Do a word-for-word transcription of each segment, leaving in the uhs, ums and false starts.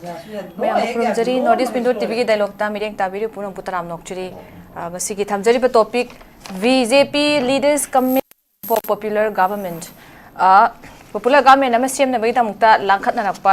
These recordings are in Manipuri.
ꯃꯌꯥꯝ ꯈꯨꯔꯨꯝꯖꯔꯤ꯫ North East Window ꯇꯤꯚꯤꯒꯤ ꯗꯥꯏꯂꯣꯛꯇ ꯃꯤꯠꯌꯦꯡ ꯇꯥꯕꯤꯔꯤꯕ ꯄꯨꯝꯅꯃꯛꯄꯨ ꯇꯔꯥꯝꯅ ꯑꯣꯛꯆꯔꯤ꯫ ꯑ, ꯉꯁꯤꯒꯤ ꯊꯝꯖꯔꯤꯕ topic, B J P leaders commit for popular government꯫ ꯑ, popular government ꯑꯃ ꯁꯦꯝꯅꯕꯒꯤꯗꯃꯛꯇ ꯂꯥꯡꯈꯠꯅꯔꯛꯄ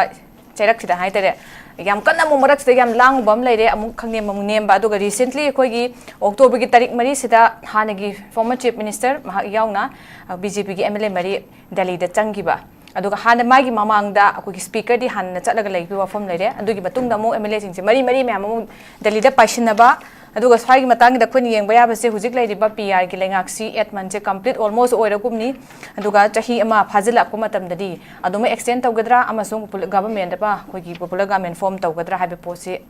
ꯆꯩꯔꯛꯁꯤꯗ ꯍꯥꯏꯇꯥꯔꯦ, ꯌꯥꯝ ꯀꯟꯅ ꯑꯃꯨꯛ ꯃꯔꯛꯁꯤꯗ ꯌꯥꯝ ꯂꯥꯡꯉꯨꯕ ꯑꯃ ꯂꯩꯔꯦ, ꯑꯃꯨꯛ ꯈꯪꯅꯦꯝ ꯑꯃꯨꯛ ꯅꯦꯝꯕ꯫ ꯑꯗꯨꯒ recently ꯑꯩꯈꯣꯏꯒꯤ ꯑꯣꯛꯇꯣꯕꯔꯒꯤ ꯇꯥꯔꯤꯛ ꯃꯔꯤꯁꯤꯗ ꯍꯥꯟꯅꯒꯤ former chief minister ꯃꯍꯥꯛ ꯌꯥꯎꯅ, ꯑ, ꯕꯤ ꯖꯦ ꯄꯤꯒꯤ ꯑꯦꯝ ꯑꯦꯜ ꯑꯦ ꯃꯔꯤ ꯗꯦꯜꯂꯤꯗ ꯆꯪꯈꯤꯕ꯫ ꯑꯗꯨꯒ ꯍꯥꯟꯅ ꯃꯥꯒꯤ ꯃꯃꯥꯡꯗ ꯑꯩꯈꯣꯏꯒꯤ speakerꯗꯤ ꯍꯥꯟꯅ ꯆꯠꯂꯒ ꯂꯩꯕꯒꯤ ꯋꯥꯐꯝ ꯂꯩꯔꯦ꯫ ꯑꯗꯨꯒꯤ ꯃꯇꯨꯡꯗ ꯑꯃꯨꯛ ꯑꯦꯝ ꯑꯦꯜ ꯑꯦꯁꯤꯡꯁꯦ ꯃꯔꯤ ꯃꯔꯤ ꯃꯌꯥꯝ ꯑꯃꯨꯛ ꯗꯦꯜꯂꯤꯗ ꯄꯥꯏꯁꯤꯟꯅꯕ꯫ ꯑꯗꯨꯒ ꯁ꯭ꯋꯥꯏꯒꯤ ꯃꯇꯥꯡꯒꯤꯗ ꯑꯩꯈꯣꯏꯅ ꯌꯦꯡꯕ ꯌꯥꯕꯁꯦ, ꯍꯧꯖꯤꯛ ꯂꯩꯔꯤꯕ ꯄꯤ ꯑꯥꯔꯒꯤ ꯂꯩꯉꯥꯛꯁꯤ eight monthꯁꯦ complete almost ꯑꯣꯏꯔꯒꯨꯝꯅꯤ꯫ ꯑꯗꯨꯒ ꯆꯍꯤ ꯑꯃ ꯐꯥꯖꯤꯜꯂꯛꯄ ꯃꯇꯝꯗꯗꯤ ꯑꯗꯨꯃꯛ extend ꯇꯧꯒꯗ꯭ꯔꯥ ꯑꯃꯁꯨꯡ government ꯑꯃ, ꯑꯩꯈꯣꯏꯒꯤ popular government form ꯇꯧꯒꯗ꯭ꯔꯥ ꯍꯥꯏꯕ ꯄꯣꯠꯁꯤ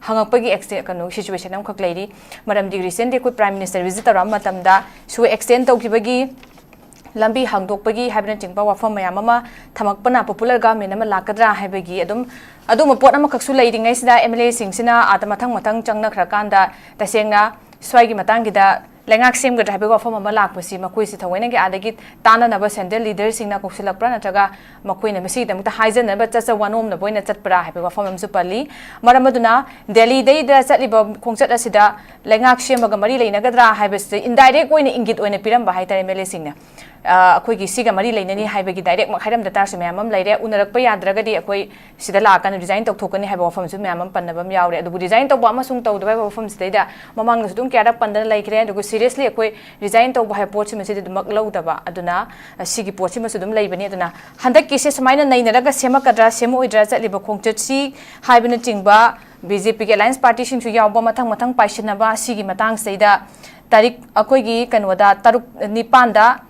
ꯍꯪꯉꯛꯄꯒꯤ ꯑꯦꯛꯁ-, ꯀꯩꯅꯣ, situation ꯑꯃꯈꯛ ꯂꯩꯔꯤ꯫ ꯃꯔꯝꯗꯤ recently ꯑꯩꯈꯣꯏ prime minister visit ꯇꯧꯔꯛꯑ ꯃꯇꯝꯗ ꯁꯨ extend ꯇꯧꯈꯤꯕꯒꯤ, ꯂꯝꯕꯤ ꯍꯥꯡꯗꯣꯛꯄꯒꯤ ꯍꯥꯏꯕꯅꯆꯤꯡꯕ ꯋꯥꯐꯝ ꯃꯌꯥꯝ ꯑꯃ ꯊꯝꯃꯛꯄꯅ popular government ꯑꯃ ꯂꯥꯛꯀꯗ꯭ꯔꯥ ꯍꯥꯏꯕꯒꯤ ꯑꯗꯨꯝ ꯑꯗꯨꯝꯕ ꯄꯣꯠ ꯑꯃꯈꯛꯁꯨ ꯂꯩꯔꯤꯉꯩꯁꯤꯗ ꯑꯦꯝ ꯑꯦꯜ ꯑꯦꯁꯤꯡꯁꯤꯅ ꯑꯥꯗ ꯃꯊꯪ ꯃꯊꯪ ꯆꯪꯅꯈ꯭ꯔꯀꯥꯟꯗ ꯇꯁꯦꯡꯅ ꯁ꯭ꯋꯥꯏꯒꯤ ꯃꯇꯥꯡꯒꯤꯗ ꯂꯩꯉꯥꯛ ꯁꯦꯝꯒꯗ꯭ꯔꯥ ꯍꯥꯏꯕꯒꯤ ꯋꯥꯐꯝ ꯑꯃ ꯂꯥꯛꯄꯁꯤ ꯃꯈꯣꯏꯁꯤ ꯊꯑꯣꯏꯅꯒꯤ ꯑꯥꯗꯒꯤ ꯇꯥꯟꯅꯅꯕ central leaderꯁꯤꯡꯅ ꯀꯧꯁꯤꯜꯂꯛꯄ꯭ꯔꯥ, ꯅꯠꯇ꯭ꯔꯒ ꯃꯈꯣꯏꯅ ꯃꯁꯤꯒꯤꯗꯃꯛꯇ ꯍꯥꯏꯖꯅꯕ ꯆꯠꯆ ꯋꯥꯅꯣꯝꯅꯕ ꯑꯣꯏꯅ ꯆꯠꯄ꯭ꯔꯥ ꯍꯥꯏꯕꯒꯤ ꯋꯥꯐꯝ ꯑꯃꯁꯨ ꯄꯜꯂꯤ꯫ ꯃꯔꯝ ꯑꯗꯨꯅ ꯗꯦꯜꯂꯤꯗꯩꯗ ꯆꯠꯂꯤꯕ ꯈꯣꯡꯆꯠ ꯑꯁꯤꯗ ꯂꯩꯉꯥꯛ ꯁꯦꯝꯕꯒ ꯃꯔꯤ ꯂꯩꯅꯒꯗ꯭ꯔꯥ ꯍꯥꯏꯕꯁꯤ indirect ꯑꯣꯏꯅ ꯏꯪꯒꯤꯠ ꯑꯣꯏꯅ ꯄꯤꯔꯝꯕ ꯍꯥꯏꯇꯥꯔꯦ ꯑꯦꯝ ꯑꯦꯜ ꯑꯦꯁꯤꯡꯅ꯫ ꯑ, ꯑꯩꯈꯣꯏꯒꯤ ꯁꯤꯒ ꯃꯔꯤ ꯂꯩꯅꯅꯤ ꯍꯥꯏꯕꯒꯤ direct ꯃꯛ ꯍꯥꯏꯔꯝꯗ ꯇꯥꯔꯁꯨ ꯃꯌꯥꯝ ꯑꯃ ꯂꯩꯔꯦ꯫ ꯎꯅꯔꯛꯄ ꯌꯥꯗ꯭ꯔꯒꯗꯤ ꯑꯩꯈꯣꯏ ꯁꯤꯗ ꯂꯥꯛꯀꯅꯤ, resign ꯇꯧꯊꯣꯛꯀꯅꯤ ꯍꯥꯏꯕ ꯋꯥꯐꯝꯁꯨ ꯃꯌꯥꯝ ꯑꯃ ꯄꯟꯅꯕ ꯑꯃ ꯌꯥꯎꯔꯦ꯫ ꯑꯗꯨꯕꯨ resign ꯇꯧꯕ ꯑꯃꯁꯨꯡ ꯇꯧꯗꯕ ꯍꯥꯏꯕ ꯋꯥꯐꯝꯁꯤꯗꯩꯗ ꯃꯃꯥꯡꯗꯁꯨ ꯑꯗꯨꯝ ꯀꯌꯥꯔꯛ ꯄꯟꯗꯅ ꯂꯩꯈ꯭ꯔꯦ꯫ ꯑꯗꯨꯒ seriously ꯑꯩꯈꯣꯏ resign ꯇꯧꯕ ꯍꯥꯏꯕ ꯄꯣꯠꯁꯤꯃꯁꯤꯗꯤ ꯑꯗꯨꯃꯛ ꯂꯧꯗꯕ꯫ ꯑꯗꯨꯅ, ꯑ, ꯁꯤꯒꯤ ꯄꯣꯠꯁꯤꯃꯁꯨ ꯑꯗꯨꯝ ꯂꯩꯕꯅꯤ꯫ ꯑꯗꯨꯅ ꯍꯟꯗꯛꯀꯤꯁꯦ ꯁꯨꯃꯥꯏꯅ ꯅꯩꯅꯔꯒ ꯁꯦꯝꯃꯛꯀꯗ꯭ꯔꯥ, ꯁꯦꯝꯃꯛꯑꯣꯏꯗ꯭ꯔꯥ, ꯆꯠꯂꯤꯕ ꯈꯣꯡꯆꯠꯁꯤ ꯍꯥꯏꯕꯅꯆꯤꯡꯕ, ꯕꯤ ꯖꯦ ꯄꯤꯒꯤ alliance partyꯁꯤꯡꯁꯨ ꯌꯥꯎꯕ, ꯃꯊꯪ ꯃꯊꯪ ꯄꯥꯏꯁꯤꯟꯅꯕ, ꯁꯤꯒꯤ ꯃꯇꯥꯡꯁꯤꯗꯩꯗ ꯇꯥꯔꯤꯛ ꯑꯩꯈꯣꯏꯒꯤ ꯀꯩꯅꯣꯗ ꯇꯔꯨꯛ, ꯅꯤꯄꯥꯟꯗ,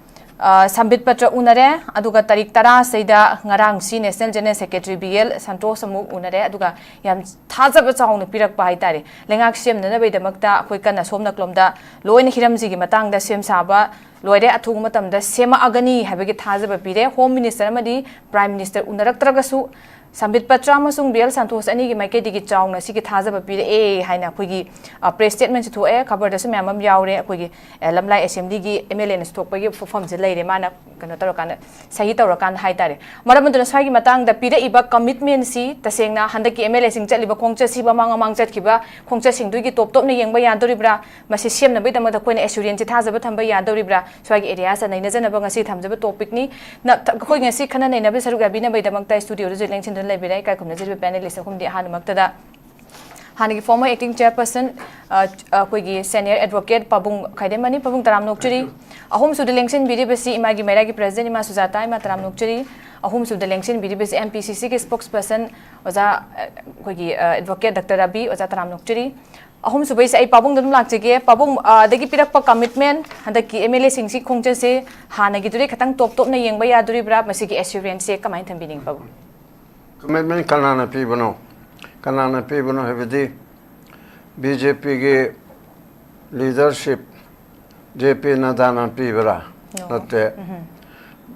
ꯑ, ꯁꯝꯕꯤꯠ ꯄꯇ꯭ꯔ ꯎꯅꯔꯦ꯫ ꯑꯗꯨꯒ ꯇꯥꯔꯤꯛ ꯇꯔꯥꯁꯤꯗꯩꯗ ꯉꯔꯥꯡꯁꯤ National General Secretary B L Santosh ꯑꯃꯨꯛ ꯎꯅꯔꯦ꯫ ꯑꯗꯨꯒ ꯌꯥꯝ ꯊꯥꯖꯕ ꯆꯥꯎꯅ ꯄꯤꯔꯛꯄ ꯍꯥꯏꯇꯥꯔꯦ꯫ ꯂꯩꯉꯥꯛ ꯁꯦꯝꯅꯅꯕꯒꯤꯗꯃꯛꯇ ꯑꯩꯈꯣꯏ ꯀꯟꯅ ꯁꯣꯝ ꯅꯥꯀꯂꯣꯝꯗ ꯂꯣꯏꯅ ꯍꯤꯔꯝꯁꯤꯒꯤ ꯃꯇꯥꯡꯗ ꯁꯦꯝ ꯁꯥꯕ ꯂꯣꯏꯔꯦ, ꯑꯊꯨꯕ ꯃꯇꯝꯗ ꯁꯦꯝꯃꯛꯑꯒꯅꯤ ꯍꯥꯏꯕꯒꯤ ꯊꯥꯖꯕ ꯄꯤꯔꯦ꯫ Home Minister ꯑꯃꯗꯤ Prime Minister ꯎꯅꯔꯛꯇ꯭ꯔꯒꯁꯨ ꯁꯝꯕꯤꯠ ꯄꯇ꯭ꯔ ꯑꯃꯁꯨꯡ ꯕꯤ ꯑꯦꯜ ꯁꯟꯇꯣꯁ ꯑꯅꯤꯒꯤ ꯃꯥꯏꯀꯩꯗꯒꯤ ꯆꯥꯎꯅ ꯁꯤꯒꯤ ꯊꯥꯖꯕ ꯄꯤꯔꯛꯑꯦ ꯍꯥꯏꯅ ꯑꯩꯈꯣꯏꯒꯤ, ꯑ, ꯄ꯭ꯔꯦꯁ ꯁ꯭ꯇꯦꯠꯃꯦꯟꯁꯨ ꯊꯣꯛꯑꯦ, ꯈꯕꯔꯗꯁꯨ ꯃꯌꯥꯝ ꯑꯃ ꯌꯥꯎꯔꯦ꯫ ꯑꯩꯈꯣꯏꯒꯤ, ꯑ, ꯂꯝꯂꯥꯏ ꯑꯦꯁꯦꯝꯕ꯭ꯂꯤꯒꯤ ꯑꯦꯝ ꯑꯦꯜ ꯑꯦꯅꯁꯨ ꯊꯣꯛꯄꯒꯤ ꯐꯣꯔꯝꯁꯦ ꯂꯩꯔꯦ, ꯃꯥꯅ ꯀꯩꯅꯣ ꯇꯧꯔꯀꯥꯟꯗ, ꯁꯍꯤ ꯇꯧꯔꯀꯥꯟꯗ ꯍꯥꯏꯇꯥꯔꯦ꯫ ꯃꯔꯝ ꯑꯗꯨꯅ ꯁ꯭ꯋꯥꯏꯒꯤ ꯃꯇꯥꯡꯗ ꯄꯤꯔꯛꯏꯕ ꯀꯃꯤꯠꯃꯦꯟꯁꯤ ꯇꯁꯦꯡꯅ ꯍꯟꯗꯛꯀꯤ ꯑꯦꯝ ꯑꯦꯜ ꯑꯦꯁꯤꯡ ꯆꯠꯂꯤꯕ ꯈꯣꯡꯆꯠꯁꯤ, ꯃꯃꯥꯡ ꯃꯃꯥꯡ ꯆꯠꯈꯤꯕ ꯈꯣꯡꯆꯠꯁꯤꯡꯗꯨꯒꯤ ꯇꯣꯞ ꯇꯣꯞꯅ ꯌꯦꯡꯕ ꯌꯥꯗꯣꯔꯤꯕ꯭ꯔꯥ? ꯃꯁꯤ ꯁꯦꯝꯅꯕꯒꯤꯗꯃꯛꯇ ꯑꯩꯈꯣꯏꯅ ꯑꯦꯁꯨꯔꯦꯟꯁꯁꯤ ꯊꯥꯖꯕ ꯊꯝꯕ ꯌꯥꯗꯧꯔꯤꯕ꯭ꯔꯥ? ꯁ꯭ꯋꯥꯏꯒꯤ ꯑꯦꯔꯤꯌꯥꯁꯇ ꯅꯩꯅꯖꯅꯕ ꯉꯁꯤ ꯊꯝꯖꯕ ꯇꯣꯄꯤꯛꯅꯤ꯫ ꯅ-, ꯊ-, ꯑꯩꯈꯣꯏ ꯉꯁꯤ ꯈꯟꯅ ꯅꯩꯅꯕ ꯁꯔꯨꯛ ꯌꯥꯕꯤꯅꯕꯒꯤꯗꯃꯛꯇ ꯁ꯭ꯇꯨꯗꯤꯑꯣꯗ ꯍꯧꯖꯤꯛ ꯂꯦꯡꯁꯤꯟꯗꯨꯅ ꯂꯩꯕꯤꯔꯦ ꯏꯀꯥꯏ ꯈꯨꯝꯅꯖꯔꯤꯕ ꯄꯦꯅꯦꯂꯤꯁ ꯑꯍꯨꯝꯗꯤ꯫ ꯑꯍꯥꯟꯕꯃꯛꯇꯗ ꯍꯥꯟꯅꯒꯤ ꯐꯣꯔꯃꯔ ꯑꯦꯛꯇꯤꯡ ꯆꯤꯌꯔꯄꯔꯁꯟ, ꯑ, ꯑꯩꯈꯣꯏꯒꯤ ꯁꯦꯅꯤꯌꯔ ꯑꯦꯗꯚꯣꯀꯦꯠ ꯄꯥꯕꯨꯡ ꯈꯥꯏꯗꯦꯝꯃꯅꯤ꯫ ꯄꯥꯕꯨꯡ, ꯇꯔꯥꯝꯅ ꯑꯣꯛꯆꯔꯤ꯫ ꯑꯍꯨꯝꯁꯨꯗ ꯂꯦꯡꯁꯤꯟꯕꯤꯔꯤꯕꯁꯤ ꯏꯃꯥꯒꯤ ꯃꯩꯔꯥꯒꯤ ꯄ꯭ꯔꯦꯁꯤꯗꯦꯟ ꯏꯃꯥ ꯁꯨꯖꯥꯇꯥ, ꯏꯃꯥ ꯇꯔꯥꯝꯅ ꯑꯣꯛꯆꯔꯤ꯫ ꯑꯍꯨꯝꯁꯨꯗ ꯂꯦꯡꯁꯤꯟꯕꯤꯔꯤꯕꯁꯤ ꯑꯦꯝ ꯄꯤ ꯁꯤ ꯁꯤꯒꯤ ꯁ꯭ꯄꯣꯛꯁꯄꯔꯁꯟ ꯑꯣꯖꯥ, ꯑ, ꯑꯩꯈꯣꯏꯒꯤ, ꯑ, ꯑꯦꯗꯚꯣꯀꯦꯠ ꯗꯥꯛꯇꯔ ꯔꯕꯤ, ꯑꯣꯖꯥ ꯇꯔꯥꯝꯅ ꯑꯣꯛꯆꯔꯤ꯫ ꯑꯍꯨꯝꯁꯨꯕꯩꯁꯦ ꯑꯩ ꯄꯥꯕꯨꯡꯗ ꯑꯗꯨꯝ ꯂꯥꯛꯆꯒꯦ꯫ ꯄꯥꯕꯨꯡ, ꯑ, ꯑꯗꯒꯤ ꯄꯤꯔꯛꯄ ꯀꯃꯤꯠꯃꯦꯟ, ꯍꯟꯗꯛꯀꯤ ꯑꯦꯝ ꯑꯦꯜ ꯑꯦꯁꯤꯡꯁꯤ ꯈꯣꯡꯆꯠꯁꯦ ꯍꯥꯟꯅꯒꯤꯗꯨꯗꯩ ꯈꯤꯇꯪ ꯇꯣꯞ ꯇꯣꯞꯅ ꯌꯦꯡꯕ ꯌꯥꯗꯣꯔꯤꯕ꯭ꯔꯥ? ꯃꯁꯤꯒꯤ ꯑꯦꯁꯨꯔꯦꯟꯁꯁꯦ ꯀꯃꯥꯏꯅ ꯊꯝꯕꯤꯅꯤꯡꯉꯤ, ꯄꯥꯕꯨꯡ? ꯀꯃꯤꯠꯃꯦꯟ ꯀꯅꯥꯅ ꯄꯤꯕꯅꯣ? ꯀꯅꯥꯅ ꯄꯤꯕꯅꯣ ꯍꯥꯏꯕꯗꯤ ꯕꯤ ꯖꯦ ꯄꯤꯒꯤ ꯂꯤꯗꯔꯁꯤꯞ ꯖꯦ ꯄꯤ ꯅꯗꯥꯅ ꯄꯤꯕ꯭ꯔꯥ? No. ꯅꯠꯇꯦ꯫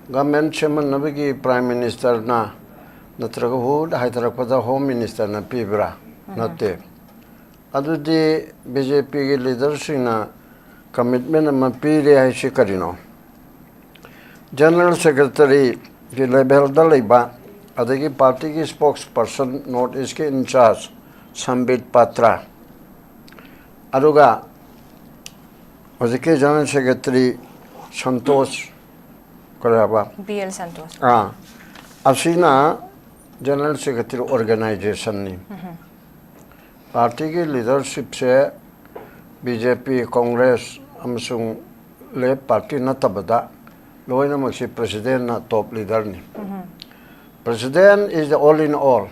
ꯒꯚꯔꯟꯃꯦꯟ ꯁꯦꯝꯍꯟꯅꯕꯒꯤ ꯄ꯭ꯔꯥꯏꯝ ꯃꯤꯅꯤꯁꯇꯔꯅ ꯅꯠꯇ꯭ꯔꯒ ꯍꯨꯠ ꯍꯥꯏꯊꯔꯛꯄꯗ ꯍꯣꯝ ꯃꯤꯅꯤꯁꯇꯔꯅ ꯄꯤꯕ꯭ꯔꯥ? ꯅꯠꯇꯦ꯫ ꯑꯗꯨꯗꯤ ꯕꯤ ꯖꯦ ꯄꯤꯒꯤ ꯂꯤꯗꯔꯁꯤꯡꯅ ꯀꯃꯤꯠꯃꯦꯟ ꯑꯃ ꯄꯤꯔꯦ ꯍꯥꯏꯁꯤ ꯀꯔꯤꯅꯣ? ꯖꯦꯅꯔꯦꯜ ꯁꯦꯀ꯭ꯔꯦꯇꯔꯤꯒꯤ ꯂꯦꯚꯦꯜꯗ ꯂꯩꯕ, ꯑꯗꯒꯤ ꯄꯥꯔꯇꯤꯒꯤ ꯁ꯭ꯄꯣꯛꯁ ꯄꯔꯁꯟ ꯅꯣꯔꯠ ꯏꯁꯀꯤ ꯏꯟꯆꯥꯔꯖ ꯁꯝꯕꯤꯠ ꯄꯥꯇ꯭ꯔ, ꯑꯗꯨꯒ ꯍꯧꯖꯤꯛꯀꯤ ꯖꯦꯅꯔꯦꯜ ꯁꯦꯀ꯭ꯔꯦꯇꯔꯤ ꯁꯟꯇꯣꯁ, ꯀꯔꯤ ꯍꯥꯏꯕ? B L Santosh. ꯑꯥ, ꯑꯁꯤꯅ ꯖꯦꯅꯔꯦꯜ ꯁꯦꯀ꯭ꯔꯦꯇꯔꯤ ꯑꯣꯔꯒꯅꯥꯏꯖꯦꯁꯟꯅꯤ꯫ ꯄꯥꯔꯇꯤꯒꯤ ꯂꯤꯗꯔꯁꯤꯞꯁꯦ ꯕꯤ ꯖꯦ ꯄꯤ, ꯀꯣꯡꯒ꯭ꯔꯦꯁ ꯑꯃꯁꯨꯡ ꯂꯦꯐ ꯄꯥꯔꯇꯤ ꯅꯠꯇꯕꯗ ꯂꯣꯏꯅꯃꯛꯁꯤ ꯄ꯭ꯔꯁꯤꯗꯦꯟꯅ ꯇꯣꯞ ꯂꯤꯗꯔꯅꯤ꯫ President is the all in all꯫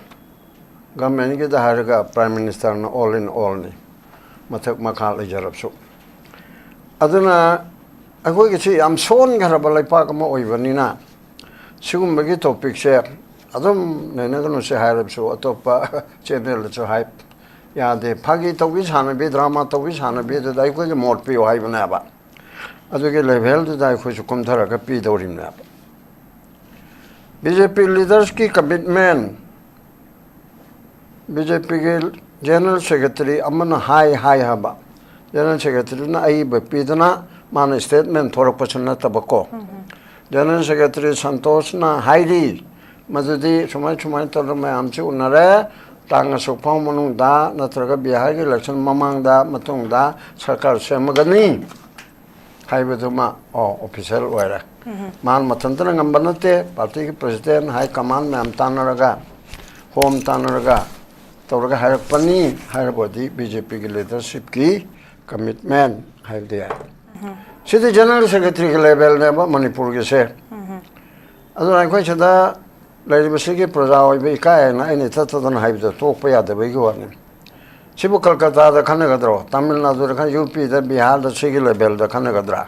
ꯒꯚꯔꯟꯃꯦꯟꯒꯤꯗ ꯍꯥꯏꯔꯒ ꯄ꯭ꯔꯥꯏꯝ ꯃꯤꯅꯤꯁꯇꯔꯅ ꯑꯣꯜ ꯏꯟ ꯑꯣꯜꯅꯤ, ꯃꯊꯛ ꯃꯈꯥ ꯂꯩꯖꯔꯕꯁꯨ꯫ ꯑꯗꯨꯅ ꯑꯩꯈꯣꯏꯒꯤꯁꯤ ꯌꯥꯝ ꯁꯣꯟꯈ꯭ꯔꯕ ꯂꯩꯄꯥꯛ ꯑꯃ ꯑꯣꯏꯕꯅꯤꯅ ꯁꯤꯒꯨꯝꯕꯒꯤ ꯇꯣꯄꯤꯛꯁꯦ ꯑꯗꯨꯝ ꯅꯩꯅꯒꯅꯨꯁꯦ ꯍꯥꯏꯔꯕꯁꯨ, ꯑꯇꯣꯞꯄ ꯆꯦꯅꯦꯜꯗꯁꯨ ꯍꯥꯏ ꯌꯥꯗꯦ꯫ ꯐꯥꯒꯤ ꯇꯧꯕꯤ ꯁꯥꯟꯅꯕꯤ, ꯗ꯭ꯔꯃꯥ ꯇꯧꯕꯤ ꯁꯥꯟꯅꯕꯤ ꯑꯗꯨꯗ ꯑꯩꯈꯣꯏꯒꯤ ꯃꯣꯠ ꯄꯤꯌꯨ ꯍꯥꯏꯕꯅꯦꯕ꯫ ꯑꯗꯨꯒꯤ ꯂꯦꯚꯦꯜꯗꯨꯗ ꯑꯩꯈꯣꯏꯁꯨ ꯀꯨꯝꯊꯔꯒ ꯄꯤꯗꯧꯔꯤꯕꯅꯦꯕ꯫ ꯕꯤ ꯖꯦ ꯄꯤ ꯂꯤꯗꯔꯁꯀꯤ ꯀꯃꯤꯠꯃꯦꯟ ꯕꯤ ꯖꯦ ꯄꯤꯒꯤ ꯖꯦꯅꯔꯦꯜ ꯁꯦꯀ꯭ꯔꯦꯇꯔꯤ ꯑꯃꯅ ꯍꯥꯏ ꯍꯥꯏ ꯍꯥꯏꯕ꯫ ꯖꯦꯅꯔꯦꯜ ꯁꯦꯀ꯭ꯔꯦꯇꯔꯤꯅ ꯑꯏꯕ ꯄꯤꯗꯅ ꯃꯥꯅ ꯁ꯭ꯇꯦꯠꯃꯦꯟ ꯊꯣꯔꯛꯄꯁꯨ ꯅꯠꯇꯕꯀꯣ꯫ ꯖꯦꯅꯔꯦꯜ ꯁꯦꯀ꯭ꯔꯦꯇꯔꯤ ꯁꯟꯇꯣꯁꯅ ꯍꯥꯏꯔꯤ, ꯃꯗꯨꯗꯤ ꯁꯨꯃꯥꯏ ꯁꯨꯃꯥꯏꯅ ꯇꯧꯗꯅ ꯃꯌꯥꯝꯁꯤ ꯎꯅꯔꯦ, ꯇꯥꯡ ꯑꯁꯨꯛ ꯐꯥꯎ ꯃꯅꯨꯡꯗ ꯅꯠꯇ꯭ꯔꯒ ꯕꯤꯍꯥꯔꯒꯤ ꯏꯂꯦꯛꯁꯟ ꯃꯃꯥꯡꯗ, ꯃꯇꯨꯡꯗ ꯁꯔꯀꯥꯔ ꯁꯦꯝꯃꯒꯅꯤ ꯍꯥꯏꯕꯗꯨꯃ, ꯑꯣ, ꯑꯣꯐꯤꯁꯦꯜ ꯑꯣꯏꯔꯦ꯫ ꯃꯥꯅ ꯃꯊꯟꯇꯅ ꯉꯝꯕ ꯅꯠꯇꯦ, ꯄꯥꯔꯇꯤꯒꯤ ꯄ꯭ꯔꯁꯤꯗꯦꯟ, ꯍꯥꯏ ꯀꯃꯥꯟ ꯃꯌꯥꯝ ꯇꯥꯟꯅꯔꯒ, ꯍꯣꯝ ꯇꯥꯟꯅꯔꯒ ꯇꯧꯔꯒ ꯍꯥꯏꯔꯛꯄꯅꯤ ꯍꯥꯏꯔꯕꯗꯤ ꯕꯤ ꯖꯦ ꯄꯤꯒꯤ ꯂꯤꯗꯔꯁꯤꯞꯀꯤ ꯀꯃꯤꯠꯃꯦꯟ ꯍꯥꯏꯕꯗꯤ ꯌꯥꯏ꯫ ꯁꯤꯗꯤ ꯖꯦꯅꯔꯦꯜ ꯁꯦꯀ꯭ꯔꯦꯇꯔꯤꯒꯤ ꯂꯦꯚꯦꯜꯅꯦꯕ ꯃꯅꯤꯄꯨꯔꯒꯤꯁꯦ꯫ ꯑꯗꯨꯅ ꯑꯩꯈꯣꯏ ꯁꯤꯗ ꯂꯩꯔꯤꯕꯁꯤꯒꯤ ꯄ꯭ꯔꯖꯥ ꯑꯣꯏꯕ ꯏꯀꯥꯏ ꯍꯥꯏꯅ ꯑꯩꯅ ꯏꯊꯠ ꯊꯠꯇꯅ ꯍꯥꯏꯕꯗꯣ ꯇꯣꯛꯄ ꯌꯥꯗꯕꯒꯤ ꯋꯥꯅꯤ꯫ ꯁꯤꯕꯨ ꯀꯜꯀꯇꯥꯗ ꯈꯟꯅꯒꯗ꯭ꯔꯣ, ꯇꯥꯃꯤꯜ ꯅꯥꯗꯨꯗ ꯈꯟ-, ꯌꯨ ꯄꯤꯗ, ꯕꯤꯍꯥꯔꯗ, ꯁꯤꯒꯤ ꯂꯦꯚꯦꯜꯗ ꯈꯟꯅꯒꯗ꯭ꯔꯥ?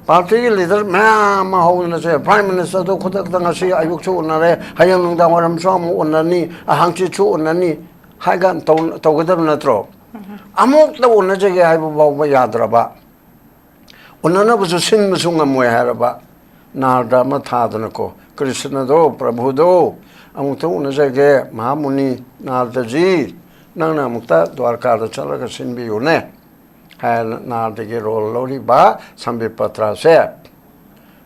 ꯄꯥꯔꯇꯤꯒꯤ ꯂꯤꯗꯔ ꯃꯌꯥꯝ ꯑꯃ ꯍꯧꯗꯅ ꯆꯦ, ꯄ꯭ꯔꯥꯏꯝ ꯃꯤꯅꯤꯁꯇꯔꯗꯨ ꯈꯨꯗꯛꯇ ꯉꯁꯤ ꯑꯌꯨꯛꯁꯨ ꯎꯅꯔꯦ, ꯍꯌꯦꯡ ꯅꯨꯡꯗꯥꯡ ꯋꯥꯏꯔꯝꯁꯨ ꯑꯃꯨꯛ ꯎꯅꯅꯤ, ꯍꯥꯡꯆꯤꯠꯁꯨ ꯎꯅꯅꯤ ꯍꯥꯏꯒ ꯇꯧ-, ꯇꯧꯒꯗꯕ ꯅꯠꯇ꯭ꯔꯣ? ꯑꯃꯨꯛꯇ ꯎꯅꯖꯒꯦ ꯍꯥꯏꯕ ꯐꯥꯎꯕ ꯌꯥꯗ꯭ꯔꯕ, ꯎꯅꯅꯕꯁꯨ ꯁꯤꯟꯕꯁꯨ ꯉꯝꯃꯣꯏ ꯍꯥꯏꯔꯕ, ꯅꯥꯔꯗ ꯑꯃ ꯊꯥꯗꯅꯀꯣ, "ꯀ꯭ꯔꯤꯁꯅꯗꯣ, ꯄ꯭ꯔꯚꯨꯗꯣ, ꯑꯃꯨꯛꯇ ꯎꯅꯖꯒꯦ, ꯃꯍꯥꯃꯨꯅꯤ ꯅꯥꯔꯗꯖꯤ, ꯅꯪꯅ ꯑꯃꯨꯛꯇ ꯗ꯭ꯋꯥꯔꯀꯥꯗ ꯆꯠꯂꯒ ꯁꯤꯟꯕꯤꯌꯨꯅꯦ" ꯍꯥꯏꯅ ꯅꯥꯔꯗꯒꯤ ꯔꯣꯜ ꯂꯧꯔꯤꯕ ꯁꯝꯕꯤꯠ ꯄꯇ꯭ꯔꯁꯦ,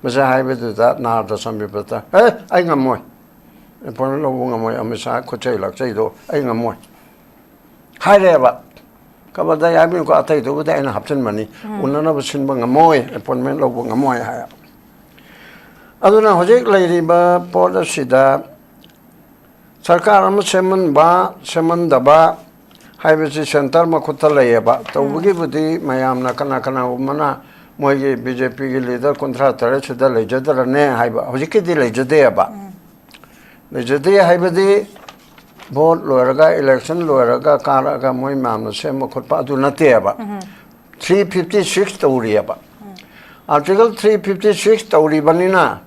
ꯃꯁꯤ ꯍꯥꯏꯕꯗꯨꯗ ꯅꯥꯔꯗ ꯁꯝꯕꯤꯠ ꯄꯇ꯭ꯔ, "ꯑꯦ, ꯑꯩ ꯉꯝꯃꯣꯏ, ꯑꯦꯄꯣꯏꯟꯃꯦꯟ ꯂꯧꯕ ꯉꯝꯃꯣꯏ, ꯑꯃꯤꯠ ꯁꯥꯍ ꯈꯨꯠꯆꯩ ꯂꯥꯛꯆꯩꯗꯣ ꯑꯩ ꯉꯝꯃꯣꯏ" ꯍꯥꯏꯔꯦꯕ꯫ ꯀꯕꯗ ꯌꯥꯏꯃꯤꯀꯣ, ꯑꯇꯩꯗꯨꯕꯨꯗꯤ ꯑꯩꯅ ꯍꯥꯞꯆꯤꯟꯕꯅꯤ, ꯎꯅꯅꯕ ꯁꯤꯟꯕ ꯉꯝꯃꯣꯏ, ꯑꯦꯄꯣꯏꯟꯃꯦꯟ ꯂꯧꯕ ꯉꯝꯃꯣꯏ ꯍꯥꯏ꯫ ꯑꯗꯨꯅ ꯍꯧꯖꯤꯛ ꯂꯩꯔꯤꯕ ꯄꯣꯠ ꯑꯁꯤꯗ ꯁꯔꯀꯥꯔ ꯑꯃ ꯁꯦꯝꯍꯟꯕ, ꯁꯦꯝꯍꯟꯗꯕ ꯍꯥꯏꯕꯁꯤ ꯁꯦꯟꯇꯔ ꯃꯈꯨꯠꯇ ꯂꯩꯌꯦꯕ꯫ ꯇꯧꯕꯒꯤꯕꯨꯗꯤ ꯃꯌꯥꯝꯅ ꯀꯅꯥ ꯀꯅꯥꯒꯨꯝꯕꯅ ꯃꯣꯏꯒꯤ ꯕꯤ ꯖꯦ ꯄꯤꯒꯤ ꯂꯤꯗꯔ ꯀꯨꯟꯊ꯭ꯔꯥ ꯇꯔꯦꯠꯁꯤꯗ ꯂꯩꯖꯗ꯭ꯔꯅꯦ ꯍꯥꯏꯕ, ꯍꯧꯖꯤꯛꯀꯤꯗꯤ ꯂꯩꯖꯗꯦꯕ꯫ ꯂꯩꯖꯗꯦ ꯍꯥꯏꯕꯗꯤ ꯚꯣꯠ ꯂꯣꯏꯔꯒ, ꯏꯂꯦꯛꯁꯟ ꯂꯣꯏꯔꯒ ꯀꯥꯔꯛꯑꯒ ꯃꯣꯏ ꯃꯌꯥꯝꯅ ꯁꯦꯝꯕ ꯈꯣꯠꯄ ꯑꯗꯨ ꯅꯠꯇꯦꯕ꯫ ꯊ꯭ꯔꯤ ꯐꯤꯐꯇꯤ ꯁꯤꯛꯁ ꯇꯧꯔꯤꯑꯕ꯫ ꯑꯥꯔꯇꯤꯀꯜ ꯊ꯭ꯔꯤ ꯐꯤꯐꯇꯤ ꯁꯤꯛꯁ ꯇꯧꯔꯤꯕꯅꯤꯅ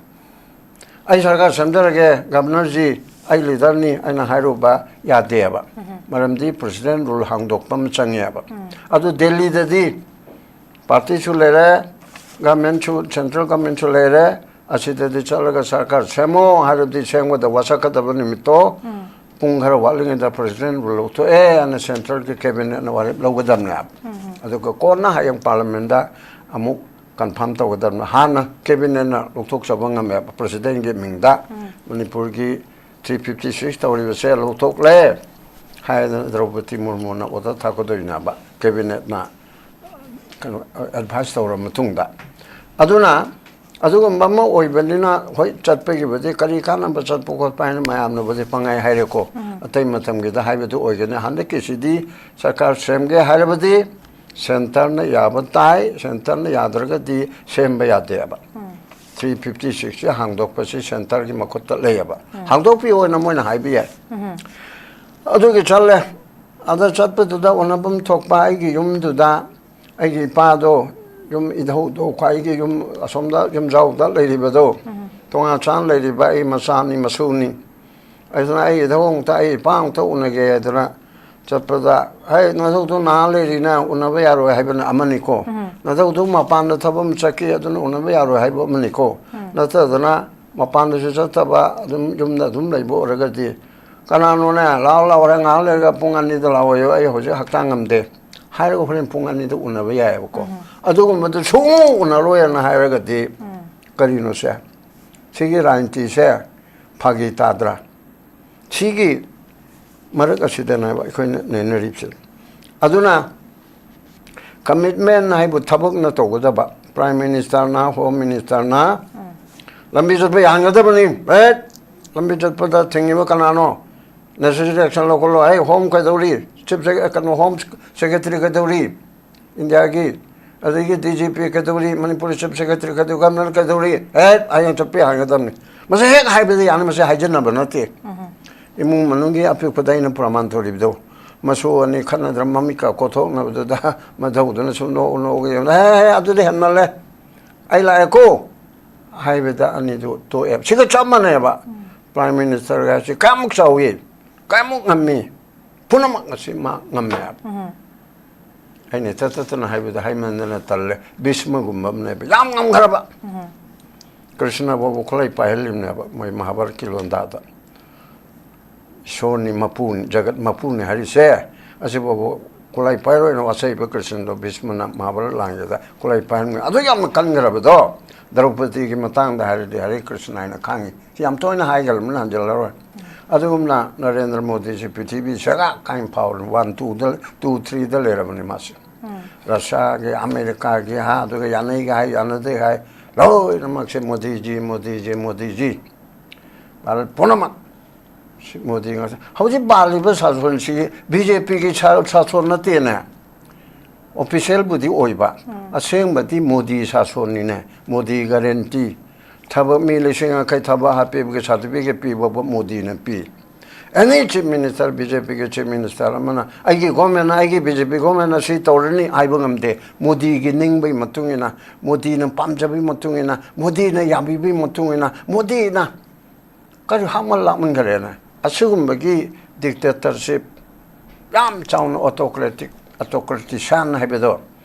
ꯑꯩ ꯁꯔꯀꯥꯔ ꯁꯦꯝꯖꯔꯒꯦ, ꯒꯚꯔꯅꯔꯖꯤ, ꯑꯩ ꯂꯤꯗꯔꯅꯤ ꯑꯩꯅ ꯍꯥꯏꯔꯨꯕ ꯌꯥꯗꯦꯕ꯫ ꯃꯔꯝꯗꯤ ꯄ꯭ꯔꯁꯤꯗꯦꯟ ꯔꯨꯜ ꯍꯥꯡꯗꯣꯛꯄ ꯑꯃ ꯆꯪꯉꯦꯕ꯫ ꯑꯗꯨ ꯗꯦꯜꯂꯤꯗꯗꯤ ꯄꯥꯔꯇꯤꯁꯨ ꯂꯩꯔꯦ, ꯒꯚꯔꯟꯃꯦꯟꯁꯨ, ꯁꯦꯟꯇ꯭ꯔꯦꯜ ꯒꯚꯔꯟꯃꯦꯟꯁꯨ ꯂꯩꯔꯦ, ꯑꯁꯤꯗꯗꯤ ꯆꯠꯂꯒ ꯁꯔꯀꯥꯔ ꯁꯦꯝꯃꯣ ꯍꯥꯏꯔꯕꯗꯤ ꯁꯦꯝꯒꯗꯕ, ꯋꯥꯁꯛꯀꯗꯕ ꯅꯨꯃꯤꯠꯇꯣ ꯄꯨꯡ ꯈꯔ ꯋꯥꯠꯂꯤꯉꯩꯗ ꯄ꯭ꯔꯁꯤꯗꯦꯟꯕꯨ ꯂꯧꯊꯣꯛꯑꯦ ꯍꯥꯏꯅ ꯁꯦꯟꯇ꯭ꯔꯦꯜꯒꯤ ꯀꯦꯕꯤꯅꯦꯠꯅ ꯋꯥꯔꯦꯞ ꯂꯧꯒꯗꯕꯅꯦꯕ꯫ ꯑꯗꯨꯒ ꯀꯣꯟꯅ ꯍꯌꯦꯡ ꯄꯥꯔꯂꯤꯌꯥꯃꯦꯟꯗ ꯑꯃꯨꯛ ꯀꯟꯐꯥꯔꯝ ꯇꯧꯒꯗꯕꯅꯤ꯫ ꯍꯥꯟꯅ ꯀꯦꯕꯤꯅꯦꯠꯅ ꯂꯧꯊꯣꯛꯆꯕ ꯉꯝꯃꯦꯕ ꯄ꯭ꯔꯁꯤꯗꯦꯟꯒꯤ ꯃꯤꯡꯗ꯫ ꯃꯅꯤꯄꯨꯔꯒꯤ ꯊ꯭ꯔꯤ ꯐꯤꯐꯇꯤ ꯁꯤꯛꯁ ꯇꯧꯔꯤꯕꯁꯦ ꯂꯧꯊꯣꯛꯂꯦ ꯍꯥꯏꯗꯅ ꯗ꯭ꯔꯧꯄꯗꯤ ꯃꯨꯔꯃꯨꯅ ꯑꯣꯔꯗꯔ ꯊꯥꯔꯛꯀꯗꯣꯏꯅꯦꯕ, ꯀꯦꯕꯤꯅꯦꯠꯅ ꯀꯩꯅꯣ ꯑꯦꯗꯚꯥꯏꯁ ꯇꯧꯔ ꯃꯇꯨꯡꯗ꯫ ꯑꯗꯨꯅ ꯑꯗꯨꯒꯨꯝꯕ ꯑꯃ ꯑꯣꯏꯕꯅꯤꯅ, ꯍꯣꯏ, ꯆꯠꯄꯒꯤꯕꯨꯗꯤ ꯀꯔꯤ ꯀꯥꯟꯅꯕ ꯆꯠꯄ ꯈꯣꯠꯄ ꯍꯥꯏꯅ ꯃꯌꯥꯝꯅꯕꯨꯗꯤ ꯄꯪꯍꯥꯏ ꯍꯥꯏꯔꯦꯀꯣ꯫ ꯑꯇꯩ ꯃꯇꯝꯒꯤꯗ ꯍꯥꯏꯕꯗꯨ ꯑꯣꯏꯒꯅꯤ꯫ ꯍꯟꯗꯛꯀꯤꯁꯤꯗꯤ ꯁꯔꯀꯥꯔ ꯁꯦꯝꯒꯦ ꯍꯥꯏꯔꯕꯗꯤ ꯁꯦꯟꯇꯔꯅ ꯌꯥꯕ ꯇꯥꯏ, ꯁꯦꯟꯇꯔꯅ ꯌꯥꯗ꯭ꯔꯒꯗꯤ ꯁꯦꯝꯕ ꯌꯥꯗꯦꯕ꯫ ꯊ꯭ꯔꯤ ꯐꯤꯐꯇꯤ ꯁꯤꯛꯁꯁꯤ ꯍꯥꯡꯗꯣꯛꯄꯁꯤ ꯁꯦꯟꯇꯔꯒꯤ ꯃꯈꯨꯠꯇ ꯂꯩꯌꯦꯕ꯫ ꯍꯥꯡꯗꯣꯛꯄꯤꯌꯣꯅ ꯃꯣꯏꯅ ꯍꯥꯏꯕ ꯌꯥꯏ꯫ ꯑꯗꯨꯒꯤ ꯆꯠꯂꯦ꯫ ꯑꯗ ꯆꯠꯄꯗꯨꯗ ꯎꯅꯐꯝ ꯊꯣꯛꯄ ꯑꯩꯒꯤ ꯌꯨꯝꯗꯨꯗ ꯑꯩꯒꯤ ꯏꯄꯥꯗꯣ, ꯌꯨꯝ ꯏꯙꯧꯗꯣ, ꯈ꯭ꯋꯥꯏꯒꯤ ꯌꯨꯝ ꯑꯁꯣꯝꯗ ꯌꯨꯝꯖꯥꯎꯗ ꯂꯩꯔꯤꯕꯗꯣ, ꯇꯣꯉꯥꯟ ꯆꯥꯅ ꯂꯩꯔꯤꯕ ꯑꯩ ꯃꯆꯥꯅꯤ, ꯃꯁꯨꯅꯤ꯫ ꯑꯗꯨꯅ ꯑꯩ ꯏꯙꯧ ꯑꯃꯨꯛꯇ, ꯑꯩ ꯏꯄꯥ ꯑꯃꯨꯛꯇ ꯎꯅꯒꯦ ꯍꯥꯏꯗꯅ ꯆꯠꯄꯗ, "ꯍꯩ, ꯅꯙꯧꯗꯣ ꯅꯥ ꯂꯩꯔꯤꯅ ꯎꯅꯕ ꯌꯥꯔꯣꯏ" ꯍꯥꯏꯕꯅ ꯑꯃꯅꯤꯀꯣ꯫ ꯅꯙꯧꯗꯣ ꯃꯄꯥꯟꯗ ꯊꯕꯛ ꯑꯃ ꯆꯠꯈꯤ, ꯑꯗꯨꯅ ꯎꯅꯕ ꯌꯥꯔꯣꯏ ꯍꯥꯏꯕ ꯑꯃꯅꯤꯀꯣ꯫ ꯅꯠꯇꯗꯅ ꯃꯄꯥꯟꯗꯁꯨ ꯆꯠꯇꯕ, ꯑꯗꯨꯝ ꯌꯨꯝꯗ ꯑꯗꯨꯝ ꯂꯩꯕ ꯑꯣꯏꯔꯒꯗꯤ, "ꯀꯅꯥꯅꯣꯅꯦ, ꯂꯥꯛꯑꯣ, ꯂꯥꯛꯑꯣ, ꯍꯣꯔꯦꯟ ꯉꯥꯏꯍꯥꯛ ꯂꯩꯔꯒ ꯄꯨꯡ ꯑꯅꯤꯗ ꯂꯥꯛꯑꯣꯌꯣ, ꯑꯩ ꯍꯧꯖꯤꯛ ꯍꯛꯆꯥꯡ ꯉꯝꯗꯦ" ꯍꯥꯏꯔꯒ ꯍꯣꯔꯦꯟ ꯄꯨꯡ ꯑꯅꯤꯗ ꯎꯅꯕ ꯌꯥꯏꯑꯕꯀꯣ꯫ ꯑꯗꯨꯒꯨꯝꯕꯗꯨ ꯁꯨꯡꯎ ꯎꯅꯔꯣꯏꯅ ꯍꯥꯏꯔꯒꯗꯤ ꯀꯔꯤꯅꯣꯁꯦ? ꯁꯤꯒꯤ ꯔꯥꯖꯅꯤꯇꯤꯁꯦ ꯐꯥꯒꯤ ꯇꯥꯗ꯭ꯔꯥ? ꯁꯤꯒꯤ ꯃꯔꯛ ꯑꯁꯤꯗꯅꯦꯕ ꯑꯩꯈꯣꯏꯅ ꯅꯩꯅꯔꯤꯕꯁꯦ꯫ ꯑꯗꯨꯅ ꯀꯃꯤꯠꯃꯦꯟ ꯍꯥꯏꯕꯨ ꯊꯕꯛꯅ ꯇꯧꯒꯗꯕ, ꯄ꯭ꯔꯥꯏꯝ ꯃꯤꯅꯤꯁꯇꯔꯅ, ꯍꯣꯝ ꯃꯤꯅꯤꯁꯇꯔꯅ ꯂꯝꯕꯤ ꯆꯠꯄ ꯌꯥꯍꯟꯒꯗꯕꯅꯤ꯫ ꯑꯦ, ꯂꯝꯕꯤ ꯆꯠꯄꯗ ꯊꯤꯡꯉꯤꯕ ꯀꯅꯥꯅꯣ? Necessary action ꯂꯧꯈꯠꯂꯣ꯫ ꯑꯩ ꯍꯣꯝ ꯀꯩꯗꯧꯔꯤ? ꯆꯤꯐ ꯁꯦ-, ꯀꯩꯅꯣ, ꯍꯣꯝ ꯁꯦꯀ꯭ꯔꯦꯇꯔꯤ ꯀꯩꯗꯧꯔꯤ? ꯏꯟꯗꯤꯌꯥꯒꯤ, ꯑꯗꯒꯤ ꯗꯤ ꯖꯤ ꯄꯤ ꯀꯩꯗꯧꯔꯤ? ꯃꯅꯤꯄꯨꯔꯒꯤ ꯆꯤꯐ ꯁꯦꯀ꯭ꯔꯦꯇꯔꯤ ꯀꯩꯗꯧꯔꯤ? ꯒꯚꯔꯅꯔ ꯀꯩꯗꯧꯔꯤ? ꯑꯦ, ꯍꯌꯦꯡ ꯆꯠꯄ ꯌꯥꯍꯟꯒꯗꯕꯅꯤ꯫ ꯃꯁꯤ ꯍꯦꯛ ꯍꯥꯏꯕꯗ ꯌꯥꯅꯤ, ꯃꯁꯤ ꯍꯥꯏꯖꯟꯅꯕ ꯅꯠꯇꯦ꯫ ꯏꯃꯨꯡ ꯃꯅꯨꯡꯒꯤ ꯑꯄꯤꯛꯄꯗ ꯑꯩꯅ ꯄ꯭ꯔꯃꯥꯟ ꯇꯧꯔꯤꯕꯗꯣ, ꯃꯁꯨ ꯑꯅꯤ ꯈꯠꯅꯗꯅ ꯃꯃꯤꯠꯀ ꯀꯣꯊꯣꯛꯅꯕꯗꯨꯗ ꯃꯙꯧꯗꯨꯅ ꯁꯨꯝ ꯅꯣꯛ ꯅꯣꯛꯑꯒ ꯌꯦꯡꯕꯗ, "ꯍꯦ, ꯍꯦ, ꯑꯗꯨꯗꯤ ꯍꯦꯟꯃꯜꯂꯦ, ꯑꯩ ꯂꯥꯛꯑꯦꯀꯣ" ꯍꯥꯏꯕꯗ ꯑꯅꯤꯗꯨ ꯇꯣꯛꯑꯦꯕ꯫ ꯁꯤꯒ ꯆꯞ ꯃꯥꯟꯅꯩꯕ꯫ ꯄ꯭ꯔꯥꯏꯝ ꯃꯤꯅꯤꯁꯇꯔꯒ ꯍꯥꯏꯁꯤ ꯀꯌꯥꯃꯨꯛ ꯆꯥꯎꯏ, ꯀꯌꯥꯃꯨꯛ ꯉꯝꯃꯤ, ꯄꯨꯝꯅꯃꯛ ꯑꯁꯤ ꯃꯥ ꯉꯝꯃꯦ ꯍꯥꯏꯕ꯫ ꯑꯩꯅ ꯇꯠ ꯇꯠꯇꯅ ꯍꯥꯏꯕꯗ ꯍꯥꯏꯃꯟꯗꯅ ꯇꯜꯂꯦ꯫ ꯚꯤꯁꯃꯒꯨꯝꯕ ꯑꯃꯅꯦꯕ, ꯌꯥꯝ ꯉꯝꯈ꯭ꯔꯕ꯫ ꯀ꯭ꯔꯤꯁꯅ ꯐꯥꯎꯕ ꯈꯨꯠꯂꯥꯏ ꯄꯥꯏꯍꯜꯂꯤꯕꯅꯦꯕ ꯃꯣꯏ ꯃꯍꯥꯚꯥꯔꯠꯀꯤ ꯂꯣꯟꯗꯥꯗ꯫ ꯏꯁꯣꯔꯅꯤ, ꯃꯄꯨꯅꯤ, ꯖꯒꯠ ꯃꯄꯨꯅꯤ ꯍꯥꯏꯔꯤꯁꯦ꯫ ꯑꯁꯤꯐꯥꯎꯕ ꯈꯨꯠꯂꯥꯏ ꯄꯥꯏꯔꯣꯏꯅ ꯋꯥꯁꯛꯏꯕ ꯀ꯭ꯔꯤꯁꯅꯗꯣ ꯚꯤꯁꯃꯅ ꯃꯍꯥꯚꯥꯔꯠ ꯂꯥꯟꯒꯤꯗ ꯈꯨꯠꯂꯥꯏ ꯄꯥꯏꯍꯟꯕꯅꯤ꯫ ꯑꯗꯨ ꯌꯥꯝꯅ ꯀꯟꯈ꯭ꯔꯕꯗꯣ꯫ ꯗ꯭ꯔꯧꯄꯗꯤꯒꯤ ꯃꯇꯥꯡꯗ ꯍꯥꯏꯔꯗꯤ ꯍꯔꯦ ꯀ꯭ꯔꯤꯁꯅ ꯍꯥꯏꯅ ꯈꯥꯡꯉꯤ꯫ ꯁꯤ ꯌꯥꯝ ꯇꯣꯏꯅ ꯍꯥꯏꯈ꯭ꯔꯕꯅꯤꯅ ꯍꯟꯖꯤꯜꯂꯔꯣꯏ꯫ ꯑꯗꯨꯒꯨꯝꯅ ꯅꯔꯦꯟꯗ꯭ꯔ ꯃꯣꯗꯤꯁꯤ ꯄ꯭ꯔꯤꯊꯤꯕꯤ ꯁꯦꯒꯥ ꯀꯥꯏꯅ ꯐꯥꯎꯔꯕꯅꯤ꯫ ꯋꯥꯟ ꯇꯨꯗ, ꯇꯨ ꯊ꯭ꯔꯤꯗ ꯂꯩꯔꯕꯅꯤ ꯃꯥꯁꯤ꯫ ꯔꯁꯤꯌꯥꯒꯤ, ꯑꯃꯦꯔꯤꯀꯥꯒꯤ, ꯍꯥ, ꯑꯗꯨꯒ ꯌꯥꯅꯩꯒ ꯍꯥꯏ, ꯌꯥꯅꯗꯦ ꯍꯥꯏ, ꯂꯣꯏꯅꯃꯛꯁꯦ ꯃꯣꯗꯤꯖꯤ, ꯃꯣꯗꯤꯖꯤ, ꯃꯣꯗꯤꯖꯤ꯫ ꯚꯥꯔꯠ ꯄꯨꯝꯅꯃꯛ ꯁꯤ ꯃꯣꯗꯤ ꯉꯥꯛꯇ꯫ ꯍꯧꯖꯤꯛ ꯄꯥꯜꯂꯤꯕ ꯁꯥꯁꯣꯟꯁꯤ ꯕꯤ ꯖꯦ ꯄꯤꯒꯤ ꯁꯥ-, ꯁꯥꯁꯣꯟ ꯅꯠꯇꯦꯅꯦ, ꯑꯣꯐꯤꯁꯦꯜꯕꯨꯗꯤ ꯑꯣꯏꯕ, ꯑꯁꯦꯡꯕꯗꯤ ꯃꯣꯗꯤ ꯁꯥꯁꯣꯟꯅꯤꯅꯦ꯫ ꯃꯣꯗꯤ ꯒꯥꯔꯦꯟꯇꯤ꯫ ꯊꯕꯛ ꯃꯤ ꯂꯤꯁꯤꯡ ꯌꯥꯡꯈꯩ ꯊꯕꯛ ꯍꯥꯞꯄꯤꯕꯒꯤ ꯁꯥꯔꯇꯤꯐꯤꯀꯦꯠ ꯄꯤꯕꯕꯨ ꯃꯣꯗꯤꯅ ꯄꯤ꯫ ꯑꯦꯅꯤ ꯆꯤꯐ ꯃꯤꯅꯤꯁꯇꯔ, ꯕꯤ ꯖꯦ ꯄꯤꯒꯤ ꯆꯤꯐ ꯃꯤꯅꯤꯁꯇꯔ ꯑꯃꯅ ꯑꯩꯒꯤ ꯒꯣꯔꯃꯦꯟꯅ, ꯑꯩꯒꯤ ꯕꯤ ꯖꯦ ꯄꯤ ꯒꯣꯔꯃꯦꯟꯅ ꯁꯤ ꯇꯧꯔꯅꯤ ꯍꯥꯏꯕ ꯉꯝꯗꯦ꯫ ꯃꯣꯗꯤꯒꯤ ꯅꯤꯡꯕꯒꯤ ꯃꯇꯨꯡ ꯏꯟꯅ, ꯃꯣꯗꯤꯅ ꯄꯥꯝꯖꯕꯒꯤ ꯃꯇꯨꯡ ꯏꯟꯅ, ꯃꯣꯗꯤꯅ ꯌꯥꯕꯤꯕꯒꯤ ꯃꯇꯨꯡ ꯏꯟꯅ, ꯃꯣꯗꯤꯅ ꯀꯔꯤ ꯍꯥꯞꯃꯟ ꯂꯥꯛꯃꯟꯈ꯭ꯔꯦꯅꯦ꯫ ꯑꯁꯤꯒꯨꯝꯕꯒꯤ ꯗꯤꯛꯇꯦꯇꯔꯁꯤꯞ ꯌꯥꯝ ꯆꯥꯎꯅ ꯑꯣꯇꯣꯀ꯭ꯔꯦꯇꯤꯛ, ꯑꯣꯇꯣꯀ꯭ꯔꯦꯇꯤꯁꯤꯌꯥꯟ ꯍꯥꯏꯕꯗꯣ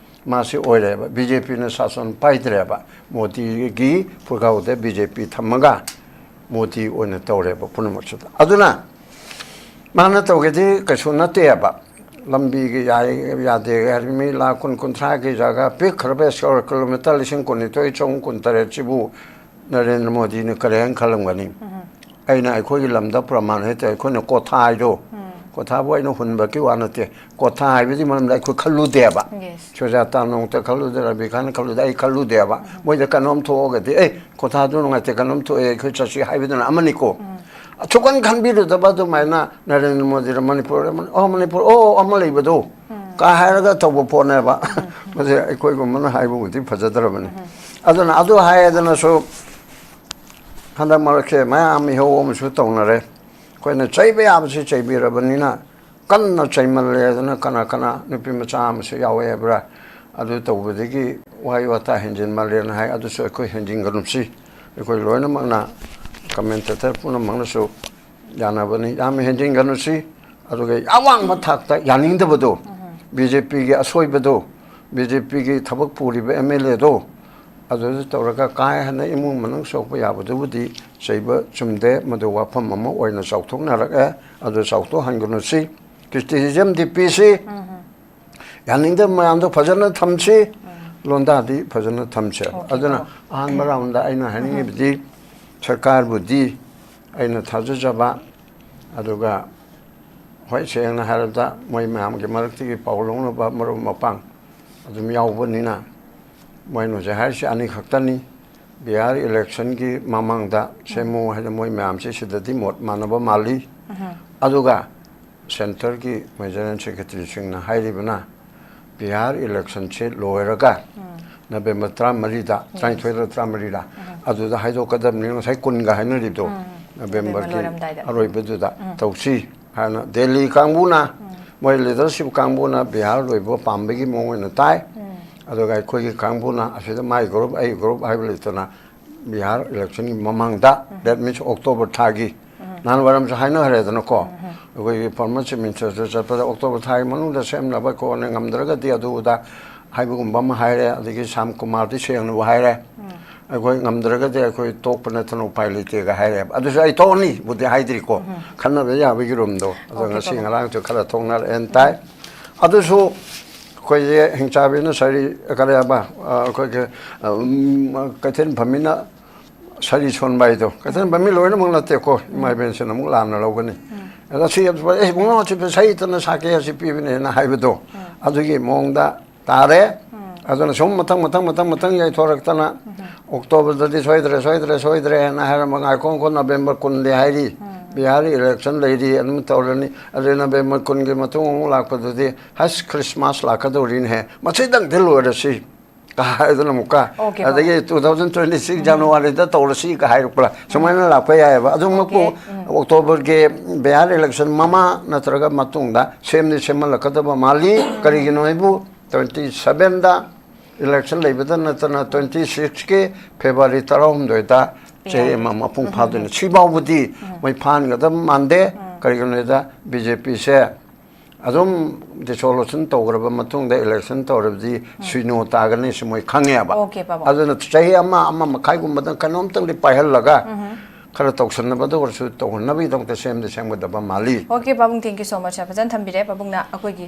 ꯃꯥꯁꯤ ꯑꯣꯏꯔꯦꯕ꯫ ꯕꯤ ꯖꯦ ꯄꯤꯅ ꯁꯥꯁꯟ ꯄꯥꯏꯗ꯭ꯔꯦꯕ꯫ ꯃꯣꯗꯤꯒꯤ ꯄꯨꯒꯥꯎꯗ ꯕꯤ ꯖꯦ ꯄꯤ ꯊꯝꯃꯒ ꯃꯣꯗꯤ ꯑꯣꯏꯅ ꯇꯧꯔꯦꯕ ꯄꯨꯝꯅꯃꯛꯁꯤꯗ꯫ ꯑꯗꯨꯅ ꯃꯥꯅ ꯇꯧꯒꯦꯗꯤ ꯀꯩꯁꯨ ꯅꯠꯇꯦꯕ꯫ ꯂꯝꯕꯤꯒꯤ ꯌꯥꯏ ꯌꯥꯗꯦ ꯍꯥꯏꯔꯗꯤ ꯃꯤ ꯂꯥꯈ ꯀꯨꯟ ꯀꯨꯟꯊ꯭ꯔꯥꯒꯤ ꯖꯒꯥ ꯄꯤꯛꯈ꯭ꯔꯕ ꯁ꯭ꯀ꯭ꯋꯥꯔ ꯀꯤꯂꯣꯃꯤꯇꯔ ꯂꯤꯁꯤꯡ ꯀꯨꯟꯅꯤꯊꯣꯏ ꯆꯍꯨꯝ ꯀꯨꯟꯇꯔꯦꯠꯁꯤꯕꯨ ꯅꯔꯦꯟꯗ꯭ꯔ ꯃꯣꯗꯤꯅ ꯀꯔꯤ ꯍꯥꯏꯅ ꯈꯜꯂꯝꯒꯅꯤ? ꯑꯩꯅ ꯑꯩꯈꯣꯏꯒꯤ ꯂꯝꯗ ꯄ꯭ꯔꯃꯥꯟ ꯍꯥꯏꯇꯥꯔꯦ, ꯑꯩꯈꯣꯏꯅ ꯀꯣꯊꯥ ꯍꯥꯏꯗꯣ, ꯀꯣꯊꯥꯕꯨ ꯑꯩꯅ ꯍꯨꯟꯕꯒꯤ ꯋꯥ ꯅꯠꯇꯦ꯫ ꯀꯣꯊꯥ ꯍꯥꯏꯕꯗꯤ ꯃꯔꯝꯗ ꯑꯩꯈꯣꯏ ꯈꯜꯂꯨꯗꯦꯕ꯫ ꯁꯨꯖꯥꯇꯥ ꯅꯣꯡꯃꯇ ꯈꯜꯂꯨꯗꯦ, ꯔꯕꯤꯀꯥꯅ ꯈꯜꯂꯨꯗꯦ, ꯑꯩ ꯈꯜꯂꯨꯗꯦꯕ꯫ ꯃꯣꯏꯗ ꯀꯩꯅꯣꯝ ꯊꯣꯛꯑꯒꯗꯤ, "ꯑꯦ, ꯀꯣꯊꯥꯗꯨ ꯅꯨꯡꯉꯥꯏꯇꯦ, ꯀꯩꯅꯣꯝ ꯊꯣꯛꯑꯦ, ꯑꯩꯈꯣꯏ ꯆꯠꯁꯤ" ꯍꯥꯏꯕꯗꯨꯅ ꯑꯃꯅꯤꯀꯣ꯫ ꯑꯁꯨꯛꯀꯟ ꯈꯟꯕꯤꯔꯨꯗꯕ ꯑꯗꯨꯃꯥꯏꯅ ꯅꯔꯦꯟꯗ꯭ꯔ ꯃꯣꯗꯤꯔ ꯃꯅꯤꯄꯨꯔ ꯑꯃ, "ꯑꯣ, ꯃꯅꯤꯄꯨꯔ, ꯑꯣ, ꯑꯃ ꯂꯩꯕꯗꯣ" ꯀꯥ ꯍꯥꯏꯔꯒ ꯇꯧꯕ ꯄꯣꯠꯅꯦꯕ꯫ ꯃꯁꯤ ꯑꯩꯈꯣꯏꯒꯨꯝꯕꯅ ꯍꯥꯏꯕꯕꯨꯗꯤ ꯐꯖꯗ꯭ꯔꯕꯅꯤ꯫ ꯑꯗꯨꯅ ꯑꯗꯨ ꯍꯥꯏꯗꯅꯁꯨ ꯍꯟꯗꯛ ꯃꯔꯛꯁꯦ ꯃꯌꯥꯝ ꯏꯍꯧ ꯑꯃꯁꯨ ꯇꯧꯅꯔꯦ꯫ ꯑꯩꯈꯣꯏꯅ ꯆꯩꯕ ꯌꯥꯕꯁꯤ ꯆꯩꯕꯤꯔꯕꯅꯤꯅ ꯀꯟꯅ ꯆꯩꯃꯜꯂꯦ ꯑꯗꯨꯅ ꯀꯅꯥ ꯀꯅꯥ ꯅꯨꯄꯤ ꯃꯆꯥ ꯑꯃꯁꯨ ꯌꯥꯎꯋꯦ ꯍꯥꯏꯕ꯭ꯔꯥ, ꯑꯗꯨ ꯇꯧꯕꯗꯒꯤ ꯋꯥꯍꯩ ꯋꯥꯇꯥ ꯍꯦꯟꯖꯤꯟꯃꯜꯂꯦꯅ ꯍꯥꯏ꯫ ꯑꯗꯨꯁꯨ ꯑꯩꯈꯣꯏ ꯍꯦꯟꯖꯤꯟꯒꯅꯨꯁꯤ꯫ ꯑꯩꯈꯣꯏ ꯂꯣꯏꯅꯃꯛꯅ, ꯀꯃꯦꯟꯇꯦꯇꯔ ꯄꯨꯝꯅꯃꯛꯅꯁꯨ ꯌꯥꯅꯕꯅꯤ꯫ ꯌꯥꯝ ꯍꯦꯟꯖꯤꯟꯒꯅꯨꯁꯤ꯫ ꯑꯗꯨꯒ ꯑꯋꯥꯡꯕ ꯊꯥꯛꯇ ꯌꯥꯅꯤꯡꯗꯕꯗꯣ, ꯕꯤ ꯖꯦ ꯄꯤꯒꯤ ꯑꯁꯣꯏꯕꯗꯣ, ꯕꯤ ꯖꯦ ꯄꯤꯒꯤ ꯊꯕꯛ ꯄꯨꯔꯤꯕ ꯑꯦꯝ ꯑꯦꯜ ꯑꯦꯗꯣ, ꯑꯗꯨꯗ ꯇꯧꯔꯒ ꯀꯥ ꯍꯦꯟꯅ ꯏꯃꯨꯡ ꯃꯅꯨꯡ ꯁꯣꯛꯄ ꯌꯥꯕꯗꯨꯕꯨꯗꯤ ꯆꯩꯕ ꯆꯨꯝꯗꯦ, ꯃꯗꯨ ꯋꯥꯐꯝ ꯑꯃ ꯑꯣꯏꯅ ꯆꯥꯎꯊꯣꯛꯅꯔꯛꯑꯦ꯫ ꯑꯗꯨ ꯆꯥꯎꯊꯣꯛꯍꯟꯒꯅꯨꯁꯤ, criticismꯗꯤ ꯄꯤꯁꯤ, ꯌꯥꯅꯤꯡꯗꯕ ꯃꯌꯥꯝꯗꯣ ꯐꯖꯅ ꯊꯝꯁꯤ, ꯂꯣꯟꯗꯥꯗꯤ ꯐꯖꯅ ꯊꯝꯁꯦ꯫ ꯑꯗꯨꯅ ꯑꯍꯥꯟꯕ roundꯗ ꯑꯩꯅ ꯍꯥꯏꯅꯤꯡꯉꯤꯕꯗꯤ, ꯁꯔꯀꯥꯔꯕꯨꯗꯤ ꯑꯩꯅ ꯊꯥꯖꯖꯕ, ꯑꯗꯨꯒ ꯍꯣꯏ, ꯁꯦꯡꯅ ꯍꯥꯏꯔꯕꯗ ꯃꯣꯏ ꯃꯌꯥꯝꯒꯤ ꯃꯔꯛꯇꯒꯤ ꯄꯥꯎ ꯂꯧꯅꯕ ꯃꯔꯨꯞ ꯃꯄꯥꯡ ꯑꯗꯨꯝ ꯌꯥꯎꯕꯅꯤꯅ, ꯃꯣꯏꯅ ꯍꯧꯖꯤꯛ ꯍꯥꯏꯔꯤꯁꯤ ꯑꯅꯤꯈꯛꯇꯅꯤ꯫ ꯕꯤꯍꯥꯔ electionꯒꯤ ꯃꯃꯥꯡꯗ ꯁꯦꯝꯃꯨ ꯍꯥꯏꯅ ꯃꯣꯏ ꯃꯌꯥꯝꯁꯦ ꯁꯤꯗꯗꯤ ꯃꯣꯠ ꯃꯥꯟꯅꯕ ꯃꯥꯜꯂꯤ꯫ ꯑꯗꯨꯒ centreꯒꯤ ꯃꯣꯏ General Secretaryꯁꯤꯡꯅ ꯍꯥꯏꯔꯤꯕꯅ, ꯕꯤꯍꯥꯔ electionꯁꯦ ꯂꯣꯏꯔꯒ November ꯇꯔꯥꯃꯔꯤꯗ, ꯇꯔꯥꯅꯤꯊꯣꯏꯔ ꯇꯔꯥꯃꯔꯤꯔ, ꯑꯗꯨꯗ ꯍꯥꯏꯗꯣꯛꯀꯗꯕꯅꯤ, ꯉꯁꯥꯏ ꯀꯨꯟꯒ ꯍꯥꯏꯅꯔꯤꯕꯗꯣ, Novemberꯒꯤ ꯑꯔꯣꯏꯕꯗꯨꯗ ꯇꯧꯁꯤ ꯍꯥꯏꯅ ꯗꯦꯜꯂꯤ ꯀꯥꯡꯕꯨꯅ, ꯃꯣꯏ leadership ꯀꯥꯡꯕꯨꯅ ꯕꯤꯍꯥꯔ ꯂꯣꯏꯕ ꯄꯥꯝꯕꯒꯤ ꯃꯑꯣꯡ ꯑꯣꯏꯅ ꯇꯥꯏ꯫ ꯑꯗꯨꯒ ꯑꯩꯈꯣꯏꯒꯤ ꯀꯥꯡꯕꯨꯅ ꯑꯁꯤꯗ my group, ꯑꯩ group ꯍꯥꯏꯕ ꯂꯩꯇꯅ, ꯕꯤꯍꯥꯔ electionꯒꯤ ꯃꯃꯥꯡꯗ, that means October ꯊꯥꯒꯤ, ꯅꯍꯥꯟ ꯋꯥꯏꯔꯝꯁꯨ ꯍꯥꯏꯅꯈ꯭ꯔꯦꯗꯅꯀꯣ, ꯑꯩꯈꯣꯏꯒꯤ former Chief Ministerꯁꯨ ꯆꯠꯄꯗ October ꯊꯥꯒꯤ ꯃꯅꯨꯡꯗ ꯁꯦꯝꯅꯕ ꯈꯣꯠꯅ ꯉꯝꯗ꯭ꯔꯒꯗꯤ ꯑꯗꯨ ꯑꯗꯥ ꯍꯥꯏꯕꯒꯨꯝꯕ ꯑꯃ ꯍꯥꯏꯔꯦ꯫ ꯑꯗꯒꯤ ꯁ꯭ꯌꯥꯝ ꯀꯨꯃꯥꯔꯗꯤ ꯁꯦꯡꯅꯕꯨ ꯍꯥꯏꯔꯦ, ꯑꯩꯈꯣꯏ ꯉꯝꯗ꯭ꯔꯒꯗꯤ ꯑꯩꯈꯣꯏ ꯇꯣꯛꯄ ꯅꯠꯇꯅ ꯎꯄꯥꯏ ꯂꯩꯇꯦꯒ ꯍꯥꯏꯔꯦꯕ꯫ ꯑꯗꯨꯁꯨ ꯑꯩ ꯇꯣꯛꯑꯅꯤꯕꯨꯗꯤ ꯍꯥꯏꯗ꯭ꯔꯤꯀꯣ, ꯈꯟꯅꯕ ꯌꯥꯕꯒꯤ roomꯗꯣ꯫ ꯑꯗꯣ ꯉꯁꯤ ꯉꯔꯥꯡꯁꯨ ꯈꯔ ꯊꯣꯛꯅꯔꯛꯑꯦꯅ ꯇꯥꯏ꯫ ꯑꯗꯨꯁꯨ ꯑꯩꯈꯣꯏꯁꯦ ꯍꯤꯡꯆꯥꯕꯤꯅ ꯁꯥꯔꯤ, ꯀꯔꯤ ꯍꯥꯏꯕ, ꯑ, ꯑꯩꯈꯣꯏꯒꯤ, ꯑ, ꯎꯝ, ꯀꯩꯊꯦꯜ ꯐꯝꯃꯤꯅ ꯁꯥꯔꯤ ꯁꯣꯟꯕ ꯍꯥꯏꯗꯣ, ꯀꯩꯊꯦꯜ ꯐꯝꯃꯤ ꯂꯣꯏꯅꯃꯛ ꯅꯠꯇꯦꯀꯣ, ꯏꯃꯥ ꯏꯕꯦꯟꯁꯤꯅ ꯑꯃꯨꯛ ꯂꯥꯟꯅ ꯂꯧꯒꯅꯤ꯫ ꯑꯗ ꯁꯤ, ꯑꯦ, ꯏꯕꯨꯡꯉꯣ, ꯁꯤ ꯁꯥꯔꯤ ꯇꯅ ꯁꯥꯀꯦ, ꯑꯁꯤ ꯄꯤꯕꯅꯦꯅ ꯍꯥꯏꯕꯗꯣ, ꯑꯗꯨꯒꯤ ꯃꯑꯣꯡꯗ ꯇꯥꯔꯦ꯫ ꯑꯗꯨꯅ ꯁꯨꯝ ꯃꯊꯪ, ꯃꯊꯪ, ꯃꯊꯪ, ꯃꯊꯪ ꯌꯩꯊꯣꯔꯛꯇꯅ Octoberꯗꯗꯤ ꯁꯣꯏꯗ꯭ꯔꯦ, ꯁꯣꯏꯗ꯭ꯔꯦ, ꯁꯣꯏꯗ꯭ꯔꯦꯅ ꯍꯥꯏꯔꯝꯕ, ꯉꯥꯏꯈꯣ, ꯉꯥꯏꯈꯣ, November ꯀꯨꯟꯗꯤ ꯍꯥꯏꯔꯤ, ꯕꯤꯍꯥꯔ election ꯂꯩꯔꯤ, ꯑꯗꯨꯝ ꯇꯧꯔꯅꯤ꯫ ꯑꯗꯩ November ꯀꯨꯟꯒꯤ ꯃꯇꯨꯡ ꯑꯃꯨꯛ ꯂꯥꯛꯄꯗꯨꯗꯤ, "ꯍꯁ, Christmas ꯂꯥꯛꯀꯗꯧꯔꯤꯅꯦꯍꯦ, ꯃꯁꯤꯗꯪꯗꯤ ꯂꯣꯏꯔꯁꯤ" ꯀ ꯍꯥꯏꯗꯅ ꯑꯃꯨꯛꯀ, ꯑꯗꯒꯤ two thousand twenty six Januaryꯗ ꯇꯧꯔꯁꯤ ꯀ ꯍꯥꯏꯔꯛꯄ꯭ꯔꯥ, ꯁꯨꯃꯥꯏꯅ ꯂꯥꯛꯄ ꯌꯥꯏꯑꯕ꯫ ꯑꯗꯨꯃꯛꯄꯨ Octoberꯒꯤ ꯕꯤꯍꯥꯔ election ꯃꯃꯥ ꯅꯠꯇ꯭ꯔꯒ ꯃꯇꯨꯡꯗ ꯁꯦꯝꯗꯤ ꯁꯦꯝꯍꯜꯂꯛꯀꯗꯕ ꯃꯥꯜꯂꯤ꯫ ꯀꯔꯤꯒꯤꯅꯣ ꯍꯥꯏꯕꯨ, twenty sevenꯗ election ꯂꯩꯕꯗ ꯅꯠꯇꯅ twenty sixꯀꯤ February ꯇꯔꯥꯍꯨꯝꯗꯣꯏꯗ ꯆꯍꯤ ꯑꯃ ꯃꯄꯨꯡ ꯐꯥꯗꯣꯏꯅꯤ꯫ ꯁꯤꯐꯥꯎꯕꯗꯤ ꯃꯣꯏ ꯐꯥꯍꯟꯒꯗꯕ ꯃꯥꯟꯗꯦ꯫ ꯀꯔꯤꯒꯤꯅꯣ ꯍꯥꯏꯗ, BJPꯁꯦ ꯑꯗꯨꯝ dissolution ꯇꯧꯈ꯭ꯔꯕ ꯃꯇꯨꯡꯗ election ꯇꯧꯔꯕꯗꯤ ꯁꯨꯏꯅꯣ ꯇꯥꯒꯅꯤ ꯁꯤ ꯃꯣꯏ ꯈꯪꯉꯦꯕ꯫ Okay, ꯄꯥꯕꯨꯡ꯫ ꯑꯗꯨꯅ ꯆꯍꯤ ꯑꯃ ꯑꯃ ꯃꯈꯥꯏꯒꯨꯝꯕꯗꯪ ꯀꯩꯅꯣꯝꯇꯪꯗꯤ ꯄꯥꯏꯍꯜꯂꯒ ꯈꯔ ꯇꯧꯁꯟꯅꯕꯗ ꯑꯣꯏꯔꯁꯨ ꯇꯧꯍꯟꯅꯕꯒꯤꯗꯃꯛꯇ ꯁꯦꯝꯗꯤ ꯁꯦꯝꯒꯗꯕ ꯃꯥꯜꯂꯤ꯫ Okay, ꯄꯥꯕꯨꯡ, thank you so much꯫ ꯐꯖꯅ ꯊꯝꯕꯤꯔꯦ ꯄꯥꯕꯨꯡꯅ꯫ ꯑꯩꯈꯣꯏꯒꯤ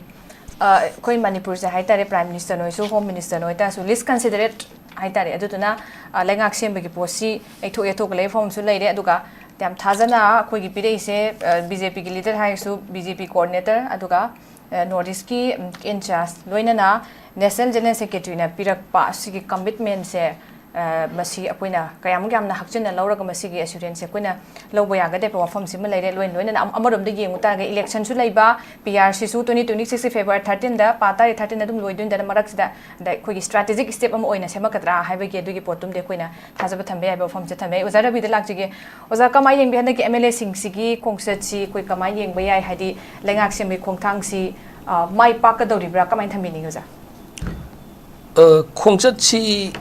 ꯑ, ꯑꯩꯈꯣꯏ ꯃꯅꯤꯄꯨꯔꯁꯦ ꯍꯥꯏꯇꯥꯔꯦ, Prime Minister ꯅꯣꯏꯁꯨ, Home Minister ꯅꯣꯏ ꯇꯥꯔꯁꯨ, least considerate ꯍꯥꯏꯇꯥꯔꯦ꯫ ꯑꯗꯨꯗꯨꯅ ꯑ, ꯂꯩꯉꯥꯛ ꯁꯦꯝꯕꯒꯤ ꯄꯣꯠꯁꯤ ꯌꯩꯊꯣꯛ ꯌꯩꯊꯣꯛ ꯂꯩꯐꯝ ꯑꯃꯁꯨ ꯂꯩꯔꯦ꯫ ꯑꯗꯨꯒ ꯌꯥꯝ ꯊꯥꯖꯅ ꯑꯩꯈꯣꯏꯒꯤ ꯄꯤꯔꯛꯏꯁꯦ, ꯑ, BJP ꯒꯤ leader ꯍꯥꯏꯔꯁꯨ, BJP coordinator, ꯑꯗꯨꯒ ꯑ, North East ꯀꯤ, ꯎꯝ, in charge, ꯂꯣꯏꯅꯅ National General Secretary ꯅ ꯄꯤꯔꯛꯄ ꯑꯁꯤꯒꯤ commitment ꯁꯦ, ꯑ, ꯃꯁꯤ ꯑꯩꯈꯣꯏꯅ ꯀꯌꯥꯃꯨꯛ ꯌꯥꯝꯅ ꯍꯛꯆꯤꯟꯅ ꯂꯧꯔꯒ ꯃꯁꯤꯒꯤ assurance ꯁꯦ ꯑꯩꯈꯣꯏꯅ ꯂꯧꯕ ꯌꯥꯒꯗꯕ ꯋꯥꯐꯝꯁꯤꯃ ꯂꯩꯔꯦ꯫ ꯂꯣꯏꯅ ꯂꯣꯏꯅꯅ ꯑꯃ-, ꯑꯃꯔꯣꯝꯗ ꯌꯦꯡꯉꯨ ꯇꯥꯔꯒꯗꯤ election ꯁꯨ ꯂꯩꯕ, PR ꯁꯤꯁꯨ twenty twenty six February thirteen ꯗ, ꯄꯥ ꯇꯥꯔꯤꯛ thirteen ꯗ ꯑꯗꯨꯝ ꯂꯣꯏꯗꯣꯏꯅꯤꯗꯅ, ꯃꯔꯛꯁꯤꯗ ꯑꯗ ꯑꯩꯈꯣꯏꯒꯤ strategic step ꯑꯃ ꯑꯣꯏꯅ ꯁꯦꯝꯃꯛꯀꯗ꯭ꯔꯥ ꯍꯥꯏꯕꯒꯤ ꯑꯗꯨꯒꯤ ꯄꯣꯠꯇꯨꯝꯗꯤ ꯑꯩꯈꯣꯏꯅ ꯊꯥꯖꯕ ꯊꯝꯕ ꯌꯥꯏꯕ ꯋꯥꯐꯝꯁꯦ ꯊꯝꯃꯦ꯫ ꯑꯩ ꯑꯣꯖꯥ ꯔꯕꯤꯗ ꯂꯥꯛꯆꯒꯦ꯫ ꯑꯣꯖꯥ, ꯀꯃꯥꯏꯅ ꯌꯦꯡꯕꯤ? ꯍꯟꯗꯛꯀꯤ MLA ꯁꯤꯡꯁꯤꯒꯤ ꯈꯣꯡꯆꯠꯁꯤ ꯑꯩꯈꯣꯏ ꯀꯃꯥꯏꯅ ꯌꯦꯡꯕ ꯌꯥꯏ? ꯍꯥꯏꯗꯤ ꯂꯩꯉꯥꯛ ꯁꯦꯝꯕꯒꯤ ꯈꯣꯡꯊꯥꯡꯁꯤ, ꯑ, ꯃꯥꯏ ꯄꯥꯛꯀꯗꯧꯔꯤꯕ꯭ꯔꯥ? ꯀꯃꯥꯏꯅ ꯊꯝꯕꯤꯅꯤꯡꯉꯤ, ꯑꯣꯖꯥ? ꯑ, ꯈꯣꯡꯆꯠꯁꯤ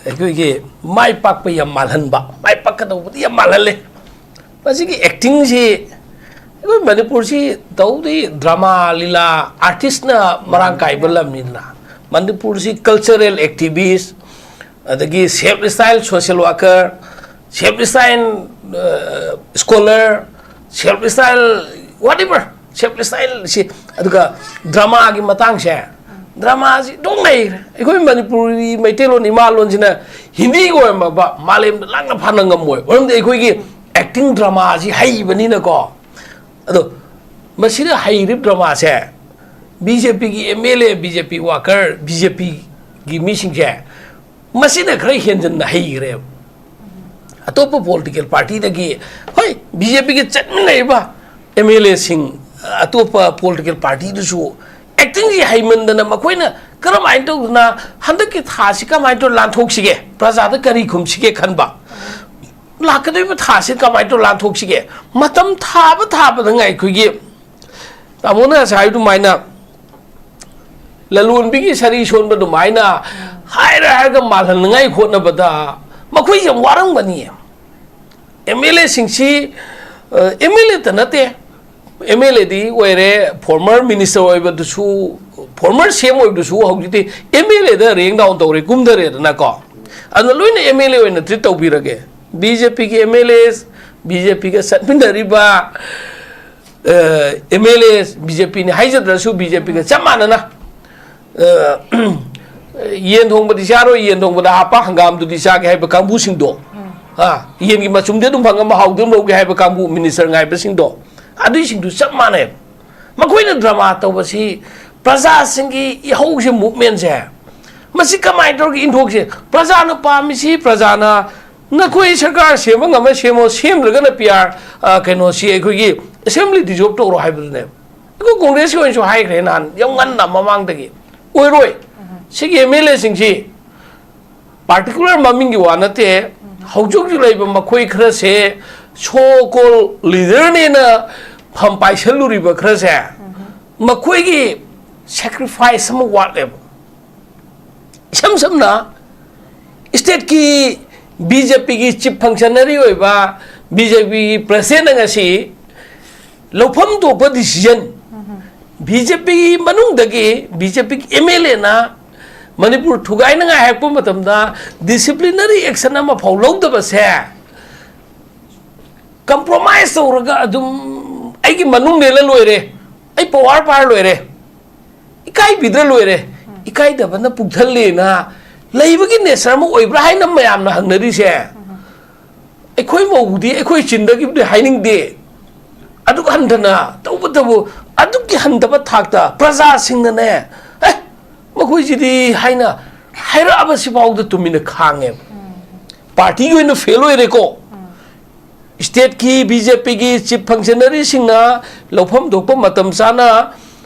ꯑꯩꯈꯣꯏꯒꯤ ꯃꯥꯏ ꯄꯥꯛꯄ ꯌꯥꯝ ꯃꯥꯜꯍꯟꯕ, ꯃꯥꯏ ꯄꯥꯛꯀꯗꯧꯕꯗꯤ ꯌꯥꯝ ꯃꯥꯜꯍꯜꯂꯦ꯫ ꯃꯁꯤꯒꯤ acting ꯁꯤ ꯑꯩꯈꯣꯏ ꯃꯅꯤꯄꯨꯔꯁꯤ ꯇꯧꯗꯤ drama ꯂꯤꯂꯥ artist ꯅ ꯃꯔꯥꯡ ꯀꯥꯏꯕ ꯂꯝꯅꯤꯗꯅ꯫ ꯃꯅꯤꯄꯨꯔꯁꯤ cultural activist, ꯑꯗꯒꯤ self style social worker, self style, ꯑ, scholar, self style whatever, self style ꯁꯤ, ꯑꯗꯨꯒ drama ꯒꯤ ꯃꯇꯥꯡꯁꯦ, drama ꯁꯤ ꯑꯗꯨꯝ ꯂꯩꯈ꯭ꯔꯦ꯫ ꯑꯩꯈꯣꯏ ꯃꯅꯤꯄꯨꯔꯤ ꯃꯩꯇꯩꯂꯣꯟ ꯏꯃꯥꯂꯣꯟꯁꯤꯅ ꯍꯤꯟꯗꯤꯒ ꯑꯣꯏꯔꯝꯃꯕ ꯃꯥꯂꯦꯝꯗ ꯂꯥꯡꯅ ꯐꯥꯅ ꯉꯝꯃꯣꯏ꯫ ꯃꯔꯝꯗꯤ ꯑꯩꯈꯣꯏꯒꯤ acting drama ꯁꯤ ꯍꯩꯕꯅꯤꯅꯀꯣ꯫ ꯑꯗꯣ ꯃꯁꯤꯗ ꯍꯩꯔꯤꯕ drama ꯁꯦ BJP ꯒꯤ MLA, BJP worker, BJP ꯒꯤ ꯃꯤꯁꯤꯡꯁꯦ ꯃꯁꯤꯅ ꯈꯔ ꯍꯦꯟꯖꯟꯅ ꯍꯩꯈ꯭ꯔꯦꯕ꯫ ꯑꯇꯣꯞꯄ political party ꯗꯒꯤ, ꯍꯣꯏ, BJP ꯒ ꯆꯠꯃꯤꯟꯅꯔꯤꯕ MLA ꯁꯤꯡ, ꯑꯇꯣꯞꯄ political party ꯗꯨꯁꯨ acting ꯁꯤ ꯍꯩꯃꯟꯗꯅ ꯃꯈꯣꯏꯅ ꯀꯔꯝꯍꯥꯏꯅ ꯇꯧꯗꯅ ꯍꯟꯗꯛꯀꯤ ꯊꯥꯁꯤ ꯀꯃꯥꯏꯅ ꯇꯧꯔ ꯂꯥꯟꯊꯣꯛꯁꯤꯒꯦ, ꯄ꯭ꯔꯖꯥꯗ ꯀꯔꯤ ꯈꯨꯝꯁꯤꯒꯦ ꯈꯟꯕ, ꯂꯥꯛꯀꯗꯧꯔꯤꯕ ꯊꯥꯁꯤ ꯀꯃꯥꯏꯅ ꯇꯧꯔ ꯂꯥꯟꯊꯣꯛꯁꯤꯒꯦ, ꯃꯇꯝ ꯊꯥꯕ ꯊꯥꯕꯗ ꯉꯥꯏ ꯑꯩꯈꯣꯏꯒꯤ ꯇꯥꯃꯣꯅ ꯉꯁꯥꯏ ꯍꯥꯏꯕ ꯑꯗꯨꯃꯥꯏꯅ ꯂꯂꯣꯟꯕꯤꯒꯤ ꯁꯔꯤ ꯁꯣꯟꯕ ꯑꯗꯨꯃꯥꯏꯅ ꯍꯥꯏꯔ ꯍꯥꯏꯔꯒ ꯃꯥꯜꯍꯟꯅꯉꯥꯏ ꯍꯣꯠꯅꯕꯗ ꯃꯈꯣꯏꯁꯦ ꯌꯥꯝ ꯋꯥꯔꯝꯒꯅꯤ꯫ MLA ꯁꯤꯡꯁꯤ, ꯑ, MLA ꯇ ꯅꯠꯇꯦ, ꯑꯦꯝ ꯑꯦꯜ ꯑꯦꯗꯤ ꯑꯣꯏꯔꯦ, ꯐꯣꯔꯃꯔ ꯃꯤꯅꯤꯁꯇꯔ ꯑꯣꯏꯕꯗꯨꯁꯨ, ꯐꯣꯔꯃꯔ ꯁꯤ ꯑꯦꯝ ꯑꯣꯏꯕꯗꯨꯁꯨ ꯍꯧꯖꯤꯛꯇꯤ ꯑꯦꯝ ꯑꯦꯜ ꯑꯦꯗ ꯔꯦꯡ ꯗꯥꯎꯟ ꯇꯧꯔꯦ, ꯀꯨꯝꯊꯔꯦꯗꯅꯀꯣ꯫ ꯑꯗꯨꯅ ꯂꯣꯏꯅ ꯑꯦꯝ ꯑꯦꯜ ꯑꯦ ꯑꯣꯏꯅ ꯇ꯭ꯔꯤꯠ ꯇꯧꯕꯤꯔꯒꯦ꯫ ꯕꯤ ꯖꯦ ꯄꯤꯒꯤ M L A, B J ꯄꯤꯒ ꯆꯠꯃꯤꯟꯅꯔꯤꯕ M L A, B J ꯄꯤꯅꯤ ꯍꯥꯏꯖꯗ꯭ꯔꯁꯨ ꯕꯤ ꯖꯦ ꯄꯤꯒ ꯆꯞ ꯃꯥꯟꯅꯅ, ꯑ, ꯌꯦꯟ ꯊꯣꯡꯕꯗꯤ ꯆꯥꯔꯣꯏ, ꯌꯦꯟ ꯊꯣꯡꯕꯗ ꯍꯥꯞꯄ ꯍꯪꯒꯥꯝꯗꯨꯗꯤ ꯆꯥꯒꯦ ꯍꯥꯏꯕ ꯀꯥꯡꯕꯨꯁꯤꯡꯗꯣ, ꯑ, ꯌꯦꯟꯒꯤ ꯃꯆꯨꯝꯗꯤ ꯑꯗꯨꯝ ꯐꯪꯉ ꯃꯍꯥꯎꯗꯤ ꯑꯗꯨꯝ ꯂꯧꯒꯦ ꯍꯥꯏꯕ ꯀꯥꯡꯕꯨ ꯃꯤꯅꯤꯁꯇꯔ ꯉꯥꯏꯕꯁꯤꯡꯗꯣ, ꯑꯗꯨꯏꯁꯤꯡꯗꯨ ꯆꯞ ꯃꯥꯟꯅꯩ꯫ ꯃꯈꯣꯏꯅ ꯗ꯭ꯔꯃꯥ ꯇꯧꯕꯁꯤ ꯄ꯭ꯔꯖꯥꯁꯤꯡꯒꯤ ꯏꯍꯧꯁꯦ, ꯃꯨꯞꯃꯦꯟꯁꯦ, ꯃꯁꯤ ꯀꯃꯥꯏꯅ ꯇꯧꯔꯒ ꯏꯟꯊꯣꯛꯁꯦ? ꯄ꯭ꯔꯖꯥꯅ ꯄꯥꯝꯃꯤꯁꯤ, ꯄ꯭ꯔꯖꯥꯅ ꯅꯈꯣꯏ ꯁꯔꯀꯥꯔ ꯁꯦꯝꯕ ꯉꯝꯃ ꯁꯦꯝꯃꯣ, ꯁꯦꯝꯗ꯭ꯔꯒꯅ ꯄꯤ ꯑꯥꯔ, ꯑ, ꯀꯩꯅꯣꯁꯤ ꯑꯩꯈꯣꯏꯒꯤ ꯑꯦꯁꯦꯝꯕ꯭ꯂꯤ ꯗꯤꯖꯣꯜꯕ ꯇꯧꯔꯣ ꯍꯥꯏꯕꯗꯨꯅꯦꯕ꯫ ꯑꯩꯈꯣꯏ ꯀꯣꯡꯒ꯭ꯔꯦꯁꯀꯤ ꯑꯣꯏꯅꯁꯨ ꯍꯥꯏꯈ꯭ꯔꯦ ꯅꯍꯥꯟ ꯌꯥꯝ ꯉꯟꯅ ꯃꯃꯥꯡꯗꯒꯤ, ꯑꯣꯏꯔꯣꯏ꯫ ꯁꯤꯒꯤ ꯑꯦꯝ ꯑꯦꯜ ꯑꯦꯁꯤꯡꯁꯤ ꯄꯥꯔꯇꯤꯀꯨꯂꯔ ꯃꯃꯤꯡꯒꯤ ꯋꯥ ꯅꯠꯇꯦ, ꯍꯧꯖꯤꯛ ꯍꯧꯖꯤꯛ ꯂꯩꯕ ꯃꯈꯣꯏ ꯈꯔꯁꯦ ꯁꯣ ꯀꯣꯜ ꯂꯤꯗꯔꯅꯦꯅ ꯐꯝ ꯄꯥꯏꯁꯜꯂꯨꯔꯤꯕ ꯈꯔꯁꯦ, ꯃꯈꯣꯏꯒꯤ ꯁꯦꯀ꯭ꯔꯤꯐꯥꯏꯁ ꯑꯃ ꯋꯥꯠꯂꯦꯕ꯫ ꯏꯁꯝ ꯁꯝꯅ, ꯁ꯭ꯇꯦꯠꯀꯤ ꯕꯤ ꯖꯦ ꯄꯤꯒꯤ ꯆꯤꯐ ꯐꯪꯁꯅꯔꯤ ꯑꯣꯏꯕ ꯕꯤ ꯖꯦ ꯄꯤꯒꯤ ꯄ꯭ꯔꯁꯤꯗꯦꯟꯅ ꯉꯁꯤ ꯂꯧꯐꯝ ꯊꯣꯛꯄ ꯗꯤꯁꯤꯖꯟ, ꯕꯤ ꯖꯦ ꯄꯤꯒꯤ ꯃꯅꯨꯡꯗꯒꯤ ꯕꯤ ꯖꯦ ꯄꯤꯒꯤ ꯑꯦꯝ ꯑꯦꯜ ꯑꯦꯅ ꯃꯅꯤꯄꯨꯔ ꯊꯨꯒꯥꯏꯅꯉꯥꯏ ꯍꯥꯏꯔꯛꯄ ꯃꯇꯝꯗ ꯗꯤꯁꯤꯄ꯭ꯂꯤꯅꯔꯤ ꯑꯦꯛꯁꯟ ꯑꯃꯐꯥꯎ ꯂꯧꯗꯕꯁꯦ, ꯀꯝꯄ꯭ꯔꯣꯃꯥꯏꯁ ꯇꯧꯔꯒ ꯑꯗꯨꯝ ꯑꯩꯒꯤ ꯃꯅꯨꯡ ꯃꯦꯜꯂ ꯂꯣꯏꯔꯦ, ꯑꯩ ꯄꯋꯥꯔ ꯄꯥꯏꯔ ꯂꯣꯏꯔꯦ, ꯏꯀꯥꯏꯕꯤꯗ꯭ꯔ ꯂꯣꯏꯔꯦ, ꯏꯀꯥꯏꯗꯕꯅ ꯄꯨꯛꯊꯜꯂꯦꯅ ꯂꯩꯕꯒꯤ ꯅꯦꯆꯔ ꯑꯃ ꯑꯣꯏꯕ꯭ꯔꯥ ꯍꯥꯏꯅ ꯃꯌꯥꯝꯅ ꯍꯪꯅꯔꯤꯁꯦ꯫ ꯑꯩꯈꯣꯏ ꯃꯧꯕꯨꯗꯤ ꯑꯩꯈꯣꯏ ꯆꯤꯟꯗꯒꯤꯕꯨꯗꯤ ꯍꯥꯏꯅꯤꯡꯗꯦ, ꯑꯗꯨꯛ ꯍꯟꯊꯅ ꯇꯧꯕꯇꯕꯨ, ꯑꯗꯨꯛꯀꯤ ꯍꯟꯊꯕ ꯊꯥꯛꯇ ꯄ꯭ꯔꯖꯥꯁꯤꯡꯅꯅꯦ, ꯑꯦ, ꯃꯈꯣꯏꯁꯤꯗꯤ ꯍꯥꯏꯅ ꯍꯥꯏꯔꯛꯑꯕꯁꯤꯐꯥꯎꯗ ꯇꯨꯃꯤꯟꯅ ꯈꯥꯡꯉꯦꯕ꯫ ꯄꯥꯔꯇꯤꯒꯤ ꯑꯣꯏꯅ ꯐꯦꯜ ꯑꯣꯏꯔꯦꯀꯣ꯫ ꯁ꯭ꯇꯦꯠꯀꯤ ꯕꯤ ꯖꯦ ꯄꯤꯒꯤ ꯆꯤꯐ ꯐꯪꯁꯅꯔꯤꯁꯤꯡꯅ ꯂꯧꯐꯝ ꯊꯣꯛꯄ ꯃꯇꯝ ꯆꯥꯅ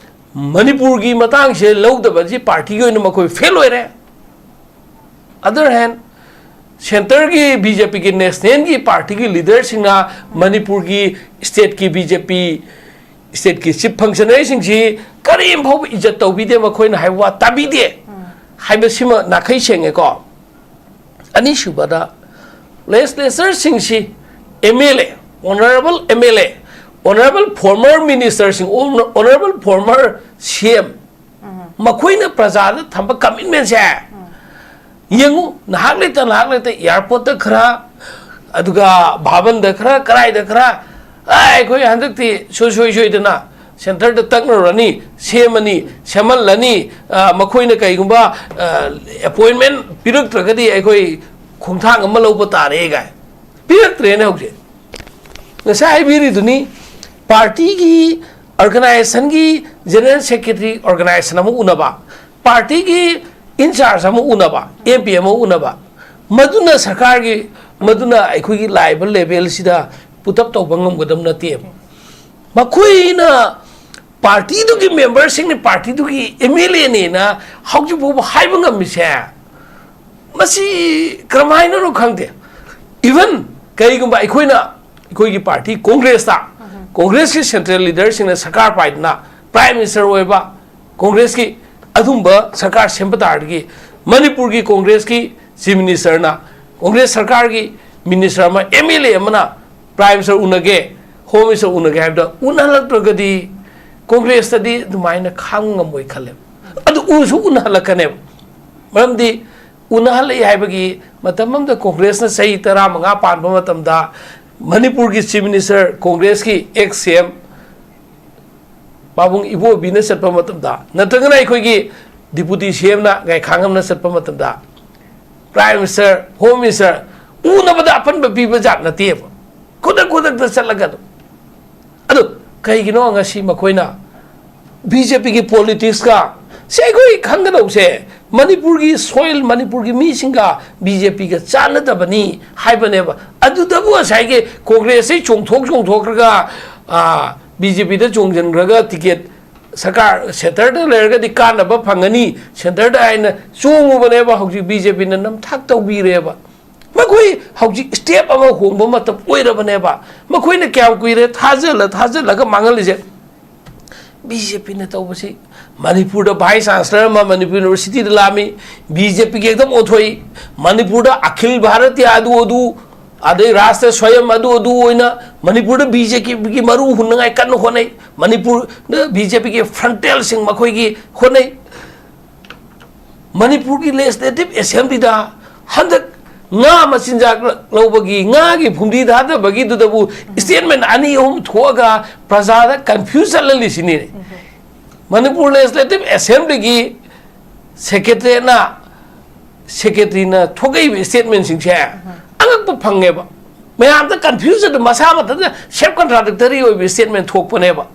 ꯃꯅꯤꯄꯨꯔꯒꯤ ꯃꯇꯥꯡꯁꯦ ꯂꯧꯗꯕꯁꯤ ꯄꯥꯔꯇꯤꯒꯤ ꯑꯣꯏꯅ ꯃꯈꯣꯏ ꯐꯦꯜ ꯑꯣꯏꯔꯦ꯫ ꯑꯗꯔ ꯍꯦꯟ, ꯁꯦꯟꯇꯔꯒꯤ ꯕꯤ ꯖꯦ ꯄꯤꯒꯤ ꯅꯦꯁꯅꯦꯜꯒꯤ ꯄꯥꯔꯇꯤꯒꯤ ꯂꯤꯗꯔꯁꯤꯡꯅ ꯃꯅꯤꯄꯨꯔꯒꯤ ꯁ꯭ꯇꯦꯠꯀꯤ ꯕꯤ ꯖꯦ ꯄꯤ ꯁ꯭ꯇꯦꯠꯀꯤ ꯆꯤꯐ ꯐꯪꯁꯅꯔꯤꯁꯤꯡꯁꯤ ꯀꯔꯤꯝ ꯐꯥꯎꯕ ꯏꯖꯠ ꯇꯧꯕꯤꯗꯦ, ꯃꯈꯣꯏꯅ ꯍꯥꯏꯕ ꯋꯥ ꯇꯥꯕꯤꯗꯦ ꯍꯥꯏꯕꯁꯤꯃ ꯅꯥꯈꯩ ꯁꯦꯡꯉꯦꯀꯣ꯫ ꯑꯅꯤꯁꯨꯕꯗ, ꯂꯦꯖꯤꯁꯂꯦꯆꯔꯁꯤꯡꯁꯤ M L A, honourable M L A, Honourable former ministerꯁꯤꯡ, honourable former C M, ꯃꯈꯣꯏꯅ ꯄ꯭ꯔꯖꯥꯗ ꯊꯝꯕ commitmentꯁꯦ ꯌꯦꯡꯉꯨ, ꯅꯍꯥꯛ ꯂꯩꯇ ꯅꯍꯥꯛ ꯂꯩꯇ airportꯇ ꯈꯔ, ꯑꯗꯨꯒ ꯚꯕꯟꯗ ꯈꯔ, ꯀꯔꯥꯏꯗ ꯈꯔ, ꯑ, ꯑꯩꯈꯣꯏ ꯍꯟꯗꯛꯇꯤ ꯁꯨꯡꯁꯣꯏ ꯁꯣꯏꯗꯅ centreꯗ ꯇꯛꯅꯔꯨꯔꯅꯤ, ꯁꯦꯝꯃꯅꯤ, ꯁꯦꯝꯍꯜꯂꯅꯤ, ꯑ, ꯃꯈꯣꯏꯅ ꯀꯩꯒꯨꯝꯕ, ꯑ, appointment ꯄꯤꯔꯛꯇ꯭ꯔꯒꯗꯤ ꯑꯩꯈꯣꯏ ꯈꯣꯡꯊꯥꯡ ꯑꯃ ꯂꯧꯕ ꯇꯥꯔꯦ ꯀꯥꯏ꯫ ꯄꯤꯔꯛꯇ꯭ꯔꯦꯅꯦ ꯍꯧꯖꯤꯛ꯫ ꯉꯁꯥꯏ ꯍꯥꯏꯕꯤꯔꯤꯗꯨꯅꯤ, partyꯒꯤ organizationꯒꯤ general secretary organization ꯑꯃ ꯎꯅꯕ, partyꯒꯤ in charge ꯑꯃ ꯎꯅꯕ, M P ꯑꯃ ꯎꯅꯕ, ꯃꯗꯨꯅ ꯁꯔꯀꯥꯔꯒꯤ, ꯃꯗꯨꯅ ꯑꯩꯈꯣꯏꯒꯤ ꯂꯥꯛꯏꯕ levelꯁꯤꯗ put up ꯇꯧꯕ ꯉꯝꯒꯗꯕ ꯅꯠꯇꯦꯕ꯫ ꯃꯈꯣꯏꯅ partyꯗꯨꯒꯤ memberꯁꯤꯡꯅꯤ, partyꯗꯨꯒꯤ M L Aꯅꯦꯅ ꯍꯧꯖꯤꯛ ꯐꯥꯎꯕ ꯍꯥꯏꯕ ꯉꯝꯃꯤꯁꯦ, ꯃꯁꯤ ꯀꯔꯝꯍꯥꯏꯅꯅꯣ ꯈꯪꯗꯦ꯫ Even ꯀꯔꯤꯒꯨꯝꯕ ꯑꯩꯈꯣꯏꯅ, ꯑꯩꯈꯣꯏꯒꯤ party Congressꯇ, Congressꯀꯤ central leaderꯁꯤꯡꯅ ꯁꯔꯀꯥꯔ ꯄꯥꯏꯗꯅ Prime Minister ꯑꯣꯏꯕ, Congressꯀꯤ ꯑꯗꯨꯝꯕ ꯁꯔꯀꯥꯔ ꯁꯦꯝꯕ ꯇꯥꯔꯗꯤ, ꯃꯅꯤꯄꯨꯔꯒꯤ Congressꯀꯤ Chief Ministerꯅ, Congress ꯁꯔꯀꯥꯔꯒꯤ minister ꯑꯃ, M L A ꯑꯃꯅ Prime Minister ꯎꯅꯒꯦ, Home Minister ꯎꯅꯒꯦ ꯍꯥꯏꯕꯗ ꯎꯅꯍꯜꯂꯛꯇ꯭ꯔꯒꯗꯤ Congressꯇꯗꯤ ꯑꯗꯨꯃꯥꯏꯅ ꯈꯥꯡꯕ ꯉꯝꯃꯣꯏ ꯈꯜꯂꯦꯕ꯫ ꯑꯗꯨ ꯎꯁꯨ ꯎꯅꯍꯜꯂꯛꯀꯅꯦꯕ꯫ ꯃꯔꯝꯗꯤ ꯎꯅꯍꯜꯂꯛꯏ ꯍꯥꯏꯕꯒꯤ ꯃꯇꯝ ꯑꯃꯗ Congressꯅ ꯆꯍꯤ ꯇꯔꯥꯃꯉꯥ ꯄꯥꯟꯕ ꯃꯇꯝꯗ ꯃꯅꯤꯄꯨꯔꯒꯤ Chief Minister, Congressꯀꯤ ex C M ꯄꯥꯕꯨꯡ ꯏꯕꯣꯕꯤꯅ ꯆꯠꯄ ꯃꯇꯝꯗ, ꯅꯠꯇ꯭ꯔꯒꯅ ꯑꯩꯈꯣꯏꯒꯤ Deputy C Mꯅ, ꯒꯥꯏꯈꯥꯡꯉꯝꯅ ꯆꯠꯄ ꯃꯇꯝꯗ, Prime Minister, Home Minister ꯎꯅꯕꯗ ꯑꯄꯟꯕ ꯄꯤꯕ ꯖꯥꯠ ꯅꯠꯇꯦꯕ꯫ ꯈꯨꯗꯛ ꯈꯨꯗꯛꯇ ꯆꯠꯂꯒ ꯑꯗꯨꯝ꯫ ꯑꯗꯨ ꯀꯩꯒꯤꯅꯣ ꯉꯁꯤ ꯃꯈꯣꯏꯅ BJPꯒꯤ politicsꯀ, ꯁꯤ ꯑꯩꯈꯣꯏ ꯈꯪꯒꯗꯧꯕꯁꯦ, ꯃꯅꯤꯄꯨꯔꯒꯤ soil, ꯃꯅꯤꯄꯨꯔꯒꯤ ꯃꯤꯁꯤꯡꯒ BJPꯒ ꯆꯥꯟꯅꯗꯕꯅꯤ ꯍꯥꯏꯕꯅꯦꯕ꯫ ꯑꯗꯨꯗꯕꯨ ꯉꯁꯥꯏꯒꯤ Congressꯇꯩ ꯆꯣꯡꯊꯣꯛ ꯆꯣꯡꯊꯣꯛꯈ꯭ꯔꯒ, ꯑꯥ, BJPꯗ ꯆꯣꯡꯁꯤꯟꯈ꯭ꯔꯒ ticket ꯁꯔꯀꯥꯔ centreꯗ ꯂꯩꯔꯒꯗꯤ ꯀꯥꯟꯅꯕ ꯐꯪꯒꯅꯤ, centreꯗ ꯍꯥꯏꯅ ꯆꯣꯡꯉꯨꯕꯅꯦꯕ꯫ ꯍꯧꯖꯤꯛ BJPꯅ ꯅꯝꯊꯥꯛ ꯇꯧꯕꯤꯔꯦꯕ꯫ ꯃꯈꯣꯏ ꯍꯧꯖꯤꯛ step ꯑꯃ ꯍꯣꯡꯕ ꯃꯇꯝ ꯑꯣꯏꯔꯕꯅꯦꯕ꯫ ꯃꯈꯣꯏꯅ ꯀꯌꯥꯝ ꯀꯨꯏꯔꯦ ꯊꯥꯖꯜꯂ ꯊꯥꯖꯜꯂꯒ ꯃꯥꯡꯍꯜꯂꯤꯁꯦ꯫ BJPꯅ ꯇꯧꯕꯁꯤ, ꯃꯅꯤꯄꯨꯔꯗ Vice Chancellor ꯑꯃ ꯃꯅꯤꯄꯨꯔ Universityꯗ ꯂꯥꯛꯑꯝꯃꯤ, BJPꯒꯤ ꯑꯦꯛꯗꯝ ꯑꯣꯟꯊꯣꯛꯏ꯫ ꯃꯅꯤꯄꯨꯔꯗ ꯑꯈꯤꯜ ꯚꯥꯔꯇꯤꯌꯥ ꯑꯗꯨ ꯑꯗꯨ ꯑꯗꯩ ꯔꯥꯁꯇ꯭ꯔ ꯁ꯭ꯋꯌꯝ ꯑꯗꯨ ꯑꯗꯨ ꯑꯣꯏꯅ ꯃꯅꯤꯄꯨꯔꯗ ꯕꯤ ꯖꯦ ꯄꯤꯒꯤ ꯃꯔꯨ ꯍꯨꯟꯅꯉꯥꯏ ꯀꯟꯅ ꯍꯣꯠꯅꯩ꯫ ꯃꯅꯤꯄꯨꯔꯗ ꯕꯤ ꯖꯦ ꯄꯤꯒꯤ ꯐ꯭ꯔꯟꯇꯦꯜꯁꯤꯡ ꯃꯈꯣꯏꯒꯤ ꯍꯣꯠꯅꯩ꯫ ꯃꯅꯤꯄꯨꯔꯒꯤ ꯂꯦꯖꯤꯁꯂꯦꯇꯤꯚ ꯑꯦꯁꯦꯝꯕ꯭ꯂꯤꯗ ꯍꯟꯗꯛ ꯉꯥ ꯃꯆꯤꯟꯖꯥꯛ ꯂꯧꯕꯒꯤ, ꯉꯥꯒꯤ ꯐꯨꯝꯗꯤ ꯊꯥꯗꯕꯒꯤꯗꯨꯗꯕꯨ ꯁ꯭ꯇꯦꯠꯃꯦꯟ ꯑꯅꯤ ꯑꯍꯨꯝ ꯊꯣꯛꯑꯒ ꯄ꯭ꯔꯖꯥꯗ ꯀꯟꯐ꯭ꯌꯨꯁ ꯆꯠꯍꯜꯂꯤꯁꯤꯅꯤ꯫ ꯃꯅꯤꯄꯨꯔ ꯂꯦꯖꯤꯁꯂꯦꯇꯤꯚ ꯑꯦꯁꯦꯝꯕ꯭ꯂꯤꯒꯤ ꯁꯦꯀ꯭ꯔꯦꯇꯔꯤꯅ, ꯁꯦꯀ꯭ꯔꯦꯇꯔꯤꯅ ꯊꯣꯛꯂꯛꯏꯕ ꯁ꯭ꯇꯦꯠꯃꯦꯟꯁꯤꯡꯁꯦ ꯑꯉꯛꯄ ꯐꯪꯉꯦꯕ꯫ ꯃꯌꯥꯝꯗ ꯀꯟꯐ꯭ꯌꯨꯖꯟ, ꯃꯁꯥ ꯃꯊꯟꯇ ꯁꯦꯜꯐ ꯀꯟꯇ꯭ꯔꯥꯗꯤꯛꯇꯔꯤ ꯑꯣꯏꯕ ꯁ꯭ꯇꯦꯠꯃꯦꯟ ꯊꯣꯛꯄꯅꯦꯕ꯫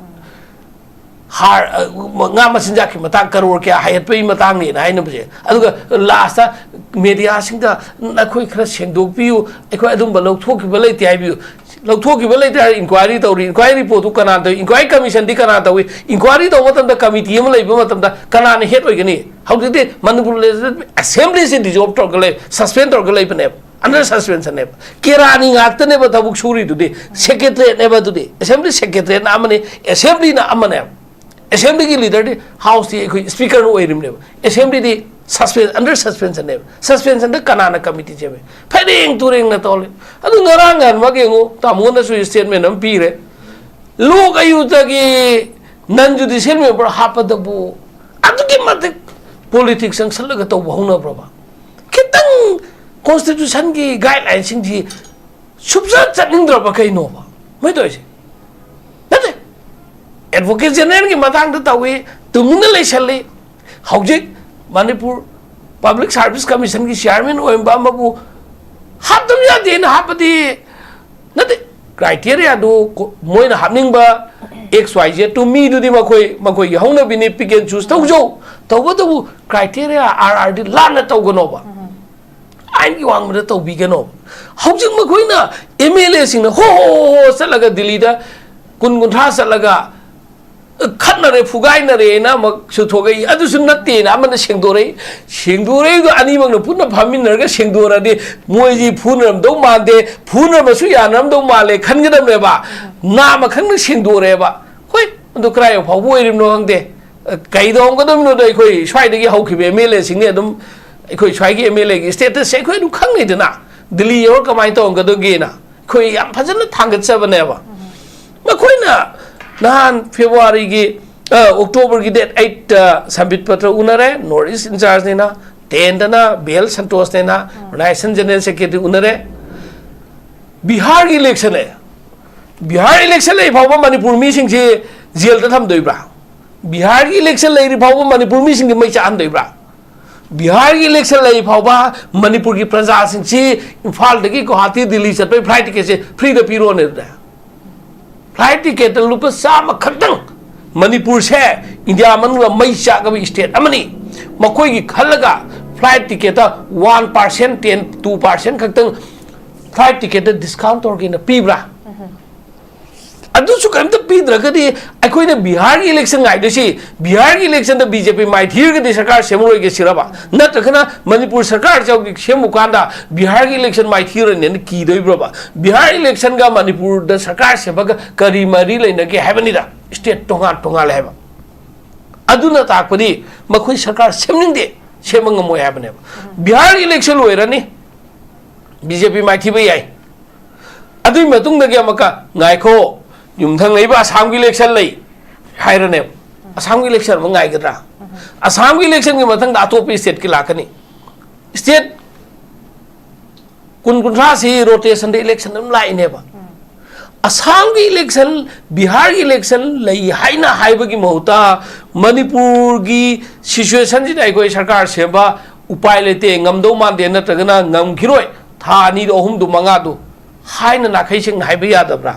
ꯍꯥꯔ, ꯑ, ꯉꯥ ꯃꯆꯤꯟꯖꯥꯛꯀꯤ ꯃꯇꯥꯡ ꯀꯔꯣꯔ ꯀꯌꯥ ꯍꯥꯏꯒꯠꯄꯒꯤ ꯃꯇꯥꯡꯅꯦꯅ ꯍꯥꯏꯅꯕꯁꯦ꯫ ꯑꯗꯨꯒ ꯂꯥꯁꯇ ꯃꯦꯗꯤꯌꯥꯁꯤꯡꯗ ꯅꯈꯣꯏ ꯈꯔ ꯁꯦꯡꯗꯣꯛꯄꯤꯌꯨ, ꯑꯩꯈꯣꯏ ꯑꯗꯨꯝꯕ ꯂꯧꯊꯣꯛꯈꯤꯕ ꯂꯩꯇꯦ ꯍꯥꯏꯕꯤꯌꯨ꯫ ꯂꯧꯊꯣꯛꯈꯤꯕ ꯂꯩꯇꯦ ꯍꯥꯏꯔ ꯏꯟꯀ꯭ꯋꯥꯏꯔꯤ ꯇꯧꯔꯤ꯫ ꯏꯟꯀ꯭ꯋꯥꯏꯔꯤ ꯔꯤꯄꯣꯔꯠꯇꯨ ꯀꯅꯥꯅ ꯇꯧꯏ? ꯏꯟꯀ꯭ꯋꯥꯏꯔꯤ ꯀꯃꯤꯁꯟꯗꯤ ꯀꯅꯥ ꯇꯧꯏ? ꯏꯟꯀ꯭ꯋꯥꯏꯔꯤ ꯇꯧꯕ ꯃꯇꯝꯗ ꯀꯃꯤꯇꯤ ꯑꯃ ꯂꯩꯕ ꯃꯇꯝꯗ ꯀꯅꯥꯅ ꯍꯦꯗ ꯑꯣꯏꯒꯅꯤ? ꯍꯧꯖꯤꯛꯇꯤ ꯃꯅꯤꯄꯨꯔ ꯂꯦꯖꯤꯁꯂꯦꯇꯤꯚ ꯑꯦꯁꯦꯝꯕ꯭ꯂꯤꯁꯤ ꯗꯤꯖꯣꯜꯕ ꯇꯧꯔꯒ ꯂꯩ, ꯁꯁꯄꯦꯟ ꯇꯧꯔꯒ ꯂꯩꯕꯅꯦꯕ, ꯑꯟꯗꯔ ꯁꯁꯄꯦꯟꯁꯟꯅꯦꯕ꯫ ꯀꯦꯔꯥꯅꯤ ꯉꯥꯛꯇꯅꯦꯕ ꯊꯕꯛ ꯁꯨꯔꯤꯗꯨꯗꯤ꯫ ꯁꯦꯀ꯭ꯔꯦꯇꯔꯤꯌꯦꯠꯅꯦꯕ ꯑꯗꯨꯗꯤ꯫ ꯑꯦꯁꯦꯝꯕ꯭ꯂꯤ ꯁꯦꯀ꯭ꯔꯦꯇꯔꯤꯌꯦꯠꯅ ꯑꯃꯅꯤ, ꯑꯦꯁꯦꯝꯕ꯭ꯂꯤꯅ ꯑꯃꯅꯦꯕ꯫ ꯑꯦꯁꯦꯝꯕ꯭ꯂꯤꯒꯤ ꯂꯤꯗꯔꯗꯤ ꯍꯥꯎꯁꯇꯤ ꯑꯩꯈꯣꯏ ꯁ꯭ꯄꯤꯀꯔꯅ ꯑꯣꯏꯔꯤꯕꯅꯦꯕ꯫ ꯑꯦꯁꯦꯝꯕ꯭ꯂꯤꯗꯤ ꯁꯁꯄꯦꯟ, ꯑꯟꯗꯔ ꯁꯁꯄꯦꯟꯁꯟꯅꯦꯕ꯫ ꯁꯁꯄꯦꯟꯁꯟꯗ ꯀꯅꯥꯅ ꯀꯃꯤꯇꯤ ꯁꯦꯝꯃꯦ? ꯐꯩꯔꯦꯡ ꯇꯨꯔꯦꯡꯅ ꯇꯧꯔꯦ꯫ ꯑꯗꯨ ꯉꯔꯥꯡ ꯅꯍꯥꯟꯃꯛ ꯌꯦꯡꯉꯨ, ꯇꯥꯃꯣꯅꯁꯨ ꯁ꯭ꯇꯦꯠꯃꯦꯟ ꯑꯃ ꯄꯤꯔꯦ꯫ ꯂꯣꯛ ꯑꯌꯨꯗꯒꯤ ꯅꯟ ꯖꯨꯗꯤꯁꯤꯌꯦꯜ ꯃꯦꯝꯕꯔ ꯍꯥꯞꯄꯗꯕꯨ ꯑꯗꯨꯛꯀꯤ ꯃꯇꯤꯛ ꯄꯣꯂꯤꯇꯤꯛꯁ ꯆꯪꯁꯜꯂꯒ ꯇꯧꯕ ꯍꯧꯅꯕ꯭ꯔꯕ? ꯈꯤꯇꯪ ꯀꯣꯟꯁꯇꯤꯇ꯭ꯌꯨꯁꯟꯒꯤ ꯒꯥꯏꯗꯂꯥꯏꯟꯁꯤꯡꯁꯤ ꯁꯨꯞꯆꯠ ꯆꯠꯅꯤꯡꯗ꯭ꯔꯕ ꯀꯩꯅꯣꯕ ꯃꯣꯏ ꯇꯧꯔꯤꯁꯦ? ꯅꯠꯇꯦ, ꯑꯦꯗꯚꯣꯀꯦꯠ ꯖꯦꯅꯔꯦꯜꯒꯤ ꯃꯇꯥꯡꯗ ꯇꯧꯏ, ꯇꯨꯃꯤꯟꯅ ꯂꯩꯁꯜꯂꯤ꯫ ꯍꯧꯖꯤꯛ ꯃꯅꯤꯄꯨꯔ ꯄꯕ꯭ꯂꯤꯛ ꯁꯥꯔꯚꯤꯁ ꯀꯃꯤꯁꯟꯒꯤ ꯆꯤꯌꯥꯔꯃꯦꯟ ꯑꯣꯏꯔꯝꯕ ꯑꯃꯕꯨ ꯍꯥꯞꯇꯕ ꯌꯥꯗꯦꯅ ꯍꯥꯞꯄꯗꯤ, ꯅꯠꯇꯦ, ꯀ꯭ꯔꯥꯏꯇꯦꯔꯤꯌꯥꯗꯨ ꯀꯣ-, ꯃꯣꯏꯅ ꯍꯥꯞꯅꯤꯡꯕ ꯑꯦꯛꯁ ꯋꯥꯏ ꯖꯦꯠꯇꯨ ꯃꯤꯗꯨꯗꯤ ꯃꯈꯣꯏ, ꯃꯈꯣꯏꯒꯤ ꯍꯧꯅꯕꯤꯅꯤ, ꯄꯤꯛ ꯑꯦꯟ ꯆꯨꯁ ꯇꯧꯖꯧ꯫ ꯇꯧꯕꯇꯕꯨ ꯀ꯭ꯔꯥꯏꯇꯦꯔꯤꯌꯥ ꯑꯥꯔ ꯑꯥꯔꯗꯤ ꯂꯥꯟꯅ ꯇꯧꯒꯅꯣꯕ꯫ ꯑꯥꯏꯟꯒꯤ ꯋꯥꯡꯃꯗ ꯇꯧꯕꯤꯒꯅꯣꯕ꯫ ꯍꯧꯖꯤꯛ ꯃꯈꯣꯏꯅ ꯑꯦꯝ ꯑꯦꯜ ꯑꯦꯁꯤꯡꯅ ꯍꯣ ꯍꯣ ꯍꯣ ꯍꯣ ꯆꯠꯂꯒ ꯗꯤꯜꯂꯤꯗ ꯀꯨꯟ ꯀꯨꯟꯊ꯭ꯔꯥ ꯆꯠꯂꯒ ꯈꯠꯅꯔꯦ, ꯐꯨꯒꯥꯏꯅꯔꯦꯅ ꯑꯃꯁꯨ ꯊꯣꯛꯂꯛꯏ, ꯑꯗꯨꯁꯨ ꯅꯠꯇꯦꯅ ꯑꯃꯅ ꯁꯦꯡꯗꯣꯔꯛꯏ꯫ ꯁꯦꯡꯗꯣꯔꯛꯏꯗꯣ ꯑꯅꯤꯃꯛꯅ ꯄꯨꯟꯅ ꯐꯝꯃꯤꯟꯅꯔꯒ ꯁꯦꯡꯗꯣꯔꯛꯑꯗꯤ ꯃꯣꯏꯁꯤ ꯐꯨꯅꯔꯝꯗꯧ ꯃꯥꯟꯗꯦ, ꯐꯨꯅꯔꯝꯃꯁꯨ ꯌꯥꯅꯔꯝꯗꯧ ꯃꯥꯜꯂꯦ ꯈꯟꯒꯗꯕꯅꯦꯕ꯫ ꯅꯥꯝꯃ ꯈꯪꯅ ꯁꯦꯡꯗꯣꯔꯛꯑꯦꯕ꯫ ꯍꯣꯏ, ꯑꯗꯨ ꯀꯔꯥꯏ ꯐꯥꯎꯕ ꯑꯣꯏꯔꯤꯕꯅꯣ ꯈꯪꯗꯦ꯫ ꯀꯩꯗꯧꯔꯝꯒꯗꯕꯅꯣꯗꯣ ꯑꯩꯈꯣꯏ ꯁ꯭ꯋꯥꯏꯗꯒꯤ ꯍꯧꯈꯤꯕ ꯑꯦꯝ ꯑꯦꯜ ꯑꯦꯁꯤꯡꯅꯤ ꯑꯗꯨꯝ, ꯑꯩꯈꯣꯏ ꯁ꯭ꯋꯥꯏꯒꯤ ꯑꯦꯝ ꯑꯦꯜ ꯑꯦꯒꯤ ꯁ꯭ꯇꯦꯇꯁꯁꯦ ꯑꯩꯈꯣꯏ ꯑꯗꯨꯝ ꯈꯪꯅꯩꯗꯅ꯫ ꯗꯤꯜꯂꯤ ꯌꯧꯔ ꯀꯃꯥꯏꯅ ꯇꯧꯔꯝꯒꯗꯒꯦꯅ ꯑꯩꯈꯣꯏ ꯌꯥꯝ ꯐꯖꯅ ꯊꯥꯡꯒꯠꯆꯕꯅꯦꯕ꯫ ꯃꯈꯣꯏꯅ ꯅꯍꯥꯟ ꯐꯦꯕ꯭ꯔꯨꯋꯥꯔꯤꯒꯤ, ꯑ, ꯑꯣꯛꯇꯣꯕꯔꯒꯤ date eight ꯇ ꯁꯝꯕꯤꯠ ꯄꯇ꯭ꯔ ꯎꯅꯔꯦ, North East in charge ꯅꯤꯅ, ten ꯗꯅ ꯕꯤ ꯑꯦꯜ ꯁꯟꯇꯣꯁꯅꯦꯅ, Organization General Secretary ꯎꯅꯔꯦ꯫ ꯕꯤꯍꯥꯔꯒꯤ election ꯂꯩ꯫ ꯕꯤꯍꯥꯔ election ꯂꯩ ꯐꯥꯎꯕ ꯃꯅꯤꯄꯨꯔ ꯃꯤꯁꯤꯡꯁꯤ ꯖꯦꯜꯗ ꯊꯝꯗꯣꯏꯕ꯭ꯔꯥ? ꯕꯤꯍꯥꯔꯒꯤ election ꯂꯩꯔꯤ ꯐꯥꯎꯕ ꯃꯅꯤꯄꯨꯔ ꯃꯤꯁꯤꯡꯁꯤ ꯃꯩ ꯆꯥꯛꯍꯟꯗꯣꯏꯕ꯭ꯔꯥ? ꯕꯤꯍꯥꯔꯒꯤ election ꯂꯩꯔꯤ ꯐꯥꯎꯕ ꯃꯅꯤꯄꯨꯔꯒꯤ ꯄ꯭ꯔꯖꯥꯁꯤꯡꯁꯤ ꯏꯝꯐꯥꯜꯗꯒꯤ ꯒꯨꯋꯥꯍꯥꯇꯤ, ꯗꯤꯜꯂꯤ ꯆꯠꯄꯒꯤ flight ticket ꯁꯦ free ꯗ ꯄꯤꯔꯣꯅꯦ ꯑꯗꯨꯗꯤ꯫ Flight ticket ꯇ ꯂꯨꯄꯥ ꯆꯥꯝꯃ ꯈꯛꯇꯪ꯫ ꯃꯅꯤꯄꯨꯔꯁꯦ ꯏꯟꯗꯤꯌꯥ ꯃꯅꯨꯡꯗ ꯃꯩ ꯆꯥꯛꯂꯕ state ꯑꯃꯅꯤ꯫ ꯃꯈꯣꯏꯒꯤ ꯈꯜꯂꯒ flight ticket ꯇ one percent, ten, two percent ꯈꯛꯇꯪ flight ticket ꯇ discount ꯇꯧꯔꯒꯦꯅ ꯄꯤꯕ꯭ꯔꯥ? ꯑꯗꯨꯁꯨ ꯀꯔꯤꯝꯇ ꯄꯤꯗ꯭ꯔꯒꯗꯤ ꯑꯩꯈꯣꯏꯅ ꯕꯤꯍꯥꯔꯒꯤ election ꯉꯥꯏꯗꯣꯏꯁꯤ, ꯕꯤꯍꯥꯔꯒꯤ election ꯗ ꯕꯤ ꯖꯦ ꯄꯤ ꯃꯥꯏꯊꯤꯔꯒꯗꯤ ꯁꯔꯀꯥꯔ ꯁꯦꯝꯃꯔꯣꯏꯒꯦ ꯁꯤꯔꯕ? ꯅꯠꯇ꯭ꯔꯒꯅ ꯃꯅꯤꯄꯨꯔ ꯁꯔꯀꯥꯔꯁꯦ ꯍꯧꯖꯤꯛ ꯁꯦꯝꯃꯨ ꯀꯥꯟꯗ ꯕꯤꯍꯥꯔꯒꯤ election ꯃꯥꯏꯊꯤꯔꯅꯦꯅ ꯀꯤꯗꯣꯏꯕ꯭ꯔꯕ? ꯕꯤꯍꯥꯔ election ꯒ ꯃꯅꯤꯄꯨꯔꯗ ꯁꯔꯀꯥꯔ ꯁꯦꯝꯕꯒ ꯀꯔꯤ ꯃꯔꯤ ꯂꯩꯅꯒꯦ ꯍꯥꯏꯕꯅꯤꯗ꯫ State ꯇꯣꯉꯥꯟ ꯇꯣꯉꯥꯜꯂꯦ ꯍꯥꯏꯕ꯫ ꯑꯗꯨꯅ ꯇꯥꯛꯄꯗꯤ ꯃꯈꯣꯏ ꯁꯔꯀꯥꯔ ꯁꯦꯝꯅꯤꯡꯗꯦ, ꯁꯦꯝꯕ ꯉꯝꯃꯣꯏ ꯍꯥꯏꯕꯅꯦꯕ꯫ ꯕꯤꯍꯥꯔ election ꯂꯣꯏꯔꯅꯤ, ꯕꯤ ꯖꯦ ꯄꯤ ꯃꯥꯏꯊꯤꯕ ꯌꯥꯏ꯫ ꯑꯗꯨꯒꯤ ꯃꯇꯨꯡꯗꯒꯤ ꯑꯃꯨꯛꯀ, "ꯉꯥꯏꯈꯣ, ꯌꯨꯝꯊꯪ ꯂꯩꯕ ꯑꯁꯥꯝꯒꯤ election ꯂꯩ" ꯍꯥꯏꯔꯅꯦꯕ꯫ ꯑꯁꯥꯝꯒꯤ election ꯑꯃꯨꯛ ꯉꯥꯏꯒꯗ꯭ꯔꯥ? ꯑꯁꯥꯝꯒꯤ election ꯒꯤ ꯃꯊꯪꯗ ꯑꯇꯣꯞꯄ state ꯀꯤ ꯂꯥꯛꯀꯅꯤ꯫ State ꯀꯨꯟ ꯀꯨꯟꯊ꯭ꯔꯥꯁꯤ rotation ꯗ election ꯑꯗꯨꯝ ꯂꯥꯛꯏꯅꯦꯕ꯫ ꯑꯁꯥꯝꯒꯤ election, ꯕꯤꯍꯥꯔꯒꯤ election ꯂꯩ ꯍꯥꯏꯅ ꯍꯥꯏꯕꯒꯤ ꯃꯍꯨꯠꯇ ꯃꯅꯤꯄꯨꯔꯒꯤ situation ꯁꯤꯗ ꯑꯩꯈꯣꯏ ꯁꯔꯀꯥꯔ ꯁꯦꯝꯕ ꯎꯄꯥꯏ ꯂꯩꯇꯦ, ꯉꯝꯗꯧ ꯃꯥꯟꯗꯦ, ꯅꯠꯇ꯭ꯔꯒꯅ ꯉꯝꯈꯤꯔꯣꯏ, ꯊꯥ ꯑꯅꯤꯗꯨ, ꯑꯍꯨꯝꯗꯨ, ꯃꯉꯥꯗꯨ ꯍꯥꯏꯅ ꯅꯥꯈꯩ ꯁꯦꯡꯅ ꯍꯥꯏꯕ ꯌꯥꯗꯕ꯭ꯔꯥ?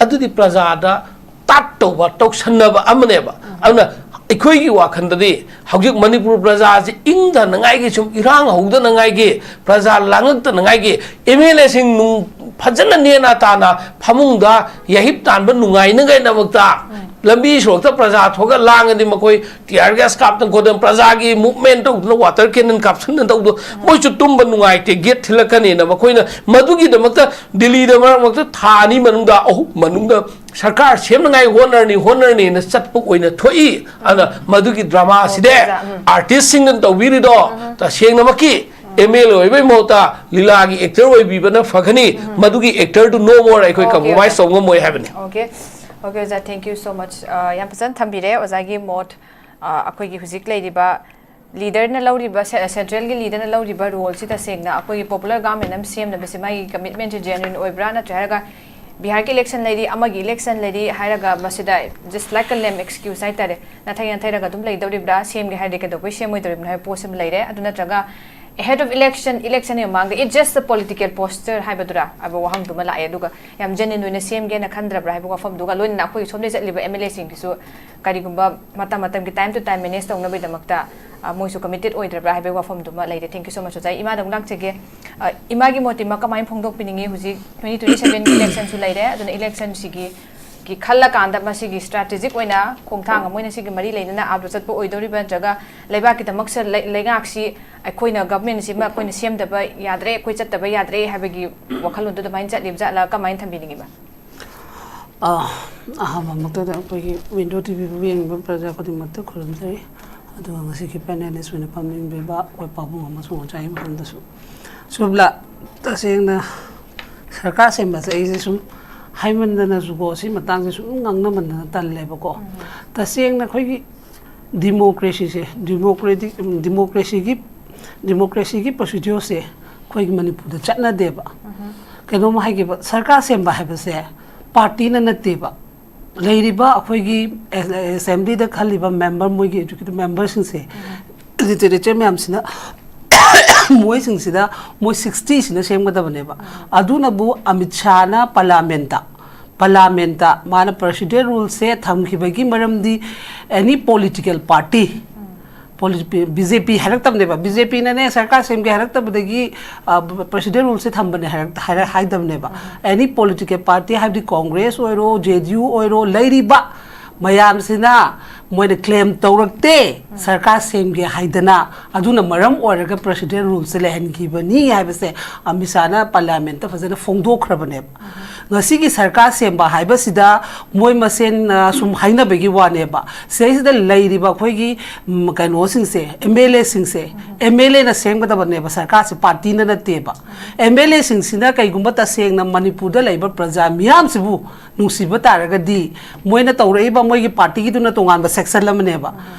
ꯑꯗꯨꯗꯤ ꯄ꯭ꯔꯖꯥꯗ ꯇꯥꯠ ꯇꯧꯕ, ꯇꯧꯁꯟꯅꯕ ꯑꯃꯅꯦꯕ꯫ ꯑꯗꯨꯅ ꯑꯩꯈꯣꯏꯒꯤ ꯋꯥꯈꯜꯗꯗꯤ ꯍꯧꯖꯤꯛ ꯃꯅꯤꯄꯨꯔ ꯄ꯭ꯔꯖꯥꯁꯤ ꯏꯪꯗꯅꯉꯥꯏꯒꯤ, ꯁꯨꯝ ꯏꯔꯥꯡ ꯍꯧꯗꯅꯉꯥꯏꯒꯤ, ꯄ꯭ꯔꯖꯥ ꯂꯥꯡꯉꯛꯇꯅꯉꯥꯏꯒꯤ, ꯑꯦꯝ ꯑꯦꯜ ꯑꯦꯁꯤꯡ ꯅꯨꯡ-, ꯐꯖꯅ ꯅꯦꯅꯥ ꯇꯥꯅ ꯐꯃꯨꯡꯗ ꯌꯥꯍꯤꯞ ꯇꯥꯟꯕ ꯅꯨꯡꯉꯥꯏꯅꯉꯥꯏꯗꯃꯛꯇ ꯂꯝꯕꯤ ꯁꯣꯔꯣꯛꯇ ꯄ꯭ꯔꯖꯥ ꯊꯣꯛꯑꯒ ꯂꯥꯡꯉꯗꯤ ꯃꯈꯣꯏ tear gas ꯀꯥꯞꯇꯅ ꯈꯣꯠꯇꯅ, ꯄ꯭ꯔꯖꯥꯒꯤ movement ꯇꯧꯗꯅ, water cannon ꯀꯥꯞꯁꯤꯟꯗꯅ ꯇꯧꯗꯅ, ꯃꯣꯏꯁꯨ ꯇꯨꯝꯕ ꯅꯨꯡꯉꯥꯏꯇꯦ, gate ꯊꯤꯜꯂꯛꯀꯅꯤꯅ ꯃꯈꯣꯏꯅ ꯃꯗꯨꯒꯤꯗꯃꯛꯇ ꯗꯤꯜꯂꯤꯗ ꯃꯔꯛ ꯃꯔꯛꯇ ꯊꯥ ꯑꯅꯤ ꯃꯅꯨꯡꯗ, ꯑꯍꯨꯝ ꯃꯅꯨꯡꯗ ꯁꯔꯀꯥꯔ ꯁꯦꯝꯅꯉꯥꯏ ꯍꯣꯠꯅꯔꯅꯤ, ꯍꯣꯠꯅꯔꯅꯤꯅ ꯆꯠꯄ ꯑꯣꯏꯅ ꯊꯣꯛꯏ꯫ ꯑꯗꯨꯅ ꯃꯗꯨꯒꯤ drama ꯁꯤꯗꯤ ꯄ꯭ꯔꯖꯥ, ꯎꯝ꯫ Artist ꯁꯤꯡꯅ ꯇꯧꯕꯤꯔꯤꯗꯣ ꯇꯁꯦꯡꯅꯃꯛꯀꯤ ꯑꯦꯝ ꯑꯦꯜ ꯑꯦ ꯑꯣꯏꯕꯩ ꯃꯍꯨꯠꯇ ꯂꯤꯂꯥꯒꯤ ꯑꯦꯛꯇꯔ ꯑꯣꯏꯕꯤꯕꯅ ꯐꯒꯅꯤ꯫ ꯃꯗꯨꯒꯤ ꯑꯦꯛꯇꯔꯗꯨ ꯅꯣ ꯃꯣꯔ ꯑꯩꯈꯣꯏ Okay, ꯀꯝꯄ꯭ꯔꯣꯃꯥꯏꯁ okay. ꯇꯧꯕ ꯉꯝꯃꯣꯏ ꯍꯥꯏꯕꯅꯤ꯫ ꯑꯣꯀꯦ꯫ ꯑꯣꯀꯦ ꯑꯣꯖꯥ, thank you so much. ꯌꯥꯝ ꯐꯖꯅ ꯊꯝꯕꯤꯔꯦ ꯑꯣꯖꯥꯒꯤ ꯃꯣꯠ꯫ ꯑ, ꯑꯩꯈꯣꯏꯒꯤ ꯍꯧꯖꯤꯛ ꯂꯩꯔꯤꯕ ꯂꯤꯗꯔꯅ ꯂꯧꯔꯤꯕ, ꯁꯦ- ꯁꯦꯟꯇ꯭ꯔꯦꯜꯒꯤ ꯂꯤꯗꯔꯅ ꯂꯧꯔꯤꯕ ꯔꯣꯜꯁꯤ ꯇꯁꯦꯡꯅ ꯑꯩꯈꯣꯏꯒꯤ ꯄꯣꯄꯨꯂꯔ ꯒꯚꯔꯟꯃꯦꯟ ꯑꯃ ꯁꯦꯝꯅꯕꯁꯦ ꯃꯥꯒꯤ ꯀꯃꯤꯠꯃꯦꯟꯁꯦ ꯖꯦꯅ꯭ꯋꯤꯟ ꯑꯣꯏꯕ꯭ꯔꯥ, ꯅꯠꯇ꯭ꯔꯒ ꯕꯤꯍꯥꯔꯒꯤ ꯏꯂꯦꯛꯁꯟ ꯂꯩꯔꯤ, ꯑꯃꯒꯤ ꯏꯂꯦꯛꯁꯟ ꯂꯩꯔꯤ ꯍꯥꯏꯔꯒ ꯃꯁꯤꯗ just like a lame excuse ꯍꯥꯏꯇꯥꯔꯦ, ꯅꯥꯊꯩ ꯅꯥꯊꯩꯔꯒ ꯑꯗꯨꯝ ꯂꯩꯗꯧꯔꯤꯕ꯭ꯔꯥ, ꯁꯦꯝꯒꯦ ꯍꯥꯏꯔꯗꯤ ꯀꯩꯗꯧꯕꯩ ꯁꯦꯝꯃꯣꯏꯗꯧꯔꯤꯕꯅꯣ ꯍꯥꯏꯕ ꯄꯣꯠꯁꯤꯃ ꯂꯩꯔꯦ꯫ ꯑꯗꯨ ꯅꯠꯇ꯭ꯔꯒ ahead of election, election ꯃꯃꯥꯡꯗ it's just a political posture ꯍꯥꯏꯕꯗꯨꯔꯥ ꯍꯥꯏꯕ ꯋꯥꯍꯪꯗꯨꯃ ꯂꯥꯛꯑꯦ꯫ ꯑꯗꯨꯒ ꯌꯥꯝ ꯖꯦꯅ꯭ꯋꯤꯟ ꯑꯣꯏꯅ ꯁꯦꯝꯒꯦꯅ ꯈꯟꯗ꯭ꯔꯕ꯭ꯔꯥ ꯍꯥꯏꯕ ꯋꯥꯐꯝꯗꯨꯒ ꯂꯣꯏꯅꯅ ꯑꯩꯈꯣꯏꯒꯤ ꯁꯣꯝꯗꯒꯤ ꯆꯠꯂꯤꯕ ꯑꯦꯝ ꯑꯦꯜ ꯑꯦꯁꯤꯡꯒꯤꯁꯨ ꯀꯔꯤꯒꯨꯝꯕ ꯃꯇꯝ ꯃꯇꯝꯒꯤ time to time manage ꯇꯧꯅꯕꯒꯤꯗꯃꯛꯇ, ꯑ, ꯃꯣꯏꯁꯨ ꯀꯃꯤꯇꯦꯠ ꯑꯣꯏꯗ꯭ꯔꯕ꯭ꯔꯥ ꯍꯥꯏꯕꯒꯤ ꯋꯥꯐꯝꯗꯨꯃ ꯂꯩꯔꯦ꯫ Thank you so much ꯑꯣꯖꯥ꯫ ꯏꯃꯥꯗ ꯑꯃꯨꯛ ꯂꯥꯛꯆꯒꯦ꯫ ꯑ, ꯏꯃꯥꯒꯤ ꯃꯣꯠꯇꯤ ꯏꯃꯥ ꯀꯃꯥꯏꯅ ꯐꯣꯡꯗꯣꯛꯄꯤꯅꯤꯡꯉꯤ? ꯍꯧꯖꯤꯛ twenty twenty seven election ꯁꯨ ꯂꯩꯔꯦ, ꯑꯗꯨꯅ election ꯁꯤꯒꯤ ꯒꯤ ꯈꯜꯂꯀꯥꯟꯗ ꯃꯁꯤꯒꯤ strategic ꯑꯣꯏꯅ ꯈꯣꯡꯊꯥꯡ ꯑꯃ ꯑꯣꯏꯅ ꯁꯤꯒꯤ ꯃꯔꯤ ꯂꯩꯅꯅ ꯑꯥꯞꯇ ꯆꯠꯄ ꯑꯣꯏꯗꯧꯔꯤꯕ꯭ꯔꯥ, ꯅꯠꯇ꯭ꯔꯒ ꯂꯩꯕꯥꯛꯀꯤꯗꯃꯛꯁꯦ ꯂꯩ- ꯂꯩꯉꯥꯛꯁꯤ ꯑꯩꯈꯣꯏꯅ ꯒꯚꯔꯟꯃꯦꯟꯁꯤꯃ ꯑꯩꯈꯣꯏꯅ ꯁꯦꯝꯗꯕ ꯌꯥꯗ꯭ꯔꯦ, ꯑꯩꯈꯣꯏ ꯆꯠꯇꯕ ꯌꯥꯗ꯭ꯔꯦ ꯍꯥꯏꯕꯒꯤ ꯋꯥꯈꯜꯂꯣꯟꯗꯣ ꯑꯗꯨꯃꯥꯏꯅ ꯆꯠꯂꯤꯕ ꯖꯥꯠꯂꯥ, ꯀꯃꯥꯏꯅ ꯊꯝꯕꯤꯅꯤꯡꯉꯤꯕ? ꯑ, ꯑꯍꯥꯟꯕꯃꯛꯇꯗ ꯑꯩꯈꯣꯏꯒꯤ ꯋꯤꯟꯗꯣ ꯇꯤꯚꯤꯕꯨ ꯌꯦꯡꯕ ꯄ꯭ꯔꯖꯥ ꯈꯨꯗꯤꯡꯃꯛꯇ ꯈꯨꯔꯨꯝꯖꯔꯤ꯫ ꯑꯗꯨꯒ ꯉꯁꯤꯒꯤ ꯄꯦꯅꯦꯂꯤꯁ ꯑꯣꯏꯅ ꯐꯝꯃꯤꯕ ꯑꯩꯈꯣꯏ ꯄꯥꯕꯨꯡ ꯑꯃꯁꯨꯡ ꯑꯣꯖꯥꯒꯤ ꯃꯐꯝꯗꯁꯨ꯫ ꯁꯨꯕ꯭ꯂꯥ, ꯇꯁꯦꯡꯅ ꯁꯔꯀꯥꯔ ꯁꯦꯝꯕꯁꯦ ꯑꯩꯁꯦ ꯁꯨꯝ ꯍꯥꯏꯃꯟꯗꯅꯁꯨꯀꯣ, ꯁꯤ ꯃꯇꯥꯡꯁꯦ ꯁꯨꯝ ꯉꯥꯡꯅꯃꯟꯗꯅ ꯇꯜꯂꯦꯕꯀꯣ꯫ ꯇꯁꯦꯡꯅ ꯑꯩꯈꯣꯏꯒꯤ ꯗꯤꯃꯣꯀ꯭ꯔꯦꯁꯤꯁꯦ, ꯗꯤꯃꯣꯀ꯭ꯔꯦꯇꯤꯛ, ꯗꯤꯃꯣꯀ꯭ꯔꯦꯁꯤꯒꯤ, ꯗꯤꯃꯣꯀ꯭ꯔꯦꯁꯤꯒꯤ ꯄ꯭ꯔꯣꯁꯤꯗ꯭ꯌꯣꯔꯁꯦ ꯑꯩꯈꯣꯏꯒꯤ ꯃꯅꯤꯄꯨꯔꯗ ꯆꯠꯅꯗꯦꯕ꯫ ꯀꯩꯅꯣꯝ ꯍꯥꯏꯒꯦꯕ, ꯁꯔꯀꯥꯔ ꯁꯦꯝꯕ ꯍꯥꯏꯕꯁꯦ ꯄꯥꯔꯇꯤꯅ ꯅꯠꯇꯦꯕ꯫ ꯂꯩꯔꯤꯕ ꯑꯩꯈꯣꯏꯒꯤ ꯑꯦ-, ꯑꯦꯁꯦꯝꯕ꯭ꯂꯤꯗ ꯈꯜꯂꯤꯕ ꯃꯦꯝꯕꯔ, ꯃꯣꯏꯒꯤ ꯑꯦꯛꯖꯤꯀ꯭ꯌꯨꯇꯤꯚ ꯃꯦꯝꯕꯔꯁꯤꯡꯁꯦ, ꯂꯤꯇꯔꯦꯆꯔ ꯃꯌꯥꯝꯁꯤꯅ, ꯃꯣꯏꯁꯤꯡꯁꯤꯗ, ꯃꯣꯏ ꯁꯤꯛꯁꯇꯤꯁꯤꯅ ꯁꯦꯝꯒꯗꯕꯅꯦꯕ꯫ ꯑꯗꯨꯅꯕꯨ ꯑꯃꯤꯠ ꯁꯥꯍꯅ ꯄꯥꯔꯂꯥꯃꯦꯟꯇ, ꯄꯥꯔꯂꯥꯃꯦꯟꯇ ꯃꯥꯅ ꯄ꯭ꯔꯣꯁꯤꯗ꯭ꯌꯨꯔ ꯔꯨꯜꯁꯦ ꯊꯝꯈꯤꯕꯒꯤ ꯃꯔꯝꯗꯤ, ꯑꯦꯅꯤ ꯄꯣꯂꯤꯇꯤꯀꯦꯜ ꯄꯥꯔꯇꯤ, ꯕꯤ ꯖꯦ ꯄꯤ ꯍꯥꯏꯔꯛꯇꯕꯅꯦꯕ, ꯕꯤ ꯖꯦ ꯄꯤꯅꯅꯦ ꯁꯔꯀꯥꯔ ꯁꯦꯝꯒꯦ ꯍꯥꯏꯔꯛꯇꯕꯗꯒꯤ ꯄ꯭ꯔꯣꯁꯤꯗ꯭ꯌꯨꯔ ꯔꯨꯜꯁꯦ ꯊꯝꯕꯅꯦ ꯍꯥꯏꯔꯛ-, ꯍꯥꯏꯔ-, ꯍꯥꯏꯗꯕꯅꯦꯕ꯫ ꯑꯦꯅꯤ ꯄꯣꯂꯤꯇꯤꯀꯦꯜ ꯄꯥꯔꯇꯤ, ꯍꯥꯏꯕꯗꯤ ꯀꯣꯡꯒ꯭ꯔꯦꯁ ꯑꯣꯏꯔꯣ, ꯖꯦ ꯗꯤ ꯌꯨ ꯑꯣꯏꯔꯣ, ꯂꯩꯔꯤꯕ ꯃꯌꯥꯝꯁꯤꯅ ꯃꯣꯏꯅ ꯀ꯭ꯂꯦꯝ ꯇꯧꯔꯛꯇꯦ ꯁꯔꯀꯥꯔ ꯁꯦꯝꯒꯦ ꯍꯥꯏꯗꯅ꯫ ꯑꯗꯨꯅ ꯃꯔꯝ ꯑꯣꯏꯔꯒ ꯄ꯭ꯔꯣꯁꯤꯗ꯭ꯌꯨꯔ ꯔꯨꯜꯁꯦ ꯂꯩꯍꯟꯈꯤꯕꯅꯤ ꯍꯥꯏꯕꯁꯦ ꯑꯃꯤꯠ ꯁꯥꯍꯅ ꯄꯥꯔꯂꯤꯌꯥꯃꯦꯟꯠꯇ ꯐꯖꯅ ꯐꯣꯡꯗꯣꯛꯈ꯭ꯔꯕꯅꯦꯕ꯫ ꯉꯁꯤꯒꯤ ꯁꯔꯀꯥꯔ ꯁꯦꯝꯕ ꯍꯥꯏꯕꯁꯤꯗ ꯃꯣꯏ ꯃꯁꯦꯟ, ꯑ, ꯁꯨꯝ ꯍꯥꯏꯅꯕꯒꯤ ꯋꯥꯅꯦꯕ꯫ ꯁꯤꯗꯩꯁꯤꯗ ꯂꯩꯔꯤꯕ ꯑꯩꯈꯣꯏꯒꯤ, ꯎꯝ, ꯀꯩꯅꯣꯁꯤꯡꯁꯦ, ꯑꯦꯝ ꯑꯦꯜ ꯑꯦꯁꯤꯡꯁꯦ, ꯑꯦꯝ ꯑꯦꯜ ꯑꯦꯅ ꯁꯦꯝꯒꯗꯕꯅꯦꯕ ꯁꯔꯀꯥꯔꯁꯦ, ꯄꯥꯔꯇꯤꯅ ꯅꯠꯇꯦꯕ꯫ ꯑꯦꯝ ꯑꯦꯜ ꯑꯦꯁꯤꯡꯁꯤꯅ ꯀꯩꯒꯨꯝꯕ ꯇꯁꯦꯡꯅ ꯃꯅꯤꯄꯨꯔꯗ ꯂꯩꯕ ꯄ꯭ꯔꯖꯥ ꯃꯤꯌꯥꯝꯁꯤꯕꯨ ꯅꯨꯡꯁꯤꯕ ꯇꯥꯔꯒꯗꯤ, ꯃꯣꯏꯅ ꯇꯧꯔꯛꯏꯕ ꯃꯣꯏꯒꯤ ꯄꯥꯔꯇꯤꯒꯤꯗꯨꯅ ꯇꯣꯉꯥꯟꯕ ꯁꯦꯛꯁꯟ ꯑꯃꯅꯦꯕ꯫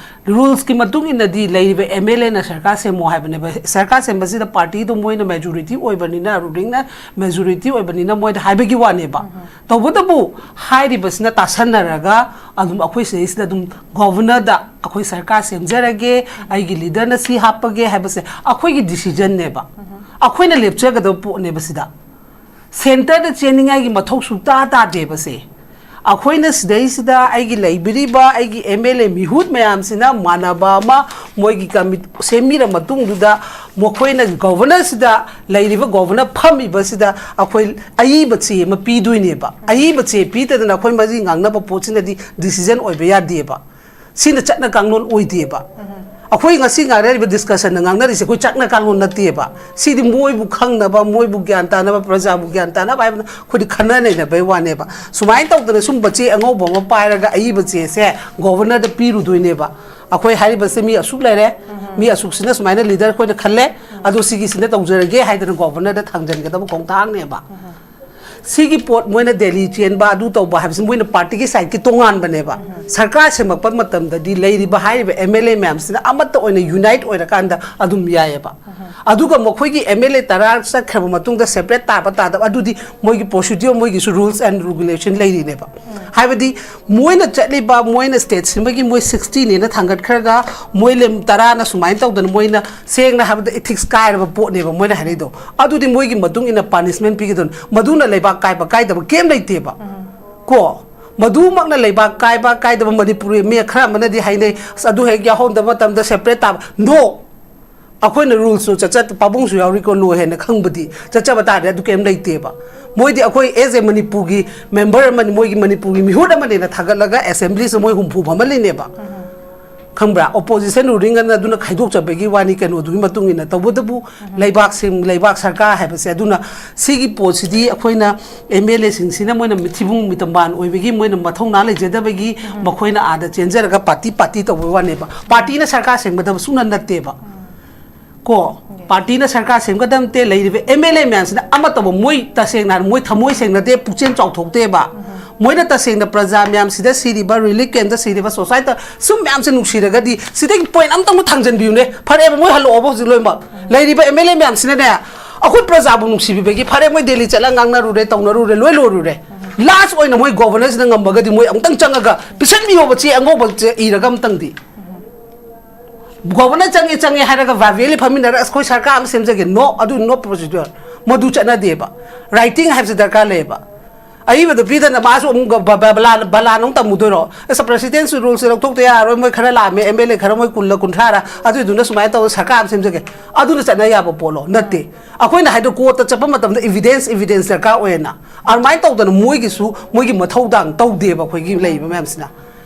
ꯔꯨꯜꯁꯀꯤ ꯃꯇꯨꯡ ꯏꯟꯅꯗꯤ ꯂꯩꯔꯤꯕ ꯑꯦꯝ ꯑꯦꯜ ꯑꯦꯅ ꯁꯔꯀꯥꯔ ꯁꯦꯝꯃꯣ ꯍꯥꯏꯕꯅꯦꯕ꯫ ꯁꯔꯀꯥꯔ ꯁꯦꯝꯕꯁꯤꯗ ꯄꯥꯔꯇꯤꯗꯣ ꯃꯣꯏꯅ ꯃꯦꯖꯣꯔꯤꯇꯤ ꯑꯣꯏꯕꯅꯤꯅ, ꯔꯨꯂꯤꯡꯅ ꯃꯦꯖꯣꯔꯤꯇꯤ ꯑꯣꯏꯕꯅꯤꯅ ꯃꯣꯏꯗ ꯍꯥꯏꯕꯒꯤ ꯋꯥꯅꯦꯕ꯫ ꯇꯧꯕꯇꯕꯨ ꯍꯥꯏꯔꯤꯕꯁꯤꯅ ꯇꯥꯁꯟꯅꯔꯒ ꯑꯗꯨꯝ ꯑꯩꯈꯣꯏ ꯁꯤꯗꯩꯁꯤꯗ ꯑꯗꯨꯝ ꯒꯣꯚꯔꯅꯔꯗ ꯑꯩꯈꯣꯏ ꯁꯔꯀꯥꯔ ꯁꯦꯝꯖꯔꯒꯦ, ꯑꯩꯒꯤ ꯂꯤꯗꯔꯅ ꯁꯤ ꯍꯥꯞꯄꯒꯦ ꯍꯥꯏꯕꯁꯦ ꯑꯩꯈꯣꯏꯒꯤ ꯗꯤꯁꯤꯖꯟꯅꯦꯕ꯫ ꯑꯩꯈꯣꯏꯅ ꯂꯦꯞꯆꯒꯗꯕ ꯄꯣꯠꯅꯦꯕ ꯁꯤꯗ꯫ ꯁꯦꯟꯇꯔꯗ ꯆꯦꯟꯅꯤꯡꯉꯥꯏꯒꯤ ꯃꯊꯧ ꯁꯨꯛꯇꯥ ꯇꯥꯗꯦꯕ ꯁꯦ꯫ ꯑꯩꯈꯣꯏꯅ ꯁꯤꯗꯩꯁꯤꯗ ꯑꯩꯒꯤ ꯂꯩꯕꯤꯔꯤꯕ ꯑꯩꯒꯤ ꯑꯦꯝ ꯑꯦꯜ ꯑꯦ ꯃꯤꯍꯨꯠ ꯃꯌꯥꯝꯁꯤꯅ ꯃꯥꯟꯅꯕ ꯑꯃ ꯃꯣꯏꯒꯤ ꯀꯃꯤꯠ-, ꯁꯦꯝꯕꯤꯔ ꯃꯇꯨꯡꯗꯨꯗ ꯃꯈꯣꯏꯅ ꯒꯣꯚꯔꯅꯔꯁꯤꯗ, ꯂꯩꯔꯤꯕ ꯒꯣꯚꯔꯅꯔ ꯐꯝꯃꯤꯕꯁꯤꯗ ꯑꯩꯈꯣꯏ ꯑꯏꯕ ꯆꯦ ꯑꯃ ꯄꯤꯗꯣꯏꯅꯦꯕ꯫ ꯑꯏꯕ ꯆꯦ ꯄꯤꯗꯗꯅ ꯑꯩꯈꯣꯏ ꯃꯔꯤ ꯉꯥꯡꯅꯕ ꯄꯣꯠꯁꯤꯅꯗꯤ ꯗꯤꯁꯤꯖꯟ ꯑꯣꯏꯕ ꯌꯥꯗꯦꯕ꯫ ꯁꯤꯅ ꯆꯠꯅ ꯀꯥꯡꯂꯣꯟ ꯑꯣꯏꯗꯦꯕ꯫ ꯑꯩꯈꯣꯏ ꯉꯁꯤ ꯉꯥꯡꯅꯔꯤꯕ ꯗꯤꯁꯀꯁꯟꯗ ꯉꯥꯡꯅꯔꯤꯁꯦ ꯑꯩꯈꯣꯏ ꯆꯠꯅ ꯀꯥꯡꯂꯣꯟ ꯅꯠꯇꯦꯕ꯫ ꯁꯤꯗꯤ ꯃꯣꯏꯕꯨ ꯈꯪꯅꯕ, ꯃꯣꯏꯕꯨ ꯒ꯭ꯌꯥꯟ ꯇꯥꯅꯕ, ꯄ꯭ꯔꯖꯥꯕꯨ ꯒ꯭ꯌꯥꯟ ꯇꯥꯅꯕ ꯍꯥꯏꯕꯅ ꯑꯩꯈꯣꯏꯗꯤ ꯈꯟꯅ ꯅꯩꯅꯕꯩ ꯋꯥꯅꯦꯕ꯫ ꯁꯨꯃꯥꯏꯅ ꯇꯧꯗꯅ ꯁꯨꯝꯕ ꯆꯦ ꯑꯉꯧꯕ ꯑꯃ ꯄꯥꯏꯔꯒ ꯑꯏꯕ ꯆꯦꯁꯦ ꯒꯣꯚꯔꯅꯔꯗ ꯄꯤꯔꯨꯗꯣꯏꯅꯦꯕ꯫ ꯑꯩꯈꯣꯏ ꯍꯥꯏꯔꯤꯕꯁꯦ ꯃꯤ ꯑꯁꯨꯛ ꯂꯩꯔꯦ, ꯃꯤ ꯑꯁꯨꯛꯁꯤꯅ ꯁꯨꯃꯥꯏꯅ ꯂꯤꯗꯔ ꯑꯩꯈꯣꯏꯅ ꯈꯜꯂꯦ, ꯑꯗꯣ ꯁꯤꯒꯤꯁꯤꯅ ꯇꯧꯖꯔꯒꯦ ꯍꯥꯏꯗꯅ ꯒꯣꯚꯔꯅꯔꯗ ꯊꯥꯡꯖꯟꯒꯗꯕ ꯈꯣꯡꯊꯥꯡꯅꯦꯕ꯫ ꯁꯤꯒꯤ ꯄꯣꯠ ꯃꯣꯏꯅ ꯗꯦꯜꯂꯤ ꯆꯦꯟꯕ, ꯑꯗꯨ ꯇꯧꯕ ꯍꯥꯏꯕꯁꯤ ꯃꯣꯏꯅ ꯄꯥꯔꯇꯤꯒꯤ ꯁꯥꯏꯠꯀꯤ ꯇꯣꯉꯥꯟꯕꯅꯦꯕ꯫ ꯁꯔꯀꯥꯔ ꯁꯦꯝꯃꯛꯄ ꯃꯇꯝꯗꯗꯤ ꯂꯩꯔꯤꯕ ꯍꯥꯏꯔꯤꯕ ꯑꯦꯝ ꯑꯦꯜ ꯑꯦ ꯃꯌꯥꯝꯁꯤꯅ ꯑꯃꯠꯇ ꯑꯣꯏꯅ ꯌꯨꯅꯥꯏꯠ ꯑꯣꯏꯔꯀꯥꯟꯗ ꯑꯗꯨꯝ ꯌꯥꯏꯑꯕ꯫ ꯑꯗꯨꯒ ꯃꯈꯣꯏꯒꯤ ꯑꯦꯝ ꯑꯦꯜ ꯑꯦ ꯇꯔꯥ ꯆꯠꯈ꯭ꯔꯕ ꯃꯇꯨꯡꯗ ꯁꯦꯄꯔꯦꯠ ꯇꯥꯕ ꯇꯥꯗꯕ ꯑꯗꯨꯗꯤ ꯃꯣꯏꯒꯤ ꯄ꯭ꯔꯣꯁꯤꯗ꯭ꯌꯨꯔ, ꯃꯣꯏꯒꯤꯁꯨ ꯔꯨꯜꯁ ꯑꯦꯟ ꯔꯤꯒꯨꯂꯦꯁꯟ ꯂꯩꯔꯤꯅꯦꯕ꯫ ꯍꯥꯏꯕꯗꯤ ꯃꯣꯏꯅ ꯆꯠꯂꯤꯕ, ꯃꯣꯏꯅ ꯁ꯭ꯇꯦꯠ ꯁꯤꯟꯕꯒꯤ ꯃꯣꯏ ꯁꯤꯛꯁꯇꯤꯅꯦꯅ ꯊꯥꯡꯒꯠꯈ꯭ꯔꯒ ꯃꯣꯏ ꯂꯦꯝ ꯇꯔꯥꯅ ꯁꯨꯃꯥꯏꯅ ꯇꯧꯗꯅ ꯃꯣꯏꯅ ꯁꯦꯡꯅ ꯍꯥꯏꯕꯗ ꯏꯊꯤꯛꯁ ꯀꯥꯏꯔꯕ ꯄꯣꯠꯅꯦꯕ ꯃꯣꯏꯅ ꯍꯥꯏꯔꯛꯏꯗꯣ꯫ ꯑꯗꯨꯗꯤ ꯃꯣꯏꯒꯤ ꯃꯇꯨꯡ ꯏꯟꯅ ꯄꯥꯅꯤꯁꯃꯦꯟ ꯄꯤꯒꯗꯕꯅꯤ꯫ ꯃꯗꯨꯅ ꯂꯩꯕꯥꯛ ꯀꯥꯏꯕ ꯀꯥꯏꯗꯕ ꯀꯩꯝ ꯂꯩꯇꯦꯕ꯫ ꯀꯣ? ꯃꯗꯨꯃꯛꯅ ꯂꯩꯕꯥꯛ ꯀꯥꯏꯕ ꯀꯥꯏꯗꯕ ꯃꯅꯤꯄꯨꯔꯤ ꯃꯤ ꯈꯔ ꯑꯃꯅꯗꯤ ꯍꯥꯏꯅꯩ, "ꯑꯁ, ꯑꯗꯨ ꯍꯦꯛ ꯌꯥꯎꯍꯧꯗꯕ ꯃꯇꯝꯗ ꯁꯦꯄꯔꯦꯠ ꯇꯥꯕ"꯫ ꯅꯣ! ꯑꯩꯈꯣꯏꯅ ꯔꯨꯜꯁꯇꯨ ꯆꯠꯆ-, ꯄꯥꯕꯨꯡꯁꯨ ꯌꯥꯎꯔꯤꯀꯣ, ꯂꯣ ꯍꯦꯟꯅ ꯈꯪꯕꯗꯤ ꯆꯠꯆꯕ ꯇꯥꯔꯗꯤ ꯑꯗꯨ ꯀꯩꯝ ꯂꯩꯇꯦꯕ꯫ ꯃꯣꯏꯗꯤ ꯑꯩꯈꯣꯏ ꯑꯦꯖ ꯑꯦ ꯃꯅꯤꯄꯨꯔꯒꯤ ꯃꯦꯝꯕꯔ ꯑꯃꯅꯤ, ꯃꯣꯏꯒꯤ ꯃꯅꯤꯄꯨꯔꯒꯤ ꯃꯤꯍꯨꯠ ꯑꯃꯅꯦꯅ ꯊꯥꯒꯠꯂꯒ ꯑꯦꯁꯦꯝꯕ꯭ꯂꯤꯁꯤꯗ ꯃꯣꯏ ꯍꯨꯝꯐꯨ ꯐꯝꯍꯜꯂꯤꯅꯦꯕ꯫ ꯈꯪꯕ꯭ꯔꯥ? ꯑꯣꯄꯣꯖꯤꯁꯟ ꯔꯨꯂꯤꯡ ꯑꯅ ꯑꯗꯨꯅ ꯈꯥꯏꯗꯣꯛꯆꯕꯒꯤ ꯋꯥꯅꯤ꯫ ꯀꯩꯅꯣꯗꯨꯒꯤ ꯃꯇꯨꯡ ꯏꯟꯅ ꯇꯧꯕꯇꯕꯨ ꯂꯩꯕꯥꯛ ꯁꯦꯝ-, ꯂꯩꯕꯥꯛ ꯁꯔꯀꯥꯔ ꯍꯥꯏꯕꯁꯦ, ꯑꯗꯨꯅ ꯁꯤꯒꯤ ꯄꯣꯠꯁꯤꯗꯤ ꯑꯩꯈꯣꯏꯅ ꯑꯦꯝ ꯑꯦꯜ ꯑꯦꯁꯤꯡꯁꯤꯅ ꯃꯣꯏꯅ ꯃꯤꯊꯤꯕꯨꯡ ꯃꯤꯇꯝꯕꯥꯟ ꯑꯣꯏꯕꯒꯤ, ꯃꯣꯏꯅ ꯃꯊꯧꯅꯥ ꯂꯩꯖꯗꯕꯒꯤ ꯃꯈꯣꯏꯅ ꯑꯥꯗ ꯆꯦꯟꯖꯔꯒ ꯄꯥꯔꯇꯤ ꯄꯥꯔꯇꯤ ꯇꯧꯕꯩ ꯋꯥꯅꯦꯕ꯫ ꯄꯥꯔꯇꯤꯅ ꯁꯔꯀꯥꯔ ꯁꯦꯝꯒꯗꯕ ꯁꯨꯡꯅ ꯅꯠꯇꯦꯕ꯫ ꯀꯣ, ꯄꯥꯔꯇꯤꯅ ꯁꯔꯀꯥꯔ ꯁꯦꯝꯒꯗꯕ ꯅꯠꯇꯦ꯫ ꯂꯩꯔꯤꯕ ꯑꯦꯝ ꯑꯦꯜ ꯑꯦ ꯃꯌꯥꯝꯁꯤꯅ ꯑꯃꯠꯇꯕꯨ, ꯃꯣꯏ ꯇꯁꯦꯡꯅ ꯍꯥꯏꯔ ꯃꯣꯏ ꯊꯃꯣꯏ ꯁꯦꯡꯅꯗꯦ, ꯄꯨꯛꯆꯦꯜ ꯆꯥꯎꯊꯣꯛꯇꯦꯕ꯫ ꯃꯣꯏꯅ ꯇꯁꯦꯡꯅ ꯄ꯭ꯔꯖꯥ ꯃꯌꯥꯝꯁꯤꯗ, ꯁꯤꯔꯤꯕ ꯔꯤꯂꯤꯐ ꯀꯦꯝꯗ ꯁꯤꯔꯤꯕ ꯁꯣꯁꯥꯏꯇꯤ ꯁꯨꯝ ꯃꯌꯥꯝꯁꯦ ꯅꯨꯡꯁꯤꯔꯒꯗꯤ ꯁꯤꯗꯒꯤ ꯄꯣꯏꯟ ꯑꯝꯇꯪꯕꯨ ꯊꯥꯡꯖꯟꯕꯤꯌꯨꯅꯦ꯫ ꯐꯔꯦꯕ, ꯃꯣꯏ ꯍꯜꯂꯛꯑꯣꯕ ꯍꯧꯖꯤꯛ ꯂꯣꯏꯅꯃꯛ꯫ ꯂꯩꯔꯤꯕ ꯑꯦꯝ ꯑꯦꯜ ꯑꯦ ꯃꯌꯥꯝꯁꯤꯅꯅꯦ, ꯑꯩꯈꯣꯏ ꯄ꯭ꯔꯖꯥꯕꯨ ꯅꯨꯡꯁꯤꯕꯤꯕꯒꯤ ꯐꯔꯦ, ꯃꯣꯏ ꯗꯦꯜꯂꯤ ꯆꯠꯂ ꯉꯥꯡꯅꯔꯨꯔꯦ, ꯇꯧꯅꯔꯨꯔꯦ, ꯂꯣꯏ ꯂꯣꯏꯔꯨꯔꯦ꯫ ꯂꯥꯁ ꯑꯣꯏꯅ ꯃꯣꯏ ꯒꯣꯚꯔꯅꯔꯁꯤꯅ ꯉꯝꯃꯒꯗꯤ ꯃꯣꯏ ꯑꯃꯨꯛꯇꯪ ꯆꯪꯉꯒ ꯄꯤꯁꯟꯕꯤꯌꯣꯕ, ꯆꯦ ꯑꯉꯧꯕ ꯆꯦ ꯏꯔꯒ ꯑꯃꯇꯪꯗꯤ꯫ ꯒꯣꯚꯔꯅꯔ ꯆꯪꯉꯦ, ꯆꯪꯉꯦ ꯍꯥꯏꯔꯒ ꯚꯥꯏꯕꯦꯜꯂꯤ ꯐꯝꯃꯤꯟꯅꯔꯒ ꯑꯁ, ꯑꯩꯈꯣꯏ ꯁꯔꯀꯥꯔ ꯑꯃ ꯁꯦꯝꯖꯒꯦ꯫ No, ꯑꯗꯨ no procedure꯫ ꯃꯗꯨ ꯆꯠꯅꯗꯦꯕ꯫ ꯔꯥꯏꯇꯤꯡ ꯍꯥꯏꯕꯁꯤ ꯗꯔꯀꯥꯔ ꯂꯩꯌꯦꯕ꯫ ꯑꯏꯕꯗꯨ ꯄꯤꯗꯅ ꯃꯥꯁꯨ ꯑꯃꯨꯛ ꯕ-, ꯕ-, ꯕꯂꯥ-, ꯕꯂꯥꯟ ꯑꯃꯨꯛ ꯇꯝꯃꯨꯗꯣꯏꯔꯣ? ꯑꯁ, ꯄ꯭ꯔꯁꯤꯗꯦꯟꯁꯤ ꯔꯨꯜꯁꯦ ꯂꯧꯊꯣꯛꯇ ꯌꯥꯔꯣꯏ, ꯃꯣꯏ ꯈꯔ ꯂꯥꯛꯑꯝꯃꯦ, ꯑꯦꯝ ꯑꯦꯜ ꯑꯦ ꯈꯔ, ꯃꯣꯏ ꯀꯨꯜꯂ ꯀꯨꯟꯊ꯭ꯔꯥꯔ, ꯑꯗꯨꯏꯗꯨꯅ ꯁꯨꯃꯥꯏꯅ ꯇꯧꯔ ꯁꯔꯀꯥꯔ ꯑꯃ ꯁꯦꯝꯖꯒꯦ꯫ ꯑꯗꯨꯅ ꯆꯠꯅ ꯌꯥꯕ ꯄꯣꯠꯂꯣ? ꯅꯠꯇꯦ꯫ ꯑꯩꯈꯣꯏꯅ ꯍꯥꯏꯗꯣ ꯀꯣꯔꯠꯇ ꯆꯠꯄ ꯃꯇꯝꯗ ꯏꯚꯤꯗꯦꯟꯁ, ꯏꯚꯤꯗꯦꯟꯁ ꯗꯔꯀꯥꯔ ꯑꯣꯏꯌꯦꯅ꯫ ꯑꯗꯨꯃꯥꯏꯅ ꯇꯧꯗꯅ ꯃꯣꯏꯒꯤꯁꯨ ꯃꯣꯏꯒꯤ ꯃꯊꯧꯗꯥꯡ ꯇꯧꯗꯦꯕ ꯑꯩꯈꯣꯏꯒꯤ ꯂꯩꯔꯤꯕ ꯃꯌꯥꯝꯁꯤꯅ꯫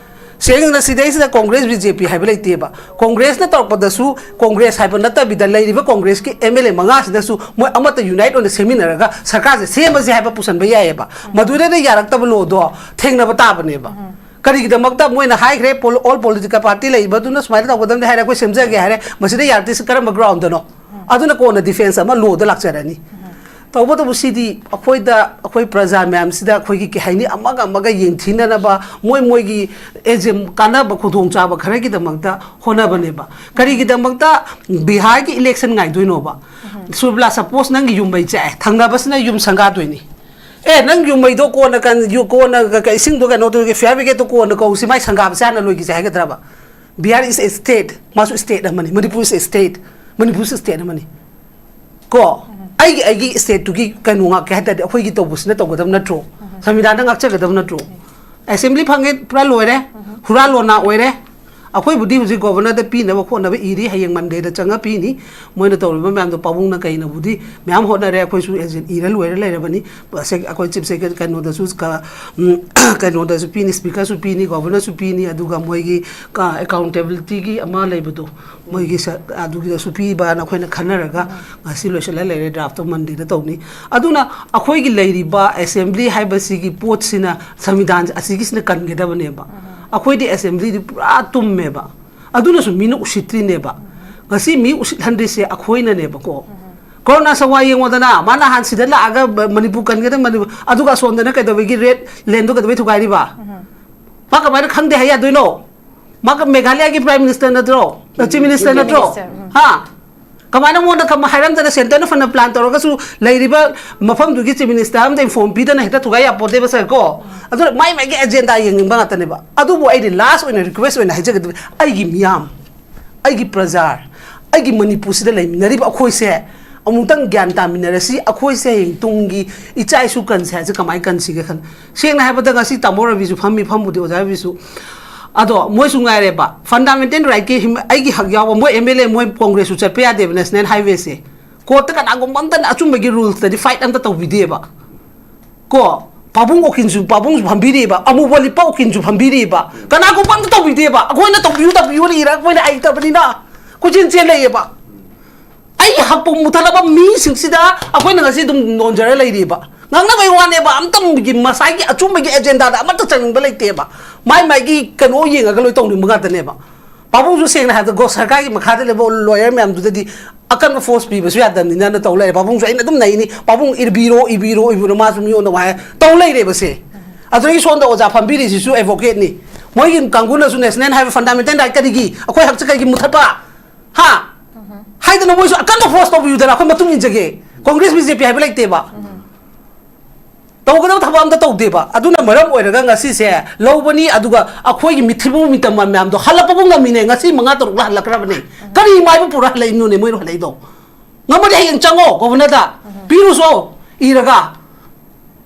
ꯁꯦꯡꯅ ꯁꯤꯗꯩꯁꯤꯗ ꯀꯣꯡꯒ꯭ꯔꯦꯁ, ꯕꯤ ꯖꯦ ꯄꯤ ꯍꯥꯏꯕ ꯂꯩꯇꯦꯕ꯫ ꯀꯣꯡꯒ꯭ꯔꯦꯁꯅ ꯇꯧꯔꯛꯄꯗꯁꯨ ꯀꯣꯡꯒ꯭ꯔꯦꯁ ꯍꯥꯏꯕ ꯅꯠꯇꯕꯤꯗ ꯂꯩꯔꯤꯕ ꯀꯣꯡꯒ꯭ꯔꯦꯁꯀꯤ ꯑꯦꯝ ꯑꯦꯜ ꯑꯦ ꯃꯉꯥꯁꯤꯅꯁꯨ ꯃꯣꯏ ꯑꯃꯠꯇ ꯌꯨꯅꯥꯏꯠ ꯑꯣꯏꯅ ꯁꯦꯝꯃꯤꯟꯅꯔꯒ ꯁꯔꯀꯥꯔꯁꯦ ꯁꯦꯝꯃꯁꯦ ꯍꯥꯏꯕ ꯄꯨꯁꯟꯕ ꯌꯥꯏꯑꯕ꯫ ꯃꯗꯨꯗꯩꯗ ꯌꯥꯔꯛꯇꯕ ꯂꯣꯗꯣ ꯊꯦꯡꯅꯕ ꯇꯥꯕꯅꯦꯕ꯫ ꯀꯔꯤꯒꯤꯗꯃꯛꯇ ꯃꯣꯏꯅ ꯍꯥꯏꯈ꯭ꯔꯦ, ꯄꯣꯜ-, ꯑꯣꯜ ꯄꯣꯂꯤꯇꯤꯀꯦꯜ ꯄꯥꯔꯇꯤ ꯂꯩꯔꯤꯕꯗꯨꯅ ꯁꯨꯃꯥꯏꯅ ꯇꯧꯒꯗꯕꯅꯤ ꯍꯥꯏꯔꯦ, ꯑꯩꯈꯣꯏ ꯁꯦꯝꯖꯒꯦ ꯍꯥꯏꯔꯦ, ꯃꯁꯤꯗ ꯌꯥꯔꯛꯇ꯭ꯔꯤꯁꯤ ꯀꯔꯝꯕ ꯒ꯭ꯔꯥꯎꯟꯗꯅꯣ? ꯑꯗꯨꯅ ꯀꯣꯟꯅ ꯗꯤꯐꯦꯟꯁ ꯑꯃ ꯂꯣꯗ ꯂꯥꯛꯆꯔꯅꯤ꯫ ꯇꯧꯕꯇꯕꯨ ꯁꯤꯗꯤ ꯑꯩꯈꯣꯏꯗ, ꯑꯩꯈꯣꯏ ꯄ꯭ꯔꯖꯥ ꯃꯌꯥꯝꯁꯤꯗ ꯑꯩꯈꯣꯏꯒꯤ ꯀꯩ ꯍꯥꯏꯅꯤ, ꯑꯃꯒ ꯑꯃꯒ ꯌꯦꯡꯊꯤꯅꯅꯕ, ꯃꯣꯏ ꯃꯣꯏꯒꯤ ꯑꯦꯖꯦꯝ ꯀꯥꯟꯅꯕ ꯈꯨꯗꯣꯡꯆꯥꯕ ꯈꯔꯒꯤꯗꯃꯛꯇ ꯍꯣꯠꯅꯕꯅꯦꯕ꯫ ꯀꯔꯤꯒꯤꯗꯃꯛꯇ ꯕꯤꯍꯥꯔꯒꯤ ꯏꯂꯦꯛꯁꯟ ꯉꯥꯏꯗꯣꯏꯅꯣꯕ? ꯁꯨꯔꯕꯤꯂꯥ, ꯁꯄꯣꯁ ꯅꯪꯒꯤ ꯌꯨꯝ ꯃꯩ ꯆꯥꯛꯑꯦ, ꯊꯪꯅꯕꯁꯤꯅ ꯌꯨꯝ ꯁꯪꯒꯥꯗꯣꯏꯅꯤ꯫ ꯑꯦ, ꯅꯪ ꯌꯨꯝ ꯃꯩꯗꯣ ꯀꯣꯟꯅ ꯀꯟ-, ꯌꯨ-, ꯀꯣꯟꯅ ꯀ-, ꯀ-, ꯏꯁꯤꯡꯗꯣ ꯀꯩꯅꯣ ꯇꯧꯔꯒꯦ, ꯐꯤꯌꯥꯔ ꯕ꯭ꯔꯤꯒꯦꯗꯇꯣ ꯀꯣꯟꯅ ꯀꯧꯁꯤ, ꯃꯥꯏ ꯁꯪꯒꯥꯕꯁꯦ ꯍꯥꯟꯅ ꯂꯣꯏꯈꯤꯁꯦ ꯍꯥꯏꯒꯗ꯭ꯔꯕ? Bihar is a state, ꯃꯥꯁꯨ state ꯑꯃꯅꯤ, Manipur is a state, ꯃꯅꯤꯄꯨꯔꯁꯨ state ꯑꯃꯅꯤ꯫ ꯀꯣ, ꯑꯩꯒꯤ, ꯑꯩꯒꯤ stateꯇꯨꯒꯤ ꯀꯩꯅꯣ ꯉꯥꯛꯀꯦ ꯍꯥꯏ ꯇꯥꯔꯗꯤ ꯑꯩꯈꯣꯏꯒꯤ ꯇꯧꯕꯁꯤꯅ ꯇꯧꯒꯗꯕ ꯅꯠꯇ꯭ꯔꯣ? ꯁꯪꯕꯤꯙꯥꯟꯗ ꯉꯥꯛꯆꯒꯗꯕ ꯅꯠꯇ꯭ꯔꯣ? ꯑꯦꯁꯦꯝꯕ꯭ꯂꯤ ꯐꯪꯉꯦ, ꯄꯨꯔꯥ ꯂꯣꯏꯔꯦ, ꯍꯨꯔꯥ ꯂꯣꯅꯥ ꯑꯣꯏꯔꯦ꯫ ꯑꯩꯈꯣꯏꯕꯨꯗꯤ ꯍꯧꯖꯤꯛ ꯒꯣꯕꯔꯅꯔꯗ ꯄꯤꯅꯕ ꯈꯣꯠꯅꯕ ꯏꯔꯤ, ꯍꯌꯦꯡ ꯃꯟꯗꯦꯗ ꯆꯪꯉ ꯄꯤꯅꯤ꯫ ꯃꯣꯏꯅ ꯇꯧꯔꯤꯕ ꯃꯌꯥꯝꯗꯣ ꯄꯥꯕꯨꯡꯅ ꯀꯩꯅꯕꯨꯗꯤ ꯃꯌꯥꯝ ꯍꯣꯠꯅꯔꯦ, ꯑꯩꯈꯣꯏꯁꯨ ꯑꯦꯖꯦꯟ ꯏꯔ ꯂꯣꯏꯔ ꯂꯩꯔꯕꯅꯤ꯫ ꯁꯦꯛ-, ꯑꯩꯈꯣꯏ ꯆꯤꯞ ꯁꯦꯀ꯭ꯔꯦ-, ꯀꯩꯅꯣꯗꯁꯨ ꯀ-, ꯎꯝ, ꯀꯩꯅꯣꯗꯁꯨ ꯄꯤꯅꯤ, ꯁ꯭ꯄꯤꯀꯔꯁꯨ ꯄꯤꯅꯤ, ꯒꯣꯕꯔꯅꯔꯁꯨ ꯄꯤꯅꯤ, ꯑꯗꯨꯒ ꯃꯣꯏꯒꯤ ꯀ-, ꯑꯦꯀꯥꯎꯟꯇꯦꯕꯤꯂꯤꯇꯤꯒꯤ ꯑꯃ ꯂꯩꯕꯗꯣ, ꯃꯣꯏꯒꯤ ꯁ-, ꯑꯗꯨꯒꯤꯗꯁꯨ ꯄꯤꯕꯅ ꯑꯩꯈꯣꯏꯅ ꯈꯟꯅꯔꯒ ꯉꯁꯤ ꯂꯣꯏꯁꯤꯜꯂ ꯂꯩꯔꯦ, ꯗ꯭ꯔꯥꯐꯇꯣ ꯃꯟꯗꯦꯗ ꯇꯧꯅꯤ꯫ ꯑꯗꯨꯅ ꯑꯩꯈꯣꯏꯒꯤ ꯂꯩꯔꯤꯕ ꯑꯦꯁꯦꯝꯕ꯭ꯂꯤ ꯍꯥꯏꯕꯁꯤꯒꯤ ꯄꯣꯠꯁꯤꯅ ꯁꯪꯕꯤꯙꯥꯟ ꯑꯁꯤꯒꯤꯁꯤꯅ ꯀꯟꯒꯗꯕꯅꯦꯕ꯫ ꯑꯩꯈꯣꯏꯗꯤ ꯑꯦꯁꯦꯝꯕ꯭ꯂꯤꯗꯤ ꯄꯨꯔꯥ ꯇꯨꯝꯃꯦꯕ, ꯑꯗꯨꯅꯁꯨ ꯃꯤꯅ ꯎꯁꯤꯠꯇ꯭ꯔꯤꯅꯦꯕ꯫ ꯉꯁꯤ ꯃꯤ ꯎꯁꯤꯠꯍꯟꯗ꯭ꯔꯤꯁꯦ ꯑꯩꯈꯣꯏꯅꯅꯦꯕꯀꯣ꯫ ꯀꯣꯔꯣꯅꯥ ꯁꯋꯥ ꯌꯦꯡꯉꯣꯗꯅ, ꯃꯥꯅ ꯍꯥꯟ ꯁꯤꯗ ꯂꯥꯛꯑꯒ ꯕ-, ꯃꯅꯤꯄꯨꯔ ꯀꯟꯒꯗꯕ ꯃꯅꯤꯄꯨꯔ, ꯑꯗꯨꯒ ꯑꯁꯣꯝꯗꯅ ꯀꯩꯗꯧꯕꯒꯤ ꯔꯦꯗ ꯂꯦꯟꯗꯣ ꯀꯩꯗꯧꯕꯩ ꯊꯨꯒꯥꯏꯔꯤꯕ? ꯃꯥ ꯀꯃꯥꯏꯅ ꯈꯪꯗꯦ ꯍꯥꯏ ꯌꯥꯗꯣꯏꯅꯣ? ꯃꯥ ꯀ-, ꯃꯦꯘꯥꯂꯌꯥꯒꯤ ꯄ꯭ꯔꯥꯏꯝ ꯃꯤꯅꯤꯁꯇꯔ ꯅꯠꯇ꯭ꯔꯣ? ꯆꯤꯐ ꯃꯤꯅꯤꯁꯇꯔ ꯅꯠꯇ꯭ꯔꯣ? ꯃꯤꯅꯤꯁꯇꯔ, ꯎꯝ꯫ ꯍꯥ? ꯀꯃꯥꯏꯅ ꯃꯉꯣꯟꯗ ꯀꯝ-, ꯍꯥꯏꯔꯝꯗꯅ ꯁꯦꯟꯇꯔꯅ ꯐꯅ ꯄ꯭ꯂꯥꯟ ꯇꯧꯔꯒꯁꯨ ꯂꯩꯔꯤꯕ ꯃꯐꯝꯗꯨꯒꯤ ꯆꯤꯐ ꯃꯤꯅꯤꯁꯇꯔ ꯑꯃꯗ ꯏꯟꯐꯣꯔꯝ ꯄꯤꯗꯅ ꯍꯦꯛꯇ ꯊꯨꯒꯥꯏ ꯌꯥꯄꯣꯠꯇꯦꯕ ꯁꯥꯔ ꯀꯣ? ꯑꯗꯨꯅ ꯃꯥꯏ ꯃꯥꯏꯒꯤ ꯑꯦꯖꯦꯟꯗꯥ ꯌꯦꯡꯅꯤꯡꯕ ꯉꯥꯛꯇꯅꯦꯕ꯫ ꯑꯗꯨꯕꯨ ꯑꯩꯗꯤ ꯂꯥꯁ ꯑꯣꯏꯅ ꯔꯤꯀ꯭ꯋꯦꯁ ꯑꯣꯏꯅ ꯍꯥꯏꯖꯒꯗꯕ, ꯑꯩꯒꯤ ꯃꯤꯌꯥꯝ, ꯑꯩꯒꯤ ꯄ꯭ꯔꯖꯥ, ꯑꯩꯒꯤ ꯃꯅꯤꯄꯨꯔꯁꯤꯗ ꯂꯩꯃꯤꯟꯅꯔꯤꯕ ꯑꯩꯈꯣꯏꯁꯦ ꯑꯃꯨꯛꯇꯪ ꯒ꯭ꯌꯥꯟ ꯇꯥꯃꯤꯟꯅꯔꯁꯤ꯫ ꯑꯩꯈꯣꯏꯁꯦ ꯍꯌꯦꯡ ꯇꯨꯡꯒꯤ ꯏꯆꯥ ꯏꯁꯨ ꯀꯟꯁꯦ ꯍꯥꯏꯁꯦ ꯀꯃꯥꯏꯅ ꯀꯟꯁꯤꯒꯦ ꯈꯟ-, ꯁꯦꯡꯅ ꯍꯥꯏꯕꯗ ꯉꯁꯤ ꯇꯥꯃꯣ ꯔꯕꯤꯁꯨ ꯐꯝꯃꯤ, ꯐꯝꯕꯨꯗꯤ ꯑꯣꯖꯥ ꯔꯕꯤꯁꯨ꯫ ꯑꯗꯣ ꯃꯣꯏꯁꯨ ꯉꯥꯏꯔꯦꯕ, ꯐꯟꯗꯥꯃꯦꯟꯇꯦꯜ ꯔꯥꯏꯠꯀꯤ ꯍꯤꯝ-, ꯑꯩꯒꯤ ꯍꯛ ꯌꯥꯎꯕ, ꯃꯣꯏ ꯑꯦꯝ ꯑꯦꯜ ꯑꯦ, ꯃꯣꯏ ꯀꯣꯡꯒ꯭ꯔꯦꯁꯁꯨ ꯆꯠꯄ ꯌꯥꯗꯦꯕ ꯅꯦꯁꯅꯦꯜ ꯍꯥꯏꯋꯦꯁꯦ꯫ ꯀꯣꯔꯠꯇ ꯀꯅꯥꯒꯨꯝꯕ ꯑꯝꯇꯅ ꯑꯆꯨꯝꯕꯒꯤ ꯔꯨꯜꯁꯇꯗꯤ ꯐꯥꯏꯠ ꯑꯝꯇ ꯇꯧꯕꯤꯗꯦꯕ꯫ ꯀꯣ, ꯄꯥꯕꯨꯡ ꯎꯀꯤꯜꯁꯨ, ꯄꯥꯕꯨꯡꯁꯨ ꯐꯝꯕꯤꯔꯤꯕ, ꯑꯃꯨꯕ ꯂꯤꯠꯄ ꯎꯀꯤꯜꯁꯨ ꯐꯝꯕꯤꯔꯤꯕ, ꯀꯅꯥꯒꯨꯝꯕ ꯑꯝꯇ ꯇꯧꯕꯤꯗꯦꯕ꯫ ꯑꯩꯈꯣꯏꯅ ꯇꯧꯕꯤꯌꯨ, ꯇꯧꯕꯤꯌꯨꯅ ꯏꯔꯒ ꯃꯣꯏꯅ ꯍꯩꯇꯕꯅꯤꯅ ꯀꯣꯏꯆꯦꯟ ꯆꯦꯟ ꯂꯩꯌꯦꯕ꯫ ꯑꯩꯒꯤ ꯍꯛꯄꯨ ꯃꯨꯊꯠꯂꯕ ꯃꯤꯁꯤꯡꯁꯤꯗ ꯑꯩꯈꯣꯏꯅ ꯉꯁꯤ ꯑꯗꯨꯝ ꯅꯣꯟꯖꯔ ꯂꯩꯔꯤꯕ꯫ ꯉꯥꯡꯅꯕꯩ ꯋꯥꯅꯦꯕ, ꯑꯝꯇꯪꯒꯤ ꯃꯁꯥꯒꯤ ꯑꯆꯨꯝꯕꯒꯤ ꯑꯦꯖꯦꯟꯗꯥꯗ ꯑꯃꯠꯇ ꯆꯪꯅꯤꯡꯕ ꯂꯩꯇꯦꯕ꯫ ꯃꯥꯏ ꯃꯥꯏꯒꯤ ꯀꯩꯅꯣ ꯌꯦꯡꯉꯒ ꯂꯣꯏ ꯇꯧꯅꯤꯡꯕ ꯉꯥꯛꯇꯅꯦꯕ꯫ ꯄꯥꯕꯨꯡꯁꯨ ꯁꯦꯡꯅ ꯍꯥꯏꯕꯗ ꯒꯣ-, ꯁꯔꯀꯥꯔꯒꯤ ꯃꯈꯥꯗ ꯂꯩꯕ ꯂꯣꯌꯔ ꯃꯌꯥꯝꯗꯨꯗꯗꯤ ꯑꯀꯟꯕ ꯐꯣꯔꯁ ꯄꯤꯕꯁꯨ ꯌꯥꯗꯕꯅꯤꯅ ꯇꯧ ꯂꯩꯔꯦ꯫ ꯄꯥꯕꯨꯡꯁꯨ ꯑꯩꯅ ꯑꯗꯨꯝ ꯅꯩꯅꯤ, "ꯄꯥꯕꯨꯡ ꯏꯕꯤꯔꯣ, ꯏꯕꯤꯔꯣ, ꯏꯕꯤꯔꯣ", ꯃꯥꯁꯨ ꯃꯤꯉꯣꯟꯗ ꯋꯥ ꯍꯥꯏ ꯇꯧ ꯂꯩꯔꯦꯕꯁꯦ꯫ ꯑꯗꯨꯗꯒꯤ ꯁꯣꯝꯗ ꯑꯣꯖꯥ ꯐꯝꯕꯤꯔꯤꯁꯤꯁꯨ ꯑꯦꯗꯚꯣꯀꯦꯠꯅꯤ꯫ ꯃꯣꯏꯒꯤ ꯀꯥꯡꯕꯨꯅꯁꯨ ꯅꯦꯁꯅꯦꯜ ꯍꯥꯏꯕ ꯐꯟꯗꯥꯃꯦꯟꯇꯦꯜ ꯔꯥꯏꯠ ꯀꯔꯤꯒꯤ, ꯑꯩꯈꯣꯏ ꯍꯛꯁꯦ ꯀꯔꯤꯒꯤ ꯃꯨꯊꯠꯄ? ꯍꯥ? ꯍꯥꯏꯗꯅ ꯃꯣꯏꯁꯨ ꯑꯀꯟꯕ ꯐꯣꯔꯁ ꯇꯧꯕꯤꯌꯨꯗꯅ, ꯑꯩꯈꯣꯏ ꯃꯇꯨꯡ ꯏꯟꯖꯒꯦ꯫ ꯀꯣꯡꯒ꯭ꯔꯦꯁ ꯕꯤ ꯖꯦ ꯄꯤ ꯍꯥꯏꯕ ꯂꯩꯇꯦꯕ꯫ ꯇꯧꯒꯗꯕ ꯊꯕꯛ ꯑꯝꯇ ꯇꯧꯗꯦꯕ꯫ ꯑꯗꯨꯅ ꯃꯔꯝ ꯑꯣꯏꯔꯒ ꯉꯁꯤꯁꯦ ꯂꯧꯕꯅꯤ, ꯑꯗꯨꯒ ꯑꯩꯈꯣꯏꯒꯤ ꯃꯤꯊꯤꯕꯣꯡ ꯃꯤꯇꯝꯕ ꯃꯌꯥꯝꯗꯣ ꯍꯜꯂꯛꯄꯕꯨ ꯉꯝꯃꯤꯅꯦ꯫ ꯉꯁꯤ ꯃꯉꯥ ꯇꯔꯨꯛꯂ ꯍꯜꯂꯛꯈ꯭ꯔꯕꯅꯦ꯫ ꯀꯔꯤ ꯃꯥꯏꯕ ꯄꯨꯔ ꯍꯜꯂꯛꯏꯅꯣꯅꯦ ꯃꯣꯏꯅ ꯍꯜꯂꯛꯏꯗꯣ? ꯉꯝꯃꯗꯤ ꯍꯌꯦꯡ ꯆꯪꯉꯣ ꯒꯣꯕꯔꯅꯔꯗ, ꯄꯤꯔꯨꯁꯣ ꯏꯔꯒ꯫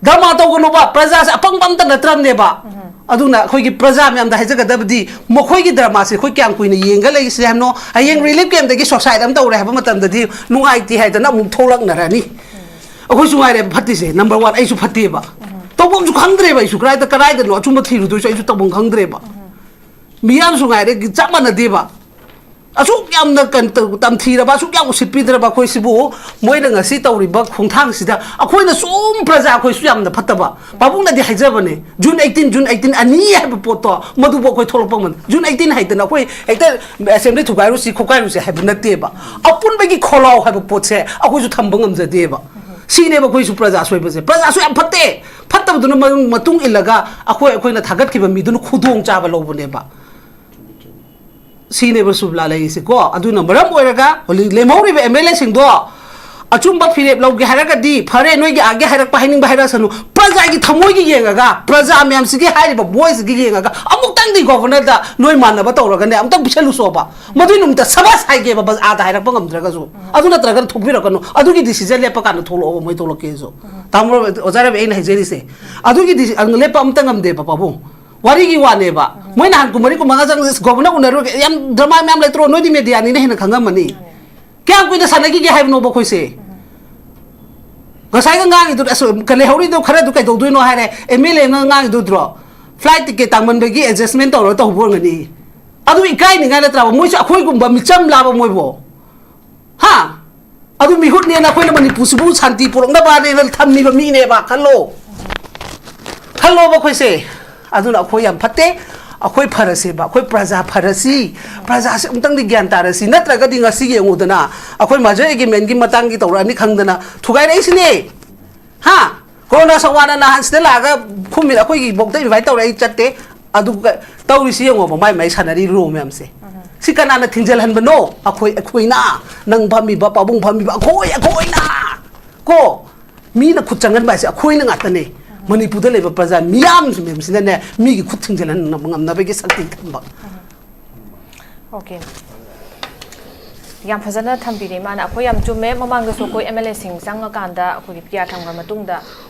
ꯗ꯭ꯔꯃꯥ ꯇꯧꯒꯅꯨꯕ, ꯄ꯭ꯔꯖꯥꯁꯦ ꯑꯄꯪꯕ ꯑꯝꯇ ꯅꯠꯇ꯭ꯔꯕꯅꯦꯕ꯫ ꯑꯗꯨꯅ ꯑꯩꯈꯣꯏꯒꯤ ꯄ꯭ꯔꯖꯥ ꯃꯌꯥꯝꯗ ꯍꯥꯏꯖꯒꯗꯕꯗꯤ, ꯃꯈꯣꯏꯒꯤ ꯗ꯭ꯔꯃꯥꯁꯦ ꯑꯩꯈꯣꯏ ꯀꯌꯥꯝ ꯀꯨꯏꯅ ꯌꯦꯡꯒ ꯂꯩꯁꯦ ꯍꯥꯏꯕꯅꯣ? ꯍꯌꯦꯡ ꯔꯤꯂꯤꯐ ꯀꯦꯝꯗꯒꯤ ꯁꯣꯁꯥꯏꯠ ꯑꯃ ꯇꯧꯔꯦ ꯍꯥꯏꯕ ꯃꯇꯝꯗꯗꯤ ꯅꯨꯡꯉꯥꯏꯇꯦ ꯍꯥꯏꯗꯅ ꯑꯃꯨꯛ ꯊꯣꯛꯂꯛꯅꯔꯅꯤ꯫ ꯑꯩꯈꯣꯏꯁꯨ ꯉꯥꯏꯔꯦꯕ ꯐꯠꯇ꯭ꯔꯤꯁꯦ, ꯅꯝꯕꯔ ꯋꯥꯟ ꯑꯩꯁꯨ ꯐꯠꯇꯦꯕ꯫ ꯇꯧꯐꯝꯁꯨ ꯈꯪꯗ꯭ꯔꯦꯕ ꯑꯩꯁꯨ, ꯀꯗꯥꯏꯗ ꯀꯗꯥꯏꯗꯅꯣ ꯑꯆꯨꯝꯕ ꯊꯤꯔꯨꯗꯣꯏꯁꯨ ꯑꯩꯁꯨ ꯇꯧꯐꯝ ꯈꯪꯗ꯭ꯔꯦꯕ꯫ ꯃꯤꯌꯥꯝꯁꯨ ꯉꯥꯏꯔꯦ, ꯆꯞ ꯃꯥꯟꯅꯗꯦꯕ꯫ ꯑꯁꯨꯛ ꯌꯥꯝꯅ ꯀꯩꯅꯣ ꯇꯧ-, ꯇꯝꯊꯤꯔꯕ, ꯑꯁꯨꯛ ꯌꯥꯝ ꯎꯁꯤꯠꯄꯤꯗ꯭ꯔꯕ ꯑꯩꯈꯣꯏꯁꯤꯕꯨ ꯃꯣꯏꯅ ꯉꯁꯤ ꯇꯧꯔꯤꯕ ꯈꯣꯡꯊꯥꯡꯁꯤꯗ ꯑꯩꯈꯣꯏꯅ ꯁꯨꯝ ꯄ꯭ꯔꯖꯥ ꯑꯩꯈꯣꯏꯁꯨ ꯌꯥꯝꯅ ꯐꯠꯇꯕ꯫ ꯄꯥꯕꯨꯡꯅꯗꯤ ꯍꯥꯏꯖꯕꯅꯦ, June eighteen, June eighteen ꯑꯅꯤ ꯍꯥꯏꯕ ꯄꯣꯠꯇꯣ ꯃꯗꯨꯕꯨ ꯑꯩꯈꯣꯏ ꯊꯣꯛꯂꯛꯄ ꯉꯝ-, June eighteen ꯍꯥꯏꯗꯅ ꯑꯩꯈꯣꯏ ꯍꯦꯛꯇ ꯑꯦꯁꯦꯝꯕ꯭ꯂꯤ ꯊꯨꯒꯥꯏꯔꯨꯁꯤ ꯈꯣꯠꯀꯥꯏꯔꯨꯁꯤ ꯍꯥꯏꯕ ꯅꯠꯇꯦꯕ꯫ ꯑꯄꯨꯟꯕꯒꯤ ꯈꯣꯜꯂꯥꯎ ꯍꯥꯏꯕ ꯄꯣꯠꯁꯦ ꯑꯩꯈꯣꯏꯁꯨ ꯊꯝꯕ ꯉꯝꯖꯗꯦꯕ꯫ ꯁꯤꯅꯦꯕ ꯑꯩꯈꯣꯏꯁꯨ ꯄ꯭ꯔꯖꯥ ꯁꯣꯏꯕꯁꯦ꯫ ꯄ꯭ꯔꯖꯥꯁꯨ ꯌꯥꯝ ꯐꯠꯇꯦ, ꯐꯠꯇꯕꯗꯨꯅ ꯃꯔꯝ-, ꯃꯇꯨꯡ ꯏꯜꯂꯒ ꯑꯩꯈꯣꯏ, ꯑꯩꯈꯣꯏꯅ ꯊꯥꯒꯠꯈꯤꯕ ꯃꯤꯗꯨꯅ ꯈꯨꯗꯣꯡ ꯆꯥꯕ ꯂꯧꯕꯅꯦꯕ꯫ ꯁꯤꯅꯦꯕ ꯁꯨꯕꯂꯥ ꯂꯩꯔꯤꯁꯦꯀꯣ꯫ ꯑꯗꯨꯅ ꯃꯔꯝ ꯑꯣꯏꯔꯒ ꯍꯧꯖꯤꯛ ꯂꯦꯝꯍꯧꯔꯤꯕ ꯑꯦꯝ ꯑꯦꯜ ꯑꯦꯁꯤꯡꯗꯣ ꯑꯆꯨꯝꯕ ꯐꯤꯔꯦꯞ ꯂꯧꯒꯦ ꯍꯥꯏꯔꯒꯗꯤ ꯐꯔꯦ, ꯅꯣꯏꯒꯤ ꯑꯥꯒꯤ ꯍꯥꯏꯔꯛꯄ ꯍꯥꯏꯅꯤꯡꯕ ꯍꯥꯏꯔꯛꯁꯅꯨ, ꯄ꯭ꯔꯖꯥꯒꯤ ꯊꯃꯣꯏꯒꯤ ꯌꯦꯡꯉꯒ, ꯄ꯭ꯔꯖꯥ ꯃꯌꯥꯝꯁꯤꯒꯤ ꯍꯥꯏꯔꯤꯕ ꯚꯣꯏꯁꯁꯤꯒꯤ ꯌꯦꯡꯉꯒ ꯑꯃꯨꯛꯇꯪꯗꯤ ꯒꯣꯚꯔꯅꯔꯗ ꯅꯣꯏ ꯃꯥꯟꯅꯕ ꯇꯧꯔꯒꯅꯦ ꯑꯃꯨꯛꯇꯪ ꯄꯤꯁꯜꯂꯨꯁꯣꯕ꯫ ꯃꯗꯨꯏ ꯅꯨꯃꯤꯠꯇ ꯁꯕꯥꯁ ꯍꯥꯏꯒꯦꯕ, ꯕꯖ-, ꯑꯥꯗ ꯍꯥꯏꯔꯛꯄ ꯉꯝꯗ꯭ꯔꯒꯁꯨ꯫ ꯑꯗꯨ ꯅꯠꯇ꯭ꯔꯒꯅ ꯊꯣꯛꯄꯤꯔꯛꯀꯅꯨ꯫ ꯑꯗꯨꯒꯤ ꯗꯤꯁꯤꯖꯟ ꯂꯦꯞꯄ ꯀꯥꯟꯗ ꯊꯣꯛꯂꯛꯑꯣꯕ, ꯃꯣꯏ ꯊꯣꯛꯂꯛꯀꯦꯁꯨ꯫ ꯇꯥꯃꯣ ꯑꯣꯖꯥ ꯔꯕꯤ, ꯑꯩꯅ ꯍꯥꯏꯖꯔꯤꯁꯦ, ꯑꯗꯨꯒꯤ ꯗꯤꯁꯤ-, ꯑꯗꯨ ꯂꯦꯞꯄ ꯑꯝꯇ ꯉꯝꯗꯦꯕ ꯄꯥꯕꯨꯡ꯫ ꯋꯥꯔꯤꯒꯤ ꯋꯥꯅꯦꯕ꯫ ꯃꯣꯏ ꯅꯍꯥꯟ ꯀꯨꯝ ꯃꯔꯤ ꯀꯨꯝ ꯃꯉꯥ ꯆꯪ-, ꯒꯣꯚꯔꯅꯔ ꯎꯅꯔꯨꯔꯒꯦ, ꯌꯥꯝ ꯗ꯭ꯔꯃꯥ ꯃꯌꯥꯝ ꯂꯩꯇ꯭ꯔꯣ? ꯅꯣꯏꯗꯤ ꯃꯦꯗꯤꯌꯥꯅꯤꯅ ꯍꯦꯟꯅ ꯈꯪꯉꯝꯃꯅꯤ꯫ ꯀꯌꯥꯝ ꯀꯨꯏꯅ ꯁꯥꯟꯅꯈꯤꯒꯦ ꯍꯥꯏꯕꯅꯣꯕ ꯑꯩꯈꯣꯏꯁꯦ? ꯉꯁꯥꯏꯒ ꯉꯥꯡꯉꯤꯗꯨ, ꯑꯁ, ꯀ-, ꯂꯩꯍꯧꯔꯤꯗꯣ ꯈꯔꯗꯨ ꯀꯩꯗꯧꯗꯣꯏꯅꯣ ꯍꯥꯏꯔꯦ, ꯑꯦꯝ ꯑꯦꯜ ꯑꯦꯅ ꯉꯥꯡꯉꯤꯗꯨꯗ꯭ꯔꯣ? ꯐ꯭ꯂꯥꯏꯠ ꯇꯤꯀꯦꯠ ꯇꯥꯡꯃꯟꯕꯒꯤ ꯑꯦꯗꯖꯁꯃꯦꯟ ꯇꯧꯔꯒ ꯇꯧꯕ ꯑꯣꯏꯔꯝꯒꯅꯤ꯫ ꯑꯗꯨ ꯏꯀꯥꯏꯅꯤꯡꯉꯥꯏ ꯅꯠꯇ꯭ꯔꯕ? ꯃꯣꯏꯁꯨ ꯑꯩꯈꯣꯏꯒꯨꯝꯕ ꯃꯤꯆꯝ ꯂꯥꯕ ꯃꯣꯏꯕꯣ? ꯍꯥ? ꯑꯗꯨ ꯃꯤꯍꯨꯠꯅꯦꯅ ꯑꯩꯈꯣꯏꯅ ꯃꯅꯤꯄꯨꯔꯁꯤꯕꯨ ꯁꯥꯟꯇꯤ ꯄꯨꯔꯛꯅꯕꯅꯦꯅ ꯊꯝꯃꯤꯕ ꯃꯤꯅꯦꯕ, ꯈꯜꯂꯣ꯫ ꯈꯜꯂꯣꯕ ꯑꯩꯈꯣꯏꯁꯦ꯫ ꯑꯗꯨꯅ ꯑꯩꯈꯣꯏ ꯌꯥꯝ ꯐꯠꯇꯦ꯫ ꯑꯩꯈꯣꯏ ꯐꯔꯁꯦꯕ, ꯑꯩꯈꯣꯏ ꯄ꯭ꯔꯖꯥ ꯐꯔꯁꯤ, ꯄ꯭ꯔꯖꯥꯁꯦ ꯑꯃꯨꯛꯇꯪꯗꯤ ꯒ꯭ꯌꯥꯟ ꯇꯥꯔꯁꯤ꯫ ꯅꯠꯇ꯭ꯔꯒꯗꯤ ꯉꯁꯤ ꯌꯦꯡꯉꯨꯗꯅ, ꯑꯩꯈꯣꯏ ꯃꯥꯖꯔ ꯑꯦꯒ꯭ꯔꯤꯃꯦꯟꯒꯤ ꯃꯇꯥꯡꯒꯤ ꯇꯧꯔꯛꯑꯅꯤ ꯈꯪꯗꯅ ꯊꯨꯒꯥꯏꯔꯛꯏꯁꯤꯅꯦ꯫ ꯍꯥ? ꯀꯣꯔꯣꯅꯥ ꯁꯛꯋꯥꯅ ꯅꯍꯥꯟ ꯁꯤꯗ ꯂꯥꯛꯑꯒ ꯈꯨꯝꯃꯤ, ꯑꯩꯈꯣꯏꯒꯤ ꯕꯣꯛꯇ ꯏꯟꯚꯥꯏꯠ ꯇꯧꯔꯦ, ꯑꯩ ꯆꯠꯇꯦ꯫ ꯑꯗꯨꯒ ꯇꯧꯔꯤꯁꯤ ꯌꯦꯡꯉꯣꯕ, ꯃꯥꯏ ꯃꯥꯏ ꯁꯥꯟꯅꯔꯤ ꯔꯣ ꯃꯌꯥꯝꯁꯦ꯫ ꯁꯤ ꯀꯅꯥꯅ ꯊꯤꯡꯖꯤꯜꯍꯟꯕꯅꯣ? ꯑꯩꯈꯣꯏ, ꯑꯩꯈꯣꯏꯅ, ꯅꯪ ꯐꯝꯃꯤꯕ, ꯄꯥꯕꯨꯡ ꯐꯝꯃꯤꯕ, ꯑꯩꯈꯣꯏ, ꯑꯩꯈꯣꯏꯅ꯫ ꯀꯣ? ꯃꯤꯅ ꯈꯨꯠ ꯆꯪꯍꯟꯕ ꯍꯥꯏꯁꯦ ꯑꯩꯈꯣꯏꯅ ꯉꯥꯛꯇꯅꯦ꯫ ꯃꯅꯤꯄꯨꯔꯗ ꯂꯩꯕ ꯄ꯭ꯔꯖꯥ ꯃꯤꯌꯥꯝꯁꯤꯡꯁꯤꯅꯅꯦ, ꯃꯤꯒꯤ ꯈꯨꯠ ꯊꯤꯡꯖꯤꯜꯍꯟꯕ ꯉꯝꯅꯕꯒꯤ ꯁꯛꯇꯤ ꯊꯝꯕ꯫ ꯑꯣꯀꯦ꯫ ꯌꯥꯝ ꯐꯖꯅ ꯊꯝꯕꯤꯔꯦ ꯏꯃꯥꯅ꯫ ꯑꯩꯈꯣꯏ ꯌꯥꯝ ꯆꯨꯝꯃꯦ꯫ ꯃꯃꯥꯡꯗꯁꯨ ꯑꯩꯈꯣꯏ ꯑꯦꯝ ꯑꯦꯜ ꯑꯦꯁꯤꯡ ꯆꯪꯉꯀꯥꯟꯗ ꯑꯩꯈꯣꯏꯒꯤ ꯄꯤ ꯑꯥꯔ ꯊꯝꯈ꯭ꯔ ꯃꯇꯨꯡꯗ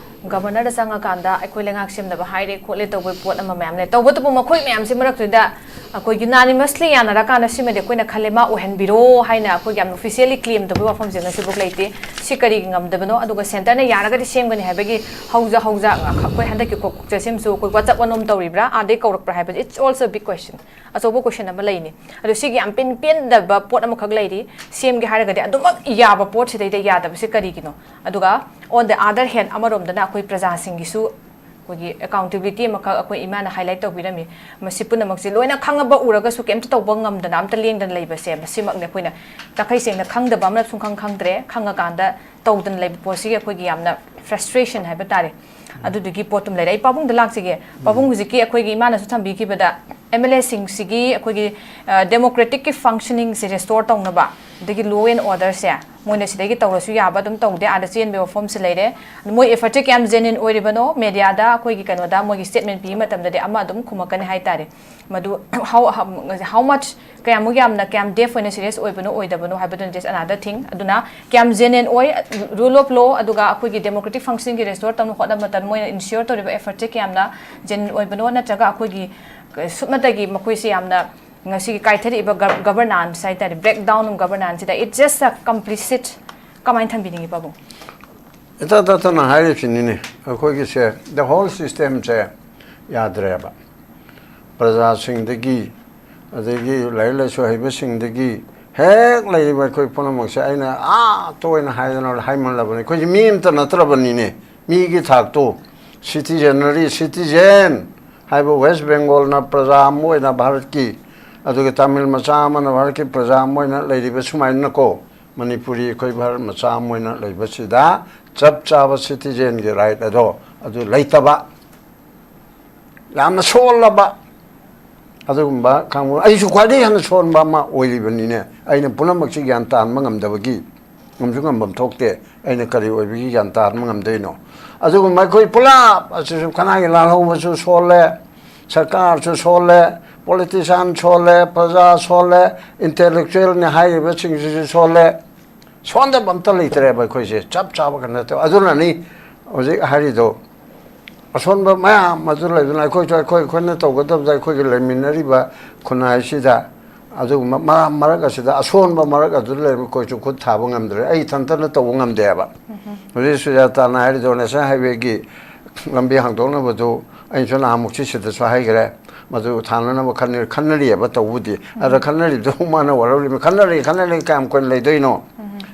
ꯒꯕꯔꯅꯔꯗ ꯆꯪꯉꯀꯥꯟꯗ ꯑꯩꯈꯣꯏ ꯂꯩꯉꯥꯛ ꯁꯦꯝꯅꯕ ꯍꯥꯏꯔꯦ ꯈꯣꯠꯂꯦ ꯇꯧꯕꯒꯤ ꯄꯣꯠ ꯑꯃ ꯃꯌꯥꯝ ꯂꯩ꯫ ꯇꯧꯕꯇꯕꯨ ꯃꯈꯣꯏ ꯃꯌꯥꯝꯁꯤ ꯃꯔꯛꯇꯨꯗ ꯑꯩꯈꯣꯏ unanimously ꯌꯥꯅꯔꯀꯥꯟꯗ ꯁꯤꯃꯗꯤ ꯑꯩꯈꯣꯏꯅ ꯈꯜꯂꯦ, ꯃꯥ ꯑꯣꯏꯍꯟꯕꯤꯔꯣ ꯍꯥꯏꯅ ꯑꯩꯈꯣꯏꯒꯤ ꯌꯥꯝꯅ officially claim ꯇꯧꯕꯒꯤ ꯋꯥꯐꯝꯁꯦ ꯉꯁꯤꯐꯥꯎ ꯂꯩꯇꯦ꯫ ꯁꯤ ꯀꯔꯤꯒꯤ ꯉꯝꯗꯕꯅꯣ? ꯑꯗꯨꯒ centreꯅ ꯌꯥꯔꯒꯗꯤ ꯁꯦꯝꯒꯅꯤ ꯍꯥꯏꯕꯒꯤ ꯍꯧꯖ ꯍꯧꯖ ꯑꯩꯈꯣꯏ ꯍꯟꯗꯛꯀꯤ ꯀꯣꯛ ꯆꯠꯁꯤꯃꯁꯨ ꯑꯩꯈꯣꯏ WhatsApp ꯋꯥꯅꯣꯝ ꯇꯧꯔꯤꯕ꯭ꯔꯥ, ꯑꯥꯗꯩ ꯀꯧꯔꯛꯄ꯭ꯔꯥ ꯍꯥꯏꯕꯁꯦ, it's also a big question꯫ ꯑꯆꯧꯕ question ꯑꯃ ꯂꯩꯅꯤ꯫ ꯑꯗꯣ ꯁꯤꯒꯤ ꯌꯥꯝ ꯄꯦꯟ ꯄꯦꯟꯗꯕ ꯄꯣꯠ ꯑꯃꯈꯛ ꯂꯩꯔꯤ꯫ ꯁꯦꯝꯒꯦ ꯍꯥꯏꯔꯒꯗꯤ ꯑꯗꯨꯃꯛ ꯌꯥꯕ ꯄꯣꯠꯁꯤꯗꯩꯗ ꯌꯥꯗꯕꯁꯦ ꯀꯔꯤꯒꯤꯅꯣ? ꯑꯗꯨꯒ on the other hand, ꯑꯃꯔꯣꯝꯗꯅ ꯑꯩꯈꯣꯏ ꯄ꯭ꯔꯖꯥꯁꯤꯡꯒꯤꯁꯨ ꯑꯩꯈꯣꯏꯒꯤ accountability ꯑꯃꯈꯛ ꯑꯩꯈꯣꯏ ꯏꯃꯥꯅ highlight ꯇꯧꯕꯤꯔꯝꯃꯤ꯫ ꯃꯁꯤ ꯄꯨꯝꯅꯃꯛꯁꯦ ꯂꯣꯏꯅ ꯈꯪꯉꯕ ꯎꯔꯒꯁꯨ ꯀꯩꯝꯇ ꯇꯧꯕ ꯉꯝꯗꯅ, ꯑꯝꯇ ꯂꯦꯡꯗꯅ ꯂꯩꯕꯁꯦ, ꯃꯁꯤꯃꯛꯅꯤ ꯑꯩꯈꯣꯏꯅ ꯇꯈꯩ ꯁꯦꯡꯅ ꯈꯪꯗꯕ ꯑꯃꯅ ꯁꯨꯡꯈꯪ ꯈꯪꯗ꯭ꯔꯦ, ꯈꯪꯉꯀꯥꯟꯗ ꯇꯧꯗꯅ ꯂꯩꯕ ꯄꯣꯠꯁꯤꯒꯤ ꯑꯩꯈꯣꯏꯒꯤ ꯌꯥꯝꯅ frustration ꯍꯥꯏꯕ ꯇꯥꯔꯦ꯫ ꯑꯗꯨꯗꯨꯒꯤ ꯄꯣꯠꯇꯨꯝ ꯂꯩꯔꯦ꯫ ꯑꯩ ꯄꯥꯕꯨꯡꯗ ꯂꯥꯛꯆꯒꯦ꯫ ꯄꯥꯕꯨꯡ, ꯍꯧꯖꯤꯛꯀꯤ ꯑꯩꯈꯣꯏꯒꯤ ꯏꯃꯥꯅꯁꯨ ꯊꯝꯕꯤꯈꯤꯕꯗ MLAꯁꯤꯡꯁꯤꯒꯤ ꯑꯩꯈꯣꯏꯒꯤ democraticꯀꯤ functioningꯁꯦ restore ꯇꯧꯅꯕ, ꯑꯗꯒꯤ law and orderꯁꯦ ꯃꯣꯏꯅ ꯁꯤꯗꯒꯤ ꯇꯧꯔꯁꯨ ꯌꯥꯕ ꯑꯗꯨꯝ ꯇꯧꯗꯦ, ꯑꯥꯗ ꯆꯦꯟꯕꯒꯤ ꯋꯥꯐꯝꯁꯦ ꯂꯩꯔꯦ꯫ ꯃꯣꯏ effortꯁꯦ ꯀꯌꯥꯝ genuine ꯑꯣꯏꯔꯤꯕꯅꯣ, mediaꯗ ꯑꯩꯈꯣꯏꯒꯤ ꯀꯩꯅꯣꯗ ꯃꯣꯏꯒꯤ statement ꯄꯤꯕ ꯃꯇꯝꯗꯗꯤ ꯑꯃ ꯑꯗꯨꯝ ꯈꯨꯝꯃꯛꯀꯅꯤ ꯍꯥꯏꯇꯥꯔꯦ꯫ ꯃꯗꯨ how, how much, ꯀꯌꯥꯃꯨꯛ ꯌꯥꯝꯅ, ꯀꯌꯥꯝ deaf ꯑꯣꯏꯅ serious ꯑꯣꯏꯕꯅꯣ ꯑꯣꯏꯗꯕꯅꯣ ꯍꯥꯏꯕꯗꯨꯅ just another thing꯫ ꯑꯗꯨꯅ ꯀꯌꯥꯝ genuine ꯑꯣꯏ, rule of law ꯑꯗꯨꯒ ꯑꯩꯈꯣꯏꯒꯤ democratic functioningꯒꯤ restore ꯇꯧꯅ ꯍꯣꯠꯅꯕ ꯃꯇꯝꯗ ꯃꯣꯏꯅ ensure ꯇꯧꯔꯤꯕ effortꯁꯦ ꯀꯌꯥꯝꯅ genuine ꯑꯣꯏꯕꯅꯣ, ꯅꯠꯇ꯭ꯔꯒ ꯑꯩꯈꯣꯏꯒꯤ ꯁꯨꯞꯅꯇꯒꯤ ꯃꯈꯣꯏꯁꯦ ꯌꯥꯝꯅ ꯉꯁꯤꯒꯤ ꯀꯥꯏꯊꯔꯛꯏꯕ gov-, governance ꯍꯥꯏꯇꯥꯔꯦ, breakdown of governanceꯁꯤꯗ it's just a complicit, ꯀꯃꯥꯏꯅ ꯊꯝꯕꯤꯅꯤꯡꯉꯤ ꯄꯥꯕꯨꯡ? ꯏꯇꯥ ꯇꯥꯇꯅ ꯍꯥꯏꯔꯤꯁꯤꯅꯤꯅꯦ, ꯑꯩꯈꯣꯏꯒꯤꯁꯦ the whole systemꯁꯦ ꯌꯥꯗ꯭ꯔꯦꯕ꯫ ꯄ꯭ꯔꯖꯥꯁꯤꯡꯗꯒꯤ, ꯑꯗꯒꯤ ꯂꯥꯏꯔꯤꯛ ꯂꯥꯏꯁꯨ ꯍꯩꯕꯁꯤꯡꯗꯒꯤ ꯍꯦꯛ ꯂꯩꯔꯤꯕ ꯑꯩꯈꯣꯏ ꯄꯨꯝꯅꯃꯛꯁꯦ ꯑꯩꯅ ꯑꯥ ꯇꯣꯏꯅ ꯍꯥꯏꯗꯅ ꯍꯥꯏꯃꯜꯂꯕꯅꯤ꯫ ꯑꯩꯈꯣꯏꯁꯦ ꯃꯤ ꯑꯃꯠꯇ ꯅꯠꯇ꯭ꯔꯕꯅꯤꯅꯦ꯫ ꯃꯤꯒꯤ ꯊꯥꯛꯇꯣ, citizenry, citizen ꯍꯥꯏꯕ West Bengalꯅ ꯄ꯭ꯔꯖꯥ ꯑꯃ ꯑꯣꯏꯅ ꯚꯥꯔꯠꯀꯤ, ꯑꯗꯨꯒ ꯇꯥꯃꯤꯜ ꯃꯆꯥ ꯑꯃꯅ ꯚꯥꯔꯠꯀꯤ ꯄ꯭ꯔꯖꯥ ꯑꯃ ꯑꯣꯏꯅ ꯂꯩꯔꯤꯕ ꯁꯨꯃꯥꯏꯅꯀꯣ, ꯃꯅꯤꯄꯨꯔꯤ ꯑꯩꯈꯣꯏ ꯚꯥꯔꯠ ꯃꯆꯥ ꯑꯃ ꯑꯣꯏꯅ ꯂꯩꯕꯁꯤꯗ ꯆꯞ ꯆꯥꯕ citizenꯒꯤ right ꯑꯗꯣ ꯑꯗꯨ ꯂꯩꯇꯕ, ꯌꯥꯝꯅ ꯁꯣꯜꯂꯕ ꯑꯗꯨꯒꯨꯝꯕ ꯀꯥꯡꯕꯨ꯫ ꯑꯩꯁꯨ ꯈ꯭ꯋꯥꯏꯗꯒꯤ ꯍꯦꯟꯅ ꯁꯣꯟꯕ ꯑꯃ ꯑꯣꯏꯔꯤꯕꯅꯤꯅꯦ꯫ ꯑꯩꯅ ꯄꯨꯝꯅꯃꯛꯁꯤ ꯒ꯭ꯌꯥꯟ ꯇꯥꯍꯟꯕ ꯉꯝꯗꯕꯒꯤ, ꯉꯝꯁꯨ ꯉꯝꯐꯝ ꯊꯣꯛꯇꯦ꯫ ꯑꯩꯅ ꯀꯔꯤ ꯑꯣꯏꯕꯒꯤ ꯒ꯭ꯌꯥꯟ ꯇꯥꯍꯟꯕ ꯉꯝꯗꯣꯏꯅꯣ? ꯑꯗꯨꯒꯨꯝꯕ ꯑꯩꯈꯣꯏ ꯄꯨꯂꯞ ꯑꯁꯤꯁꯨ ꯈꯅꯥꯒꯤ ꯂꯥꯜꯍꯧꯕꯁꯨ ꯁꯣꯜꯂꯦ, ꯁꯔꯀꯥꯔꯁꯨ ꯁꯣꯜꯂꯦ, politician ꯁꯣꯜꯂꯦ, ꯄ꯭ꯔꯖꯥ ꯁꯣꯜꯂꯦ, intellectualꯅꯤ ꯍꯥꯏꯔꯤꯕꯁꯤꯡꯁꯤꯁꯨ ꯁꯣꯜꯂꯦ꯫ ꯁꯣꯟꯗꯕ ꯑꯝꯇ ꯂꯩꯇ꯭ꯔꯦꯕ ꯑꯩꯈꯣꯏꯁꯦ꯫ ꯆꯞ ꯆꯥꯕ ꯀꯩꯅꯣ ꯇꯧ꯫ ꯑꯗꯨꯅꯅꯤ ꯍꯧꯖꯤꯛ ꯍꯥꯏꯔꯤꯗꯣ ꯑꯁꯣꯟꯕ ꯃꯌꯥꯝ ꯑꯗꯨ ꯂꯩꯗꯨꯅ ꯑꯩꯈꯣꯏꯁꯨ ꯑꯩꯈꯣꯏ ꯑꯩꯈꯣꯏꯅ ꯇꯧꯒꯗꯕꯗ ꯑꯩꯈꯣꯏꯒꯤ ꯂꯩꯃꯤꯟꯅꯔꯤꯕ ꯈꯨꯟꯅꯥꯏꯁꯤꯗ ꯑꯗꯨꯒꯨꯝꯕ ꯃꯔꯛ ꯃꯔꯛ ꯑꯁꯤꯗ ꯑꯁꯣꯟꯕ ꯃꯔꯛ ꯑꯗꯨꯗ ꯂꯩꯔꯤꯕ ꯑꯩꯈꯣꯏꯁꯨ ꯈꯨꯠ ꯊꯥꯕ ꯉꯝꯗ꯭ꯔꯦ꯫ ꯑꯩ ꯏꯊꯟꯇꯅ ꯇꯧꯕ ꯉꯝꯗꯦꯕ꯫ ꯍꯧꯖꯤꯛ ꯁꯨꯖꯥꯇꯥꯅ ꯍꯥꯏꯔꯤꯗꯣ ꯅꯦꯁꯅꯦꯜ ꯍꯥꯏꯋꯦꯒꯤ ꯂꯝꯕꯤ ꯍꯥꯡꯗꯣꯛꯅꯕꯗꯨ ꯑꯩꯁꯨ ꯅꯍꯥꯟꯃꯨꯛꯁꯤ ꯁꯤꯗꯁꯨ ꯍꯥꯏꯈ꯭ꯔꯦ꯫ ꯃꯗꯨ ꯊꯥꯅꯅꯕ ꯈꯟꯅꯔꯤ ꯈꯟꯅꯔꯤꯑꯕ ꯇꯧꯕꯨꯗꯤ꯫ ꯑꯗ ꯈꯟꯅꯔꯤꯕꯗꯨ ꯃꯥꯅ ꯋꯥꯔꯧꯔꯤꯕ ꯈꯟꯅꯔꯤ ꯈꯟꯅꯔꯤ ꯀꯌꯥꯝ ꯀꯨꯏꯅ ꯂꯩꯗꯣꯏꯅꯣ?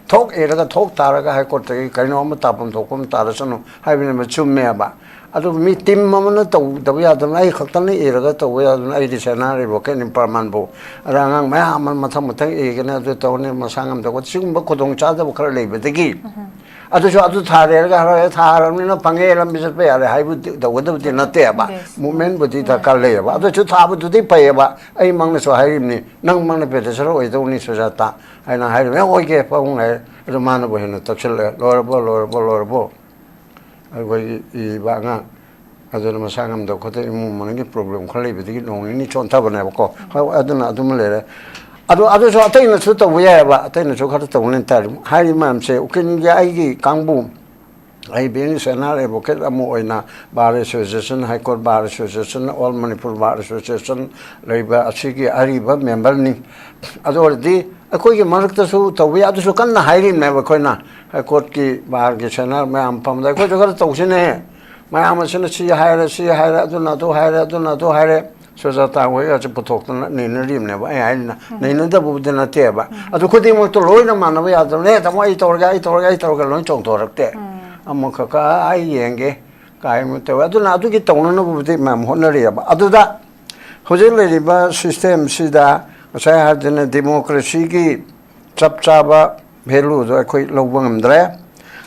ꯊꯣꯛ ꯏꯔꯒ ꯊꯣꯛ ꯇꯥꯔꯒ ꯍꯥꯏ ꯀꯣꯔꯠꯇꯒꯤ ꯀꯩꯅꯣ ꯑꯃ ꯇꯥꯐꯝ ꯊꯣꯛꯄ ꯑꯃ ꯇꯥꯔꯁꯅꯨ ꯍꯥꯏꯕꯅꯦꯕ꯫ ꯆꯨꯝꯃꯦꯕ꯫ ꯑꯗꯨ ꯃꯤ ꯇꯤꯝ ꯑꯃꯅ ꯇꯧꯗꯕ ꯌꯥꯗꯕꯅ ꯑꯩ ꯈꯛꯇꯅ ꯏꯔꯒ ꯇꯧꯕ ꯌꯥꯗꯕꯅ ꯑꯩꯗꯤ ꯁꯦꯅꯥꯔꯤꯕ ꯀꯦꯅꯤ ꯄ꯭ꯔꯃꯥꯟꯕꯨ ꯑꯗ ꯑꯉꯥꯡ ꯃꯌꯥꯝ ꯑꯃ ꯃꯊꯪ ꯃꯊꯪ ꯏꯒꯅꯤ ꯑꯗꯨ ꯇꯧꯅꯤ ꯃꯁꯥ ꯉꯝꯗꯕ ꯁꯤꯒꯨꯝꯕ ꯈꯨꯗꯣꯡ ꯆꯥꯗꯕ ꯈꯔ ꯂꯩꯕꯗꯒꯤ ꯑꯗꯨꯁꯨ ꯑꯗꯨ ꯊꯥꯔꯦꯔꯒ ꯍꯔꯥꯎ ꯊꯥꯔꯕꯅꯤꯅ ꯄꯪꯉꯦ ꯂꯝꯕꯤ ꯆꯠꯄ ꯌꯥꯔꯦ ꯍꯥꯏꯕꯗꯤ ꯇꯧꯒꯗꯕꯗꯤ ꯅꯠꯇꯦꯕ꯫ ꯃꯨꯞꯃꯦꯟꯕꯨꯗꯤ ꯗꯔꯀꯥꯔ ꯂꯩꯌꯦꯕ꯫ ꯑꯗꯨꯁꯨ ꯊꯥꯕꯗꯨꯗꯤ ꯐꯩꯌꯦꯕ꯫ ꯑꯩꯃꯛꯅꯁꯨ ꯍꯥꯏꯔꯤꯕꯅꯤ, ꯅꯪꯃꯛꯅ ꯄꯦꯗꯦꯁꯔ ꯑꯣꯏꯗꯧꯅꯤ ꯁꯨꯖꯥꯇꯥ ꯍꯥꯏꯅ ꯍꯥꯏꯔꯤꯕꯅꯤ꯫ ꯑꯣꯏꯒꯦ ꯄꯥꯕꯨꯡ ꯍꯥꯏ꯫ ꯑꯗꯨ ꯃꯥꯅꯕꯨ ꯍꯦꯟꯅ ꯇꯛꯁꯤꯜꯂꯛꯑꯦ꯫ ꯂꯣꯏꯔꯕꯣ, ꯂꯣꯏꯔꯕꯣ, ꯂꯣꯏꯔꯕꯣ? ꯑꯩꯈꯣꯏꯒꯤ ꯏꯔꯤꯕ ꯑꯉꯥꯡ ꯑꯗꯨꯅ ꯃꯁꯥ ꯉꯝꯗꯕ ꯈꯣꯠꯇꯕ ꯏꯃꯨꯡ ꯃꯅꯨꯡꯒꯤ ꯄ꯭ꯔꯣꯕ꯭ꯂꯦꯝ ꯈꯔ ꯂꯩꯕꯗꯒꯤ ꯅꯣꯡ ꯅꯤꯅꯤ ꯆꯣꯟꯊꯕꯅꯦꯕꯀꯣ꯫ ꯍꯣꯏ, ꯑꯗꯨꯅ ꯑꯗꯨꯃ ꯂꯩꯔꯦ꯫ ꯑꯗꯣ ꯑꯗꯨꯁꯨ ꯑꯇꯩꯅꯁꯨ ꯇꯧꯕ ꯌꯥꯏꯑꯕ, ꯑꯇꯩꯅꯁꯨ ꯈꯔ ꯇꯧꯅꯤ ꯇꯥꯔꯦ꯫ ꯍꯥꯏꯔꯤꯕ ꯃꯌꯥꯝꯁꯦ ꯎꯀꯤꯜꯒꯤ ꯑꯩꯒꯤ ꯀꯥꯡꯕꯨ, ꯑꯩ ꯕꯦꯡꯒꯤ ꯁꯦꯅꯥꯔ ꯑꯦꯗꯚꯣꯀꯦꯠ ꯑꯃ ꯑꯣꯏꯅ bar association, high court bar association, all Manipur bar association ꯂꯩꯕ ꯑꯁꯤꯒꯤ ꯑꯔꯤꯕ ꯃꯦꯝꯕꯔꯅꯤ꯫ ꯑꯗꯨ ꯑꯣꯏꯔꯗꯤ ꯑꯩꯈꯣꯏꯒꯤ ꯃꯔꯛꯇꯁꯨ ꯇꯧꯕ ꯌꯥꯏ꯫ ꯑꯗꯨꯁꯨ ꯀꯟꯅ ꯍꯥꯏꯔꯤꯕꯅꯦꯕ ꯑꯩꯈꯣꯏꯅ꯫ ꯍꯥꯏ ꯀꯣꯔꯠꯀꯤ ꯕꯥꯔꯒꯤ ꯁꯦꯅꯥꯔ ꯃꯌꯥꯝ ꯐꯝꯕꯗ ꯑꯩꯈꯣꯏꯁꯨ ꯈꯔ ꯇꯧꯁꯤꯅꯦ꯫ ꯃꯌꯥꯝ ꯑꯁꯤꯅ ꯁꯤ ꯍꯥꯏꯔꯦ, ꯁꯤ ꯍꯥꯏꯔꯦ, ꯑꯗꯨꯅ ꯑꯗꯨ ꯍꯥꯏꯔꯦ, ꯑꯗꯨꯅ ꯑꯗꯨ ꯍꯥꯏꯔꯦ꯫ ꯁꯨꯖꯥꯇꯥ ꯍꯣꯏꯒꯁꯦ ꯄꯨꯊꯣꯛꯇꯅ ꯅꯩꯅꯔꯤꯕꯅꯦꯕ꯫ ꯑꯩ ꯍꯥꯏꯔꯤꯅ ꯅꯩꯅꯗꯕꯕꯨꯗꯤ ꯅꯠꯇꯦꯕ꯫ ꯑꯗꯨ ꯈꯨꯗꯤꯡꯃꯛꯇꯣ ꯂꯣꯏꯅ ꯃꯥꯟꯅꯕ ꯌꯥꯗꯕꯅꯦ꯫ "ꯇꯥꯃꯣ, ꯑꯩ ꯇꯧꯔꯒꯦ, ꯑꯩ ꯇꯧꯔꯒꯦ, ꯑꯩ ꯇꯧꯔꯒꯦ" ꯂꯣꯏ ꯆꯣꯡꯊꯣꯔꯛꯇꯦ꯫ ꯑꯃꯈꯛꯀ "ꯑꯩ ꯌꯦꯡꯒꯦ" ꯀꯥꯏꯅ ꯇꯧꯋꯦ꯫ ꯑꯗꯨꯅ ꯑꯗꯨꯒꯤ ꯇꯧꯅꯅꯕꯕꯨꯗꯤ ꯃꯌꯥꯝ ꯍꯣꯠꯅꯔꯤꯑꯕ꯫ ꯑꯗꯨꯗ ꯍꯧꯖꯤꯛ ꯂꯩꯔꯤꯕ ꯁꯤꯁꯇꯦꯝꯁꯤꯗ ꯉꯁꯥꯏ ꯍꯥꯏꯗꯅ ꯗꯤꯃꯣꯀ꯭ꯔꯦꯁꯤꯒꯤ ꯆꯞ ꯆꯥꯕ ꯚꯦꯂꯨꯗꯣ ꯑꯩꯈꯣꯏ ꯂꯧꯕ ꯉꯝꯗ꯭ꯔꯦ꯫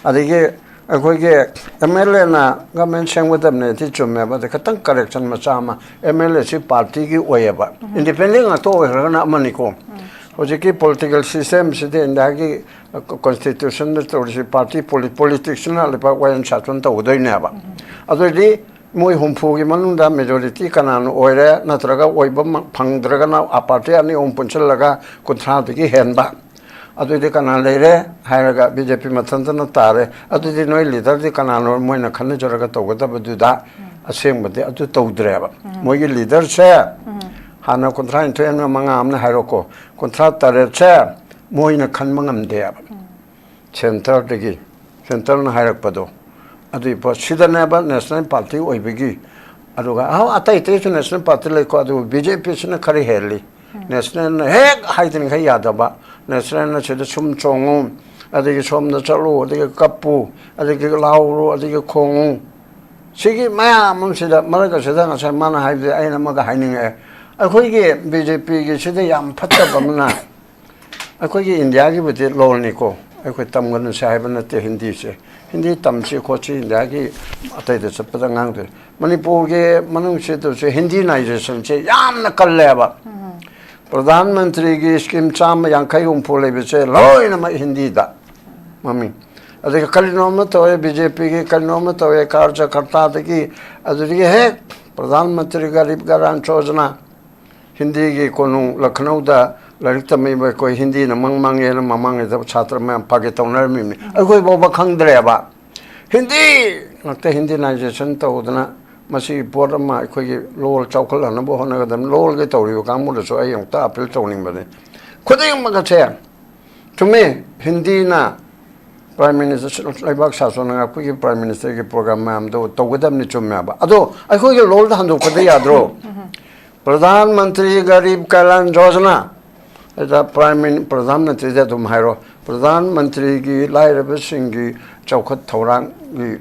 ꯑꯗꯒꯤ ꯑꯩꯈꯣꯏꯒꯤ ꯑꯦꯝ ꯑꯦꯜ ꯑꯦꯅ ꯒꯃꯦꯟ ꯁꯦꯝꯒꯗꯕꯅꯦ, ꯑꯗꯨ ꯆꯨꯝꯃꯦꯕ꯫ ꯑꯗ ꯈꯤꯇꯪ ꯀꯔꯦꯛꯁꯟ ꯃꯆꯥ ꯑꯃ, ꯑꯦꯝ ꯑꯦꯜ ꯑꯦꯁꯤ ꯄꯥꯔꯇꯤꯒꯤ ꯑꯣꯏꯌꯦꯕ, ꯏꯟꯗꯤꯄꯦꯟꯗꯦꯟ ꯉꯥꯛꯇ ꯑꯣꯏꯈ꯭ꯔꯒꯅ ꯑꯃꯅꯤꯀꯣ꯫ ꯍꯧꯖꯤꯛꯀꯤ ꯄꯣꯂꯤꯇꯤꯀꯦꯜ ꯁꯤꯁꯇꯦꯝꯁꯤꯗ ꯏꯟꯗꯤꯌꯥꯒꯤ ꯀꯣꯟꯁꯇꯤꯇ꯭ꯌꯨꯁꯟꯗ ꯇꯧꯔꯤꯁꯤ ꯄꯥꯔꯇꯤ ꯄꯣꯂꯤ-, ꯄꯣꯂꯤꯇꯤꯛꯁꯅ ꯂꯩꯕꯥꯛ ꯋꯥꯌꯦꯜ ꯁꯥꯆꯣꯟ ꯇꯧꯒꯗꯣꯏꯅꯦꯕ꯫ ꯑꯗꯨꯑꯣꯏꯗꯤ ꯃꯣꯏ ꯍꯨꯝꯐꯨꯒꯤ ꯃꯅꯨꯡꯗ ꯃꯦꯖꯣꯔꯤꯇꯤ ꯀꯅꯥꯅ ꯑꯣꯏꯔꯦ ꯅꯠꯇ꯭ꯔꯒ ꯑꯣꯏꯕ ꯃ-, ꯐꯪꯗ꯭ꯔꯒꯅ ꯑ ꯄꯥꯔꯇꯤ ꯑꯅꯤ ꯑꯍꯨꯝ ꯄꯨꯟꯁꯤꯜꯂꯒ ꯀꯨꯟꯊ꯭ꯔꯥꯗꯒꯤ ꯍꯦꯟꯕ, ꯑꯗꯨꯗꯤ ꯀꯅꯥ ꯂꯩꯔꯦ ꯍꯥꯏꯔꯒ ꯕꯤ ꯖꯦ ꯄꯤ ꯃꯊꯟꯇꯅ ꯇꯥꯔꯦ꯫ ꯑꯗꯨꯗꯤ ꯅꯣꯏ ꯂꯤꯗꯔꯗꯤ ꯀꯅꯥꯅꯣ ꯃꯣꯏꯅ ꯈꯟꯅꯖꯔꯒ ꯇꯧꯒꯗꯕꯗꯨꯗ ꯑꯁꯦꯡꯕꯗꯤ ꯑꯗꯨ ꯇꯧꯗ꯭ꯔꯦꯕ꯫ ꯃꯣꯏꯒꯤ ꯂꯤꯗꯔꯁꯦ ꯍꯥꯟꯅ ꯀꯨꯟꯊ꯭ꯔꯥ ꯅꯤꯊꯣꯏ ꯑꯃꯅ ꯃꯉꯥ ꯑꯃꯅ ꯍꯥꯏꯔꯣꯀꯣ, ꯀꯨꯟꯊ꯭ꯔꯥ ꯇꯔꯦꯠꯁꯦ ꯃꯣꯏꯅ ꯈꯟꯕ ꯉꯝꯗꯦꯕ꯫ ꯁꯦꯟꯇꯔꯗꯒꯤ, ꯁꯦꯟꯇꯔꯅ ꯍꯥꯏꯔꯛꯄꯗꯣ ꯑꯗꯨꯒꯤ ꯄꯣꯠ ꯁꯤꯗꯅꯦꯕ ꯅꯦꯁꯅꯦꯜ ꯄꯥꯔꯇꯤ ꯑꯣꯏꯕꯒꯤ꯫ ꯑꯗꯨꯒ ꯑꯍꯧ ꯑꯇꯩ ꯑꯇꯩꯁꯨ ꯅꯦꯁꯅꯦꯜ ꯄꯥꯔꯇꯤ ꯂꯩꯀꯣ, ꯑꯗꯨꯕꯨ ꯕꯤ ꯖꯦ ꯄꯤꯁꯤꯅ ꯈꯔ ꯍꯦꯜꯂꯤ꯫ ꯅꯦꯁꯅꯦꯜꯅ ꯍꯦꯛ ꯍꯥꯏꯗ꯭ꯔꯤꯉꯩ ꯌꯥꯗꯕ, ꯅꯦꯁꯅꯦꯜꯅ ꯁꯤꯗ ꯁꯨꯝ ꯆꯣꯡꯉꯨ, ꯑꯗꯒꯤ ꯁꯣꯝꯗ ꯆꯠꯂꯨ, ꯑꯗꯒꯤ ꯀꯞꯄꯨ, ꯑꯗꯒꯤ ꯂꯥꯎꯔꯨ, ꯑꯗꯒꯤ ꯈꯣꯡꯉꯨ꯫ ꯁꯤꯒꯤ ꯃꯌꯥꯝ ꯑꯃꯁꯤꯗ ꯃꯔꯛ ꯑꯁꯤꯗ ꯉꯁꯥꯏ ꯃꯥꯅ ꯍꯥꯏꯕꯗꯤ ꯑꯩꯅ ꯑꯃꯒ ꯍꯥꯏꯅꯤꯡꯉꯛꯑꯦ꯫ ꯑꯩꯈꯣꯏꯒꯤ ꯕꯤ ꯖꯦ ꯄꯤꯒꯤ ꯁꯤꯗ ꯌꯥꯝ ꯐꯠꯇꯕ ꯑꯃꯅ, ꯑꯩꯈꯣꯏꯒꯤ ꯏꯟꯗꯤꯌꯥꯒꯤꯕꯨꯗꯤ ꯂꯣꯜꯅꯤꯀꯣ, ꯑꯩꯈꯣꯏ ꯇꯝꯒꯅꯨꯁꯦ ꯍꯥꯏꯕ ꯅꯠꯇꯦ ꯍꯤꯟꯗꯤꯁꯦ꯫ ꯍꯤꯟꯗꯤ ꯇꯝꯁꯤ ꯈꯣꯠꯁꯤ ꯏꯟꯗꯤꯌꯥꯒꯤ ꯑꯇꯩꯗ ꯆꯠꯄꯗ ꯉꯥꯡꯗꯣꯏ꯫ ꯃꯅꯤꯄꯨꯔꯒꯤ ꯃꯅꯨꯡꯁꯤꯗꯁꯨ ꯍꯤꯟꯗꯤꯅꯥꯏꯖꯦꯁꯟꯁꯦ ꯌꯥꯝꯅ ꯀꯜꯂꯦꯕ꯫ ꯄ꯭ꯔꯙꯥꯟ ꯃꯟꯇ꯭ꯔꯤꯒꯤ ꯁ꯭ꯀꯤꯝ ꯆꯥꯝꯃ ꯌꯥꯡꯈꯩ ꯍꯨꯝꯐꯨ ꯂꯩꯕꯁꯦ ꯂꯣꯏꯅꯃꯛ ꯍꯤꯟꯗꯤꯗ ꯃꯃꯤꯡ꯫ ꯑꯗꯒꯤ ꯀꯔꯤꯅꯣ ꯑꯃ ꯇꯧꯋꯦ, ꯕꯤ ꯖꯦ ꯄꯤꯒꯤ ꯀꯔꯤꯅꯣ ꯑꯃ ꯇꯧꯋꯦ, ꯀꯥꯔꯖꯀꯔꯇꯥꯗꯒꯤ ꯑꯗꯨꯗꯒꯤ ꯍꯦꯛ ꯄ꯭ꯔꯙꯥꯟ ꯃꯟꯇ꯭ꯔꯤ ꯒꯔꯤꯕ ꯀꯂꯌꯥꯟ ꯌꯣꯖꯅꯥ, ꯍꯤꯟꯗꯤꯒꯤ ꯀꯣꯅꯨꯡ ꯂꯈꯅꯧꯗ ꯂꯥꯏꯔꯤꯛ ꯇꯝꯃꯤꯕ ꯑꯩꯈꯣꯏ ꯍꯤꯟꯗꯤꯅ ꯃꯪ ꯃꯥꯡꯉꯦꯅ ꯃꯃꯥꯡꯉꯩꯗ ꯁꯥꯇ꯭ꯔ ꯃꯌꯥꯝ ꯐꯥꯒꯦ ꯇꯧꯅꯔꯝꯃꯤꯕꯅꯤ꯫ ꯑꯩꯈꯣꯏ ꯐꯥꯎꯕ ꯈꯪꯗ꯭ꯔꯦꯕ꯫ ꯍꯤꯟꯗꯤ ꯉꯥꯛꯇ ꯍꯤꯟꯗꯤꯅꯥꯏꯖꯦꯁꯟ ꯇꯧꯗꯅ ꯃꯁꯤꯒꯤ ꯄꯣꯠ ꯑꯃ ꯑꯩꯈꯣꯏꯒꯤ ꯂꯣꯜ ꯆꯥꯎꯈꯠꯍꯟꯅꯕ ꯍꯣꯠꯅꯒꯗꯕꯅꯤ꯫ ꯂꯣꯜꯒꯤ ꯇꯧꯔꯤꯕ ꯀꯥꯡꯕꯨꯗꯁꯨ ꯑꯩ ꯑꯃꯨꯛꯇ ꯑꯄꯤꯜ ꯇꯧꯅꯤꯡꯕꯅꯤ꯫ ꯈꯨꯗꯤꯡꯃꯛ ꯑꯁꯦ ꯆꯨꯝꯃꯤ, ꯍꯤꯟꯗꯤꯅ ꯄ꯭ꯔꯥꯏꯝ ꯃꯤꯅꯤꯁꯇꯔ, ꯂꯩꯕꯥꯛ ꯁꯥꯁꯟ ꯉꯥꯛꯄꯒꯤ ꯄ꯭ꯔꯥꯏꯝ ꯃꯤꯅꯤꯁꯇꯔꯒꯤ ꯄ꯭ꯔꯣꯒ꯭ꯔꯥꯝ ꯃꯌꯥꯝꯗꯣ ꯇꯧꯒꯗꯕꯅꯤ, ꯆꯨꯝꯃꯦꯕ꯫ ꯑꯗꯣ ꯑꯩꯈꯣꯏꯒꯤ ꯂꯣꯜꯗ ꯍꯟꯗꯣꯛꯄꯗꯤ ꯌꯥꯗ꯭ꯔꯣ? ꯄ꯭ꯔꯙꯥꯟ ꯃꯟꯇ꯭ꯔꯤ ꯒꯔꯤꯕ ꯀꯂꯌꯥꯟ ꯌꯣꯖꯅꯥ, ꯑꯗ ꯄ꯭ꯔꯥꯏꯝ ꯃꯤꯅꯤ-, ꯄ꯭ꯔꯙꯥꯟ ꯃꯟꯇ꯭ꯔꯤꯗ ꯑꯗꯨꯝ ꯍꯥꯏꯔꯣ, ꯄ꯭ꯔꯙꯥꯟ ꯃꯟꯇ꯭ꯔꯤꯒꯤ ꯂꯥꯏꯔꯕꯁꯤꯡꯒꯤ ꯆꯥꯎꯈꯠ ꯊꯧꯔꯥꯡꯒꯤ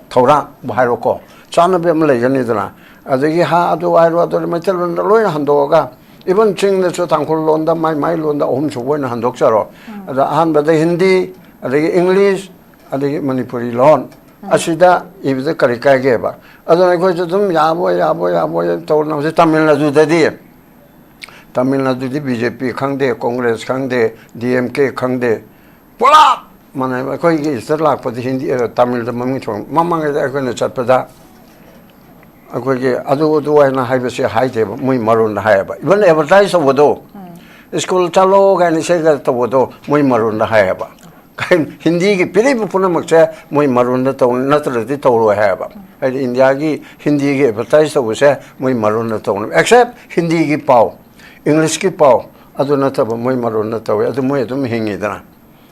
ꯊꯧꯔꯥꯡꯕꯨ ꯍꯥꯏꯔꯣꯀꯣ, ꯆꯥꯅꯕꯤ ꯑꯃ ꯂꯩꯒꯅꯤꯗꯅ꯫ ꯑꯗꯒꯤ ꯍꯥ ꯑꯗꯨ ꯍꯥꯏꯔꯣ, ꯑꯗꯨ ꯃꯩꯇꯩꯂꯣꯟꯗ ꯂꯣꯏꯅ ꯍꯟꯗꯣꯛꯑꯒ, ꯏꯚꯟ ꯆꯤꯡꯗꯁꯨ ꯇꯥꯡꯈꯨꯜ ꯂꯣꯟꯗ ꯃꯥꯏ ꯃꯥꯏ ꯂꯣꯟꯗ ꯑꯍꯨꯝ ꯁꯨꯕ ꯑꯣꯏꯅ ꯍꯟꯗꯣꯛꯆꯔꯣ꯫ ꯑꯗ ꯑꯍꯥꯟꯕꯗ ꯍꯤꯟꯗꯤ, ꯑꯗꯒꯤ ꯏꯪꯂꯤꯁ, ꯑꯗꯒꯤ ꯃꯅꯤꯄꯨꯔꯤ ꯂꯣꯟ ꯑꯁꯤꯗ ꯏꯕꯗ ꯀꯔꯤ ꯀꯥꯏꯒꯦꯕ? ꯑꯗꯨꯅ ꯑꯩꯈꯣꯏꯁꯨ ꯑꯗꯨꯝ ꯌꯥꯕꯣꯏ ꯌꯥꯕꯣꯏ ꯌꯥꯕꯣꯏ ꯇꯧꯗꯅ ꯍꯧꯖꯤꯛ ꯇꯥꯃꯤꯜ ꯅꯥꯗꯨꯗꯗꯤ, ꯇꯥꯃꯤꯜ ꯅꯥꯗꯨꯗꯤ ꯕꯤ ꯖꯦ ꯄꯤ ꯈꯪꯗꯦ, ꯀꯣꯡꯒ꯭ꯔꯦꯁ ꯈꯪꯗꯦ, ꯗꯤ ꯑꯦꯝ ꯀꯦ ꯈꯪꯗꯦ, ꯄꯨꯂꯞ ꯃꯥꯟꯅꯩ꯫ ꯑꯩꯈꯣꯏꯒꯤ ꯁꯤꯗ ꯂꯥꯛꯄꯗꯤ ꯍꯤꯟꯗꯤ, ꯑ, ꯇꯥꯃꯤꯜꯗ ꯃꯃꯤꯡ ꯊꯣꯟ-, ꯃꯃꯥꯡꯉꯩꯗ ꯑꯩꯈꯣꯏꯅ ꯆꯠꯄꯗ ꯑꯩꯈꯣꯏꯒꯤ ꯑꯗꯨ ꯑꯗꯨ ꯍꯥꯏꯅ ꯍꯥꯏꯕꯁꯦ ꯍꯥꯏꯗꯦꯕ, ꯃꯣꯏ ꯃꯔꯣꯟꯗ ꯍꯥꯏꯌꯦꯕ꯫ ꯏꯚꯟ ꯑꯦꯗꯚꯔꯇꯥꯏꯁ ꯇꯧꯕꯗꯣ, ꯁ꯭ꯀꯨꯜ ꯆꯠꯂꯣ ꯀꯥꯏꯅ ꯏꯁꯩꯒ ꯇꯧꯕꯗꯣ ꯃꯣꯏ ꯃꯔꯣꯟꯗ ꯍꯥꯏꯌꯦꯕ꯫ ꯍꯤꯟꯗꯤꯒꯤ ꯄꯤꯔꯤꯕ ꯄꯨꯝꯅꯃꯛꯁꯦ ꯃꯣꯏ ꯃꯔꯣꯟꯗ ꯇꯧ, ꯅꯠꯇ꯭ꯔꯗꯤ ꯇꯧꯔꯣꯏ ꯍꯥꯏꯌꯦꯕ꯫ ꯍꯥꯏꯗꯤ ꯏꯟꯗꯤꯌꯥꯒꯤ ꯍꯤꯟꯗꯤꯒꯤ ꯑꯦꯗꯚꯔꯇꯥꯏꯁ ꯇꯧꯕꯁꯦ ꯃꯣꯏ ꯃꯔꯣꯟꯗ ꯇꯧꯅꯕ, ꯑꯦꯛꯁꯦꯞ ꯍꯤꯟꯗꯤꯒꯤ ꯄꯥꯎ, ꯏꯪꯂꯤꯁꯀꯤ ꯄꯥꯎ, ꯑꯗꯨ ꯅꯠꯇꯕ ꯃꯣꯏ ꯃꯔꯣꯟꯗ ꯇꯧꯋꯦ꯫ ꯑꯗꯨ ꯃꯣꯏ ꯑꯗꯨꯝ ꯍꯤꯡꯉꯤꯗꯅ꯫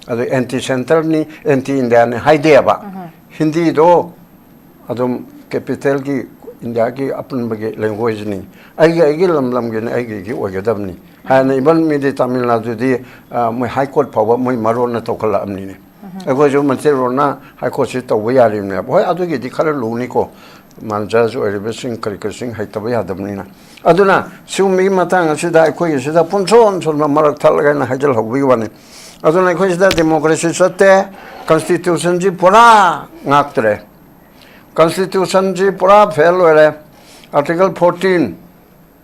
ꯑꯗꯨ ꯑꯦꯟꯇꯤ ꯁꯦꯟꯇꯔꯅꯤ, ꯑꯦꯟꯇꯤ ꯏꯟꯗꯤꯌꯥꯅꯤ ꯍꯥꯏꯗꯦꯕ꯫ ꯍꯤꯟꯗꯤꯗꯣ ꯑꯗꯨꯝ ꯀꯦꯄꯤꯇꯦꯜꯒꯤ, ꯏꯟꯗꯤꯌꯥꯒꯤ ꯑꯄꯨꯟꯕꯒꯤ ꯂꯦꯡꯒ꯭ꯋꯦꯖꯅꯤ꯫ ꯑꯩꯒꯤ, ꯑꯩꯒꯤ ꯂꯝ ꯂꯝꯒꯤꯅꯤ, ꯑꯩꯒꯤ ꯑꯩꯒꯤ ꯑꯣꯏꯒꯗꯕꯅꯤ ꯍꯥꯏꯅ꯫ ꯏꯚꯟ ꯃꯤꯗꯤ ꯇꯥꯃꯤꯜ ꯅꯥꯗꯨꯗꯤ, ꯑ, ꯃꯣꯏ ꯍꯥꯏ ꯀꯣꯔꯠ ꯐꯥꯎꯕ ꯃꯣꯏ ꯃꯔꯣꯟꯅ ꯇꯧꯈꯠꯂꯛꯑꯕꯅꯤꯅꯦ꯫ ꯑꯩꯈꯣꯏꯁꯨ ꯃꯩꯇꯩꯂꯣꯟꯅ ꯍꯥꯏ ꯀꯣꯔꯠꯁꯤ ꯇꯧꯕ ꯌꯥꯔꯤꯕꯅꯦꯕ꯫ ꯍꯣꯏ, ꯑꯗꯨꯒꯤꯗꯤ ꯈꯔ ꯂꯨꯅꯤꯀꯣ, ꯃꯥ ꯖꯖ ꯑꯣꯏꯔꯤꯕꯁꯤꯡ ꯀꯔꯤ ꯀꯔꯤꯁꯤꯡ ꯍꯩꯇꯕ ꯌꯥꯗꯕꯅꯤꯅ꯫ ꯑꯗꯨꯅ ꯁꯤꯒꯨꯝꯕꯒꯤ ꯃꯇꯥꯡ ꯑꯁꯤꯗ ꯑꯩꯈꯣꯏꯒꯤꯁꯤꯗ ꯄꯨꯟꯁꯣꯟ ꯁꯣꯟꯕ ꯃꯔꯛ ꯊꯠꯂꯒ ꯑꯩꯅ ꯍꯥꯏꯖꯤꯜꯍꯧꯕꯒꯤ ꯋꯥꯅꯤ꯫ ꯑꯗꯨꯅ ꯑꯩꯈꯣꯏ ꯁꯤꯗ ꯗꯦꯃꯣꯀ꯭ꯔꯦꯁꯤ ꯆꯠꯇꯦ, ꯀꯟꯁꯇꯤꯇ꯭ꯌꯨꯁꯟꯁꯤ ꯄꯨꯔꯥ ꯉꯥꯛꯇ꯭ꯔꯦ꯫ ꯀꯟꯁꯇꯤꯇ꯭ꯌꯨꯁꯟꯁꯤ ꯄꯨꯔꯥ ꯐꯦꯜ ꯑꯣꯏꯔꯦ꯫ ꯑꯥꯔꯇꯤꯀꯜ ꯐꯣꯔꯇꯤꯟ,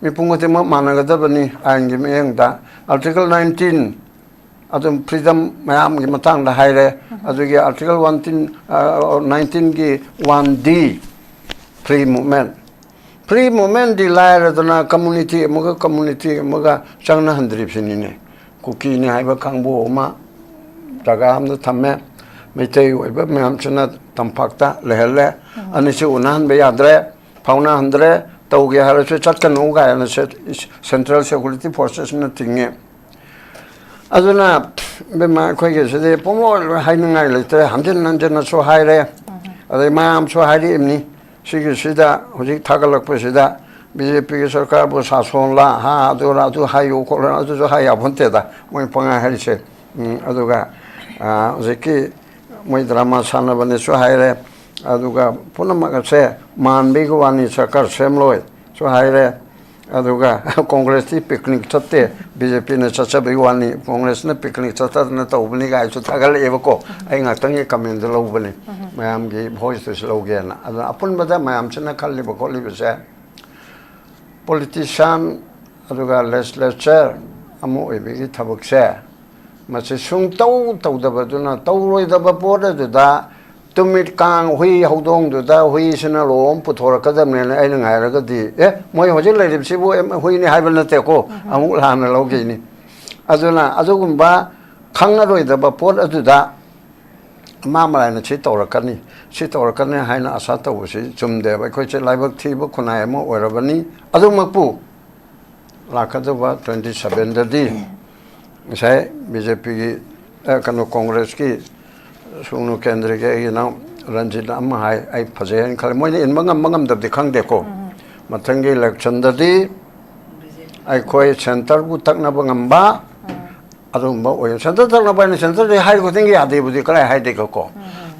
ꯃꯤꯄꯨꯝ ꯈꯨꯗꯤꯡꯃꯛ ꯃꯥꯟꯅꯒꯗꯕꯅꯤ ꯑꯥꯏꯟꯒꯤ ꯃꯤꯠꯌꯦꯡꯗ꯫ ꯑꯥꯔꯇꯤꯀꯜ ꯅꯥꯏꯟꯇꯤꯟ, ꯑꯗꯨꯝ ꯐ꯭ꯔꯤꯗꯝ ꯃꯌꯥꯝꯒꯤ ꯃꯇꯥꯡꯗ ꯍꯥꯏꯔꯦ꯫ ꯑꯗꯨꯒꯤ ꯑꯥꯔꯇꯤꯀꯜ ꯋꯥꯟ ꯇꯤꯟ, ꯑ, ꯅꯥꯏꯟꯇꯤꯟꯒꯤ ꯋꯥꯟ ꯗꯤ, ꯐ꯭ꯔꯤ ꯃꯨꯞꯃꯦꯟ꯫ ꯐ꯭ꯔꯤ ꯃꯨꯞꯃꯦꯟꯗꯤ ꯂꯥꯏꯔꯗꯅ ꯀꯝꯃꯨꯅꯤꯇꯤ ꯑꯃꯒ ꯀꯝꯃꯨꯅꯤꯇꯤ ꯑꯃꯒ ꯆꯪꯅꯍꯟꯗ꯭ꯔꯤꯕꯁꯤꯅꯤꯅꯦ꯫ ꯀꯨꯀꯤꯅꯤ ꯍꯥꯏꯕ ꯀꯥꯡꯕꯨ ꯑꯃ ꯖꯒꯥ ꯑꯃꯗ ꯊꯝꯃꯦ, ꯃꯩꯇꯩ ꯑꯣꯏꯕ ꯃꯌꯥꯝꯁꯤꯅ ꯇꯝꯄꯥꯛꯇ ꯂꯩꯍꯜꯂꯦ꯫ ꯑꯅꯤꯁꯤ ꯎꯅꯍꯟꯕ ꯌꯥꯗ꯭ꯔꯦ, ꯐꯥꯎꯅꯍꯟꯗ꯭ꯔꯦ, ꯇꯧꯒꯦ ꯍꯥꯏꯔꯁꯨ ꯆꯠꯀꯅꯨ ꯀꯥꯏꯅ ꯁꯦ-, ꯁꯦꯟꯇ꯭ꯔꯦꯜ ꯁꯦꯀ꯭ꯌꯨꯔꯤꯇꯤ ꯐꯣꯔꯁꯦꯁꯅ ꯊꯤꯡꯉꯦ꯫ ꯑꯗꯨꯅ, ꯏꯕꯦꯝꯃ, ꯑꯩꯈꯣꯏꯒꯤ ꯁꯤꯗꯤ ꯄꯨꯡꯂꯣꯏ ꯂꯣꯏ ꯍꯥꯏꯅꯤꯡꯉꯥꯏ ꯂꯩꯇ꯭ꯔꯦ꯫ ꯍꯟꯖꯤꯟ ꯍꯟꯖꯤꯟꯅꯁꯨ ꯍꯥꯏꯔꯦ, ꯑꯗꯩ ꯃꯌꯥꯝꯁꯨ ꯍꯥꯏꯔꯛꯏꯕꯅꯤ꯫ ꯁꯤꯒꯤꯁꯤꯗ ꯍꯧꯖꯤꯛ ꯊꯥꯒꯠꯂꯛꯄꯁꯤꯗ ꯕꯤ ꯖꯦ ꯄꯤꯒꯤ ꯁꯔꯀꯥꯔꯕꯨ ꯁꯥꯁꯣꯟꯂ, ꯍꯥ, ꯑꯗꯨꯔ, ꯑꯗꯨ ꯍꯥꯏꯌꯨ ꯈꯣꯠꯂꯨ, ꯑꯗꯨꯁꯨ ꯍꯥꯏ ꯌꯥꯄꯣꯟꯇꯦꯗ, ꯃꯣꯏ ꯄꯪꯍꯥꯏ ꯍꯥꯏꯔꯤꯁꯦ꯫ ꯎꯝ, ꯑꯗꯨꯒ, ꯑ, ꯍꯧꯖꯤꯛꯀꯤ ꯃꯣꯏ ꯗ꯭ꯔꯃꯥ ꯁꯥꯟꯅꯕꯅꯦꯁꯨ ꯍꯥꯏꯔꯦ, ꯑꯗꯨꯒ ꯄꯨꯝꯅꯃꯛ ꯑꯁꯦ ꯃꯥꯟꯕꯒꯤ ꯋꯥꯅꯤ, ꯁꯔꯀꯥꯔ ꯁꯦꯝꯂꯣꯏꯁꯨ ꯍꯥꯏꯔꯦ꯫ ꯑꯗꯨꯒ ꯀꯣꯡꯒ꯭ꯔꯦꯁꯇꯤ ꯄꯤꯛꯅꯤꯛ ꯆꯠꯇꯦ, ꯕꯤ ꯖꯦ ꯄꯤꯅ ꯆꯠꯆꯕꯒꯤ ꯋꯥꯅꯤ, ꯀꯣꯡꯒ꯭ꯔꯦꯁꯅ ꯄꯤꯛꯅꯤꯛ ꯆꯠꯇꯗꯅ ꯇꯧꯕꯅꯤ ꯀꯥꯏꯁꯨ ꯊꯥꯒꯠꯂꯛꯑꯦꯕꯀꯣ꯫ ꯑꯩ ꯉꯥꯛꯇꯪꯒꯤ ꯀꯃꯦꯟꯗꯨ ꯂꯧꯕꯅꯤ, ꯃꯌꯥꯝꯒꯤ ꯚꯣꯏꯁꯇꯨꯁꯨ ꯂꯧꯒꯦꯅ꯫ ꯑꯗꯨꯅ ꯑꯄꯨꯟꯕꯗ ꯃꯌꯥꯝꯁꯤꯅ ꯈꯜꯂꯤꯕ ꯈꯣꯠꯂꯤꯕꯁꯦ, ꯄꯣꯂꯤꯇꯤꯁꯤꯌꯥꯟ ꯑꯗꯨꯒ ꯂꯦꯖꯤꯁꯂꯦꯆꯔ ꯑꯃ ꯑꯣꯏꯕꯒꯤ ꯊꯕꯛꯁꯦ, ꯃꯁꯤ ꯁꯨꯡꯇꯧ ꯇꯧꯗꯕꯗꯨꯅ, ꯇꯧꯔꯣꯏꯗꯕ ꯄꯣꯠ ꯑꯗꯨꯗ ꯇꯨꯃꯤꯠ ꯀꯥꯡ ꯍꯨꯏ ꯍꯧꯗꯣꯡꯗꯨꯗ ꯍꯨꯏꯁꯤꯅ ꯂꯣ ꯑꯃ ꯄꯨꯊꯣꯔꯛꯀꯗꯕꯅꯦꯅ ꯑꯩꯅ ꯉꯥꯏꯔꯒꯗꯤ, ꯑꯦ, ꯃꯣꯏ ꯍꯧꯖꯤꯛ ꯂꯩꯔꯤꯕꯁꯤꯕꯨ, ꯑꯦ, ꯍꯨꯏꯅꯤ ꯍꯥꯏꯕ ꯅꯠꯇꯦꯀꯣ, ꯑꯃꯨꯛ ꯂꯥꯟꯅ ꯂꯧꯈꯤꯅꯤ꯫ ꯑꯗꯨꯅ ꯑꯗꯨꯒꯨꯝꯕ ꯈꯪꯉꯔꯣꯏꯗꯕ ꯄꯣꯠ ꯑꯗꯨꯗ ꯃꯥ ꯃꯔꯥꯏꯅ ꯁꯤ ꯇꯧꯔꯛꯀꯅꯤ, ꯁꯤ ꯇꯧꯔꯛꯀꯅꯤ ꯍꯥꯏꯅ ꯑꯁꯥ ꯇꯧꯕꯁꯤ ꯆꯨꯝꯗꯦꯕ꯫ ꯑꯩꯈꯣꯏꯁꯦ ꯂꯥꯏꯕꯛ ꯊꯤꯕ ꯈꯨꯟꯅꯥꯏ ꯑꯃ ꯑꯣꯏꯔꯕꯅꯤ꯫ ꯑꯗꯨꯃꯛꯄꯨ ꯂꯥꯛꯀꯗꯧꯕ ꯇ꯭ꯋꯦꯟꯇꯤ ꯁꯕꯦꯟꯗꯗꯤ ꯉꯁꯥꯏ ꯕꯤ ꯖꯦ ꯄꯤꯒꯤ, ꯑ, ꯀꯩꯅꯣ, ꯀꯣꯡꯒ꯭ꯔꯦꯁꯀꯤ ꯁꯨꯡꯅꯨ ꯀꯦꯟꯗ꯭ꯔꯒꯤ ꯑꯩꯒꯤ ꯏꯅꯥꯎ ꯔꯟꯖꯤꯠꯅ ꯑꯃ ꯍꯥꯏ, ꯑꯩ ꯐꯖꯩ ꯍꯥꯏꯅ ꯈꯜꯂꯤ꯫ ꯃꯣꯏꯅ ꯏꯟꯕ ꯉꯝꯕ ꯉꯝꯗꯕꯗꯤ ꯈꯪꯗꯦꯀꯣ꯫ ꯃꯊꯪꯒꯤ ꯏꯂꯦꯛꯁꯟꯗꯗꯤ ꯑꯩꯈꯣꯏ ꯁꯦꯟꯇꯔꯕꯨ ꯇꯛꯅꯕ ꯉꯝꯕ ꯑꯗꯨꯒꯨꯝꯕ ꯑꯣꯏ꯫ ꯁꯦꯟꯇꯔ ꯇꯛꯅꯕ ꯍꯥꯏꯅ ꯁꯦꯟꯇꯔꯗꯤ ꯍꯥꯏ ꯈꯨꯗꯤꯡꯒꯤ ꯌꯥꯗꯦꯕꯨꯗꯤ ꯀꯗꯥꯏ ꯍꯥꯏꯗꯦꯀꯣ꯫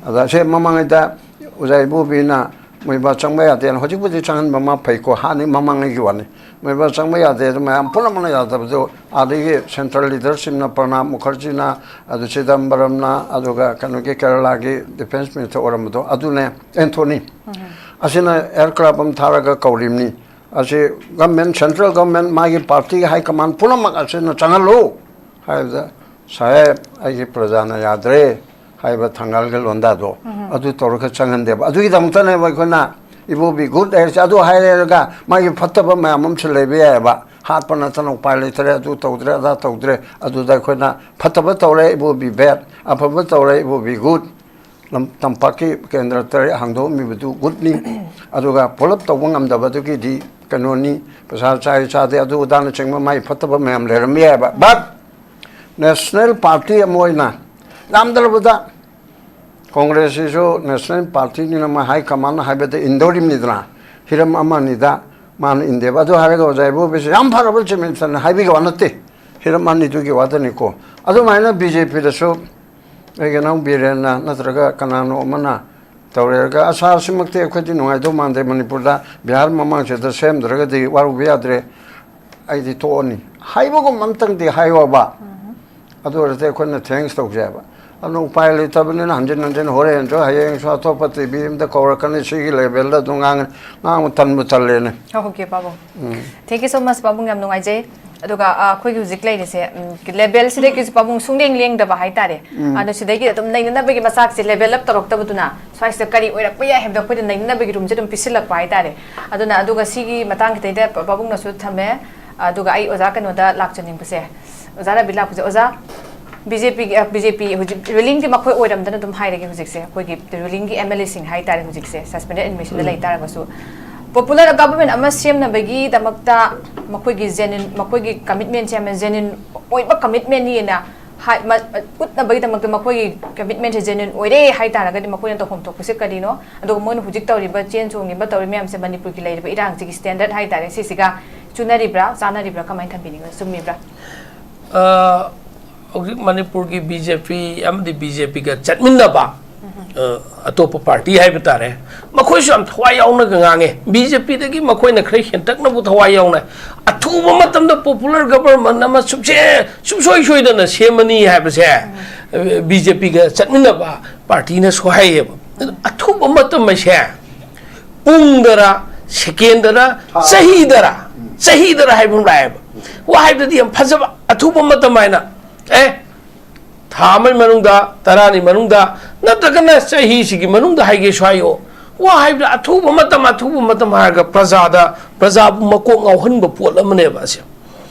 ꯑꯗ ꯁꯦ ꯃꯃꯥꯡꯉꯩꯗ ꯑꯣꯖꯥ ꯏꯕꯣꯕꯤꯅ ꯃꯣꯏꯕꯥ ꯆꯪꯕ ꯌꯥꯗꯦꯅ ꯍꯧꯖꯤꯛꯄꯨꯗꯤ ꯆꯪꯍꯟꯕ ꯑꯃ ꯐꯩꯀꯣ, ꯍꯥꯟꯅꯤ ꯃꯃꯥꯡꯉꯩꯒꯤ ꯋꯥꯅꯤ꯫ ꯃꯣꯏꯕꯥ ꯆꯪꯕ ꯌꯥꯗꯦ ꯑꯗꯨ ꯃꯌꯥꯝ ꯄꯨꯝꯅꯃꯛꯅ ꯌꯥꯗꯕꯗꯨ ꯑꯥꯗꯒꯤ ꯁꯦꯟꯇ꯭ꯔꯦꯜ ꯂꯤꯗꯔꯁꯤꯞꯅ ꯄ꯭ꯔꯅꯥꯕ ꯃꯨꯈꯔꯖꯤꯅ, ꯑꯗꯨ ꯆꯤꯗꯝꯕꯔꯝꯅ, ꯑꯗꯨꯒ ꯀꯩꯅꯣꯒꯤ ꯀꯦꯔꯂꯥꯒꯤ ꯗꯤꯐꯦꯟꯁ ꯃꯤꯅꯤꯁꯇꯔ ꯑꯣꯏꯔꯝꯕꯗꯣ ꯑꯗꯨꯅꯦ, ꯑꯦꯟꯊꯣꯅꯤ꯫ ꯑꯁꯤꯅ ꯑꯦꯌꯔꯀ꯭ꯔꯥꯐ ꯑꯃ ꯊꯥꯔꯒ ꯀꯧꯔꯤꯕꯅꯤ꯫ ꯑꯁꯤ ꯒꯚꯔꯟꯃꯦꯟ, ꯁꯦꯟꯇ꯭ꯔꯦꯜ ꯒꯚꯔꯟꯃꯦꯟ, ꯃꯥꯒꯤ ꯄꯥꯔꯇꯤꯒꯤ ꯍꯥꯏ ꯀꯃꯥꯟ ꯄꯨꯝꯅꯃꯛ ꯑꯁꯤꯅ ꯆꯪꯍꯜꯂꯨ ꯍꯥꯏꯕꯗ, "ꯁꯥꯍꯦꯕ, ꯑꯩꯒꯤ ꯄ꯭ꯔꯖꯥꯅ ꯌꯥꯗ꯭ꯔꯦ" ꯍꯥꯏꯕ ꯊꯪꯒꯥꯜꯒꯤ ꯂꯣꯟꯗꯥꯗꯣ, ꯑꯗꯨ ꯇꯧꯔꯒ ꯆꯪꯍꯟꯗꯦꯕ꯫ ꯑꯗꯨꯒꯤꯗꯃꯛꯇꯅꯦꯕ ꯑꯩꯈꯣꯏꯅ "It will be good" ꯍꯥꯏꯔꯤꯁꯦ꯫ ꯑꯗꯨ ꯍꯥꯏꯔꯒ ꯃꯥꯒꯤ ꯐꯠꯇꯕ ꯃꯌꯥꯝ ꯑꯃꯁꯨ ꯂꯩꯕ ꯌꯥꯏꯑꯕ꯫ ꯍꯥꯠꯄ ꯅꯠꯇꯅ ꯎꯄꯥꯏ ꯂꯩꯇ꯭ꯔꯦ, ꯑꯗꯨ ꯇꯧꯗ꯭ꯔꯦ, ꯑꯗꯥ ꯇꯧꯗ꯭ꯔꯦ꯫ ꯑꯗꯨꯗ ꯑꯩꯈꯣꯏꯅ ꯐꯠꯇꯕ ꯇꯧꯔꯦ, "It will be bad"꯫ ꯑꯐꯕ ꯇꯧꯔꯦ, "It will be good"꯫ ꯂꯝ-, ꯇꯝꯄꯥꯛꯀꯤ ꯀꯦꯟꯗ꯭ꯔ ꯇꯔꯦꯠ ꯍꯥꯡꯗꯣꯛꯑꯝꯃꯤꯕꯗꯨ ꯒꯨꯗꯅꯤ꯫ ꯑꯗꯨꯒ ꯄꯨꯂꯞ ꯇꯧꯕ ꯉꯝꯗꯕꯗꯨꯒꯤꯗꯤ ꯀꯩꯅꯣꯅꯤ, ꯄꯩꯁꯥ ꯆꯥꯏ ꯆꯥꯗꯦ, ꯑꯗꯨ ꯑꯗꯥꯅꯆꯤꯡꯕ ꯃꯥꯏ ꯐꯠꯇꯕ ꯃꯌꯥꯝ ꯂꯩꯔꯝꯕ ꯌꯥꯏꯕ꯫ But ꯅꯦꯁꯅꯦꯜ ꯄꯥꯔꯇꯤ ꯑꯃ ꯑꯣꯏꯅ, ꯌꯥꯝꯗ꯭ꯔꯕꯗ ꯀꯣꯡꯒ꯭ꯔꯦꯁꯁꯤꯁꯨ ꯅꯦꯁꯅꯦꯜ ꯄꯥꯔꯇꯤꯅꯤꯅ ꯃꯥ ꯍꯥꯏ ꯀꯃꯥꯟ ꯍꯥꯏꯕꯗ ꯏꯟꯗꯧꯔꯤꯕꯅꯤꯗꯅ, ꯍꯤꯔꯝ ꯑꯃ ꯑꯅꯤꯗ ꯃꯥꯅ ꯏꯟꯗꯦꯕ꯫ ꯑꯗꯨ ꯍꯥꯏꯔꯒ ꯑꯣꯖꯥ ꯏꯕꯣꯕꯤꯁꯦ ꯌꯥꯝ ꯐꯔꯕ ꯆꯤꯐ ꯃꯤꯅꯤꯁꯇꯔꯅꯤ ꯍꯥꯏꯕꯤꯒꯦ ꯋꯥ ꯅꯠꯇꯦ, ꯍꯤꯔꯝ ꯑꯅꯤꯗꯨꯒꯤ ꯋꯥꯗꯅꯤꯀꯣ꯫ ꯑꯗꯨꯃꯥꯏꯅ ꯕꯤ ꯖꯦ ꯄꯤꯗꯁꯨ ꯑꯩꯒꯤ ꯏꯅꯥꯎ ꯕꯤꯔꯦꯟꯅ ꯅꯠꯇ꯭ꯔꯒ ꯀꯅꯥꯅꯣ ꯑꯃꯅ ꯇꯧꯔꯦꯔꯒ, "ꯑꯁꯥ, ꯑꯁꯤꯃꯛꯇꯤ ꯑꯩꯈꯣꯏꯗꯤ ꯅꯨꯡꯉꯥꯏꯗꯧ ꯃꯥꯟꯗꯦ, ꯃꯅꯤꯄꯨꯔꯗ ꯕꯤꯍꯥꯔ ꯃꯃꯥꯡꯁꯤꯗ ꯁꯦꯝꯗ꯭ꯔꯒꯗꯤ ꯋꯥꯔꯨꯕ ꯌꯥꯗ꯭ꯔꯦ, ꯑꯩꯗꯤ ꯇꯣꯛꯑꯅꯤ" ꯍꯥꯏꯕꯒꯨꯝ ꯑꯝꯇꯪꯗꯤ ꯍꯥꯏꯌꯣꯕ꯫ ꯑꯗꯨ ꯑꯣꯏꯔꯗꯤ ꯑꯩꯈꯣꯏꯅ ꯊꯦꯡꯁ ꯇꯧꯖꯩꯕ꯫ ꯑꯗꯨꯅ ꯎꯄꯥꯏ ꯂꯩꯇꯕꯅꯤꯅ ꯍꯟꯖꯤꯟ ꯍꯟꯖꯤꯟ ꯍꯣꯔꯦꯟꯁꯨ ꯍꯌꯦꯡꯁꯨ ꯑꯇꯣꯞꯄ ꯇꯤ ꯚꯤ ꯑꯃꯗ ꯀꯧꯔꯛꯀꯅꯤ, ꯁꯤꯒꯤ ꯂꯦꯚꯦꯜꯗ ꯑꯗꯨꯝ ꯉꯥꯡꯉ-, ꯉꯥꯡꯕ ꯇꯟꯕꯨ ꯇꯜꯂꯦꯅꯦ꯫ Okay, ꯄꯥꯕꯨꯡ꯫ Thank you so much, ꯄꯥꯕꯨꯡ, ꯌꯥꯝ ꯅꯨꯡꯉꯥꯏꯖꯩ꯫ ꯑꯗꯨꯒ, ꯑ, ꯑꯩꯈꯣꯏꯒꯤ ꯍꯧꯖꯤꯛ ꯂꯩꯔꯤꯁꯦ, ꯎꯝ, ꯂꯦꯚꯦꯜꯁꯤꯗꯒꯤꯁꯨ ꯄꯥꯕꯨꯡ ꯁꯨꯡꯂꯦꯡ ꯂꯦꯡꯗꯕ ꯍꯥꯏꯇꯥꯔꯦ꯫ ꯑꯗꯣ ꯁꯤꯗꯒꯤ ꯑꯗꯨꯝ ꯅꯩꯅꯅꯕꯒꯤ ꯃꯆꯥꯛꯁꯦ ꯂꯦꯚꯦꯜ ꯑꯞ ꯇꯧꯔꯛꯇꯕꯗꯨꯅ ꯁ꯭ꯋꯥꯏꯁꯤꯗ ꯀꯔꯤ ꯑꯣꯏꯔꯛꯄ ꯌꯥꯏ ꯍꯥꯏꯕꯗꯣ ꯑꯩꯈꯣꯏꯗ ꯅꯩꯅꯅꯕꯒꯤ ꯔꯨꯝꯁꯦ ꯑꯗꯨꯝ ꯄꯤꯁꯤꯜꯂꯛꯄ ꯍꯥꯏꯇꯥꯔꯦ꯫ ꯑꯗꯨꯅ, ꯑꯗꯨꯒ ꯁꯤꯒꯤ ꯃꯇꯥꯡ ꯈꯤꯇꯪꯗ ꯄꯥꯕꯨꯡꯅꯁꯨ ꯊꯝꯃꯦ꯫ ꯑꯗꯨꯒ ꯑꯩ ꯑꯣꯖꯥ ꯀꯩꯅꯣꯗ ꯂꯥꯛꯆꯅꯤꯡꯕꯁꯦ, ꯑꯣꯖꯥ ꯔꯕꯤ ꯂꯥꯛꯄꯁꯦ, ꯑꯣꯖꯥ, ꯕꯤ ꯖꯦ ꯄꯤꯒꯤ, ꯕꯤ ꯖꯦ ꯄꯤ ꯍꯧꯖꯤꯛ ꯔꯨꯂꯤꯡꯗꯤ ꯃꯈꯣꯏ ꯑꯣꯏꯔꯝꯗꯅ ꯑꯗꯨꯝ ꯍꯥꯏꯔꯒꯦ꯫ ꯍꯧꯖꯤꯛꯁꯦ ꯑꯩꯈꯣꯏꯒꯤ ꯔꯨꯂꯤꯡꯒꯤ ꯑꯦꯝ ꯑꯦꯜ ꯑꯦꯁꯤꯡ ꯍꯥꯏꯇꯥꯔꯦ, ꯍꯧꯖꯤꯛꯁꯦ ꯁꯁꯄꯦꯟꯗꯦꯗ ꯑꯦꯅꯤꯃꯦꯁꯟꯗ ꯎꯝ꯫ ꯂꯩ ꯇꯥꯔꯒꯁꯨ, ꯄꯣꯄꯨꯂꯔ ꯒꯕꯔꯟꯃꯦꯟ ꯑꯃ ꯁꯦꯝꯅꯕꯒꯤꯗꯃꯛꯇ ꯃꯈꯣꯏꯒꯤ ꯖꯦꯅ꯭ꯌꯨꯟ, ꯃꯈꯣꯏꯒꯤ ꯀꯃꯤꯠꯃꯦꯟꯁꯦ ꯌꯥꯝꯅ ꯖꯦꯅ꯭ꯌꯨꯟ ꯑꯣꯏꯕ ꯀꯃꯤꯠꯃꯦꯟꯅꯤꯅ ꯍꯥꯏ-, ꯃ-, ꯎꯠꯅꯕꯒꯤꯗꯃꯛꯇ ꯃꯈꯣꯏꯒꯤ ꯀꯃꯤꯠꯃꯦꯟꯁꯦ ꯖꯦꯅ꯭ꯌꯨꯟ ꯑꯣꯏꯔꯦ ꯍꯥꯏ ꯇꯥꯔꯒꯗꯤ, ꯃꯈꯣꯏꯅ ꯇꯧꯐꯝ ꯊꯣꯛꯄꯁꯦ ꯀꯔꯤꯅꯣ? ꯑꯗꯨꯒ ꯃꯣꯏꯅ ꯍꯧꯖꯤꯛ ꯇꯧꯔꯤꯕ, ꯆꯦꯟ ꯆꯣꯡꯉꯤꯕ, ꯇꯧꯔꯤ ꯃꯌꯥꯝꯁꯦ ꯃꯅꯤꯄꯨꯔꯒꯤ ꯂꯩꯔꯤꯕ ꯏꯔꯥꯡꯁꯤꯒꯤ ꯁ꯭ꯇꯦꯟꯗꯔꯗ ꯍꯥꯏ ꯇꯥꯔꯦ, ꯁꯤꯁꯤꯒ ꯆꯨꯅꯔꯤꯕ꯭ꯔꯥ, ꯆꯥꯟꯅꯔꯤꯕ꯭ꯔꯥ, ꯀꯃꯥꯏꯅ ꯊꯝꯕꯤꯅꯤꯡꯕ? ꯆꯨꯝꯃꯤꯕ꯭ꯔꯥ? ꯑ, ꯍꯧꯖꯤꯛ ꯃꯅꯤꯄꯨꯔꯒꯤ ꯕꯤ ꯖꯦ ꯄꯤ ꯑꯃꯗꯤ ꯕꯤ ꯖꯦ ꯄꯤꯒ ꯆꯠꯃꯤꯟꯅꯕ, ꯎꯝ꯫ ꯑ, ꯑꯇꯣꯞꯄ ꯄꯥꯔꯇꯤ ꯍꯥꯏꯕ ꯇꯥꯔꯦ, ꯃꯈꯣꯏꯁꯨ ꯌꯥꯝ ꯊꯋꯥꯏ ꯌꯥꯎꯅꯒ ꯉꯥꯡꯉꯦ꯫ ꯕꯤ ꯖꯦ ꯄꯤꯗꯒꯤ ꯃꯈꯣꯏꯅ ꯈꯔ ꯍꯦꯟꯇꯛꯅꯕꯨ ꯊꯋꯥꯏ ꯌꯥꯎꯅ, ꯑꯊꯨꯕ ꯃꯇꯝꯗ ꯄꯣꯄꯨꯂꯔ ꯒꯕꯔꯟꯃꯦꯟ ꯑꯃ ꯁꯨꯡꯁꯦ-, ꯁꯨꯡꯁꯣꯏ ꯁꯣꯏꯗꯅ ꯁꯦꯝꯃꯅꯤ ꯍꯥꯏꯕꯁꯦ, ꯎꯝ꯫ ꯕꯤ ꯖꯦ ꯄꯤꯒ ꯆꯠꯃꯤꯟꯅꯕ ꯄꯥꯔꯇꯤꯅꯁꯨ ꯍꯥꯏꯌꯦꯕ꯫ ꯑꯗꯨ ꯑꯊꯨꯕ ꯃꯇꯝ ꯍꯥꯏꯁꯦ ꯄꯨꯡꯗꯔ, ꯁꯦꯀꯦꯟꯗꯔ, ꯊꯥ꯫ ꯆꯍꯤꯗꯔ, ꯎꯝ꯫ ꯆꯍꯤꯗꯔ ꯍꯥꯏꯕ ꯑꯃ ꯂꯥꯛꯑꯦꯕ꯫ ꯋꯥ ꯍꯥꯏꯕꯗꯗꯤ ꯌꯥꯝ ꯐꯖꯕ, ꯑꯊꯨꯕ ꯃꯇꯝ ꯍꯥꯏꯅ, ꯑꯦ, ꯊꯥ ꯑꯃꯒꯤ ꯃꯅꯨꯡꯗ, ꯇꯔꯥꯅꯤ ꯃꯅꯨꯡꯗ, ꯅꯠꯇ꯭ꯔꯒꯅ ꯆꯍꯤꯁꯤꯒꯤ ꯃꯅꯨꯡꯗ ꯍꯥꯏꯒꯦꯁꯨ ꯍꯥꯏꯌꯣ꯫ ꯋꯥ ꯍꯥꯏꯕꯗ ꯑꯊꯨꯕ ꯃꯇꯝ, ꯑꯊꯨꯕ ꯃꯇꯝ ꯍꯥꯏꯔꯒ ꯄ꯭ꯔꯖꯥꯗ, ꯄ꯭ꯔꯖꯥꯕꯨ ꯃꯀꯣꯛ ꯉꯥꯎꯍꯟꯕ ꯄꯣꯠ ꯑꯃꯅꯦꯕ ꯑꯁꯦ꯫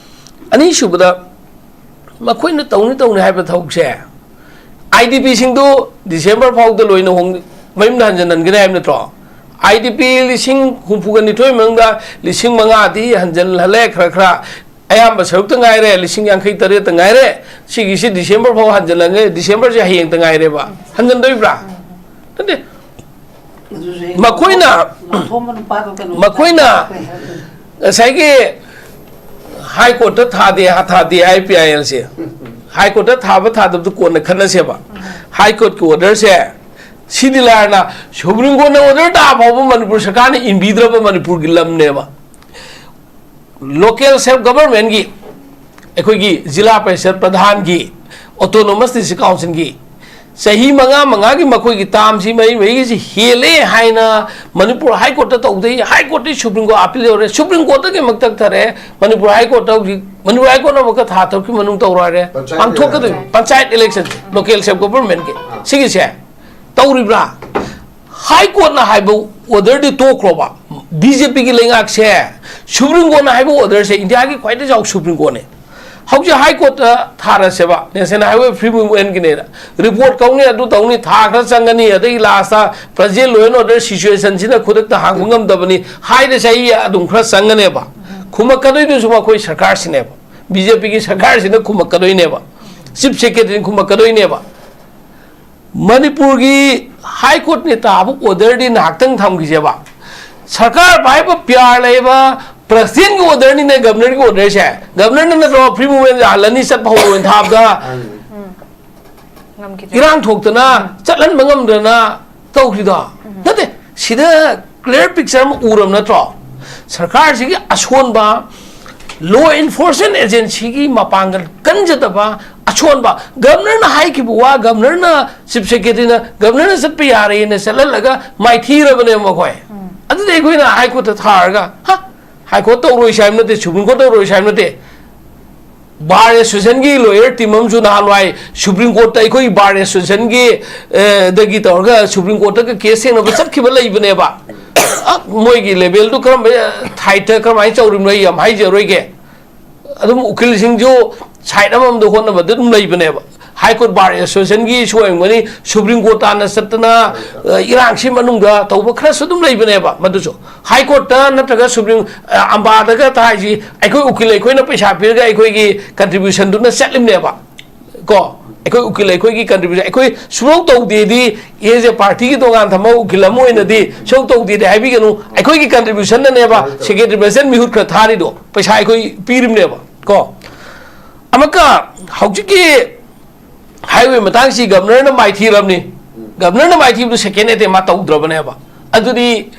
ꯑꯅꯤꯁꯨꯕꯗ, ꯃꯈꯣꯏꯅ ꯇꯧꯅꯤ ꯇꯧꯅꯤ ꯍꯥꯏꯕ ꯊꯕꯛꯁꯦ, ꯑꯥꯏ ꯗꯤ ꯄꯤꯁꯤꯡꯗꯨ ꯗꯤꯁꯦꯝꯕꯔ ꯐꯥꯎꯗ ꯂꯣꯏꯅ ꯍꯣꯡ-, ꯃꯌꯨꯝꯗ ꯍꯟꯖꯤꯟꯍꯟꯒꯅꯤ ꯍꯥꯏꯕ ꯅꯠꯇ꯭ꯔꯣ? ꯑꯥꯏ ꯗꯤ ꯄꯤ ꯂꯤꯁꯤꯡ ꯍꯨꯝꯐꯨꯒ ꯅꯤꯊꯣꯏ ꯃꯅꯨꯡꯗ ꯂꯤꯁꯤꯡ ꯃꯉꯥꯗꯤ ꯍꯟꯖꯤꯜꯍꯜꯂꯦ ꯈꯔ ꯈꯔ, ꯑꯌꯥꯝꯕ ꯁꯔꯨꯛꯇ ꯉꯥꯏꯔꯦ, ꯂꯤꯁꯤꯡ ꯌꯥꯡꯈꯩ ꯇꯔꯦꯠꯇ ꯉꯥꯏꯔꯦ꯫ ꯁꯤꯒꯤꯁꯤ ꯗꯤꯁꯦꯝꯕꯔ ꯐꯥꯎ ꯍꯟꯖꯤꯜꯂꯒꯦ, ꯗꯤꯁꯦꯝꯕꯔꯁꯦ ꯍꯌꯦꯡꯇ ꯉꯥꯏꯔꯦꯕ꯫ ꯍꯟꯖꯤꯟꯗꯣꯏꯕ꯭ꯔꯥ? ꯅꯠꯇꯦ꯫ ꯑꯗꯨꯁꯨ ꯍꯌꯦꯡ ꯃꯈꯣꯏꯅ, ꯂꯧꯊꯣꯛꯑꯝꯕ ꯅꯨꯄꯥꯗꯣ ꯀꯩꯅꯣ ꯃꯈꯣꯏꯅ ꯀꯩ ꯍꯥꯏ-, ꯉꯁꯥꯏꯒꯤ ꯍꯥꯏ ꯀꯣꯔꯠꯇ ꯊꯥꯗꯦ, ꯊꯥꯗꯦ ꯍꯥꯏ ꯄꯤ ꯑꯥꯏ ꯑꯦꯜꯁꯦ꯫ ꯍꯥꯏ ꯀꯣꯔꯠꯇ ꯊꯥꯕ ꯊꯥꯗꯕꯗꯨ ꯀꯣꯟꯅ ꯈꯟꯅꯁꯦꯕ꯫ ꯍꯥꯏ ꯀꯣꯔꯠꯀꯤ ꯑꯣꯔꯗꯔꯁꯦ, ꯁꯤꯗꯤ ꯂꯥꯏꯔꯅ ꯁꯨꯄ꯭ꯔꯤꯝ ꯀꯣꯔꯠꯅ ꯑꯣꯔꯗꯔ ꯇꯥ ꯐꯥꯎꯕ ꯃꯅꯤꯄꯨꯔ ꯁꯔꯀꯥꯔꯅ ꯏꯟꯕꯤꯗ꯭ꯔꯕ ꯃꯅꯤꯄꯨꯔꯒꯤ ꯂꯝꯅꯦꯕ꯫ ꯂꯣꯀꯦꯜ ꯁꯦꯜꯐ ꯒꯚꯔꯟꯃꯦꯟꯒꯤ, ꯑꯩꯈꯣꯏꯒꯤ ꯖꯤꯂꯥ ꯄꯔꯤꯁꯠ ꯄ꯭ꯔꯙꯥꯟꯒꯤ, ꯑꯣꯇꯣꯅꯣꯃꯁ ꯗꯤꯁꯇ꯭ꯔꯤꯛ ꯀꯥꯎꯟꯁꯤꯜꯒꯤ ꯆꯍꯤ ꯃꯉꯥ ꯃꯉꯥꯒꯤ ꯃꯈꯣꯏꯒꯤ ꯇꯥꯝꯁꯤ ꯃꯔꯤ ꯃꯔꯤꯒꯤꯁꯤ ꯍꯦꯜꯂꯦ ꯍꯥꯏꯅ ꯃꯅꯤꯄꯨꯔ ꯍꯥꯏ ꯀꯣꯔꯠꯇ ꯇꯧꯗꯩ, ꯍꯥꯏ ꯀꯣꯔꯠꯇꯒꯤ ꯁꯨꯄ꯭ꯔꯤꯝ ꯀꯣꯔꯠ ꯑꯄꯤꯜ ꯌꯧꯔꯦ, ꯁꯨꯄ꯭ꯔꯤꯝ ꯀꯣꯔꯠꯇꯒꯤ ꯑꯃꯨꯛ ꯇꯛꯊꯔꯦ꯫ ꯃꯅꯤꯄꯨꯔ ꯍꯥꯏ ꯀꯣꯔꯠꯇ ꯍꯧꯖꯤꯛ, ꯃꯅꯤꯄꯨꯔ ꯍꯥꯏ ꯀꯣꯔꯠꯅ ꯑꯃꯨꯛꯀ ꯊꯥ ꯇꯔꯨꯛꯀꯤ ꯃꯅꯨꯡ ꯇꯧꯔꯣ ꯍꯥꯏꯔꯦ, ꯄꯟꯆꯥꯌꯠ ꯄꯥꯡꯊꯣꯛꯀꯗꯣꯏꯅꯤ꯫ ꯏꯂꯦꯛꯁꯟ꯫ ꯄꯟꯆꯥꯌꯠ ꯏꯂꯦꯛꯁꯟꯁꯦ, ꯂꯣꯀꯦꯜ ꯁꯦꯜꯐ ꯒꯚꯔꯟꯃꯦꯟꯒꯤ, ꯑꯥ꯫ ꯁꯤꯒꯤꯁꯦ ꯇꯧꯔꯤꯕ꯭ꯔꯥ? ꯍꯥꯏ ꯀꯣꯔꯠꯅ ꯍꯥꯏꯕ ꯑꯣꯔꯗꯔꯗꯤ ꯇꯣꯛꯈ꯭ꯔꯣꯕ, ꯕꯤ ꯖꯦ ꯄꯤꯒꯤ ꯂꯩꯉꯥꯛꯁꯦ ꯁꯨꯄ꯭ꯔꯤꯝ ꯀꯣꯔꯠꯅ ꯍꯥꯏꯕ ꯑꯣꯔꯗꯔꯁꯦ ꯏꯟꯗꯤꯌꯥꯒꯤ ꯈ꯭ꯋꯥꯏꯗꯒꯤ ꯆꯥꯎꯕ ꯁꯨꯄ꯭ꯔꯤꯝ ꯀꯣꯔꯠꯅꯦ꯫ ꯍꯧꯖꯤꯛ ꯍꯥꯏ ꯀꯣꯔꯠꯇ ꯊꯥꯔꯁꯦꯕ, ꯅꯦꯁꯅꯦꯜ ꯍꯥꯏꯋꯦ ꯐ꯭ꯔꯤ ꯃꯨꯚꯃꯦꯟꯒꯤꯅꯦꯅ꯫ ꯔꯤꯄꯣꯔꯠ ꯀꯧꯅꯤ, ꯑꯗꯨ ꯇꯧꯅꯤ, ꯊꯥ ꯈꯔ ꯆꯪꯒꯅꯤ, ꯑꯗꯒꯤ last present law and order ꯁꯤꯆꯨꯋꯦꯁꯟꯁꯤꯅ ꯈꯨꯗꯛꯇ ꯍꯥꯡꯕ ꯉꯝꯗꯕꯅꯤ ꯍꯥꯏꯔ ꯆꯍꯤ ꯑꯗꯨꯝ ꯈꯔ ꯆꯪꯒꯅꯦꯕ꯫ ꯈꯨꯝꯃꯛꯀꯗꯣꯏꯗꯨꯁꯨ ꯃꯈꯣꯏ ꯁꯔꯀꯥꯔꯁꯤꯅꯦꯕ, ꯕꯤ ꯖꯦ ꯄꯤꯒꯤ ꯁꯔꯀꯥꯔꯁꯤꯅ ꯈꯨꯝꯃꯛꯀꯗꯣꯏꯅꯦꯕ, ꯆꯤꯐ ꯁꯦꯀ꯭ꯔꯦꯇꯔꯤꯅ ꯈꯨꯝꯃꯛꯀꯗꯣꯏꯅꯦꯕ꯫ ꯃꯅꯤꯄꯨꯔꯒꯤ ꯍꯥꯏ ꯀꯣꯔꯠꯅ ꯇꯥꯕ ꯑꯣꯔꯗꯔꯗꯤ ꯉꯥꯏꯍꯥꯛꯇꯪ ꯊꯝꯈꯤꯁꯦꯕ꯫ ꯁꯔꯀꯥꯔ ꯄꯥꯏꯕ ꯄꯤ ꯑꯥꯔ ꯂꯩꯕ ꯄ꯭ꯔꯁꯤꯗꯦꯟꯒꯤ ꯑꯣꯔꯗꯔꯅꯤꯅꯦ, ꯒꯕꯅꯔꯒꯤ ꯑꯣꯔꯗꯔꯁꯦ꯫ ꯒꯕꯅꯔꯅ ꯅꯠꯇ꯭ꯔꯣ ꯐ꯭ꯔꯤ ꯃꯨꯚꯃꯦꯟ ꯌꯥꯍꯜꯂꯅꯤ, ꯆꯠꯄ ꯍꯧꯔꯣꯏꯅ ꯊꯥꯕꯗ? ꯉꯝꯈꯤꯗ꯭ꯔꯦ꯫ ꯏꯔꯥꯡ ꯊꯣꯛꯇꯅ ꯆꯠꯍꯟꯕ ꯉꯝꯗꯅ ꯇꯧꯈ꯭ꯔꯤꯗꯣ ꯅꯠꯇꯦ꯫ ꯁꯤꯗ ꯀ꯭ꯂꯤꯌꯥꯔ ꯄꯤꯛꯆꯔ ꯑꯃ ꯎꯔꯕ ꯅꯠꯇ꯭ꯔꯣ? ꯁꯔꯀꯥꯔꯁꯤꯒꯤ ꯑꯁꯣꯟꯕ, ꯂꯣ ꯏꯟꯐꯣꯔꯁꯃꯦꯟ ꯑꯦꯖꯦꯟꯁꯤꯒꯤ ꯃꯄꯥꯡꯒꯜ ꯀꯟꯖꯗꯕ, ꯑꯁꯣꯟꯕ꯫ ꯒꯕꯅꯔꯅ ꯍꯥꯏꯈꯤꯕ ꯋꯥ, ꯒꯕꯅꯔꯅ, ꯆꯤꯐ ꯁꯦꯀ꯭ꯔꯦꯇꯔꯤꯅ, ꯒꯕꯅꯔꯅ ꯆꯠꯄ ꯌꯥꯔꯦꯅ ꯆꯠꯍꯜꯂꯒ ꯃꯥꯏꯊꯤꯔꯕꯅꯦꯕ ꯃꯈꯣꯏ꯫ ꯑꯗꯨꯗꯤ ꯑꯩꯈꯣꯏꯅ ꯍꯥꯏ ꯀꯣꯔꯠꯇ ꯊꯥꯔꯒ, ꯍꯥ, ꯍꯥꯏ ꯀꯣꯔꯠ ꯇꯧꯔꯣꯏꯁꯦ ꯍꯥꯏꯕ ꯅꯠꯇꯦ, ꯁꯨꯄ꯭ꯔꯤꯝ ꯀꯣꯔꯠ ꯇꯧꯔꯣꯏꯁꯦ ꯍꯥꯏꯕ ꯅꯠꯇꯦ꯫ ꯕꯥꯔ ꯑꯦꯁꯣꯁꯤꯌꯦꯁꯟꯒꯤ ꯂꯣꯌꯔ ꯇꯤꯝ ꯑꯃꯁꯨ ꯅꯍꯥꯟꯋꯥꯏ ꯁꯨꯄ꯭ꯔꯤꯝ ꯀꯣꯔꯠꯇ ꯑꯩꯈꯣꯏꯒꯤ ꯕꯥꯔ ꯑꯦꯁꯣꯁꯤꯌꯦꯁꯟꯒꯤ, ꯑꯦ, ꯗꯒꯤ ꯇꯧꯔꯒ ꯁꯨꯄ꯭ꯔꯤꯝ ꯀꯣꯔꯠꯇꯒ ꯀꯦꯁ ꯊꯦꯡꯅꯕ ꯆꯠꯈꯤꯕ ꯂꯩꯕꯅꯦꯕ꯫ ꯑ, ꯃꯣꯏꯒꯤ ꯂꯦꯚꯦꯜꯗꯨ ꯀꯔꯝꯕ ꯊꯥꯏꯠꯇ ꯀꯔꯝꯍꯥꯏꯅ ꯇꯧꯔꯤꯕꯅꯣ ꯑꯩ ꯌꯥꯝ ꯍꯥꯏꯖꯔꯣꯏꯒꯦ꯫ ꯑꯗꯨꯝ ꯎꯀꯤꯜꯁꯤꯡꯁꯨ ꯁꯥꯏꯠ ꯑꯃꯃꯝꯗ ꯍꯣꯠꯅꯕꯗ ꯑꯗꯨꯝ ꯂꯩꯕꯅꯦꯕ꯫ ꯍꯥꯏ ꯀꯣꯔꯠ ꯕꯥꯔ ꯑꯦꯁꯣꯁꯤꯌꯦꯁꯟꯒꯤꯁꯨ ꯑꯣꯏꯔꯝꯒꯅꯤ, ꯁꯨꯄ꯭ꯔꯤꯝ ꯀꯣꯔꯠ ꯇꯥꯟꯅ ꯆꯠꯇꯅ, ꯑ, ꯏꯔꯥꯡꯁꯤ ꯃꯅꯨꯡꯗ ꯇꯧꯕ ꯈꯔꯁꯨ ꯑꯗꯨꯝ ꯂꯩꯕꯅꯦꯕ꯫ ꯃꯗꯨꯁꯨ ꯍꯥꯏ ꯀꯣꯔꯠꯇ ꯅꯠꯇ꯭ꯔꯒ ꯁꯨꯄ꯭ꯔꯤꯝ, ꯑ, ꯑꯝꯕꯥꯗꯒ ꯇꯥꯏꯁꯤ ꯑꯩꯈꯣꯏ ꯎꯀꯤꯜ ꯑꯩꯈꯣꯏꯅ ꯄꯩꯁꯥ ꯄꯤꯔꯒ ꯑꯩꯈꯣꯏꯒꯤ ꯀꯟꯇ꯭ꯔꯤꯕ꯭ꯌꯨꯁꯟꯗꯨꯅ ꯆꯠꯂꯤꯕꯅꯦꯕ꯫ ꯀꯣ, ꯑꯩꯈꯣꯏ ꯎꯀꯤꯜ ꯑꯩꯈꯣꯏꯒꯤ ꯀꯟꯇ꯭ꯔꯤꯕ꯭ꯌꯨꯁꯟ, ꯑꯩꯈꯣꯏ ꯁꯨꯡꯇꯧ ꯇꯧꯗꯦꯗꯤ ꯑꯦꯁ ꯑꯦ ꯄꯥꯔꯇꯤꯒꯤ ꯇꯣꯉꯥꯟ ꯊꯝꯕ ꯎꯀꯤꯜ ꯑꯃ ꯑꯣꯏꯅꯗꯤ ꯁꯨꯡꯇꯧ ꯇꯧꯗꯦꯗꯤ ꯍꯥꯏꯕꯤꯒꯅꯨ꯫ ꯑꯩꯈꯣꯏꯒꯤ ꯀꯟꯇ꯭ꯔꯤꯕ꯭ꯌꯨꯁꯟꯅꯅꯦꯕ ꯁꯦꯀ꯭ꯔꯦꯇꯔꯤ ꯄ꯭ꯔꯁꯤꯗꯦꯟ ꯃꯤꯍꯨꯠ ꯈꯔ ꯊꯥꯔꯤꯗꯣ, ꯄꯩꯁꯥ ꯑꯩꯈꯣꯏ ꯄꯤꯔꯤꯕꯅꯦꯕ꯫ ꯀꯣ, ꯑꯃꯨꯛꯀ ꯍꯧꯖꯤꯛꯀꯤ ꯍꯥꯏꯋꯦ ꯃꯇꯥꯡꯁꯤ ꯒꯕꯅꯔꯅ ꯃꯥꯏꯊꯤꯔꯕꯅꯤ꯫ ꯒꯕꯅꯔꯅ ꯃꯥꯏꯊꯤꯕꯗꯨ ꯁꯦꯀꯦꯟ ꯑꯦꯇꯦꯝ ꯃꯥ ꯇꯧꯗ꯭ꯔꯕꯅꯦꯕ꯫ ꯑꯗꯨꯗꯤ